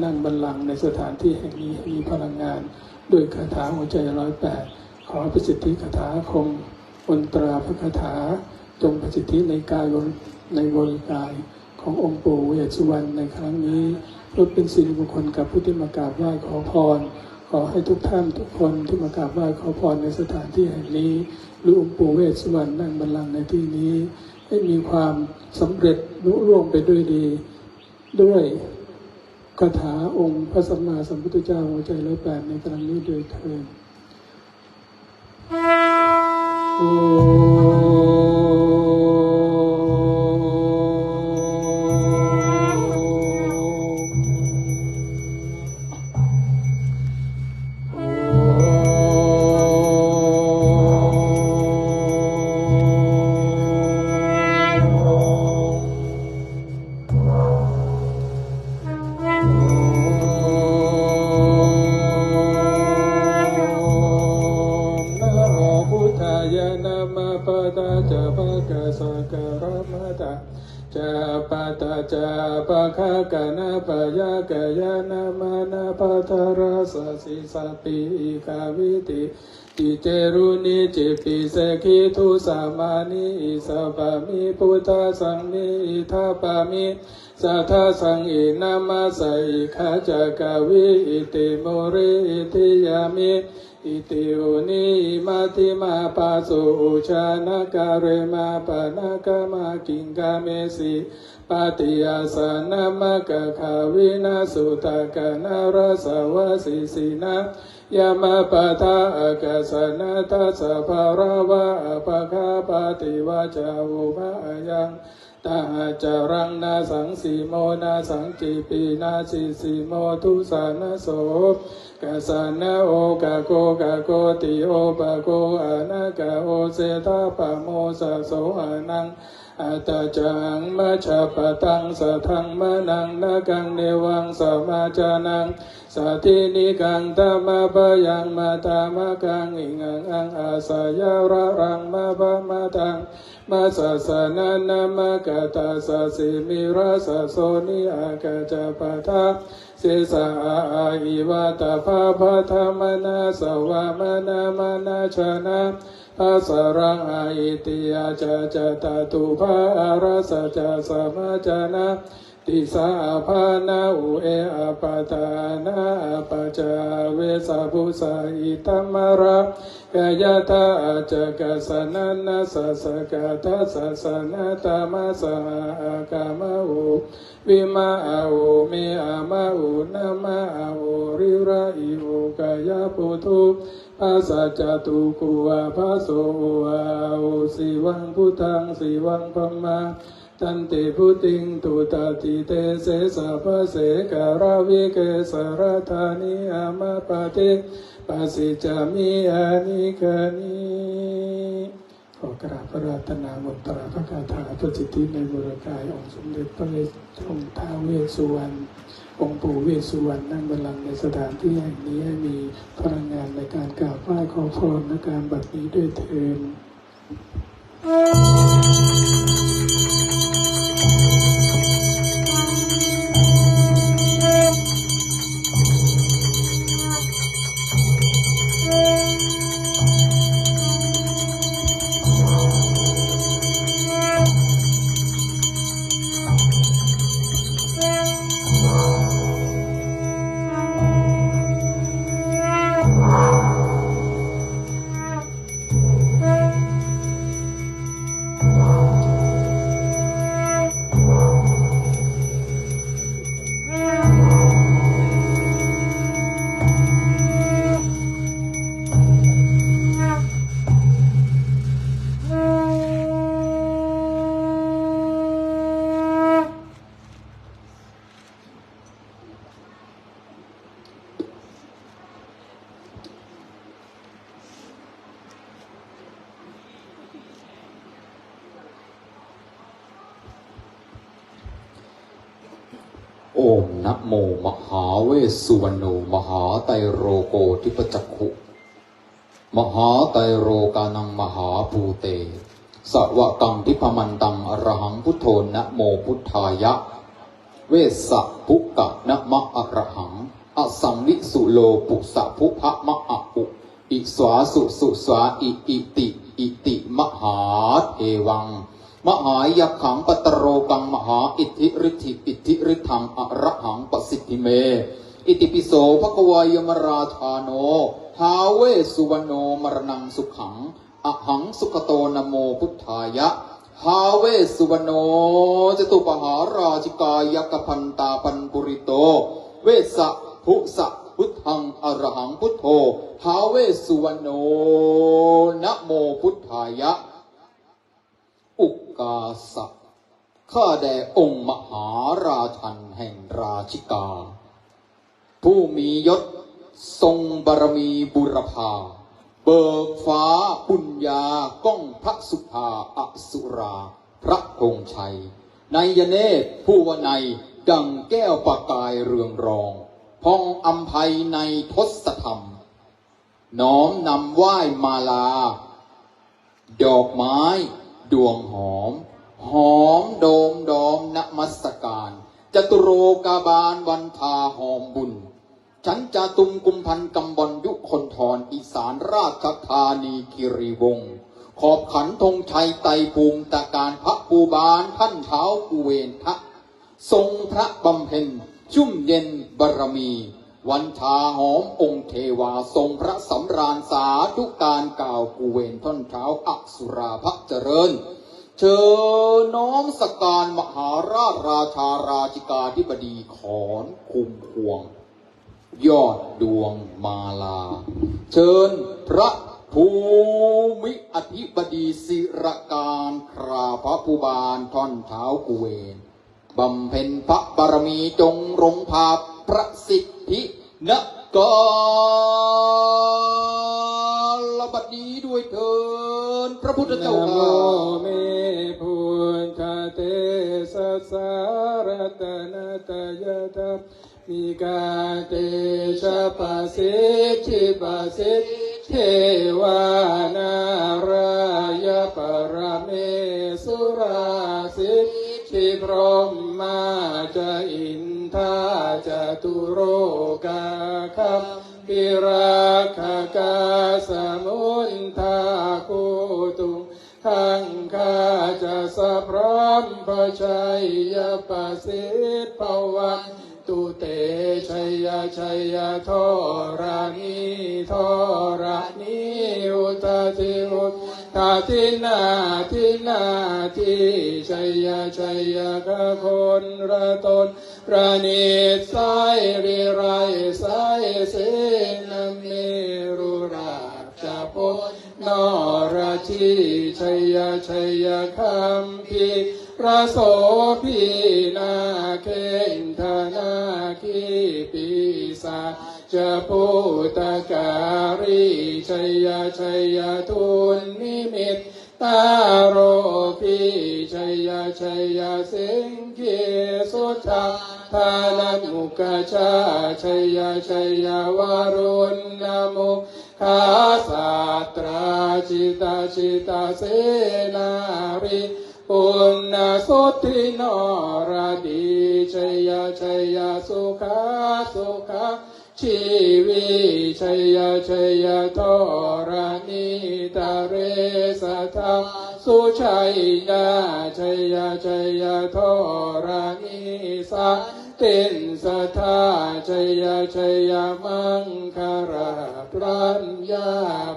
นั่งบัลลังก์ในสถานที่แห่งนี้ให้มีพลังงานด้วยคาถาหัวใจร้อยแปด ขอประสิทธิคาถาอาคมมนตราพระคาถาจงประสิทธิในกายบริในบริกายขององค์ปู่เวสสุวรรณในครั้งนี้เพื่อเป็นสิริมงคลกับผู้ที่มากราบไหว้ขอพร ขอให้ทุกท่านทุกคนที่มากราบไหว้ขอพรในสถานที่แห่งนี้ หรือองค์ปู่เวสสุวรรณนั่งบัลลังก์ในที่นี้ ให้มีความสำเร็จลุล่วงไปด้วยดี ด้วยคาถาองค์พระสัมมาสัมพุทธเจ้าหัวใจร้อยแปดในครั้งนี้โดยเทอญ Namo buddhāya. Namo buddhāya ca bhagavā sakalamadda ca patta ca bhagavā kanapayakaya namo namo buddhārassa sīsappi ikavīti ciceruni cipiseki dusamani isapami buddhasammi idapami saddhasammi namassa ikka ca kavī iti muri iti yami iti uni imatthi ma pāsu ujjhāna kārema pana kamma kiṃ kamesi pāti āsanamakakhavina sudakkhana rāsavasisina yamapāda akasana tassa bālavā appagabbhati vācā uva ayaṃ tahacaraṃ, na saṃsimo na saṃcipī na sīsimo dusanaso, kasana okako kako tiopako anaka osetha pamo saso anaṃ ataccahaṃ majjapataṃ saddhaṃ manaṃ nakaṃ nevaṃ samajjanaṃ, sati nikaṃ tamabhayaṃ matamakaṃ iñhaṃ aṃ asayararaṃ mapamataṃ, masasana namakata sasimi rasa soni akacapata sesa a a iva tapa pata manasa vamana manajana pasaraṃ a iti aca ca tatupa arasa ca samajana disa apana u e apatana apaca vesa busa itamara kayata acaka sanana sasakata sasana tamasa akama u vima a u me ama u nama a u rira i u kaya putu pasa catuku apaso u a u sivaṃ buddhaṃ sivaṃ brahma tanti buddhiṃ dudati te sesa pase karavike saratani amapati pasicami anigani. ขอกราบอาราธนามนตราพระคาถาประสิทธิในวรกายองค์สมเด็จพระเวสองค์ท้าวเวสสุวรรณ องค์ปู่เวสสุวรรณนั่งบัลลังก์ในสถานที่แห่งนี้ให้มีพลังงานในการกราบไหว้ขอพรณการบัดนี้ด้วยเทอญ Om namo mahāvesuvaṇṇo mahātairokoṭipacakkhu mahātairokānaṃ mahābhūte sāvakaṃ dibbamataṃ arahaṃ buddho namo buddhāya. Vesa bhuka nama arahaṃ asaṃvisulo pusa bhuba ma a u isvā su su svā i iti iti mahādevaṃ mahāyakkhaṃ pātalokaṃ mahāiddhiriddhi iddhiriddhaṃ arahaṃ pasiddhi me itipi so bhagavā yamarājāno ท้าว Vesuvaṇṇo maraṇaṃ sukhaṃ ahaṃ sugato namo buddhāya ท้าว Vesuvaṇṇo catupahārājikā yakkhapantā bandhurito vesa bhusa buddhaṃ arahaṃ buddho ท้าว Vesuvaṇṇo namo buddhāya. อุกาสะ ข้าแด่องค์มหาราชันแห่งราชิกา ผู้มียศทรงบารมีบุรพา เบิกฟ้าปุญญาก้องพระสุธาอสุรา พระธงชัย ไนยเนตรผู้วนัยดังแก้วประกายเรืองรอง พองอำไพในทศธรรม น้อมนำไหว้มาลา ดอกไม้ ดวงหอม หอมโดมดอมนมัสการ จตุโลกบาลวันทาหอมบุญ ฉันจาตุมกุมภัณฑ์กำบอนยุคนทร อีสานราชธานีคิริวงศ์ ขอบขันธงชัยไตรภูมิตระการพระภูบาลท่านท้าวกุเวนทะ ทรงพระบำเพ็ญชุ่มเย็นบารมี วันทาหอมองค์เทวา ทรงพระสำราญสาธุการกล่าวกุเวนท่อนเท้าอสุราพระเจริญ เชิญน้อมสักการมหาราชราชาราชิกาธิบดีขอนคุมพวง ยอดดวงมาลา เชิญพระ ภูมิอธิบดีศิรการคราพระภูบาลท่อนเท้ากุเวน บำเพ็ญพระบารมีจงรงผาบประสิทธินกาลบัดนี้ด้วยเถิด พระพุทธเจ้าข้า Namo me buddhatejassa ratanattayadhammikā tejapasiddhi pasiddhivā nārāyaparamesurā siddhibrahmā ca indā catulokā gambhīrakkhakā samuddā bhūtuṃ gaṅgā ca sabrahmajayapasiddhi bhavantu te. Jaya jaya dharaṇi dharaṇī udadhi udadhi nadi nadi. Jaya jaya gaganalatanalanisai nirai sai sena meru rājabala noradhi. Jaya jaya gambhīra sobhī nāgendanāgī pisācabhūtakālī. Jaya jaya dunnimittarogī. Jaya jaya siṅgī sudādāna mukhajā. Jaya jaya varuṇṇa mu khā satrā jita jita senārī puna suddhi noradī. Jaya jaya sukhā sukhā jīvī. Jaya jaya dharaṇītale sadā sujayā. Jaya jaya dharaṇī santin sadā. Jaya jaya maṅkarā raññā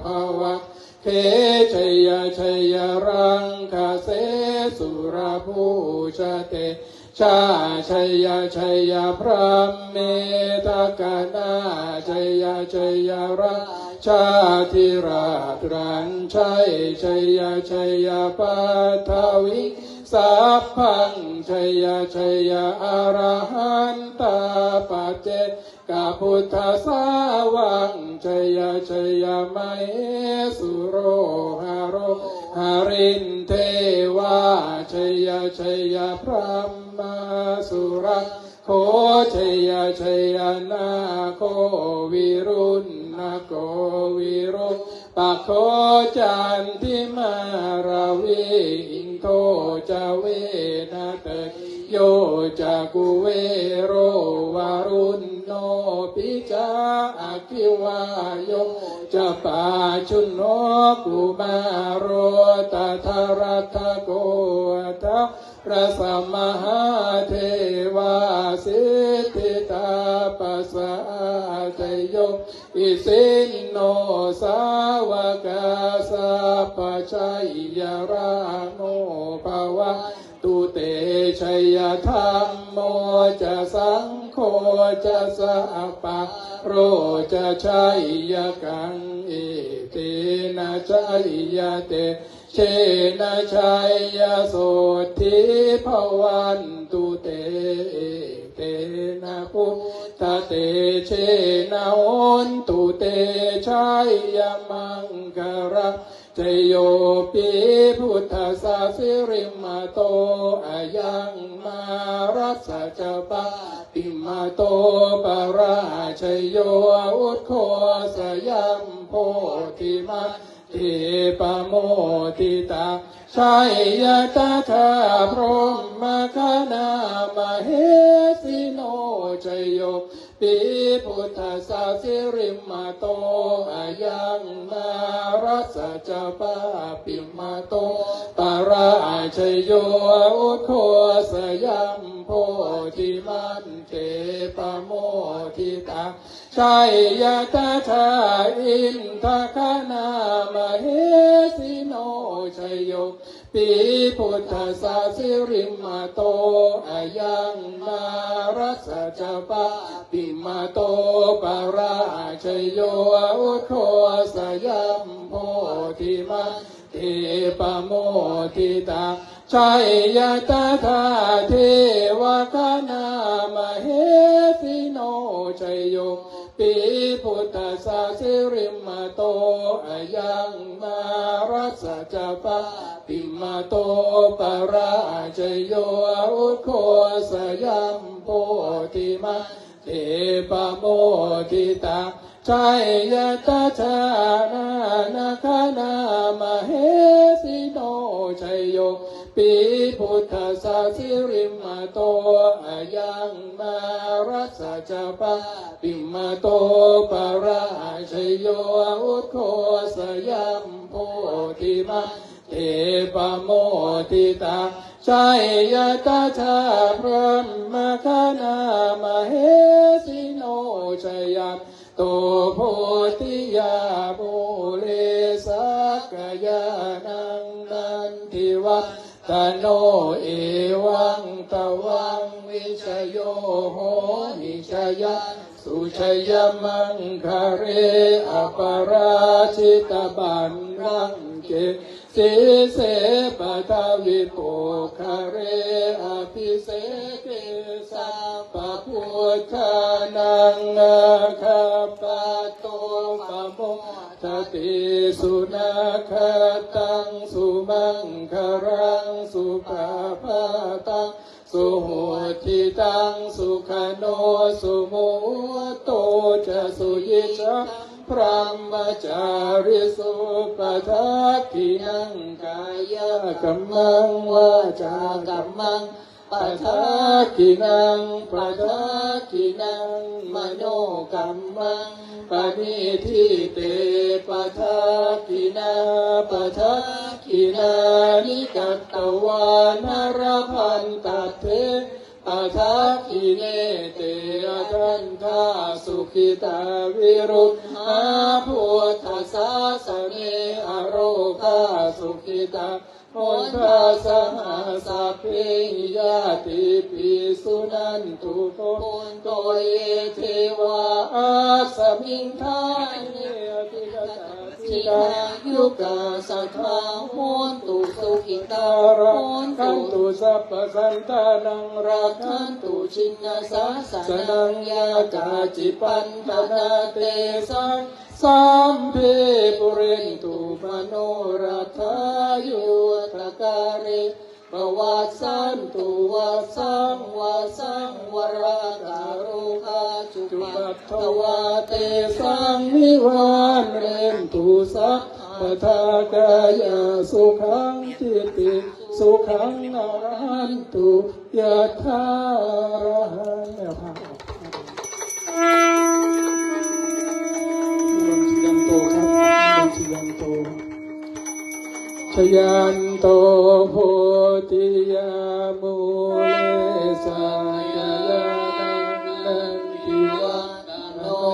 bhavagge. Jaya jaya raṅgase surabhujatejā. Jaya jaya brahmendagaṇā. Jaya jaya rājādhirāj rañjake. Jaya jaya paṭhaviṃ sabbaṃ. Jaya jaya arahantā paccekā buddhasāvaṃ. Jaya jaya mahesuro haro harindevā. Jaya jaya brahmā surakkho. Jaya jaya nāgo viruḷhako virūpakkho candimā ravi indo ca venateyyo ca kuvero varuṇopi ca aggi vāyo ca pājuṇho kumāro dhataraṭṭhako aṭṭhārasa mahādevā siddhitāpasa-ādayo isino sāvakā sabbe jaya rāmo bhavantu te. Jaya dhammo ca saṅgho ca sabbaro ca jayakaṃ etena jaya te jena jaya sotthī bhavantu te. Etena buddhatejena hontu te jayamaṅgalaṃ. Jayopi buddhassa sirīmato ayaṃ mārassa ca pāpimato parājayo ugghosayaṃ bodhimaṇ ḍe pamoditā. Jaya tadā brahmagaṇā mahesino. Jayopi buddhassa sirīmato ayaṃ mārassa ca pāpimato parājayo ugghosayaṃ bodhimaṇ ḍe pamoditā. Jaya tadā indagaṇā mahesino. Jayopi pi buddhassa sirīmato ayaṃ, mārassa ca pāpimato parājayo, ugghosayaṃ bodhimaṇ- -ḍe pamoditā, jaya tadā devagaṇā mahesino. Jayo pi buddhassa sirīmato ayaṃ, mārassa ca pāpimato parājayo, ugghosayaṃ bodhimaṇ- -ḍe pamoditā, jaya tadā devagaṇā mahesino. Jayo pi buddhassa sirīmato ayaṃ, mārassa ca pāpimato parājayo, ugghosayaṃ bodhimaṇ- -ḍe pamoditā, jaya tadā brahmagaṇā mahesino. Jayanto bodhiyā mūle, sakyānaṃ nandivaḍḍhano, evaṃ tvaṃ vijayo hohi, jaya- -ssu jayamaṅgale, aparājitapallaṅke, sīse paṭhavipokkhare, abhiseke sabbabuddhānaṃ, aggappatto pamodati. Sunakkhattaṃ sumaṅgalaṃ, supabhātaṃ suhuṭṭhitaṃ, sukhaṇo sumuhutto ca, suyiṭṭhaṃ brahmacārisu. Padakkhiṇaṃ kāyakammaṃ, vācākammaṃ padakkhiṇaṃ, padakkhiṇaṃ manokammaṃ, paṇidhī te padakkhiṇā. Padakkhiṇāni katvāna, labhantatthe padakkhiṇe. Te atthantā sukhitā, viruḷhā buddhasāsane, arogā sukhitā hontu, saha sabbehi ñātibhi. Suṇantu bhonto ye devā, asmiṃ ṭhāne adhigatā- -sīlā, dīghāyukā sadā hontu, sukhitā rakkhantu sabbasattānaṃ, rakkhantu jinasāsanaṃ. Yā kāci patthanā tesaṃ, sabbe pūrentu manorathā. Yuttakāle pavassantu, vassaṃ vassaṃ valākārogā, cupaddavā tesaṃ nivārentu sabbadā. Kāyasukhaṃ cittisukhaṃ arahantu yathārahaṃ. Jayanto ครับ Jayanto Jayanto bodhiyā mūle, sakyānaṃ nandivaḍḍhano,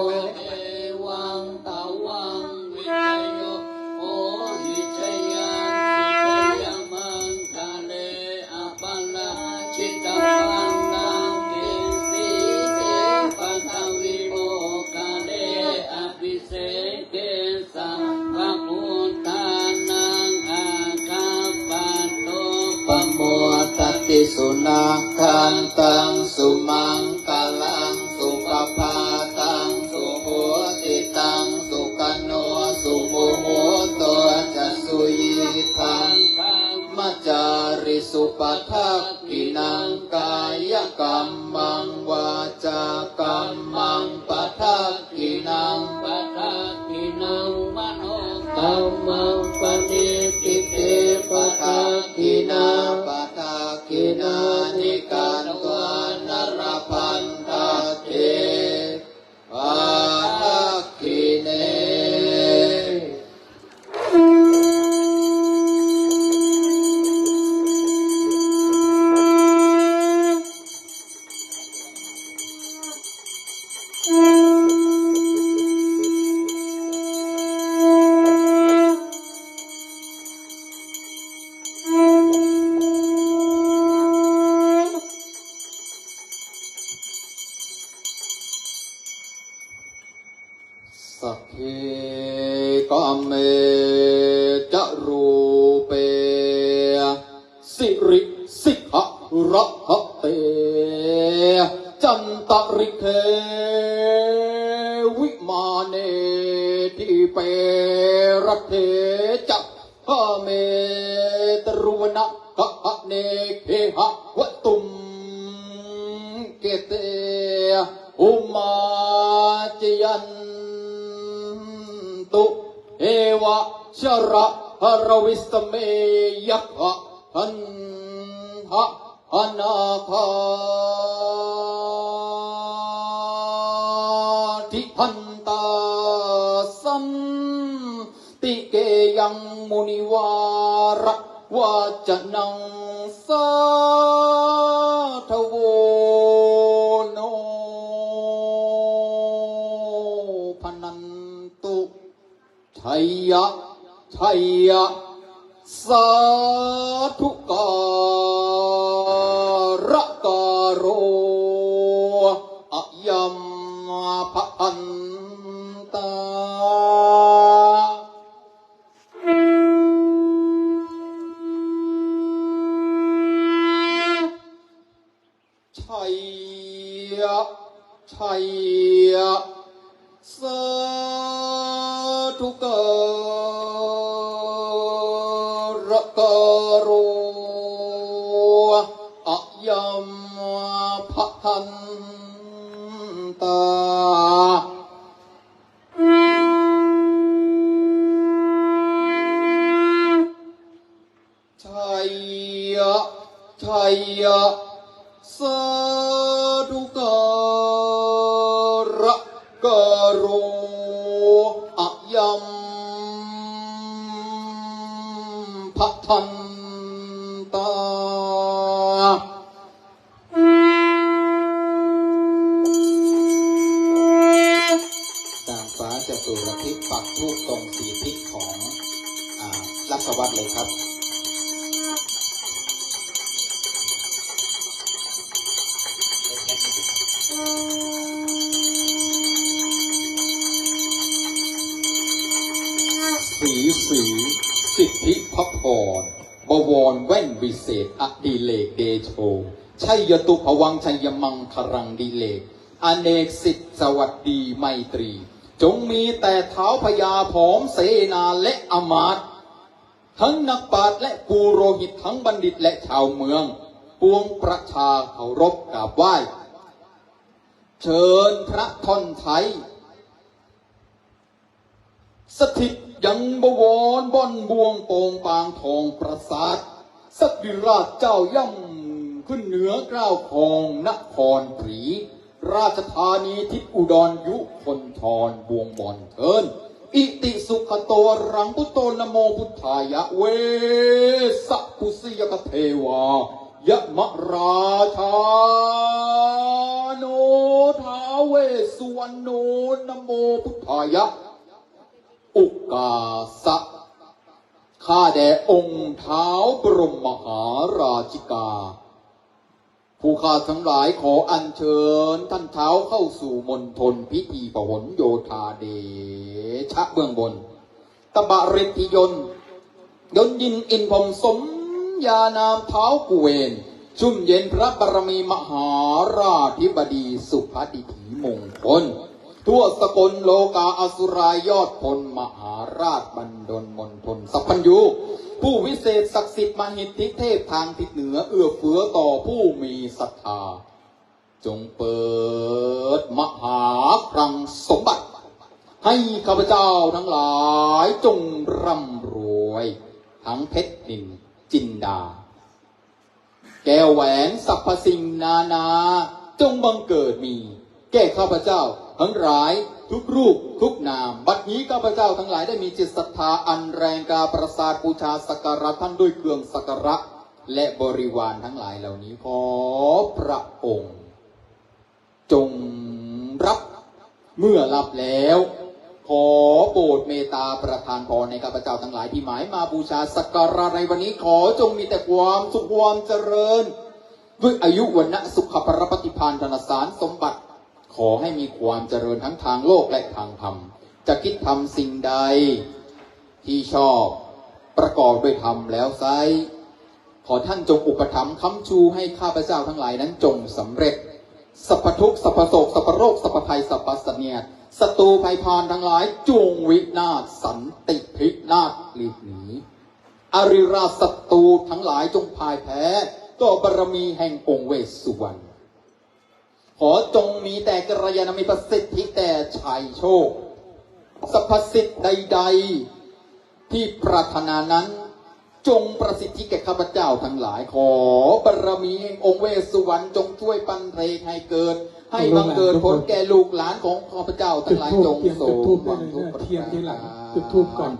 evaṃ tvaṃ vijayo hohi, jayassu jayamaṅgale, aparājitapallaṅke, sīse paṭhavipokkhare, abhiseke sabbabuddhānaṃ, aggappatto pamodati. Sunakkhattaṃ sumaṅgalaṃ, supabhātaṃ suhuṭṭhitaṃ, sukhaṇo sumuhutto ca, suyiṭṭhaṃ brahmacārisu. Padakkhiṇaṃ kāyakammaṃ, vācākammaṃ padakkhiṇaṃ, padakkhiṇaṃ manokammaṃ, paṇidhī te padakkhiṇā, padakkhiṇāni katvāna, labhantatthe padakkhiṇe. kāme ca rūpe girisikharataṭe cantalikkhe vimāne dīpe raṭṭhe ca gāme taruvanagahane gehavatthumhi khette bhummā cāyantu devā jalathalavisame yakkhagandhabbanāgā tiṭṭhantā santike yaṃ munivaravacanaṃ sādhavo no bhaṇantu. Jaya jaya sādhukārakāro ayambhadantā. Jaya jaya sādhukārakāro ayambhadantā. Jaya jaya sādhukārakāro ayambhadantā. นางฟ้าจตุรทิพย์ปักธูปตรงสีทิศของ อ่า ราชวัตรเลยครับ สีสีสิทธิพระพร บวรแว่นวิเศษอดิเรกเดโช ชัยยะตุพวังค์ ชัยยะมังคลัง ดิเรก อเนกสิทธิ์สวัสดีไมตรี จงมีแต่ท้าวพญาผอมเสนาและอมาตย์ ทั้งนักปราชญ์และปุโรหิต ทั้งบัณฑิตและชาวเมือง ปวงประชาเคารพกราบไหว้ เชิญพระท่อนไท้ สถิตยังบวรบ่อนบ่วงโปงปางทองปราสาท สติราชเจ้าย่ำขึ้นเหนือเกล้าครองนครปรี ราชธานีทิศอุดรยุคนทรบวงบอนเทิน Iti sugato varaṃ buddho namo buddhāya, vessabhūsuyakkhadevo yamarājāno ท้าวเวสสุวรรณโณ namo buddhāya. โอกาสะ ข้าแด่องค์ท้าวบรมมหาราชิกา ผู้ข้าทั้งหลายขออัญเชิญท่านท้าวเข้าสู่มณฑลพิธีพหลโยธา เดชะเบื้องบน ตบะฤทธิยนต์ ยนต์ยินอินทร์พรหมสมญานามท้าวกุเวน ชุ่มเย็นพระบารมีมหาราธิบดีสุภดิถีมงคล ทั่วสกลโลกาอสุรายอดพลมหาราชบัณฑลมณฑลสัพพัญญู ผู้วิเศษศักดิ์สิทธิ์มหิทธิเทพทางทิศเหนือเอื้อเฟื้อต่อผู้มีศรัทธา จงเปิดมหาคลังสมบัติ ให้ข้าพเจ้าทั้งหลายจงร่ำรวย ทั้งเพชรนิลจินดา แก้วแหวนสรรพสิ่งนานา จงบังเกิดมี แก่ข้าพเจ้าทั้งหลายทุกรูปทุกนาม บัดนี้ข้าพเจ้าทั้งหลายได้มีจิตศรัทธาอันแรงกล้าประสาทบูชาสักการะท่านด้วยเครื่องสักการะ และบริวารทั้งหลายเหล่านี้ ขอพระองค์ จงรับ เมื่อรับแล้ว ขอโปรดเมตตาประทานพรในข้าพเจ้าทั้งหลายที่หมายมาบูชาสักการะในวันนี้ ขอจงมีแต่ความสุขความเจริญ ด้วยอายุวรรณะสุขะพละปฏิภาณธนสารสมบัติ ขอให้มีความเจริญทั้งทางโลกและทางธรรม จะคิดทำสิ่งใด ที่ชอบประกอบด้วยธรรมแล้วไซร้ ขอท่านจงอุปถัมภ์ค้ำชูให้ข้าพเจ้าทั้งหลายนั้นจงสำเร็จ สัพพทุกข์ สัพพโศก สัพพโรค สัพพภัย สัพพเสนียด ศัตรูภัยพานทั้งหลายจงวินาศ สันติพินาศหลีกหนี อริราชศัตรูทั้งหลายจงพ่ายแพ้ ต่อบารมีแห่งองค์เวสสุวรรณ ขอจงมีแต่กัลยาณมิตรประสิทธิแต่ชัยโชค สรรพสิทธิ์ใดๆ ที่ปรารถนานั้น จงประสิทธิแก่ข้าพเจ้าทั้งหลาย ขอบารมีแห่งองค์เวสสุวรรณจงช่วยปันเทกให้เกิด ให้บังเกิดผลแก่ลูกหลานของข้าพเจ้าทั้งหลาย จุดธูป จง เตรียม ส จุด ม ธูป หวัง ได้เลย ทุก นะ ประ เทียน การ ทีหลัง จุดธูปก่อน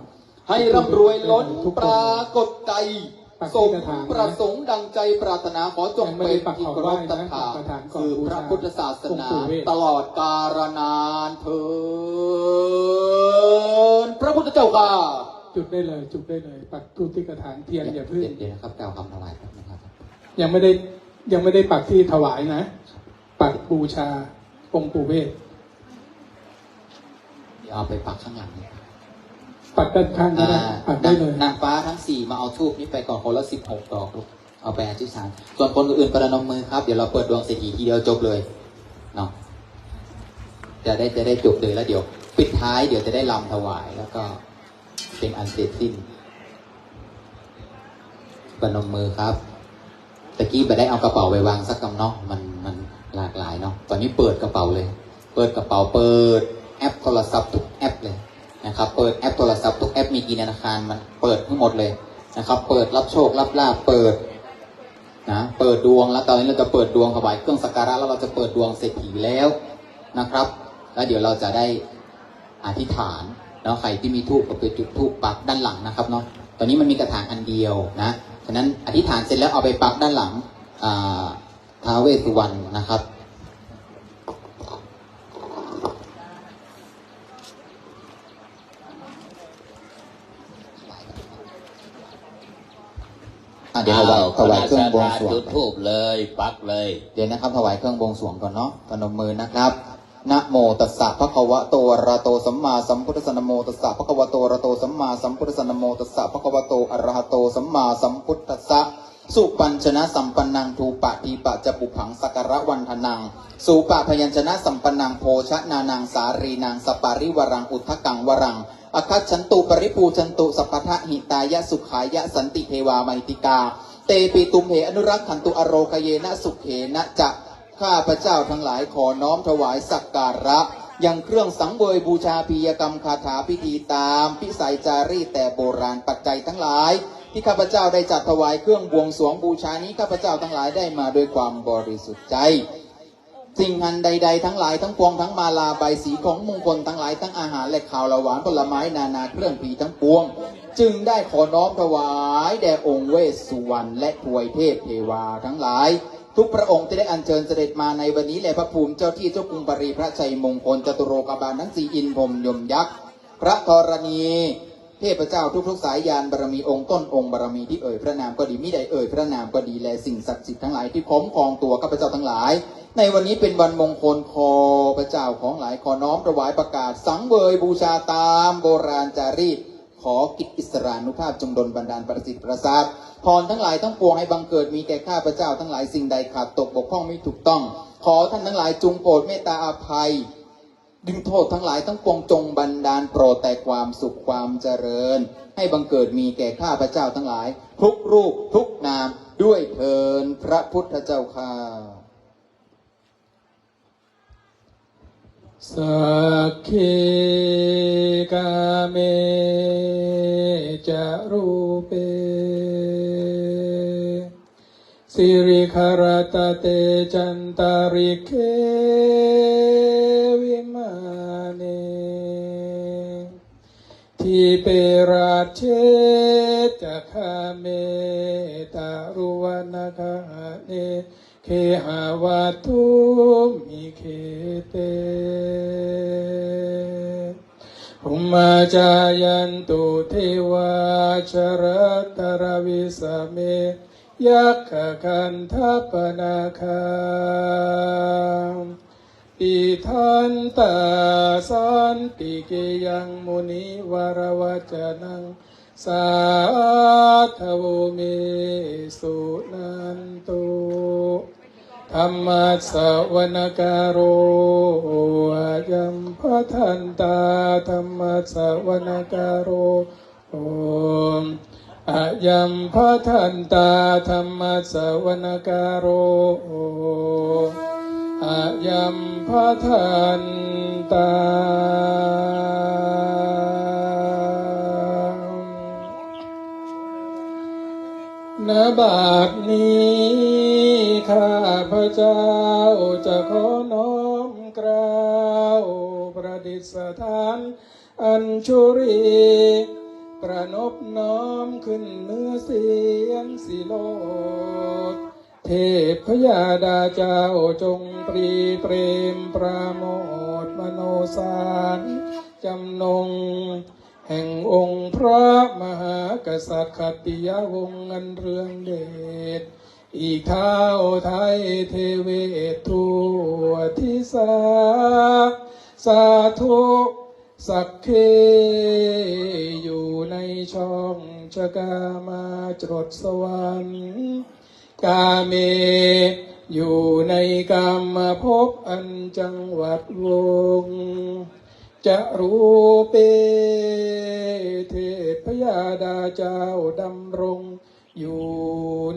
ให้ร่ำรวยล้น จุดธูปก่อน ปรากฏไกล ปักที่กระถางนะ สมประสงค์ดังใจปรารถนา ขอจง ยังไม่ได้ เป็นที่เคารพ ปักของไหว้นะ ศรัทธา ปักกระถางก่อน คือพระ บูชา พุทธศาสนา องค์ปู่เวส ตลอดกาลนานเทอญ พระพุทธเจ้าข้า จุดได้เลย จุดได้เลย ปักธูปที่กระถาง เทียน อย่า อย่าเพิ่ง เดี๋ยว เดี๋ยวนะครับ กล่าวคำถวายแป๊บนึงครับ ยังไม่ได้ ยังไม่ได้ปักที่ถวายนะ ปักบูชาองค์ปู่เวส เดี๋ยวเอาไปปักข้างหลังเลย ปักด้านข้างก็ได้ อ่า ปักได้เลย นาง นางฟ้าทั้งสี่มาเอาธูปนี้ไปก่อน คนละสิบหกดอกลูก เอาไปอธิษฐาน ส่วนคนอื่นประนมมือครับ เดี๋ยวเราเปิดดวงเศรษฐีทีเดียวจบเลยเนาะ จะได้ จะได้จบเลย แล้วเดี๋ยวปิดท้าย เดี๋ยวจะได้รำถวาย แล้วก็เป็นอันเสร็จสิ้น ประนมมือครับ ตะกี้บ่ได้เอากระเป๋าไปวางสักกำเนาะ มัน มันหลากหลายเนาะ ตอนนี้เปิดกระเป๋าเลย เปิดกระเป๋า เปิดแอปโทรศัพท์ทุกแอปเลยนะครับ เปิดแอปโทรศัพท์ทุกแอป มีกี่ธนาคาร มันเปิดทั้งหมดเลยนะครับ เปิดรับโชครับลาภ เปิดนะ เปิดดวง แล้วตอนนี้เราจะเปิดดวงถวายเครื่องสักการะ แล้วเราจะเปิดดวงเศรษฐีแล้วนะครับ แล้วเดี๋ยวเราจะได้อธิษฐานเนาะ ใครที่มีธูปก็ไปจุดธูปปักด้านหลังนะครับเนาะ ตอนนี้มันมีกระถางอันเดียวนะ ฉะนั้นอธิษฐานเสร็จแล้วเอาไปปักด้านหลัง อ่า ท้าวเวสสุวรรณนะครับ อ่ะ เดี๋ยวถวาย อ้าว ถวายเครื่องบวงสรวง จุดธูปเลย ปักเลย เดี๋ยวนะครับ ถวายเครื่องบวงสรวงก่อนเนาะ พนมมือนะครับ Namo tassa bhagavato arahato sammāsambuddhassa. Namo tassa bhagavato arahato sammāsambuddhassa. Namo tassa bhagavato arahato sammāsambuddhassa. Supañjanasampannaṃ dhūpadīpacakkhupabbaṃ sakkāravandanaṃ, sūpabyañjanasampannaṃ bhojanānaṃ sālīnaṃ saparivāraṃ udakaṃ varaṃ āgacchantu paribhujantu sabbadā hitāya sukhāya. Santi devā mahiddhikā, tepi tumhe anurakkhantu ārogyena sukhena ca. ข้าพเจ้าทั้งหลายขอน้อมถวายสักการะ ยังเครื่องสังเวยบูชา พิธีกรรมคาถาพิธีตามวิสัยจารีตแต่โบราณ ปัจจัยทั้งหลาย ที่ข้าพเจ้าได้จัดถวายเครื่องบวงสรวงบูชานี้ ข้าพเจ้าทั้งหลายได้มาด้วยความบริสุทธิ์ใจ สิ่งอันใดๆ ทั้งหลายทั้งปวง ทั้งมาลาใบสีของมงคลทั้งหลาย ทั้งอาหารและคาวหวาน ผลไม้นานาเครื่องพรีทั้งปวง จึงได้ขอน้อมถวายแด่องค์เวสสุวรรณและทวยเทพเทวาทั้งหลาย ทุกพระองค์ที่ได้อัญเชิญเสด็จมาในวันนี้ และพระภูมิเจ้าที่เจ้ากรุงปรีพระชัยมงคล จตุโลกบาลทั้งสี่ อินทร์พรหมยมยักษ์ พระธรณี เทพเจ้าทุกๆ สาย ญาณบารมีองค์ต้นองค์บารมีที่เอ่ยพระนามก็ดี มิได้เอ่ยพระนามก็ดี และสิ่งศักดิ์สิทธิ์ทั้งหลายที่คุ้มครองตัวข้าพเจ้าทั้งหลาย ในวันนี้เป็นวันมงคล ข้าพเจ้าทั้งหลายขอน้อมถวายประกาศสังเวยบูชาตามโบราณจารีต ขอกิจอิสรานุภาพจงดลบันดาลประสิทธิ์ประสาทพรทั้งหลายทั้งปวงให้บังเกิดมีแก่ข้าพเจ้าทั้งหลาย สิ่งใดขาดตกบกพร่องไม่ถูกต้อง ขอท่านทั้งหลายจงโปรดเมตตาอภัย ดึงโทษทั้งหลายทั้งปวงจงบันดาลโปรดแต่ความสุขความเจริญ ให้บังเกิดมีแก่ข้าพเจ้าทั้งหลาย ทุกรูปทุกนามด้วยเทอญ พระพุทธเจ้าข้า Sagge kāme ca rūpe sirikharattaṭe cantalikkhe vimāne, dīpe raṭṭhe ca gāme taruvanagahane gehavatthumhi khette, bhummā cāyantu devā jalathalavisame yakkhagandhabbanāgā, Tiṭṭhantā santike yaṃ munivaravacanaṃ sādhavo me suṇantu. Dhammassavanakālo ayam bhadantā, dhammassavanakālo ayam bhadantā, dhammassavanakālo ayam bhadantā. ณ บัดนี้ข้าพเจ้าจะขอน้อมเกล้าประดิษฐานอัญชลี ประนบน้อมขึ้นเนื้อเสียงสิโลด เทพยดาเจ้าจงปรีเปรมประโมทมโนสารจำนง แห่งองค์พระมหากษัตริย์ขัตติยวงศ์อันเรืองเดช อีกท้าวไทยเทเวศทั่วทิศา สาธุ สักขีอยู่ในช่องชะกามาจรดสวรรค์ กาเม อยู่ในกามภพอันจังหวัดวงศ์ จรูเป เทพยดาเจ้าดำรงอยู่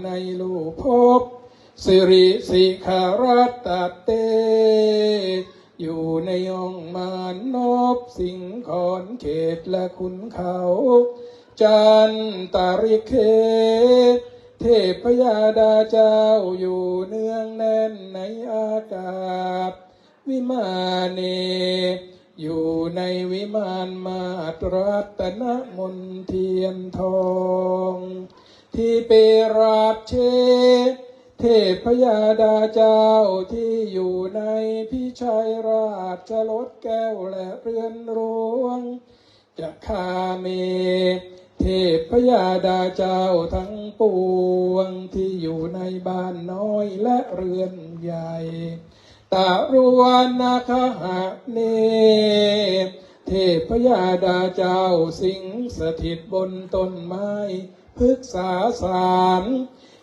ในรูปภพ สิริสิขรัตตเต อยู่ในห้องมานพสิงขรเขตและขุนเขา จันตริกเข เทพยดาเจ้าอยู่เนืองแน่นในอากาศ วิมาเน อยู่ในวิมานมาตรรัตนมนเทียนทอง ทิเปราชเช เทพยดาเจ้าที่อยู่ในพิชัยราชรถแก้วและเรือนรวง จักขาเม เทพยดาเจ้าทั้งปวงที่อยู่ในบ้านน้อยและเรือนใหญ่ ตะรุวนาคหะเน เทพยดาเจ้าสิงสถิตบนต้นไม้พฤกษาสาร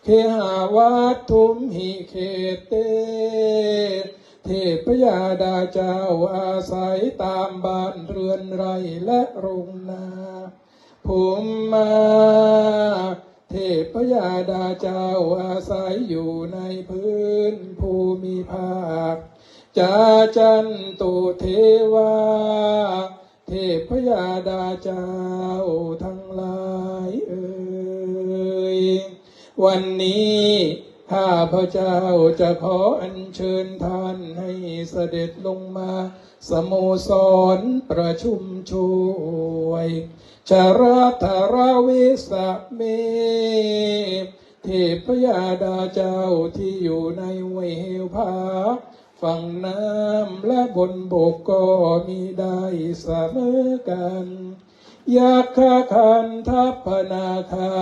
เคหาวัตถุมหิเขเต เทพยดาเจ้าอาศัยตามบ้านเรือนไร่และโรงนา ภูมิมา เทพยดาเจ้าอาศัยอยู่ในพื้นภูมิภาค จาจันตุเทวา เทพยดาเจ้าทั้งหลายเอ่ย วันนี้ข้าพเจ้าจะขออัญเชิญท่านให้เสด็จลงมาสโมสรประชุมช่วย ชรัตถรวิสเม เทพยดาเจ้าที่อยู่ในห้วยเหวผา ฝั่งน้ำและบนบกก็มีได้เสมอกัน ยักขคันธัพพนาคา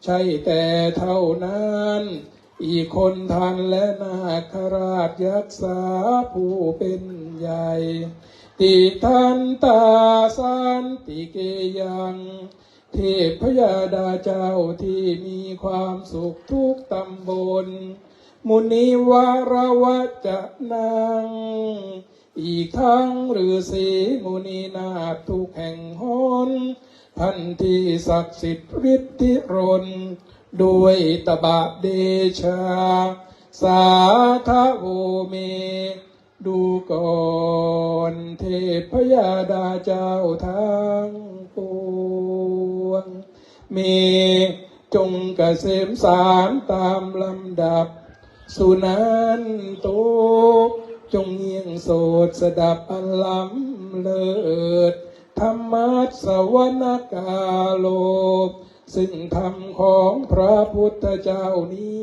ใช่แต่เท่านั้น อีกคนทันและนาคราชยักษาผู้เป็นใหญ่ ติทันตาสันติเกยัง เทพยดาเจ้าที่มีความสุขทุกตำบล มุนิวรวัจจนัง อีกทั้งฤาษีมุนีนาถทุกแห่งหน ท่านที่ศักดิ์สิทธิ์ฤทธิรน ด้วยตบะเดชา สาทะโวเม ดูก่อนเทพยดาเจ้าทั้งปวง เม จงเกษมสารตามลำดับ สุนันตุ จงเงี่ยงโสดสดับอันล้ำเลิศ ธรรมัสสวนาคาโล ซึ่งธรรมของพระพุทธเจ้านี้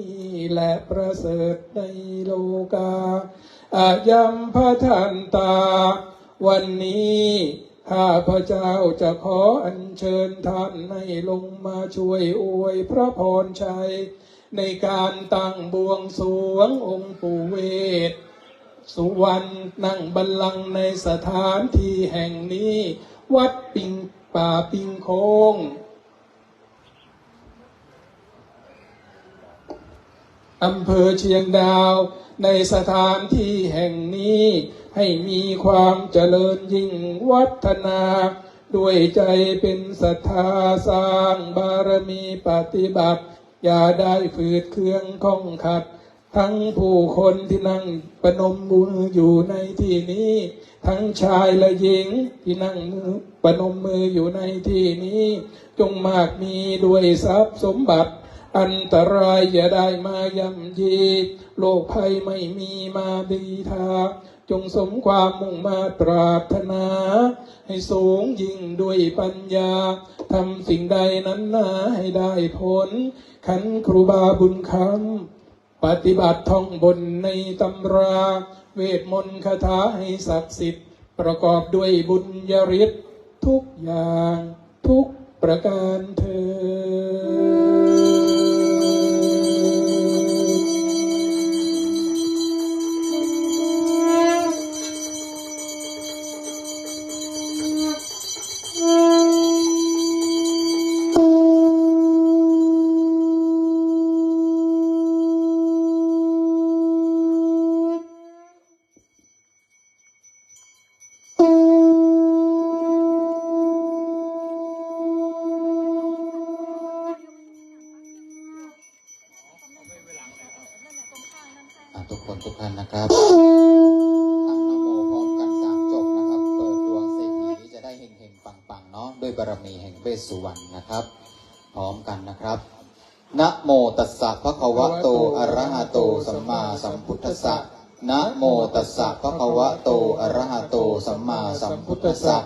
แหละประเสริฐในโลกา อายัมพทันตา วันนี้ข้าพเจ้าจะขออัญเชิญท่านให้ลงมาช่วยอวยพระพรชัย ในการตั้งบวงสรวงองค์ปู่เวท สุวรรณนั่งบัลลังก์ในสถานที่แห่งนี้ วัดปิง ป่าปิงโค้ง อำเภอเชียงดาว ในสถานที่แห่งนี้ ให้มีความเจริญยิ่งวัฒนา ด้วยใจเป็นศรัทธาสร้างบารมีปฏิบัติ อย่าได้ฝืดเคืองข้องขัด ทั้งผู้คนที่นั่งประนมมืออยู่ในที่นี้ ทั้งชายและหญิงที่นั่งมือประนมมืออยู่ในที่นี้ จงมากมีด้วยทรัพย์สมบัติ อันตรายอย่าได้มาย่ำยี โรคภัยไม่มีมาบีทา จงสมความมุ่งมาดปรารถนา ให้สูงยิ่งด้วยปัญญา ทำสิ่งใดนั้นนาให้ได้ผล ขันครูบาบุญคำ ปฏิบัติท่องบนในตำรา เวทมนต์คาถาให้ศักดิ์สิทธิ์ ประกอบด้วยบุญญาฤทธิ์ทุกอย่างทุกประการเทอญ อ่ะ ทุกคนทุกท่านนะครับ ตั้งนะโมพร้อมกันสามจบนะครับ เปิดดวงเศรษฐีจะได้เฮงๆ ปังๆ เนาะ ด้วยบารมีแห่งเวสสุวรรณนะครับ พร้อมกันนะครับ Namo tassa bhagavato arahato sammāsambuddhassa. Namo tassa bhagavato arahato sammāsambuddhassa.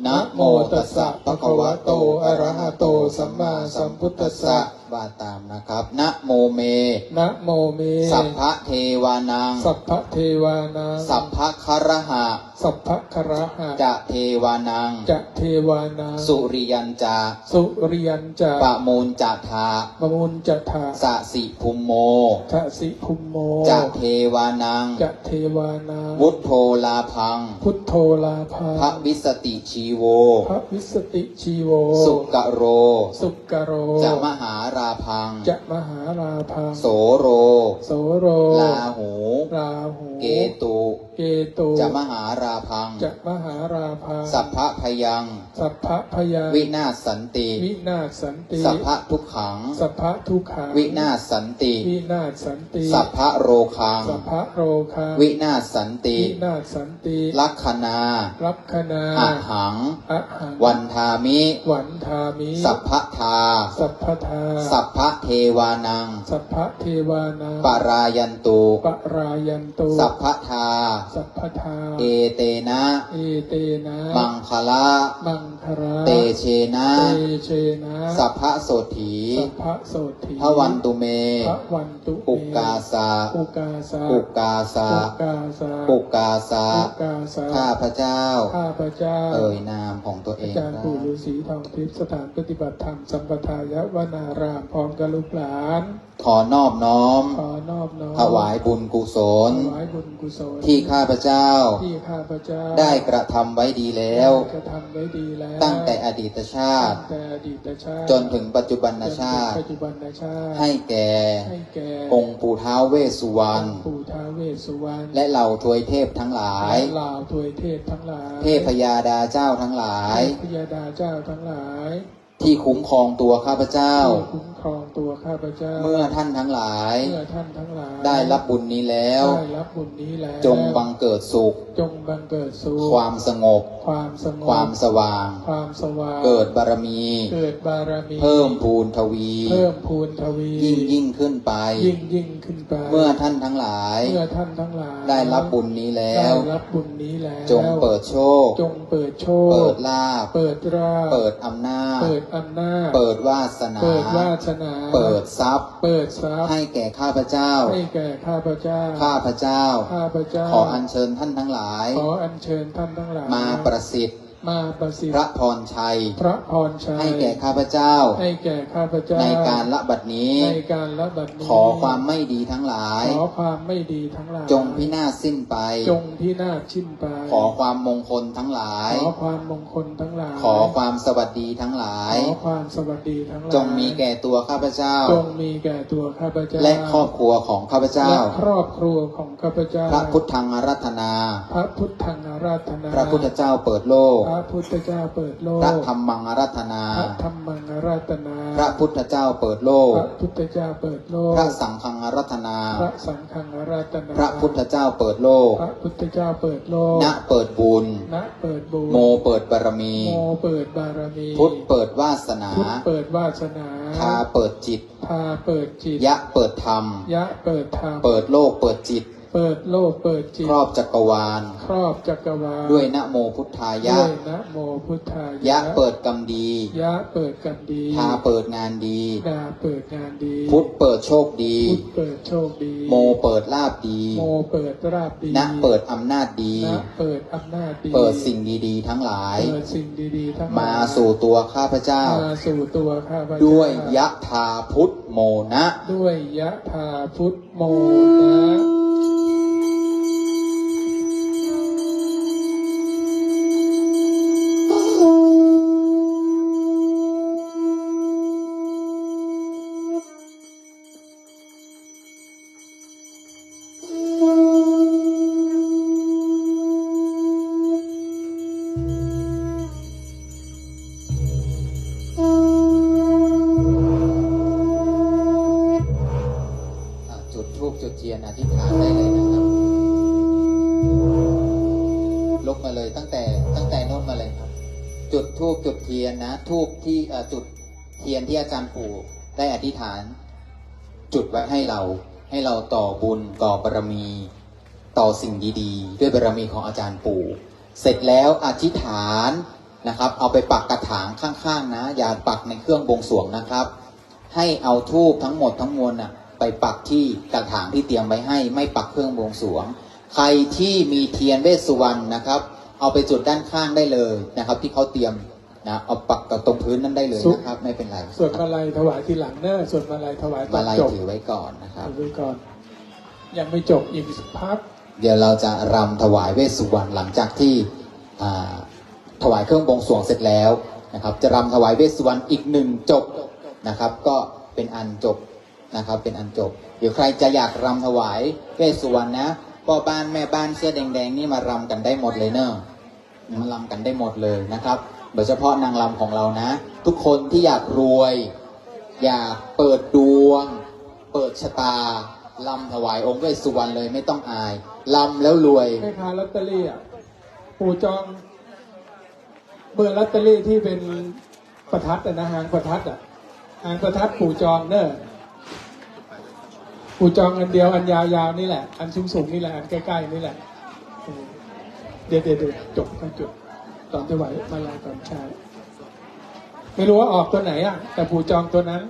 Namo tassa bhagavato arahato sammāsambuddhassa. ว่าตามนะครับ Namo me. Namo me. Sabbadevānaṃ. Sabbadevānaṃ. Sabbagaraha. Sabbagaraha. Ca devānaṃ. Ca devānaṃ. Suriyañca. Suriyañca. Pamuñcatha. Pamuñcatha. Sasi bhummo. Sasi bhummo. Ca devānaṃ. Ca devānaṃ. Vuḍḍhorābhaṃ. Vuḍḍhorābhaṃ. Bhavissati jīvo. Bhavissati jīvo. Sukarā. Sukarā. Ca mahārābhaṃ. Ca mahārābhaṃ. Soro. Soro. Rāhu. Rāhu. Ketu. Ketu. Ca mahārābhaṃ. Ca mahārābhaṃ. Sabbabhayaṃ. Sabbabhayaṃ. Vinassanti. Vinassanti. Sabbadukkhaṃ. Sabbadukkhaṃ. Vinassanti. Vinassanti. Sabbarogaṃ. Sabbarogaṃ. Vinassanti. Vinassanti. Rakkhaṇā. Rakkhaṇā. Ahaṃ. Ahaṃ. Vandāmi. Vandāmi. Sabbadā. Sabbadā. Sabbadevānaṃ. Sabbadevānaṃ. Palāyantu. Palāyantu. Sabbadā. Sabbadā. Etena. Etena. Maṅgala. Maṅ- gala. Tejena. Tejena. Sabbasotthī. Sabbasotthī. Bhavantu me. Bhavantu me. Ukāsa. Ukāsa. Ukāsa. Ukāsa. Ukāsa. Ukāsa. ข้าพเจ้า ข้าพเจ้า เอ่ยนามของตัวเอง อาจารย์ปู่ฤาษีทองทิพย์ สถานปฏิบัติธรรมสัมปทายะวนาราม พร้อมกับลูกหลาน ขอนอบน้อม ขอนอบน้อม ถวายบุญกุศล ถวายบุญกุศล ที่ข้าพเจ้า ที่ข้าพเจ้า ได้กระทำไว้ดีแล้ว ได้กระทำไว้ดีแล้ว ตั้งแต่อดีตชาติ ตั้งแต่อดีตชาติ จนถึงปัจจุบันชาติ จนถึงปัจจุบันชาติ ให้แก่ ให้แก่ องค์ปู่ท้าวเวสสุวรรณ องค์ปู่ท้าวเวสสุวรรณ และเหล่าทวยเทพทั้งหลาย และเหล่าทวยเทพทั้งหลาย เทพยดาเจ้าทั้งหลาย เทพยดาเจ้าทั้งหลาย ที่คุ้มครองตัวข้าพเจ้า ที่คุ้มครองตัวข้าพเจ้า เมื่อท่านทั้งหลาย เมื่อท่านทั้งหลาย ได้รับบุญนี้แล้ว ได้รับบุญนี้แล้ว จงบังเกิดสุข จงบังเกิดสุข ความสงบ ความสงบ ความสว่าง ความสว่าง เกิดบารมี เกิดบารมี เพิ่มพูนทวี เพิ่มพูนทวี ยิ่งยิ่งขึ้นไป ยิ่งยิ่งขึ้นไป เมื่อท่านทั้งหลาย เมื่อท่านทั้งหลาย ได้รับบุญนี้แล้ว ได้รับบุญนี้แล้ว จงเปิดโชค จง เปิดโชค เปิดลาภ เปิดลาภ เปิดอำนาจ เปิดอำนาจ เปิดวาสนา เปิดวาสนา เปิดทรัพย์ เปิดทรัพย์ ให้แก่ข้าพเจ้า ให้แก่ข้าพเจ้า ข้าพเจ้า ข้าพเจ้า ขออัญเชิญท่านทั้งหลาย ขออัญเชิญท่านทั้งหลาย มาประสิทธิ์ มาประสิทธิ์ พระพรชัย พระพรชัย ให้แก่ข้าพเจ้า ให้แก่ข้าพเจ้า ในกาลบัดนี้ ในกาลบัดนี้ ขอความไม่ดีทั้งหลาย ขอความไม่ดีทั้งหลาย จงพินาศสิ้นไป จงพินาศสิ้นไป ขอความมงคลทั้งหลาย ขอความมงคลทั้งหลาย ขอความสวัสดีทั้งหลาย ขอความสวัสดีทั้งหลาย จงมีแก่ตัวข้าพเจ้า จงมีแก่ตัวข้าพเจ้า และครอบครัวของข้าพเจ้า และครอบครัวของข้าพเจ้า พระพุทธังอาราธนา พระพุทธังอาราธนา พระพุทธเจ้าเปิดโลก พระพุทธเจ้าเปิดโลก พระธัมมังอาราธนา พระธัมมังอาราธนา พระพุทธเจ้าเปิดโลก พระพุทธเจ้าเปิดโลก พระสังฆังอาราธนา พระสังฆังอาราธนา พระพุทธเจ้าเปิดโลก พระพุทธเจ้าเปิดโลก ณเปิดบุญ ณเปิดบุญ โมเปิดบารมี โมเปิดบารมี พุทธเปิดวาสนา พุทธเปิดวาสนา พาเปิดจิต พาเปิดจิต ยะเปิดธรรม ยะเปิดธรรม เปิดโลกเปิดจิต เปิดโลกเปิดจิต ครอบจักรวาล ครอบจักรวาล ด้วยนะโมพุทธายะ ด้วยนะโมพุทธายะ ยะเปิดกรรมดี ยะเปิดกรรมดี พาเปิดงานดี พาเปิดงานดี พุทธเปิดโชคดี พุทธเปิดโชคดี โมเปิดลาภดี โมเปิดลาภดี นะเปิดอำนาจดี นะเปิดอำนาจดี เปิดสิ่งดีๆทั้งหลาย เปิดสิ่งดีๆทั้งหลาย มาสู่ตัวข้าพเจ้า มาสู่ตัวข้าพเจ้า ด้วยยะถาพุทธโมนะ ด้วยยะถาพุทธโมนะ อ่ะจุดธูปจุดเทียนอธิษฐานได้เลยนะครับ ลุกมาเลยตั้งแต่ตั้งแต่โน้นมาเลยครับ จุดธูปจุดเทียนนะธูปที่เอ่อจุดเทียนที่อาจารย์ปู่ได้อธิษฐาน จุดไว้ให้เรา ให้เราต่อบุญต่อบารมี ต่อสิ่งดีๆ ด้วยบารมีของอาจารย์ปู่ เสร็จแล้วอธิษฐานนะครับ เอาไปปักกระถางข้างๆนะ อย่าปักในเครื่องบวงสรวงนะครับ ให้เอาธูปทั้งหมดทั้งมวลน่ะไปปักที่กระถางที่เตรียมไว้ให้ ไม่ปักเครื่องบวงสรวง ใครที่มีเทียนเวสสุวรรณนะครับ เอาไปจุดด้านข้างได้เลยนะครับ ที่เขาเตรียมนะ เอาปักกับตรงพื้นนั่นได้เลยนะครับ ไม่เป็นไร สวดมาลัยถวายทีหลังเนอะ สวดมาลัยถวายตอน มาลัย จบ ถือไว้ก่อนนะครับ ถือไว้ก่อน ยังไม่จบอีกสักพัก เดี๋ยวเราจะรำถวายเวสสุวรรณหลังจากที่อ่าถวายเครื่องบวงสรวงเสร็จแล้วนะครับ จะรำถวายเวสสุวรรณอีกหนึ่งจบนะครับ ก็เป็นอันจบนะครับ เป็นอันจบ เดี๋ยวใครจะอยากรำถวายเวสสุวรรณนะ พ่อบ้านแม่บ้านเสื้อแดงๆนี่มารำกันได้หมดเลยเนอะ มารำกันได้หมดเลยนะครับ โดยเฉพาะนางรำของเรานะ ทุกคนที่อยากรวย อยากเปิดดวง เปิดชะตารำถวายองค์เวสสุวรรณเลยไม่ต้องอาย รำแล้วรวย แม่ค้าลอตเตอรี่อ่ะ ปู่จองเบอร์ลอตเตอรี่ที่เป็นประทัดอะนะ หางประทัดอะ หางประทัดปู่จองเนอะ ปู่จองอันเดียว อันยาวๆนี่แหละ อันสูงๆนี่แหละ อันใกล้ๆนี่แหละ เดี๋ยวเดี๋ยวเดี๋ยวจบค่อยจุด ตอนถวายมาลัยตอนเช้า ไม่รู้ว่าออกตัวไหนอ่ะ แต่ปู่จองตัวนั้น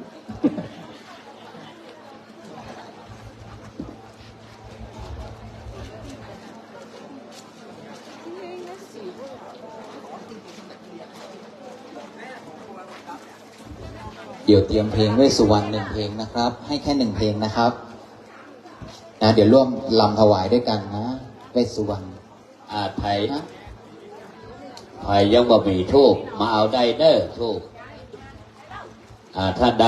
เดี๋ยวเตรียมเพลงเวสสุวรรณหนึ่งเพลงนะครับ ให้แค่หนึ่งเพลงนะครับนะ เดี๋ยวร่วมรำถวายด้วยกันนะ เวสสุวรรณ อ่าไผไผยังบ่มีธูปมาเอาได้เด้อธูปอ่าท่านใด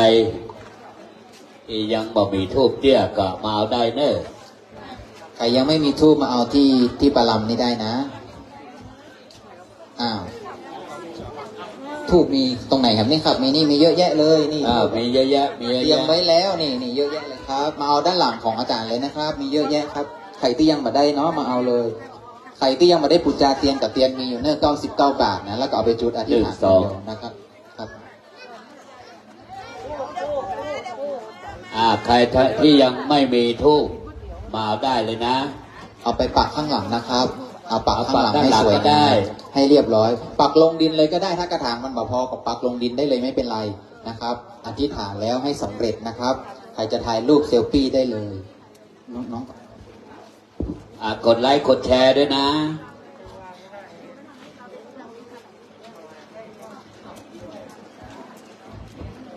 ที่ยังบ่มีธูปเตี้ยก็มาเอาได้เด้อ ใครยังไม่มีธูปมาเอาที่ที่ประลำนี่ได้นะ อ้าว ธูปมีตรงไหนครับ นี่ครับ มีนี่ มีเยอะแยะเลย นี่ อ่ามีเยอะแยะมีเยอะ เตรียม แยะ ไว้แล้ว นี่ นี่ เยอะแยะเลยครับ มาเอาด้านหลังของอาจารย์เลยนะครับ มีเยอะแยะครับ ใครที่ยังบ่ได้เนาะ มาเอาเลย ใครที่ยังบ่ได้ปูจาเตียนกับเตียนมีอยู่เนอะ เก้าสิบเก้าบาทนะ แล้วก็เอาไปจุดอธิษฐาน หนึ่งสอง นะครับ ครับ อ่าใครที่ยังไม่มีธูปมาเอาได้เลยนะ เอาไปปักข้างหลังนะครับ เอาปักข้างหลังให้สวยงาม ให้เรียบร้อย ปักลงดินเลยก็ได้ ถ้ากระถางมันบ่พอก็ปักลงดินได้เลย ไม่เป็นไรนะครับ อธิษฐานแล้วให้สำเร็จนะครับ ใครจะถ่ายรูปเซลฟี่ได้เลย น้องๆ อ่ากดไลค์กดแชร์ด้วยนะ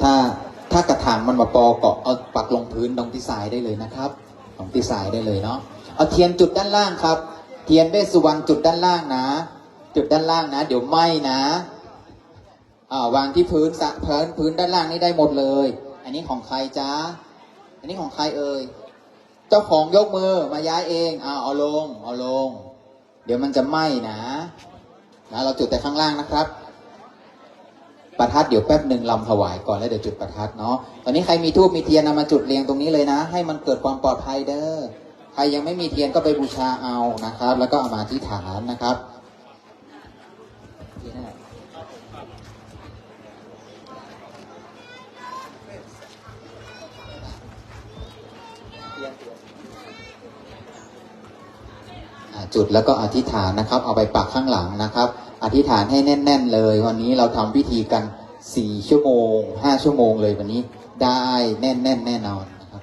ถ้าถ้ากระถางมันมาปอเกาะ เอาปักลงพื้นลงที่ทรายได้เลยนะครับ ลงที่ทรายได้เลยเนาะ เอาเทียนจุดด้านล่างครับ เทียนเวสสุวรรณจุดด้านล่างนะ จุดด้านล่างนะ เดี๋ยวไหม้นะ อ่าวางที่พื้นสะพื้นพื้นด้านล่างนี่ได้หมดเลย อันนี้ของใครจ๊ะ อันนี้ของใครเอ่ย เจ้าของยกมือมาย้ายเอง เอาเอาลง เอาลง เดี๋ยวมันจะไหม้นะ นะ เราจุดแต่ข้างล่างนะครับ ประทัดเดี๋ยวแป๊บหนึ่งลำถวายก่อนแล้วเดี๋ยวจุดประทัดเนาะ ตอนนี้ใครมีธูปมีเทียนเอามาจุดเรียงตรงนี้เลยนะ ให้มันเกิดความปลอดภัยเด้อ ใครยังไม่มีเทียนก็ไปบูชาเอานะครับ แล้วก็เอามาอธิษฐานนะครับ อ่าจุดแล้วก็อธิษฐานนะครับ เอาไปปักข้างหลังนะครับ อธิษฐานให้แน่นๆเลย วันนี้เราทำพิธีกันสี่ชั่วโมงห้าชั่วโมงเลยวันนี้ได้แน่นๆแน่นอนนะครับ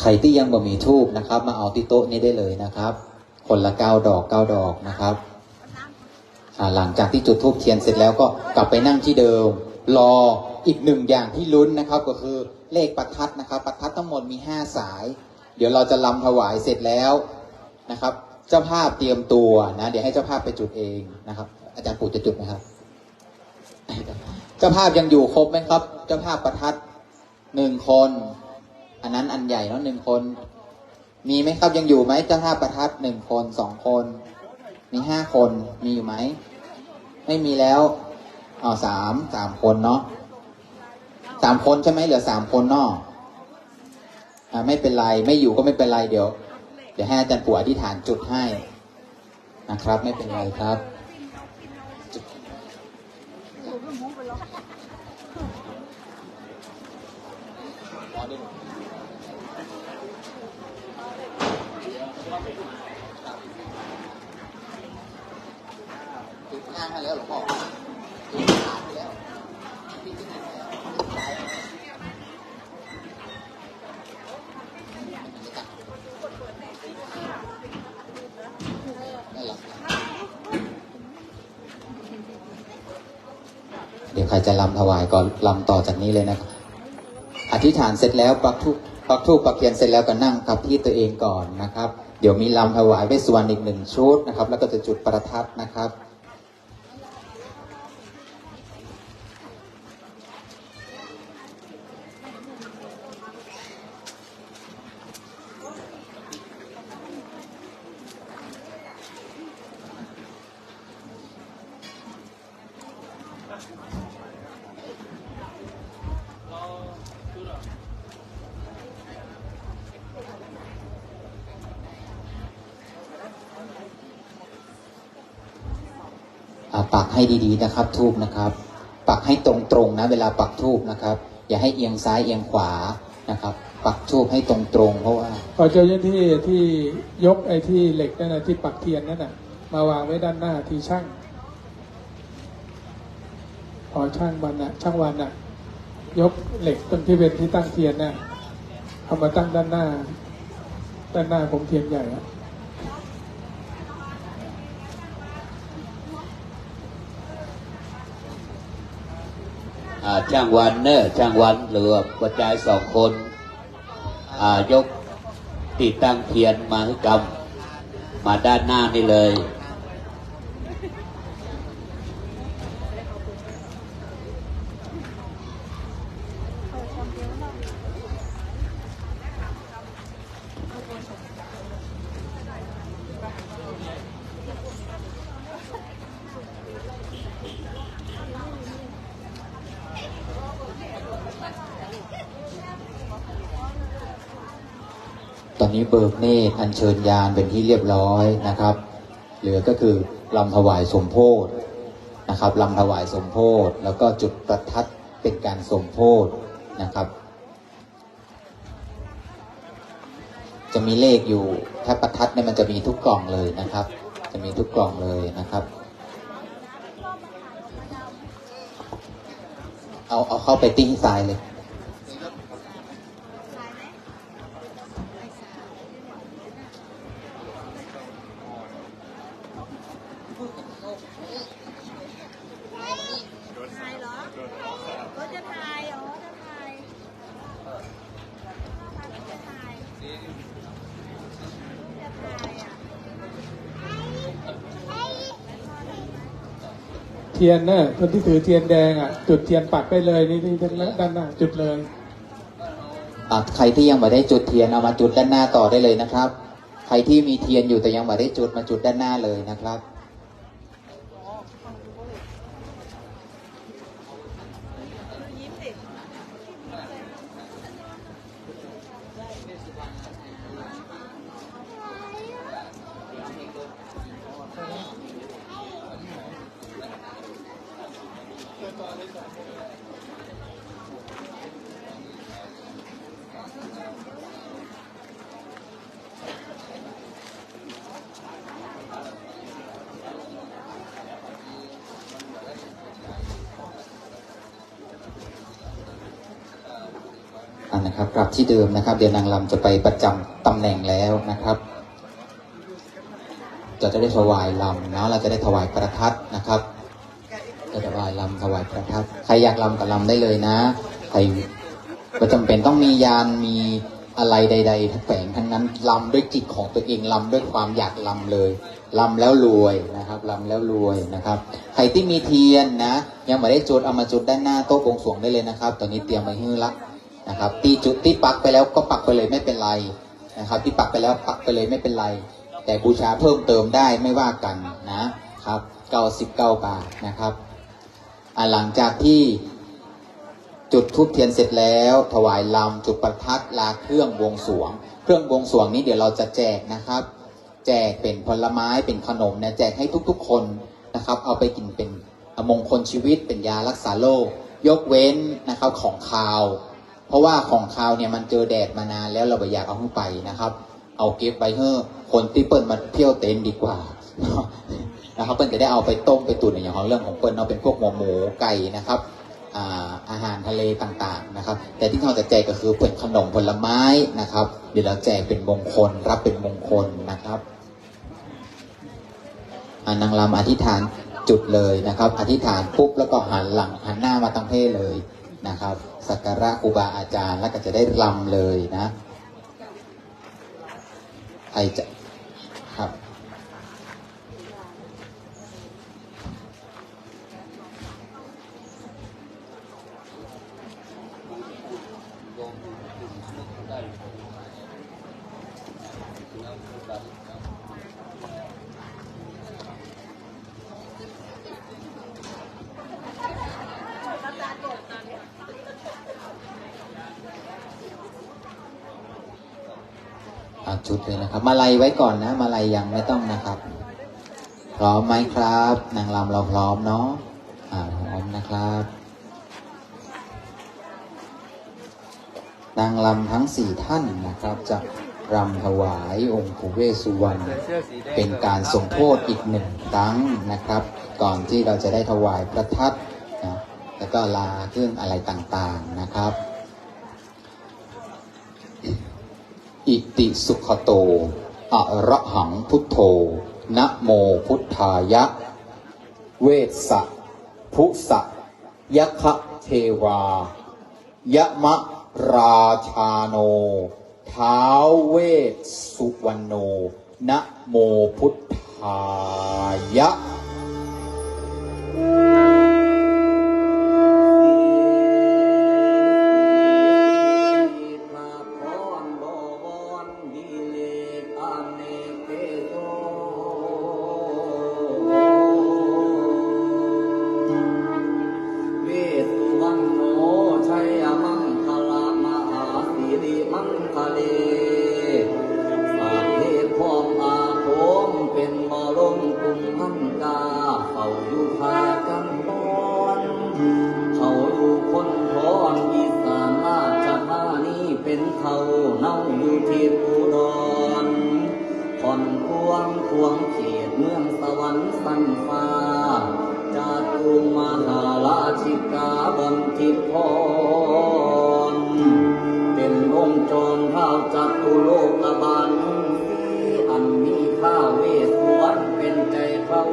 ใครที่ยังบ่มีธูปนะครับ มาเอาที่โต๊ะนี้ได้เลยนะครับ คนละเก้าดอกเก้าดอกนะครับ อ่าหลังจากที่จุดธูปเทียนเสร็จแล้วก็กลับไปนั่งที่เดิม รออีกหนึ่งอย่างที่ลุ้นนะครับ ก็คือเลขประทัดนะครับ ประทัดทั้งหมดมีห้าสาย เดี๋ยวเราจะรำถวายเสร็จแล้วนะครับ เจ้าภาพเตรียมตัวนะ เดี๋ยวให้เจ้าภาพไปจุดเองนะครับ อาจารย์ปู่จะจุดไหมครับ เจ้าภาพยังอยู่ครบไหมครับ เจ้าภาพประทัดหนึ่งคน อันนั้นอันใหญ่เนาะหนึ่งคน มีไหมครับ ยังอยู่ไหม เจ้าภาพประทัดหนึ่งคนสองคน มีห้าคน มีอยู่ไหม ไม่มีแล้ว เอาสามสามคนเนาะ สามคนใช่ไหม เหลือสามคนเนาะ อ่าไม่เป็นไร ไม่อยู่ก็ไม่เป็นไร เดี๋ยว เดี๋ยวให้อาจารย์ปู่อธิษฐานจุดให้นะครับ ไม่เป็นไรครับ จุดห้าให้แล้วหลวงพ่อ จุดสามให้แล้ว เดี๋ยวใครจะรำถวายก็รำต่อจากนี้เลยนะครับ อธิษฐานเสร็จแล้วปักธูปปักธูปปักเทียนเสร็จแล้วก็นั่งกับที่ตัวเองก่อนนะครับ เดี๋ยวมีรำถวายเวสสุวรรณอีกหนึ่งชุดนะครับ แล้วก็จะจุดประทัดนะครับ อ่าปักให้ดีๆนะครับธูปนะครับ ปักให้ตรงๆนะ เวลาปักธูปนะครับ อย่าให้เอียงซ้ายเอียงขวานะครับ ปักธูปให้ตรงๆ เพราะว่า ขอเจ้าหน้าที่ที่ยกไอ้ที่เหล็กนั่นนะที่ปักเทียนนั่นนะมาวางไว้ด้านหน้าทีช่าง ขอช่างวันนะช่างวันนะยกเหล็กตรงที่เป็นที่ตั้งเทียนนะเอามาตั้งด้านหน้า ด้านหน้าผมเทียนใหญ่อะ อ่าช่างวันเนอะช่างวันหรือว่าปัจจัยสองคนอ่ายกติดตั้งเทียนมาให้กำมาด้านหน้านี่เลย ตอนนี้เบิกเนตรอัญเชิญยานเป็นที่เรียบร้อยนะครับ เหลือก็คือรำถวายสมโภชนะครับรำถวายสมโภชแล้วก็จุดประทัดเป็นการสมโภชนะครับ จะมีเลขอยู่ถ้าประทัดเนี่ยมันจะมีทุกกล่องเลยนะครับ จะมีทุกกล่องเลยนะครับ เอาเอาเข้าไปที่ทรายเลย ถ่ายเหรอ ก็จะถ่าย อ๋อ จะถ่าย เทียนนะคนที่ถือเทียนแดงอ่ะ จุดเทียนปักได้เลยนี่นี่ด้านหน้าจุดเลย อ่ะใครที่ยังไม่ได้จุดเทียนเอามาจุดด้านหน้าต่อได้เลยนะครับ ใครที่มีเทียนอยู่แต่ยังไม่ได้จุดมาจุดด้านหน้าเลยนะครับ อ่านะครับ กลับที่เดิมนะครับ เดี๋ยวนางรำจะไปประจำตำแหน่งแล้วนะครับ จะจะได้ถวายรำนะ เราจะได้ถวายประทัดนะครับ จะถวายรำถวายประทัด ใครอยากรำก็รำได้เลยนะ ใครก็จำเป็นต้องมียานมีอะไรใดๆแฝงทั้งนั้น รำด้วยจิตของตัวเอง รำด้วยความอยากรำเลย รำแล้วรวยนะครับ รำแล้วรวยนะครับ ใครที่มีเทียนนะ ยังไม่ได้จุด เอามาจุดด้านหน้าโต๊ะบวงสรวงได้เลยนะครับ ตอนนี้เตรียมไว้ให้ละนะครับ ที่จุดที่ปักไปแล้วก็ปักไปเลยไม่เป็นไรนะครับ ที่ปักไปแล้วปักไปเลยไม่เป็นไร แต่บูชาเพิ่มเติมได้ไม่ว่ากันนะครับ เก้าสิบเก้าบาทนะครับ อ่ะ หลังจากที่จุดธูปเทียนเสร็จแล้ว ถวายรำ จุดประทัด ลาเครื่องบวงสรวง เครื่องบวงสรวงนี้เดี๋ยวเราจะแจกนะครับ แจกเป็นผลไม้ เป็นขนมเนี่ย แจกให้ทุกๆคนนะครับ เอาไปกินเป็นมงคลชีวิต เป็นยารักษาโรค ยกเว้นนะครับ ของคาว เพราะว่าของคาวเนี่ยมันเจอแดดมานานแล้ว เราบ่อยากเอาเข้าไปนะครับ เอาเก็บไว้ให้คนที่เปิ้นมาเที่ยวเต็นท์ดีกว่านะครับ เปิ้นจะได้เอาไปต้มไปตุ๋นอย่างของเรื่องของเปิ้นเนาะ เป็นพวกหัวหมูไก่นะครับ อ่า อาหารทะเลต่างๆนะครับ แต่ที่เราจะแจกก็คือเป็นขนมผลไม้นะครับ เดี๋ยวเราแจกเป็นมงคล รับเป็นมงคลนะครับ อ่านางรำอธิษฐานจุดเลยนะครับ อธิษฐานปุ๊บแล้วก็หันหลังหันหน้ามาทางเพศเลยนะครับ สักการะครูบาอาจารย์แล้วก็จะได้รำเลยนะ ใครจะครับ อ่ะจุดเลยนะครับ มาลัยไว้ก่อนนะ มาลัยยังไม่ต้องนะครับ พร้อมไหมครับ นางรำเราพร้อมเนาะ อ่า พร้อมนะครับ นางรำทั้งสี่ท่านนะครับ จะรำถวายองค์ปู่เวสสุวรรณ เป็นการสมโภชอีกหนึ่งครั้งนะครับ ก่อนที่เราจะได้ถวายประทัดนะ แล้วก็ลาเครื่องอะไรต่างๆนะครับ Iti sukhato arahaṃ buddho namo buddhāya vessa phussa yakkhadevā yamarājāno tāvessuvaṇṇo namo buddhāya. เวสสุวัณโณ ชัยมังคละมหาสิริมังคเล สาเทพร้อมอาโคมเป็นมอลงกุมพันกา เขาอยู่พากันบอน เขาอยู่คนทอนอีสานราชธานีเป็นเขาเน่าอยู่ที่อุดร ผ่อนพวงพวงเขต เมืองสวรรค์ชั้นฟ้า จาตุมหาราชิกาบัณฑิตพร เป็นองค์จอมท้าวจตุโลกบาลทั้งสี่ อันมีท้าวเวสสุวรรณเป็นใจเฝ้า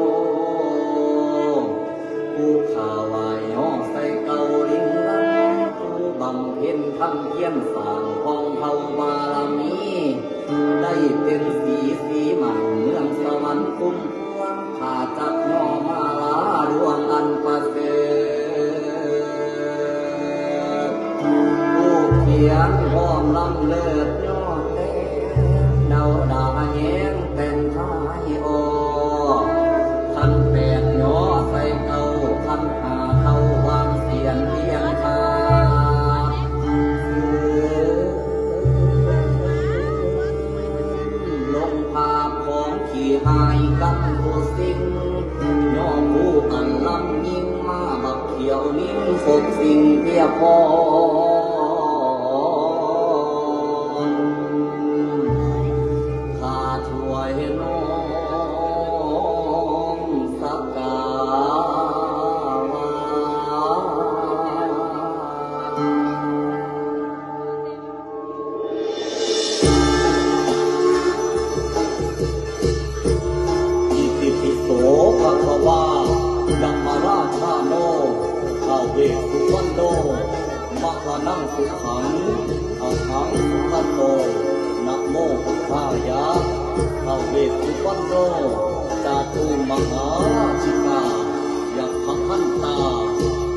ผู้ข้าไหว้ย้อใส่เกล้าลิงลำ ผู้บำเพ็ญธรรมเพียรสร้างกองเผ่าบารมี ได้เป็นสีสีมันเมืองสวรรค์คุ้มพวง ข้าจักน้อมมาลาดวงอันประเสริฐ ผู้เขียนพร้อมลำเลิศยอดแต้ม ดาวดาแย้งแต่งท้ายออก คันแปดย้อใส่เก้า คันห้าเข้าวางเสียนเรียงคา ลงภาพของขี้หายกับผู้สิ่ง ย้อผู้อันลำยิ่งมาบักเขียวนิ่ง ครบสิ่งเพียบพร้อม ข้าช่วยน้อมสักการะ Itipi so bhagavā yamarājāno, ท้าวเวสสุวรรณโณ maraṇaṃ sukhaṃ ahaṃ sukhaṇo, namo buddhāya. ท้าวเวสสุวรรณโณ jātumahārājikā yakkhagantā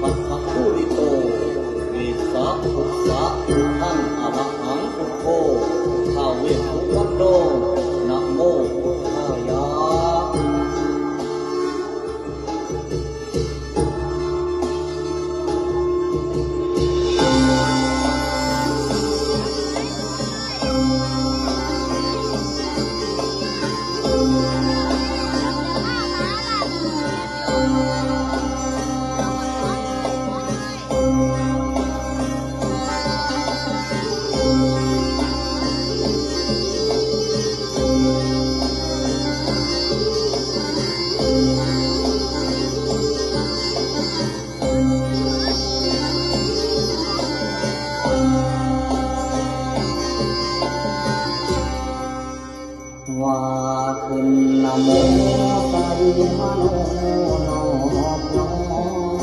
bakkhapūrito vessabhussa, buddhaṃ arahaṃ buddho, ท้าวเวสสุวรรณโณ namo buddhāya. ว่าขึ้นนะโม ใส่มโนนอบน้อม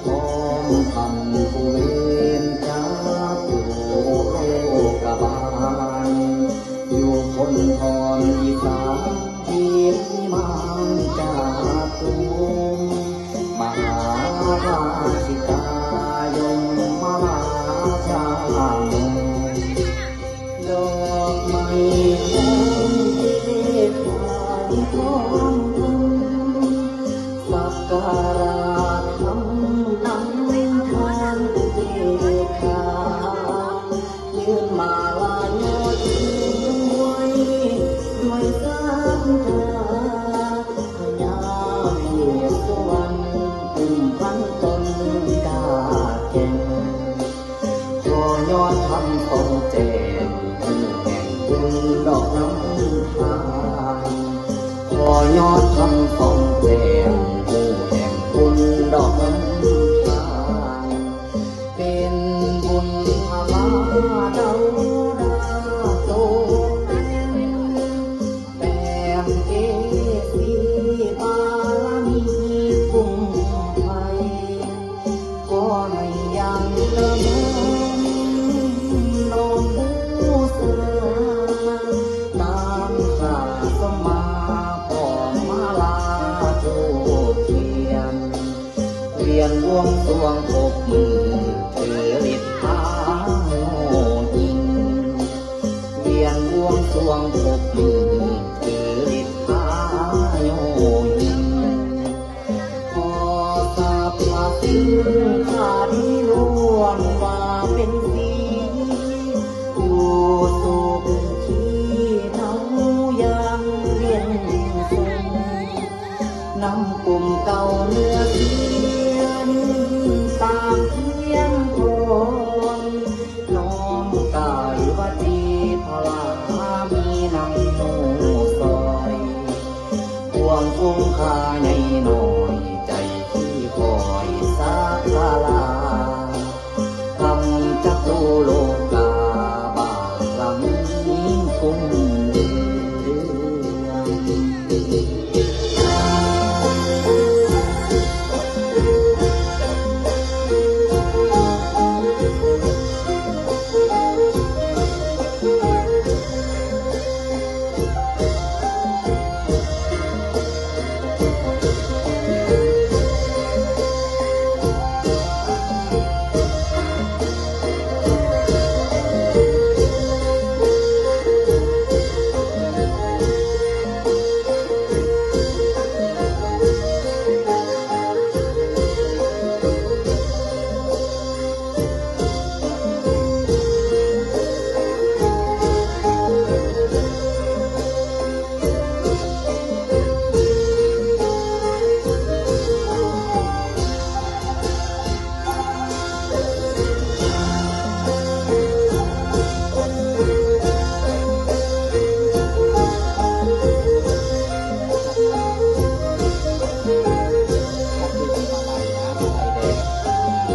พร้อมท่านผู้เวรจักอยู่โลกบาล อยู่คนทอนอีสาน ที่มานจากกรุง มหาราชิกายมราชา ดอกไม้แดงเทพานทอง สักการะคำนำทานเทพา ยื่นมาลายอดช่วยด้วยศรัทธา พญาเวสสุวรรณ อุ้มพันตนกล้าแกร่ง ขอยอดธรรมส่องแจ้ง ผู้แห่งบุญดอกน้ำพาย ขอยอดธรรมส่องแจ้ง ผู้แห่งบุญดอกน้ำพาย เป็นบุญพลาดาวดาตกแต่ง แปดเกศีบารมีคุ้มภัย ขอให้ยังเลิศน้อมบูชา ตามพระสมมาพร้อมมาลาธูปเทียน เวียนบวงสรวงครบมื้อ ถือฤทธิ์พาโยอิน เวียนบวงสรวงครบมื้อ ถือฤทธิ์พาโยอิน ขอสรรพสิ่งข้าดีล้วนว่าเป็นสี อยู่สุขีเนาอย่างเย็นสุข นำกลุ่มเก่าเนื้อเสียน ตามเพียงพร น้อมกายวจีพลามีนำหมู่ซอย บว คงคาใหญ่น้อยใจที่คอยสักการะ ทำจักรูโลกาบาลังยิ่งคงเรือง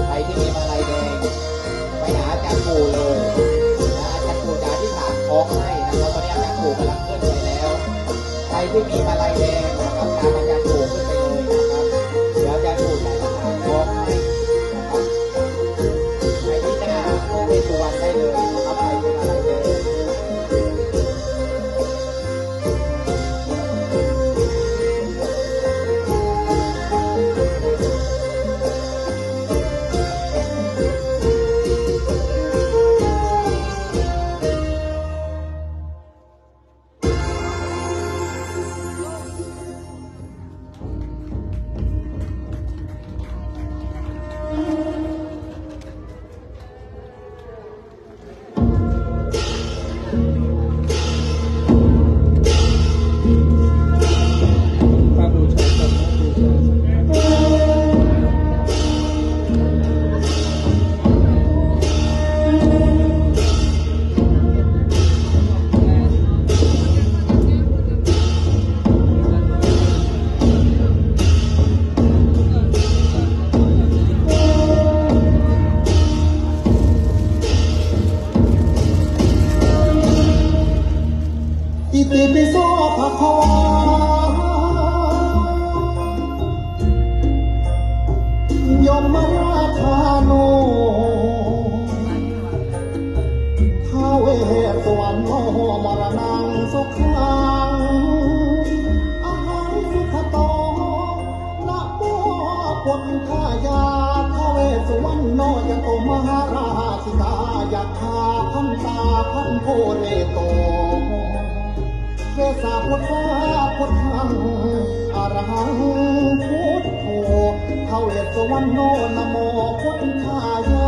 ใครที่มีมาลัยแดง ไปหาอาจารย์ปู่เลยนะ อาจารย์ปู่จะอธิษฐานคล้องให้นะครับ ตอนนี้อาจารย์ปู่กำลังเคลื่อนไปแล้ว ใครที่มีมาลัยแดงนะครับ ตามอาจารย์ปู่ขึ้นไปเลยนะครับ เดี๋ยวอาจารย์ปู่จะอธิษฐานคล้องให้นะครับ ไปที่หน้าองค์เวสสุวรรณได้เลยนะครับ ใครมีมาลัยแดง อิติปิโสภะคะวา ยมราชานุ ท้าวเวสสุวรรณโน มรณังสุขัง อะหังสุขโต นะโมพุทธายา ท้าวเวสสุวรรณโน จตุมหาราชิกา ยักขา ทันตา ทันโทเรโต เวสสาพุทธา พุทธัง อะระหัง พุทโธ ท้าวเวสสุวรรณโน นะโมพุทธายา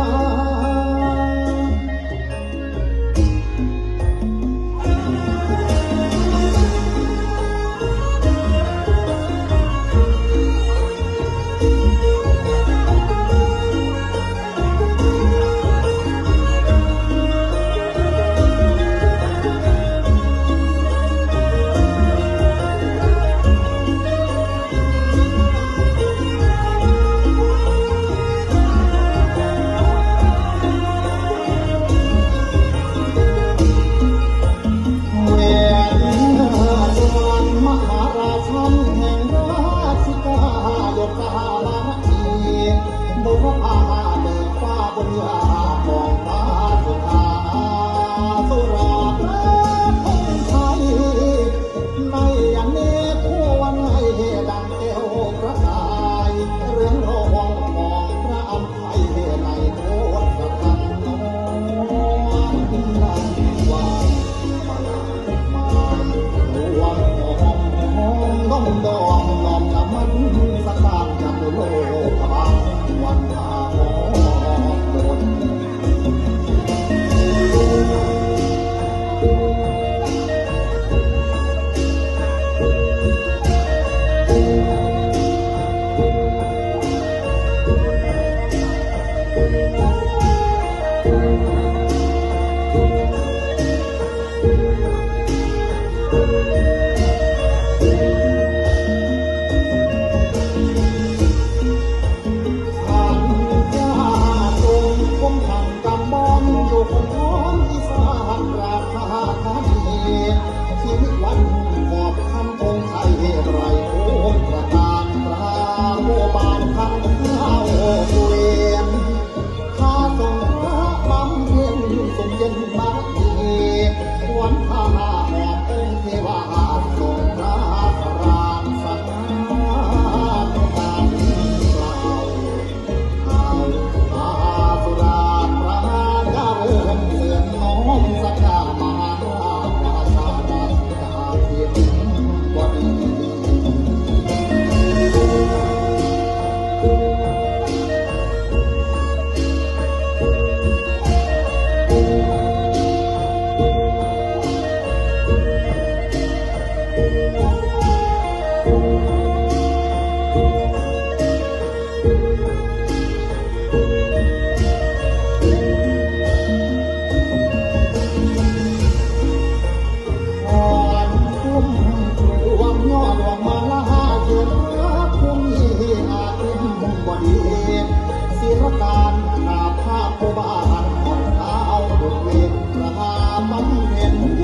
ศิลการหาภาพผู้บ้านของเท้าบุตรเวทประหาบำเพ็ญย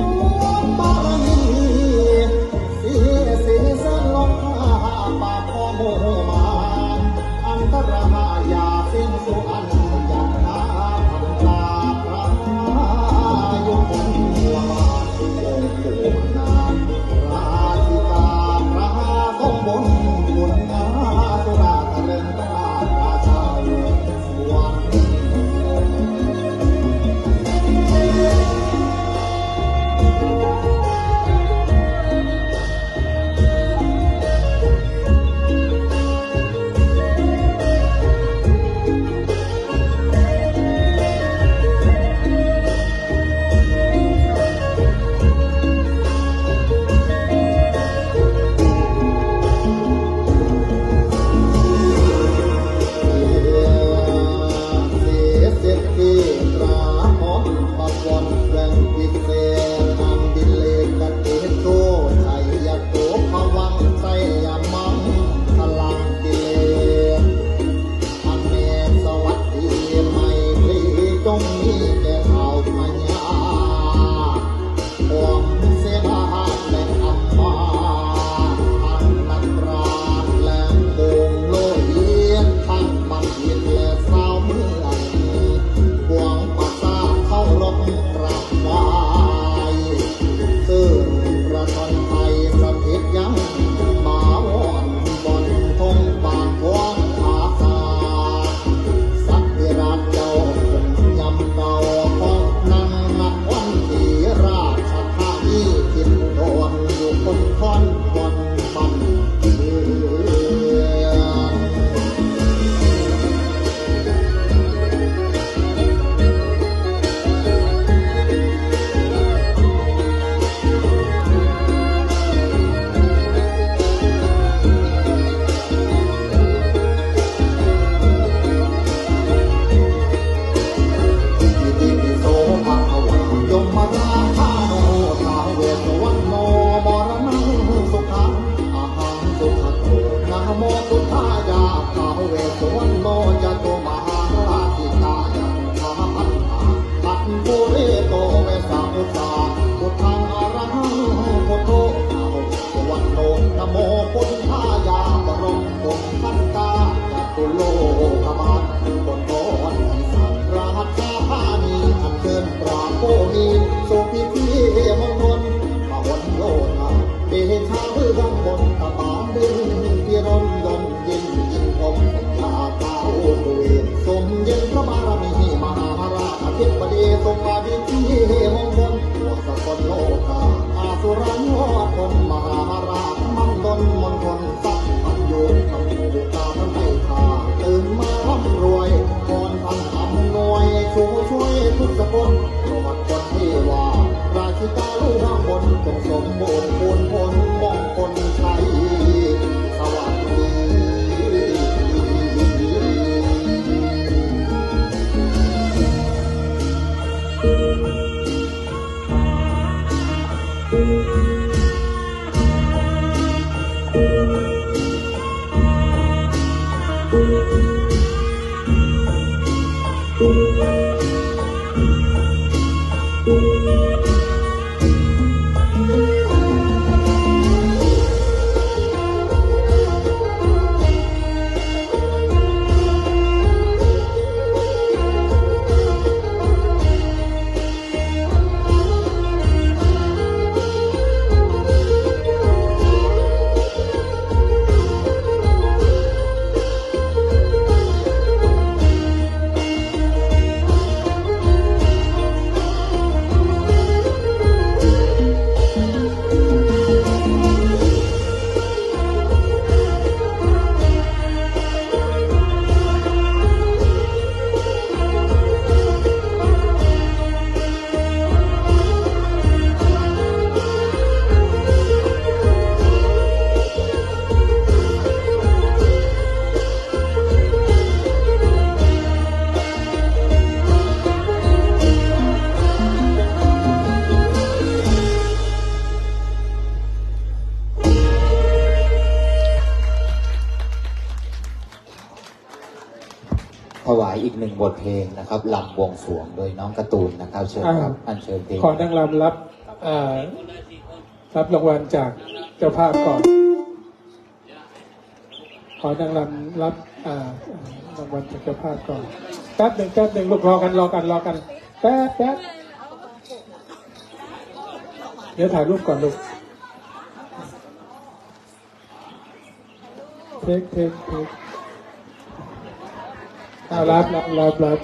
ศบารมี สีสีเส้นลงผ้าปากของหมู่มารอันตรายาสิ้นสุอันยันนาอันตาพระยุคลบาทองค์ปู่นามราชิกาพระทรงบนบุญนาสุราเจริญราชราชา ถวายอีกหนึ่งบทเพลงนะครับ ลำบวงสรวงโดยน้องการ์ตูนนะครับ เชิญครับ อ่า อัญเชิญเพลง ขอนางรำรับ เอ่อ รับรางวัลจากเจ้าภาพก่อน ขอนางรำรับ อ่า รางวัลจากเจ้าภาพก่อน แป๊บหนึ่ง แป๊บหนึ่งลูก รอกัน รอกัน รอกัน แป๊บ แป๊บ เดี๋ยวถ่ายรูปก่อนลูก เทค เทค เทค อ่า รับ รับ รับ รับ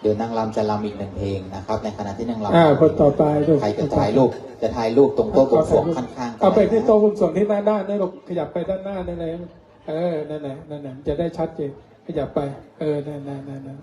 เดี๋ยวนางรำจะรำอีกหนึ่งเพลงนะครับ ในขณะที่นางรำ อ่า คนต่อไปลูก ใครจะถ่ายรูป จะถ่ายรูปตรงโต๊ะบวงสรวงข้างๆ เอาไปที่โต๊ะบวงสรวงที่ด้านหน้านี่ลูก ขยับไปด้านหน้านั่นเลย เออ นั่นแหละ นั่นแหละ มันจะได้ชัดเจน ขยับไป เออ นั่น นั่น นั่น นั่น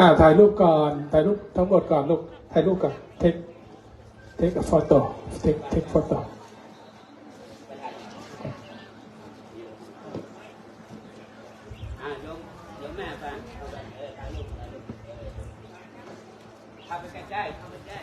อ่า ถ่ายรูปก่อน ถ่ายรูปทั้งหมดก่อนลูก ถ่ายรูปก่อน take take a photo take take photo อ่า โยม โยมแม่ไป เออ ถ่ายรูป ถ่ายรูป เออ เข้าไปใกล้ๆ เข้าไปใกล้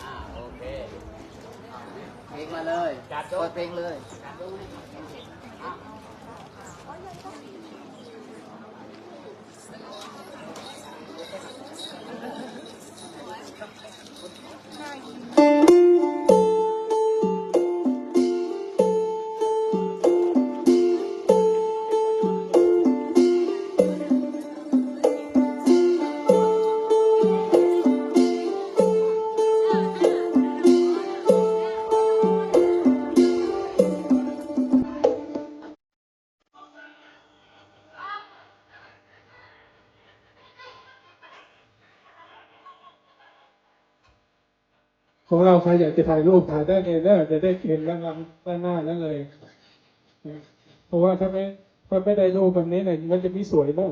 อ่า โอเค เพลงมาเลย จัด เปิดเพลงเลย ของเราใครอยากจะถ่ายรูปถ่ายได้เลยเด้อ จะได้เห็นด้านหลังด้านหน้านั่นเลย เพราะว่าถ้าไม่ ถ้าไม่ได้รูปแบบนี้เนี่ย มันจะไม่สวยบ้าง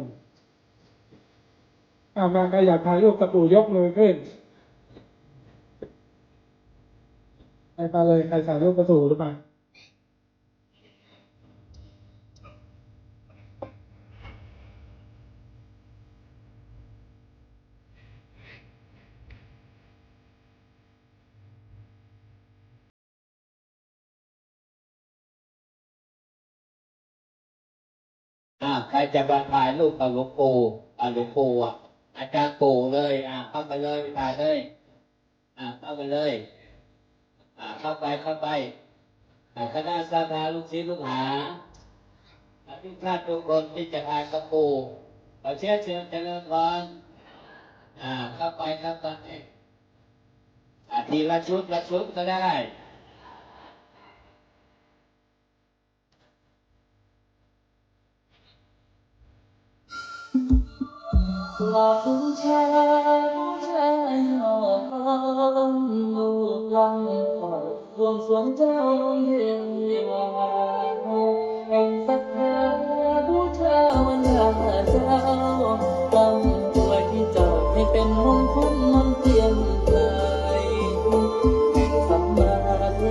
อ่ะ มา ใครอยากถ่ายรูปกับปู่ยกมือขึ้น ใครมาเลย ใครถ่ายรูปกับปู่หรือเปล่า อ่า ใครจะมาถ่ายรูปกับหลวงปู่ อ่า หลวงปู่ อ่ะ อาจารย์ปู่เลย อ่า เข้าไปเลย ไปถ่ายเลย อ่า เข้าไปเลย อ่า เข้าไป เข้าไป อ่า คณะศรัทธาลูกศิษย์ลูกหา และทุกท่านทุกคนที่จะถ่ายกับปู่ ขอเชิญ เชิญเจริญพร อ่า เข้าไป เข้าไป อ่า ทีละชุด ละชุดก็ได้ ลาบูชา บูชา ให้น้อม ลูกหลานขอ บวงสรวงเจ้าเทวา ศรัทธาบูชาวันลาเจ้า ร่ำรวยที่เจ้าให้เป็นมงคลมนต์เตียนใจ แห่งสัมมาเท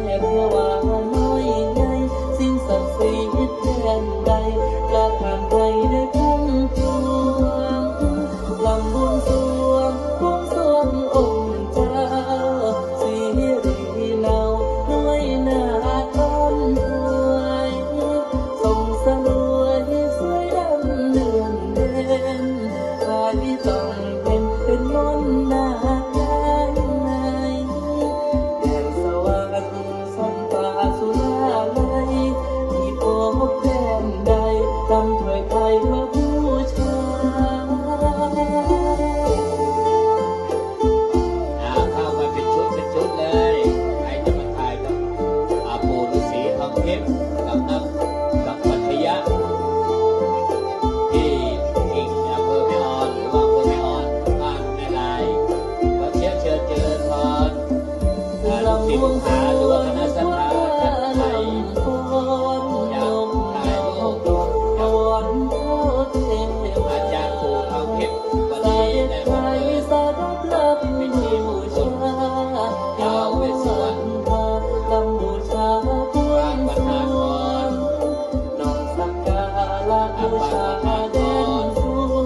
วาน้อยใหญ่ สิ่งศักดิ์สิทธิ์แดนใด ประทานให้ได้ทั้งปวง ลำบวงสรวง บวงสรวงองค์เจ้า สิริเนาน้อยนาคอนถวาย ทรงสรวยสวยดำเดือนเด่น ใครต้องเป็น เป็นมนต์นาคได้ไหม แดนสวรรค์ สันตาสุราลัย ที่พบแดนใด ร่ำรวยไทยพระบูชา อ่า เข้ามาเป็นชุดเป็นชุดเลย ใครจะมาถ่ายกับ อ่า ปู่ฤาษีทองทิพย์กับนัก กับปัจจยะ ที่กิ่งอำเภอแม่ออน หรือว่าอำเภอแม่ออน บ้านแม่ลาย ขอเชิญ เชิญเจริญพร อ่า ลูกศิษย์ลูกหาหรือว่าคณะศรัทธาท่านใดอยากถ่ายรูปกับอาจารย์ปู่ทองทิพย์ วันนี้ได้มาเปิดพิธีมงคลท้าวเวสสุวรรณ ปางประธานพร น้อมสักการะบูชาแด่หล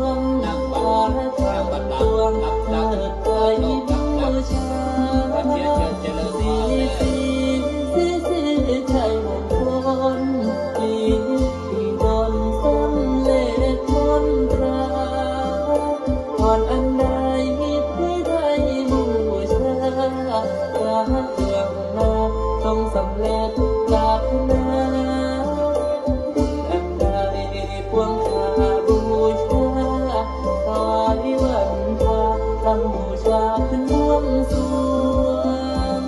วง นั่งบัลลังก์ นั่งบัลลังก์ นับ นับ เทิดไทยบูชา พระเทียนเชิญเจริญพรเลย สี สี สี สีชัยมงคล มี ที่ดลสำเร็จมนตรา พรอันใดที่ได้บูชา พระเบื้องหน้าทรงสำเร็จปรารถนา บุญอันใดปวงข้าบูชา ถวายวันพระ ร่ำบูชาขึ้นบวงสรวง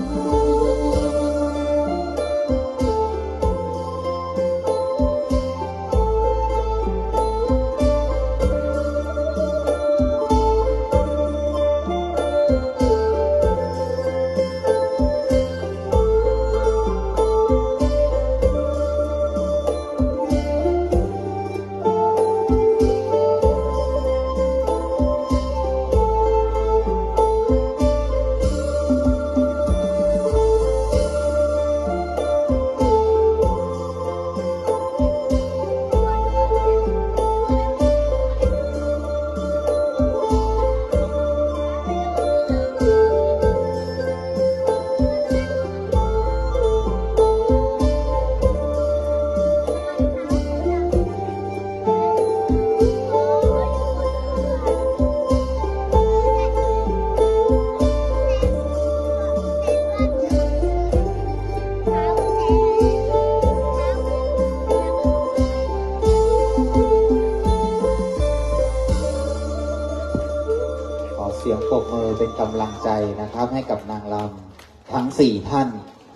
ขอเสียงปรบมือเป็นกำลังใจนะครับ ให้กับนางรำทั้งสี่ท่าน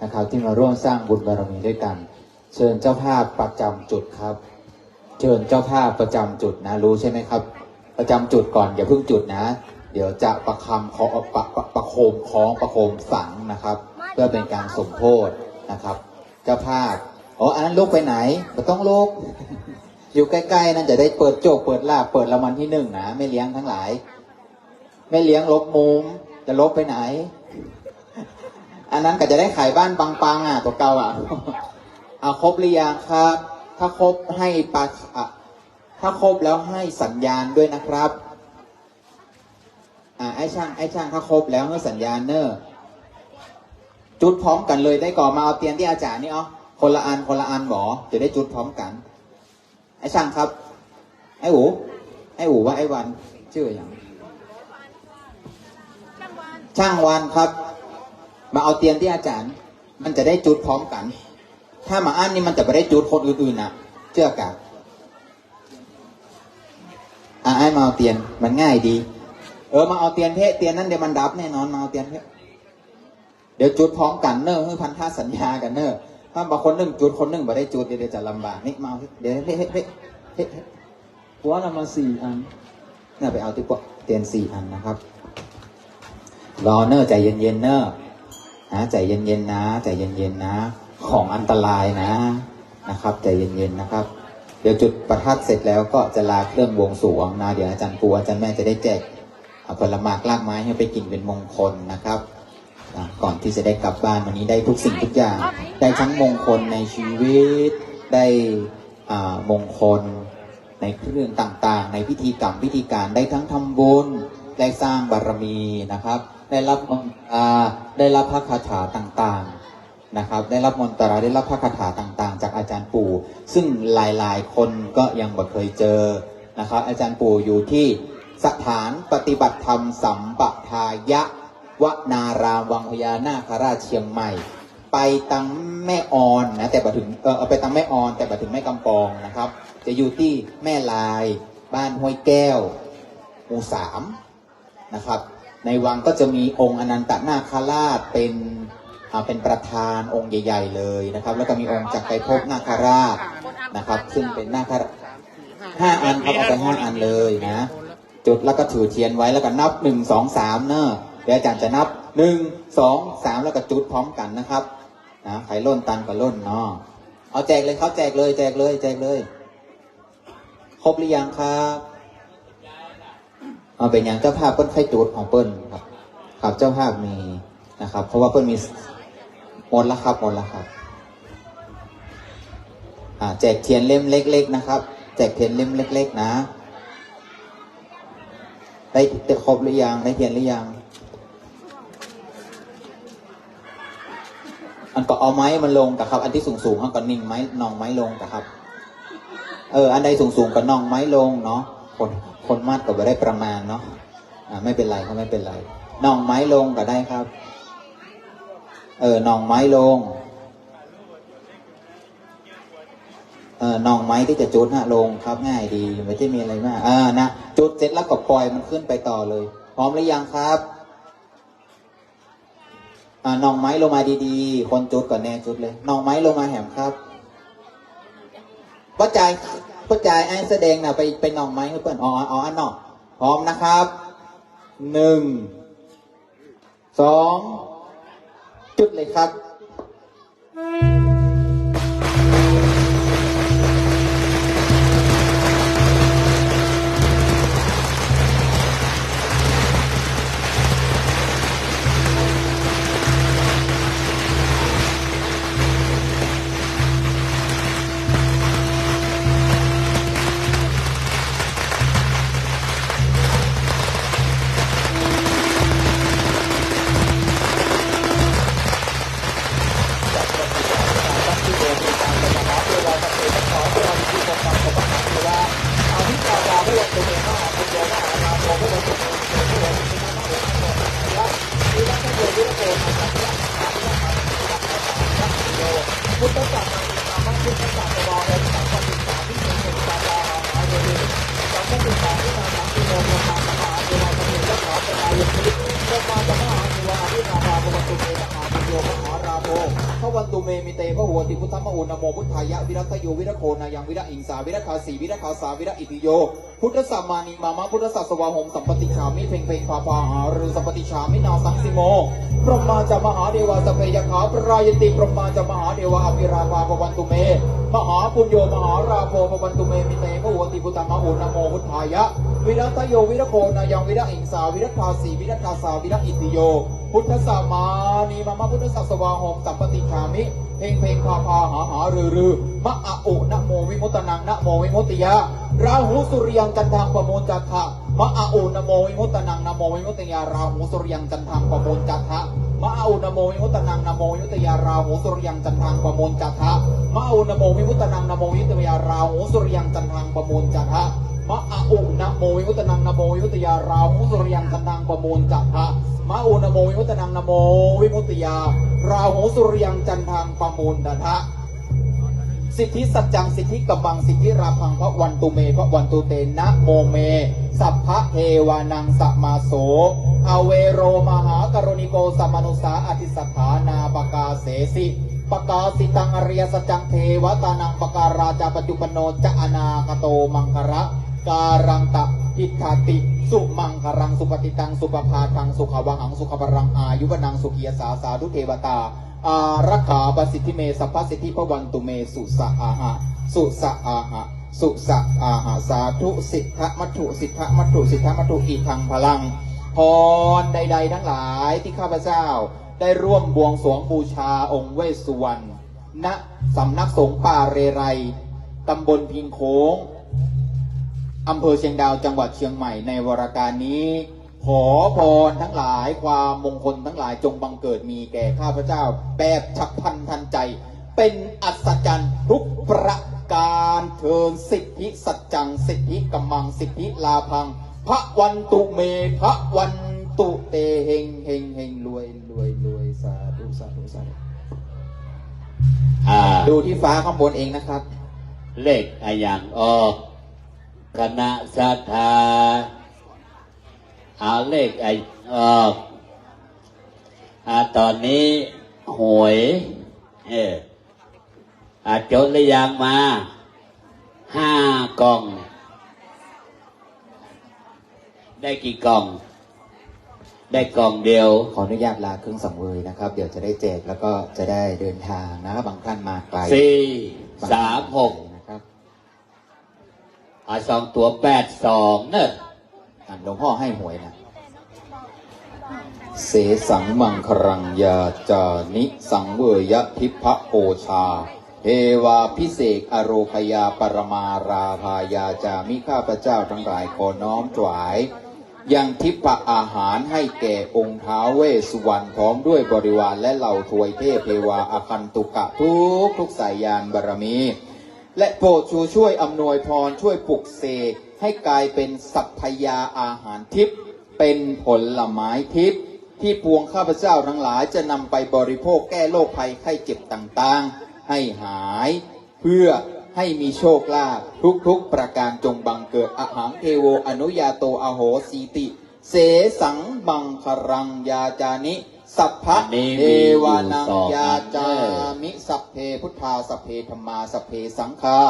นะครับ ที่มาร่วมสร้างบุญบารมีด้วยกัน เชิญเจ้าภาพประจำจุดครับ เชิญเจ้าภาพประจำจุดนะ รู้ใช่ไหมครับ ประจำจุดก่อน อย่าเพิ่งจุดนะ เดี๋ยวจะประคำขอ ประ ประ ประโคมคล้อง ประโคมสังนะครับ เพื่อเป็นการสมโภชนะครับ เจ้าภาพ อ๋อ อันนั้นลุกไปไหน ไม่ต้องลุก อยู่ใกล้ๆ นั่นจะได้เปิดโจกเปิดลาภ เปิดรางวัลที่หนึ่งนะ แม่เลี้ยงทั้งหลาย แม่เลี้ยงลบมุม จะลบไปไหน อันนั้นก็จะได้ขายบ้านปังๆ อ่ะ ตัวเก่าอ่ะ เอาครบหรือยังครับ ถ้าครบให้ปะ อ่ะ ถ้าครบแล้วให้สัญญาณด้วยนะครับ อ่า ไอ้ช่าง ไอ้ช่าง ถ้าครบแล้วให้สัญญาณเนอะ จุดพร้อมกันเลยได้ก่อน มาเอาเตียนที่อาจารย์นี่ เอาคนละอัน คนละอันหรอ จะได้จุดพร้อมกัน ไอ้ช่างครับ ไอ้อู๋ ไอ้อู๋ว่าไอ้วัน ชื่ออย่าง ช่างวันครับ มาเอาเตียนที่อาจารย์ มันจะได้จุดพร้อมกัน ถ้ามาอั้นนี่มันจะไม่ได้จุดคนอื่นๆนะ เชื่อกะ อ่ะ ไอ้มาเอาเตียน มันง่ายดี เออ มาเอาเตียนเทะ เตียนนั่นเดี๋ยวมันดับแน่นอน มาเอาเตียนเทะ เดี๋ยวจุดพร้อมกันเนอะ ให้พันธสัญญากันเนอะ ถ้าบางคนหนึ่งจุด คนหนึ่งบ่ได้จุด เดี๋ยวจะลำบาก นี่มาเอา เดี๋ยว เฮ้ย เฮ้ย เฮ้ย เฮ้ย หัวเรามาสี่อัน น่ะ ไปเอาที่ปะ เตียนสี่อันนะครับ รอเนอะ ใจเย็นๆเนอะ นะ ใจเย็นๆนะ ใจเย็นๆนะ ของอันตรายนะ นะครับ ใจเย็นๆนะครับ เดี๋ยวจุดประทัดเสร็จแล้วก็จะลาเครื่องบวงสรวงนะ เดี๋ยวอาจารย์ปู่อาจารย์แม่จะได้แจก เอาผลหมากรากไม้ให้ไปกินเป็นมงคลนะครับ อ่ะ ก่อนที่จะได้กลับบ้านวันนี้ได้ทุกสิ่งทุกอย่าง ได้ทั้งมงคลในชีวิต ได้ อ่า มงคลในเครื่องต่างๆ ในพิธีกรรมพิธีการ ได้ทั้งทำบุญ ได้สร้างบารมีนะครับ ได้รับมนตรา ได้รับพระคาถาต่างๆนะครับ ได้รับมนตรา ได้รับพระคาถาต่างๆ จากอาจารย์ปู่ ซึ่งหลายๆคนก็ยังบ่เคยเจอนะครับ อาจารย์ปู่อยู่ที่สถานปฏิบัติธรรมสัมปทายะวนารามวังพญานาคราชเชียงใหม่ ไปตังแม่ออนนะ แต่บ่ถึง เออ เอาไปตังแม่ออน แต่บ่ถึงแม่กำปองนะครับ จะอยู่ที่แม่ลาย บ้านห้วยแก้ว หมู่สามนะครับ ในวังก็จะมีองค์อนันตนาคราชเป็น อ่า เป็นประธานองค์ใหญ่ๆเลยนะครับ แล้วก็มีองค์จักรไกรภพนาคราชนะครับ ซึ่งเป็นนาคราช ห้าอันครับ เอาไปห้าอันเลยนะ จุดแล้วก็ถือเทียนไว้ แล้วก็นับ หนึ่ง สอง สาม เนอะ เดี๋ยวอาจารย์จะนับ หนึ่ง สอง สาม แล้วก็จุดพร้อมกันนะครับ นะ ใครล่นตันก็ล่นเนาะ เอาแจกเลยครับ แจกเลย แจกเลย แจกเลย ครบหรือยังครับ เอาเป็นอย่างเจ้าภาพเปิ้นใค่จุดของเปิ้นครับ ครับ เจ้าภาพมีนะครับ เพราะว่าเปิ้นมี หมดแล้วครับ หมดแล้วครับ อ่า แจกเทียนเล่มเล็กๆนะครับ แจกเทียนเล่มเล็กๆนะ ได้ ได้ครบหรือยัง ได้เทียนหรือยัง อันก็เอาไม้มันลงกะครับ อันที่สูงๆ อันก็นิ่งไม้ น่องไม้ลงกะครับ เออ อันใดสูงๆ ก็น่องไม้ลงเนาะ คน คนมัดก็บ่ได้ประมาณเนาะ อ่า ไม่เป็นไรครับ ไม่เป็นไร น่องไม้ลงก็ได้ครับ เออ น่องไม้ลง เออ น่องไม้ที่จะจุดฮะ ลงครับ ง่ายดี ไม่ใช่มีอะไรมาก เออ นะ จุดเสร็จแล้วก็ปล่อยมันขึ้นไปต่อเลย พร้อมหรือยังครับ อ่า น่องไม้ลงมาดีๆ คนจุดก่อนแน่จุดเลย น่องไม้ลงมาแหมครับ ป้าจาย ป้าจาย ไอ้แสดงนะไป ไปน่องไม้ให้เปิ้น อ๋อ อ๋อ อันน่อง พร้อมนะครับ หนึ่ง สอง จุดเลยครับ Bhavantu me mite bhagavati buddha ma u namo buddhāya viratayo viragonāyaṃ virahiṃsā viradāsī viradāsā viraitthiyo buddhassa mānī mama buddhassa svāhom sampaṭicchāmi pheṅ pheṅ phā phā hā rū sampaṭicchāmi nāsaṃsimo brahmā ca mahādevā sabbe yakkhā parāyanti brahmā ca mahādevā api rāgā bhavantu me mahāpuñño mahārābho bhavantu me mite bhagavati buddha ma u namo buddhāya viratayo viragonāyaṃ virahiṃsā viradāsī viradāsā viraitthiyo buddhassa mānī mama buddhassa svāhom sampaṭicchāmi pheṅ pheṅ phā phā hā hā rū rū ma a u namo vimuttanaṃ namo vimuttiyā rāhu suriyaṃ candaṃ pamuñcatha ma a u namo vimuttanaṃ namo vimuttiyā rāhu suriyaṃ candaṃ pamuñcatha ma a u namo vimuttanaṃ namo vimuttiyā rāhu suriyaṃ candaṃ pamuñcatha ma a u namo vimuttanaṃ namo vimuttiyā rāhu suriyaṃ candaṃ pamuñcatha มะ อะ อุ นะโม วิวัฒนัง นะโม วิวัฒยา ราหู สุริยัง จันทัง ประมูล จะ ทะ มะ อุ นะโม วิวัฒนัง นะโม วิมุตติยา ราหู สุริยัง จันทัง ประมูล ดะ ทะ สิทธิสัจจัง สิทธิกัมมัง สิทธิลาภัง ภะวันตุเม ภะวันตุเต นะโมเม สัพพะเทวานัง สะมาโส อเวโร มหากรุณิโก สะมานุสา อธิสถานาปะกาเสสิ ปะกาสิตัง อริยสัจจัง เทวาตานัง ปะการาจา ปัจจุปันโน จะ อนาคโต มังคละ การันตะ ทิฏฐติ สุมังคลัง สุปฏิตัง สุปภาตัง สุขะวะหัง สุขะพะลัง อายุวัณณัง สุขี ยะสา สาธุ เทวาตา อารักขา ปะสิทธิเม สัพพะสิทธิ ภะวันตุเม สุสะอาหะ สุสะอาหะ สุสะอาหะ สาธุ สิทธะมัตถุ สิทธะมัตถุ สิทธะมัตถุ อิทังพะลัง พรใดๆ ทั้งหลายที่ข้าพเจ้าได้ร่วมบวงสรวงบูชาองค์เวสสุวรรณ ณ สำนักสงฆ์ป่าเรไร ตำบลพิงโค้ง อำเภอเชียงดาว จังหวัดเชียงใหม่ ในวาระการนี้ ขอพรทั้งหลาย ความมงคลทั้งหลาย จงบังเกิดมีแก่ข้าพเจ้า แบบฉับพลันทันใจ เป็นอัศจรรย์ทุกประการเทอญ สิทธิสัจจัง สิทธิกัมมัง สิทธิลาภัง ภะวันตุเม ภะวันตุเต เฮง เฮง เฮง รวย รวย รวย สาธุ สาธุ สาธุ อ่า ดูที่ฟ้าข้างบนเองนะครับ เลขอะหยังออก คณะศรัทธา เอาเลขอะหยังออก อ่า ตอนนี้หวย เออ อ่า จดหรือยังมา ห้ากล่อง ได้กี่กล่อง ได้กล่องเดียว ขออนุญาตลาเครื่องสังเวยนะครับ เดี๋ยวจะได้แจกแล้วก็จะได้เดินทางนะครับ บางท่านมาไกล สี่ บางท่าน สาม หก นะครับ อ่ะ สองตัว แปดสอง เนอะ อ่ะ หลวงพ่อให้หวยนะ Sesaṃ maṅgalaṃ yācāni saṃvereyya dibbaghosā, devābhisekarogayaparamālāphā yācāmi. ข้าพเจ้าทั้งหลายขอน้อมถวาย ยังทิพย์อาหารให้แก่องค์ท้าวเวสสุวรรณ พร้อมด้วยบริวารและเหล่าทวยเทพเทวาอาคันตุกะทุกทุกสายญาณบารมี และโปรดชูช่วยอำนวยพร ช่วยปลุกเสกให้กลายเป็นสัพพยาอาหารทิพย์ เป็นผลไม้ทิพย์ ที่ปวงข้าพเจ้าทั้งหลายจะนำไปบริโภคแก้โรคภัยไข้เจ็บต่างๆ ให้หาย เพื่อให้มีโชคลาภทุกๆประการจงบังเกิด Ahaṃ devo anuyāto ahosīti. Sesaṃ maṅgalaṃ yācāmi, sabba อันนี้มีอยู่ devānaṃ สองอัน yācāmi. Sabbe buddhā, sabbe dhammā, sabbe saṅghā,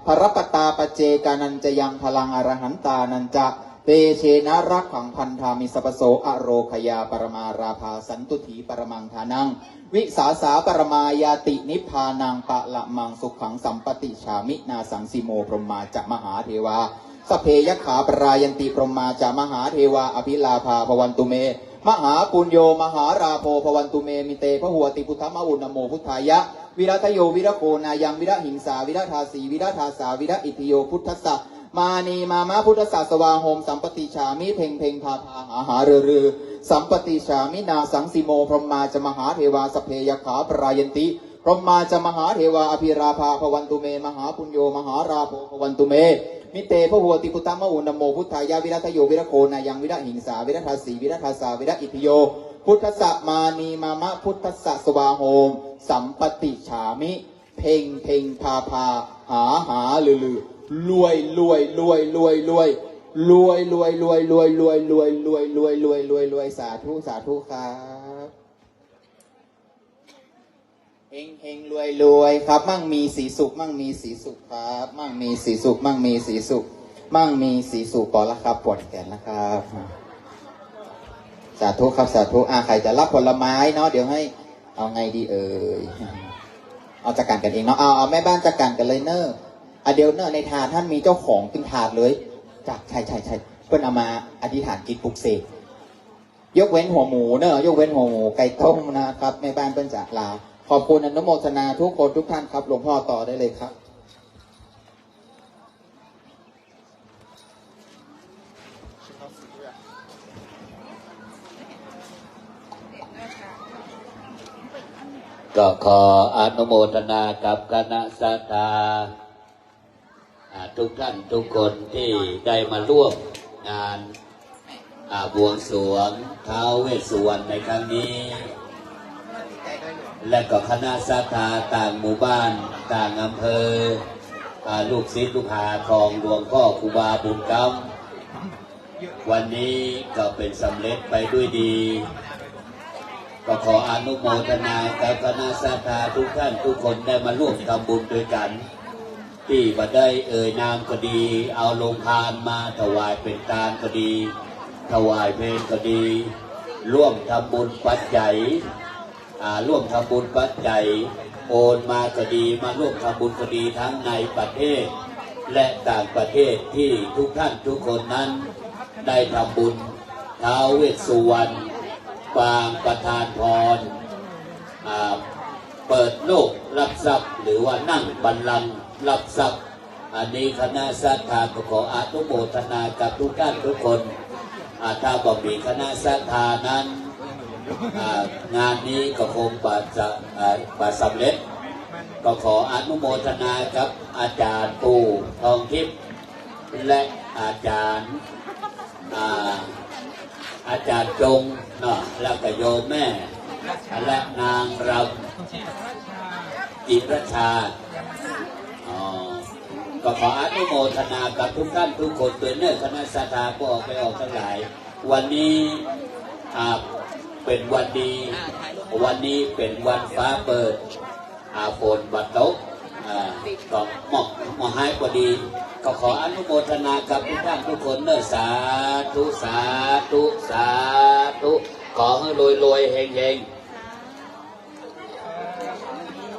balappattā paccekānañca yaṃ balaṃ arahantānañca tejena rakkhaṃ bandhāmi. Sabbaso ārogayā paramā lābhā, santuṭṭhī paramaṃ dhanaṃ, vissāsā paramā ñāti, nibbānaṃ paramaṃ sukhaṃ. Sampaṭicchāmi. Nāsaṃsimo brahmā ca mahādevā, sabbe yakkhā parāyanti, brahmā ca mahādevā abhilābhā bhavantu me, mahāpuñño mahālābho bhavantu me. Mite bahūti buddha ma u namo buddhāya, viradayo viragonāyaṃ virahiṃsā viradāsī viradāsā viraitthiyo buddhassa mānī māma buddhassa svāhom. Sampaṭicchāmi. เพ็ง เพ็ง พา พา หา หา ฤา ฤา Sampaṭicchāmi. Nāsaṃsimo brahmā ca mahādevā, sabbe yakkhā parāyanti, brahmā ca mahādevā abhilābhā bhavantu me, mahāpuñño mahālābho bhavantu me. Mite bahūti buddha ma u namo buddhāya, viradayo viragonāyaṃ virahiṃsā viradāsī viradāsā viraitthiyo buddhassa mānī māma buddhassa svāhom. Sampaṭicchāmi. เพ็ง เพ็ง พา พา หา หา ฤา ฤา รวย รวย รวย รวย รวย สาธุ สาธุครับ เฮงเฮงรวยรวยครับ มั่งมีสีสุข มั่งมีสีสุขครับ มั่งมีสีสุข มั่งมีสีสุข มั่งมีสีสุข พอแล้วครับ ปวดแขนแล้วครับ สาธุครับ สาธุ อ่า ใครจะรับผลไม้เนาะ เดี๋ยวให้ เอาไงดีเอ่ย เอาจัดการกันเองเนาะ เอา เอาแม่บ้านจัดการกันเลยเนอะ อ่ะ เดี๋ยวเนอะ ในถาดท่านมีเจ้าของเป็นถาดเลย จ้ะ ใช่ ใช่ ใช่ เปิ้นเอามาอธิษฐานกินปลุกเสก ยกเว้นหัวหมูเนอะ ยกเว้นหัวหมูไก่ต้มนะครับ แม่บ้านเปิ้นจะลา ขอบคุณอนุโมทนาทุกคนทุกท่านครับ หลวงพ่อต่อได้เลยครับ ก็ขออนุโมทนากับคณะศรัทธา อ่า ทุกท่านทุกคนที่ได้มาร่วมงาน อ่า บวงสรวงท้าวเวสสุวรรณในครั้งนี้ และก็คณะศรัทธาต่างหมู่บ้าน ต่างอำเภอ อ่า ลูกศิษย์ลูกหาของหลวงพ่อครูบาบุญกำ วันนี้ก็เป็นสำเร็จไปด้วยดี ก็ขออนุโมทนากับคณะศรัทธาทุกท่านทุกคนได้มาร่วมทำบุญด้วยกัน ที่บ่ได้เอ่ยนามก็ดี เอาโรงทานมาถวายเป็นทานก็ดี ถวายเพลก็ดี ร่วมทำบุญปัจจัย อ่า ร่วมทำบุญปัจจัย โอนมาก็ดี มาร่วมทำบุญก็ดี ทั้งในประเทศ และต่างประเทศ ที่ทุกท่านทุกคนนั้นได้ทำบุญ ท้าวเวสสุวรรณ ปางประทานพร อ่า เปิดโลกรับทรัพย์ หรือว่านั่งบัลลังก์รับทรัพย์ อันนี้คณะศรัทธาก็ขออนุโมทนากับทุกท่านทุกคน อ่า ถ้าบ่มีคณะศรัทธานั้น อ่า งานนี้ก็คงบ่จะ อ่า บ่สำเร็จ ก็ขออนุโมทนากับอาจารย์ปู่ทองทิพย์ และอาจารย์ อ่า อาจารย์จงเนาะ แล้วก็โยมแม่ และนางรำ จิตรชา อ๋อ ก็ขออนุโมทนากับทุกท่านทุกคนด้วยเนอะ คณะศรัทธาผู้ออกไปออกทั้งหลาย วันนี้ อ่า เป็นวันดี วันนี้เป็นวันฟ้าเปิด อ่า ฝนบ่ตก อ่า ก็เหมาะ เหมาะให้พอดี ก็ขออนุโมทนากับทุกท่านทุกคนเนอะ สาธุ สาธุ สาธุ ขอให้รวยๆ เฮงๆ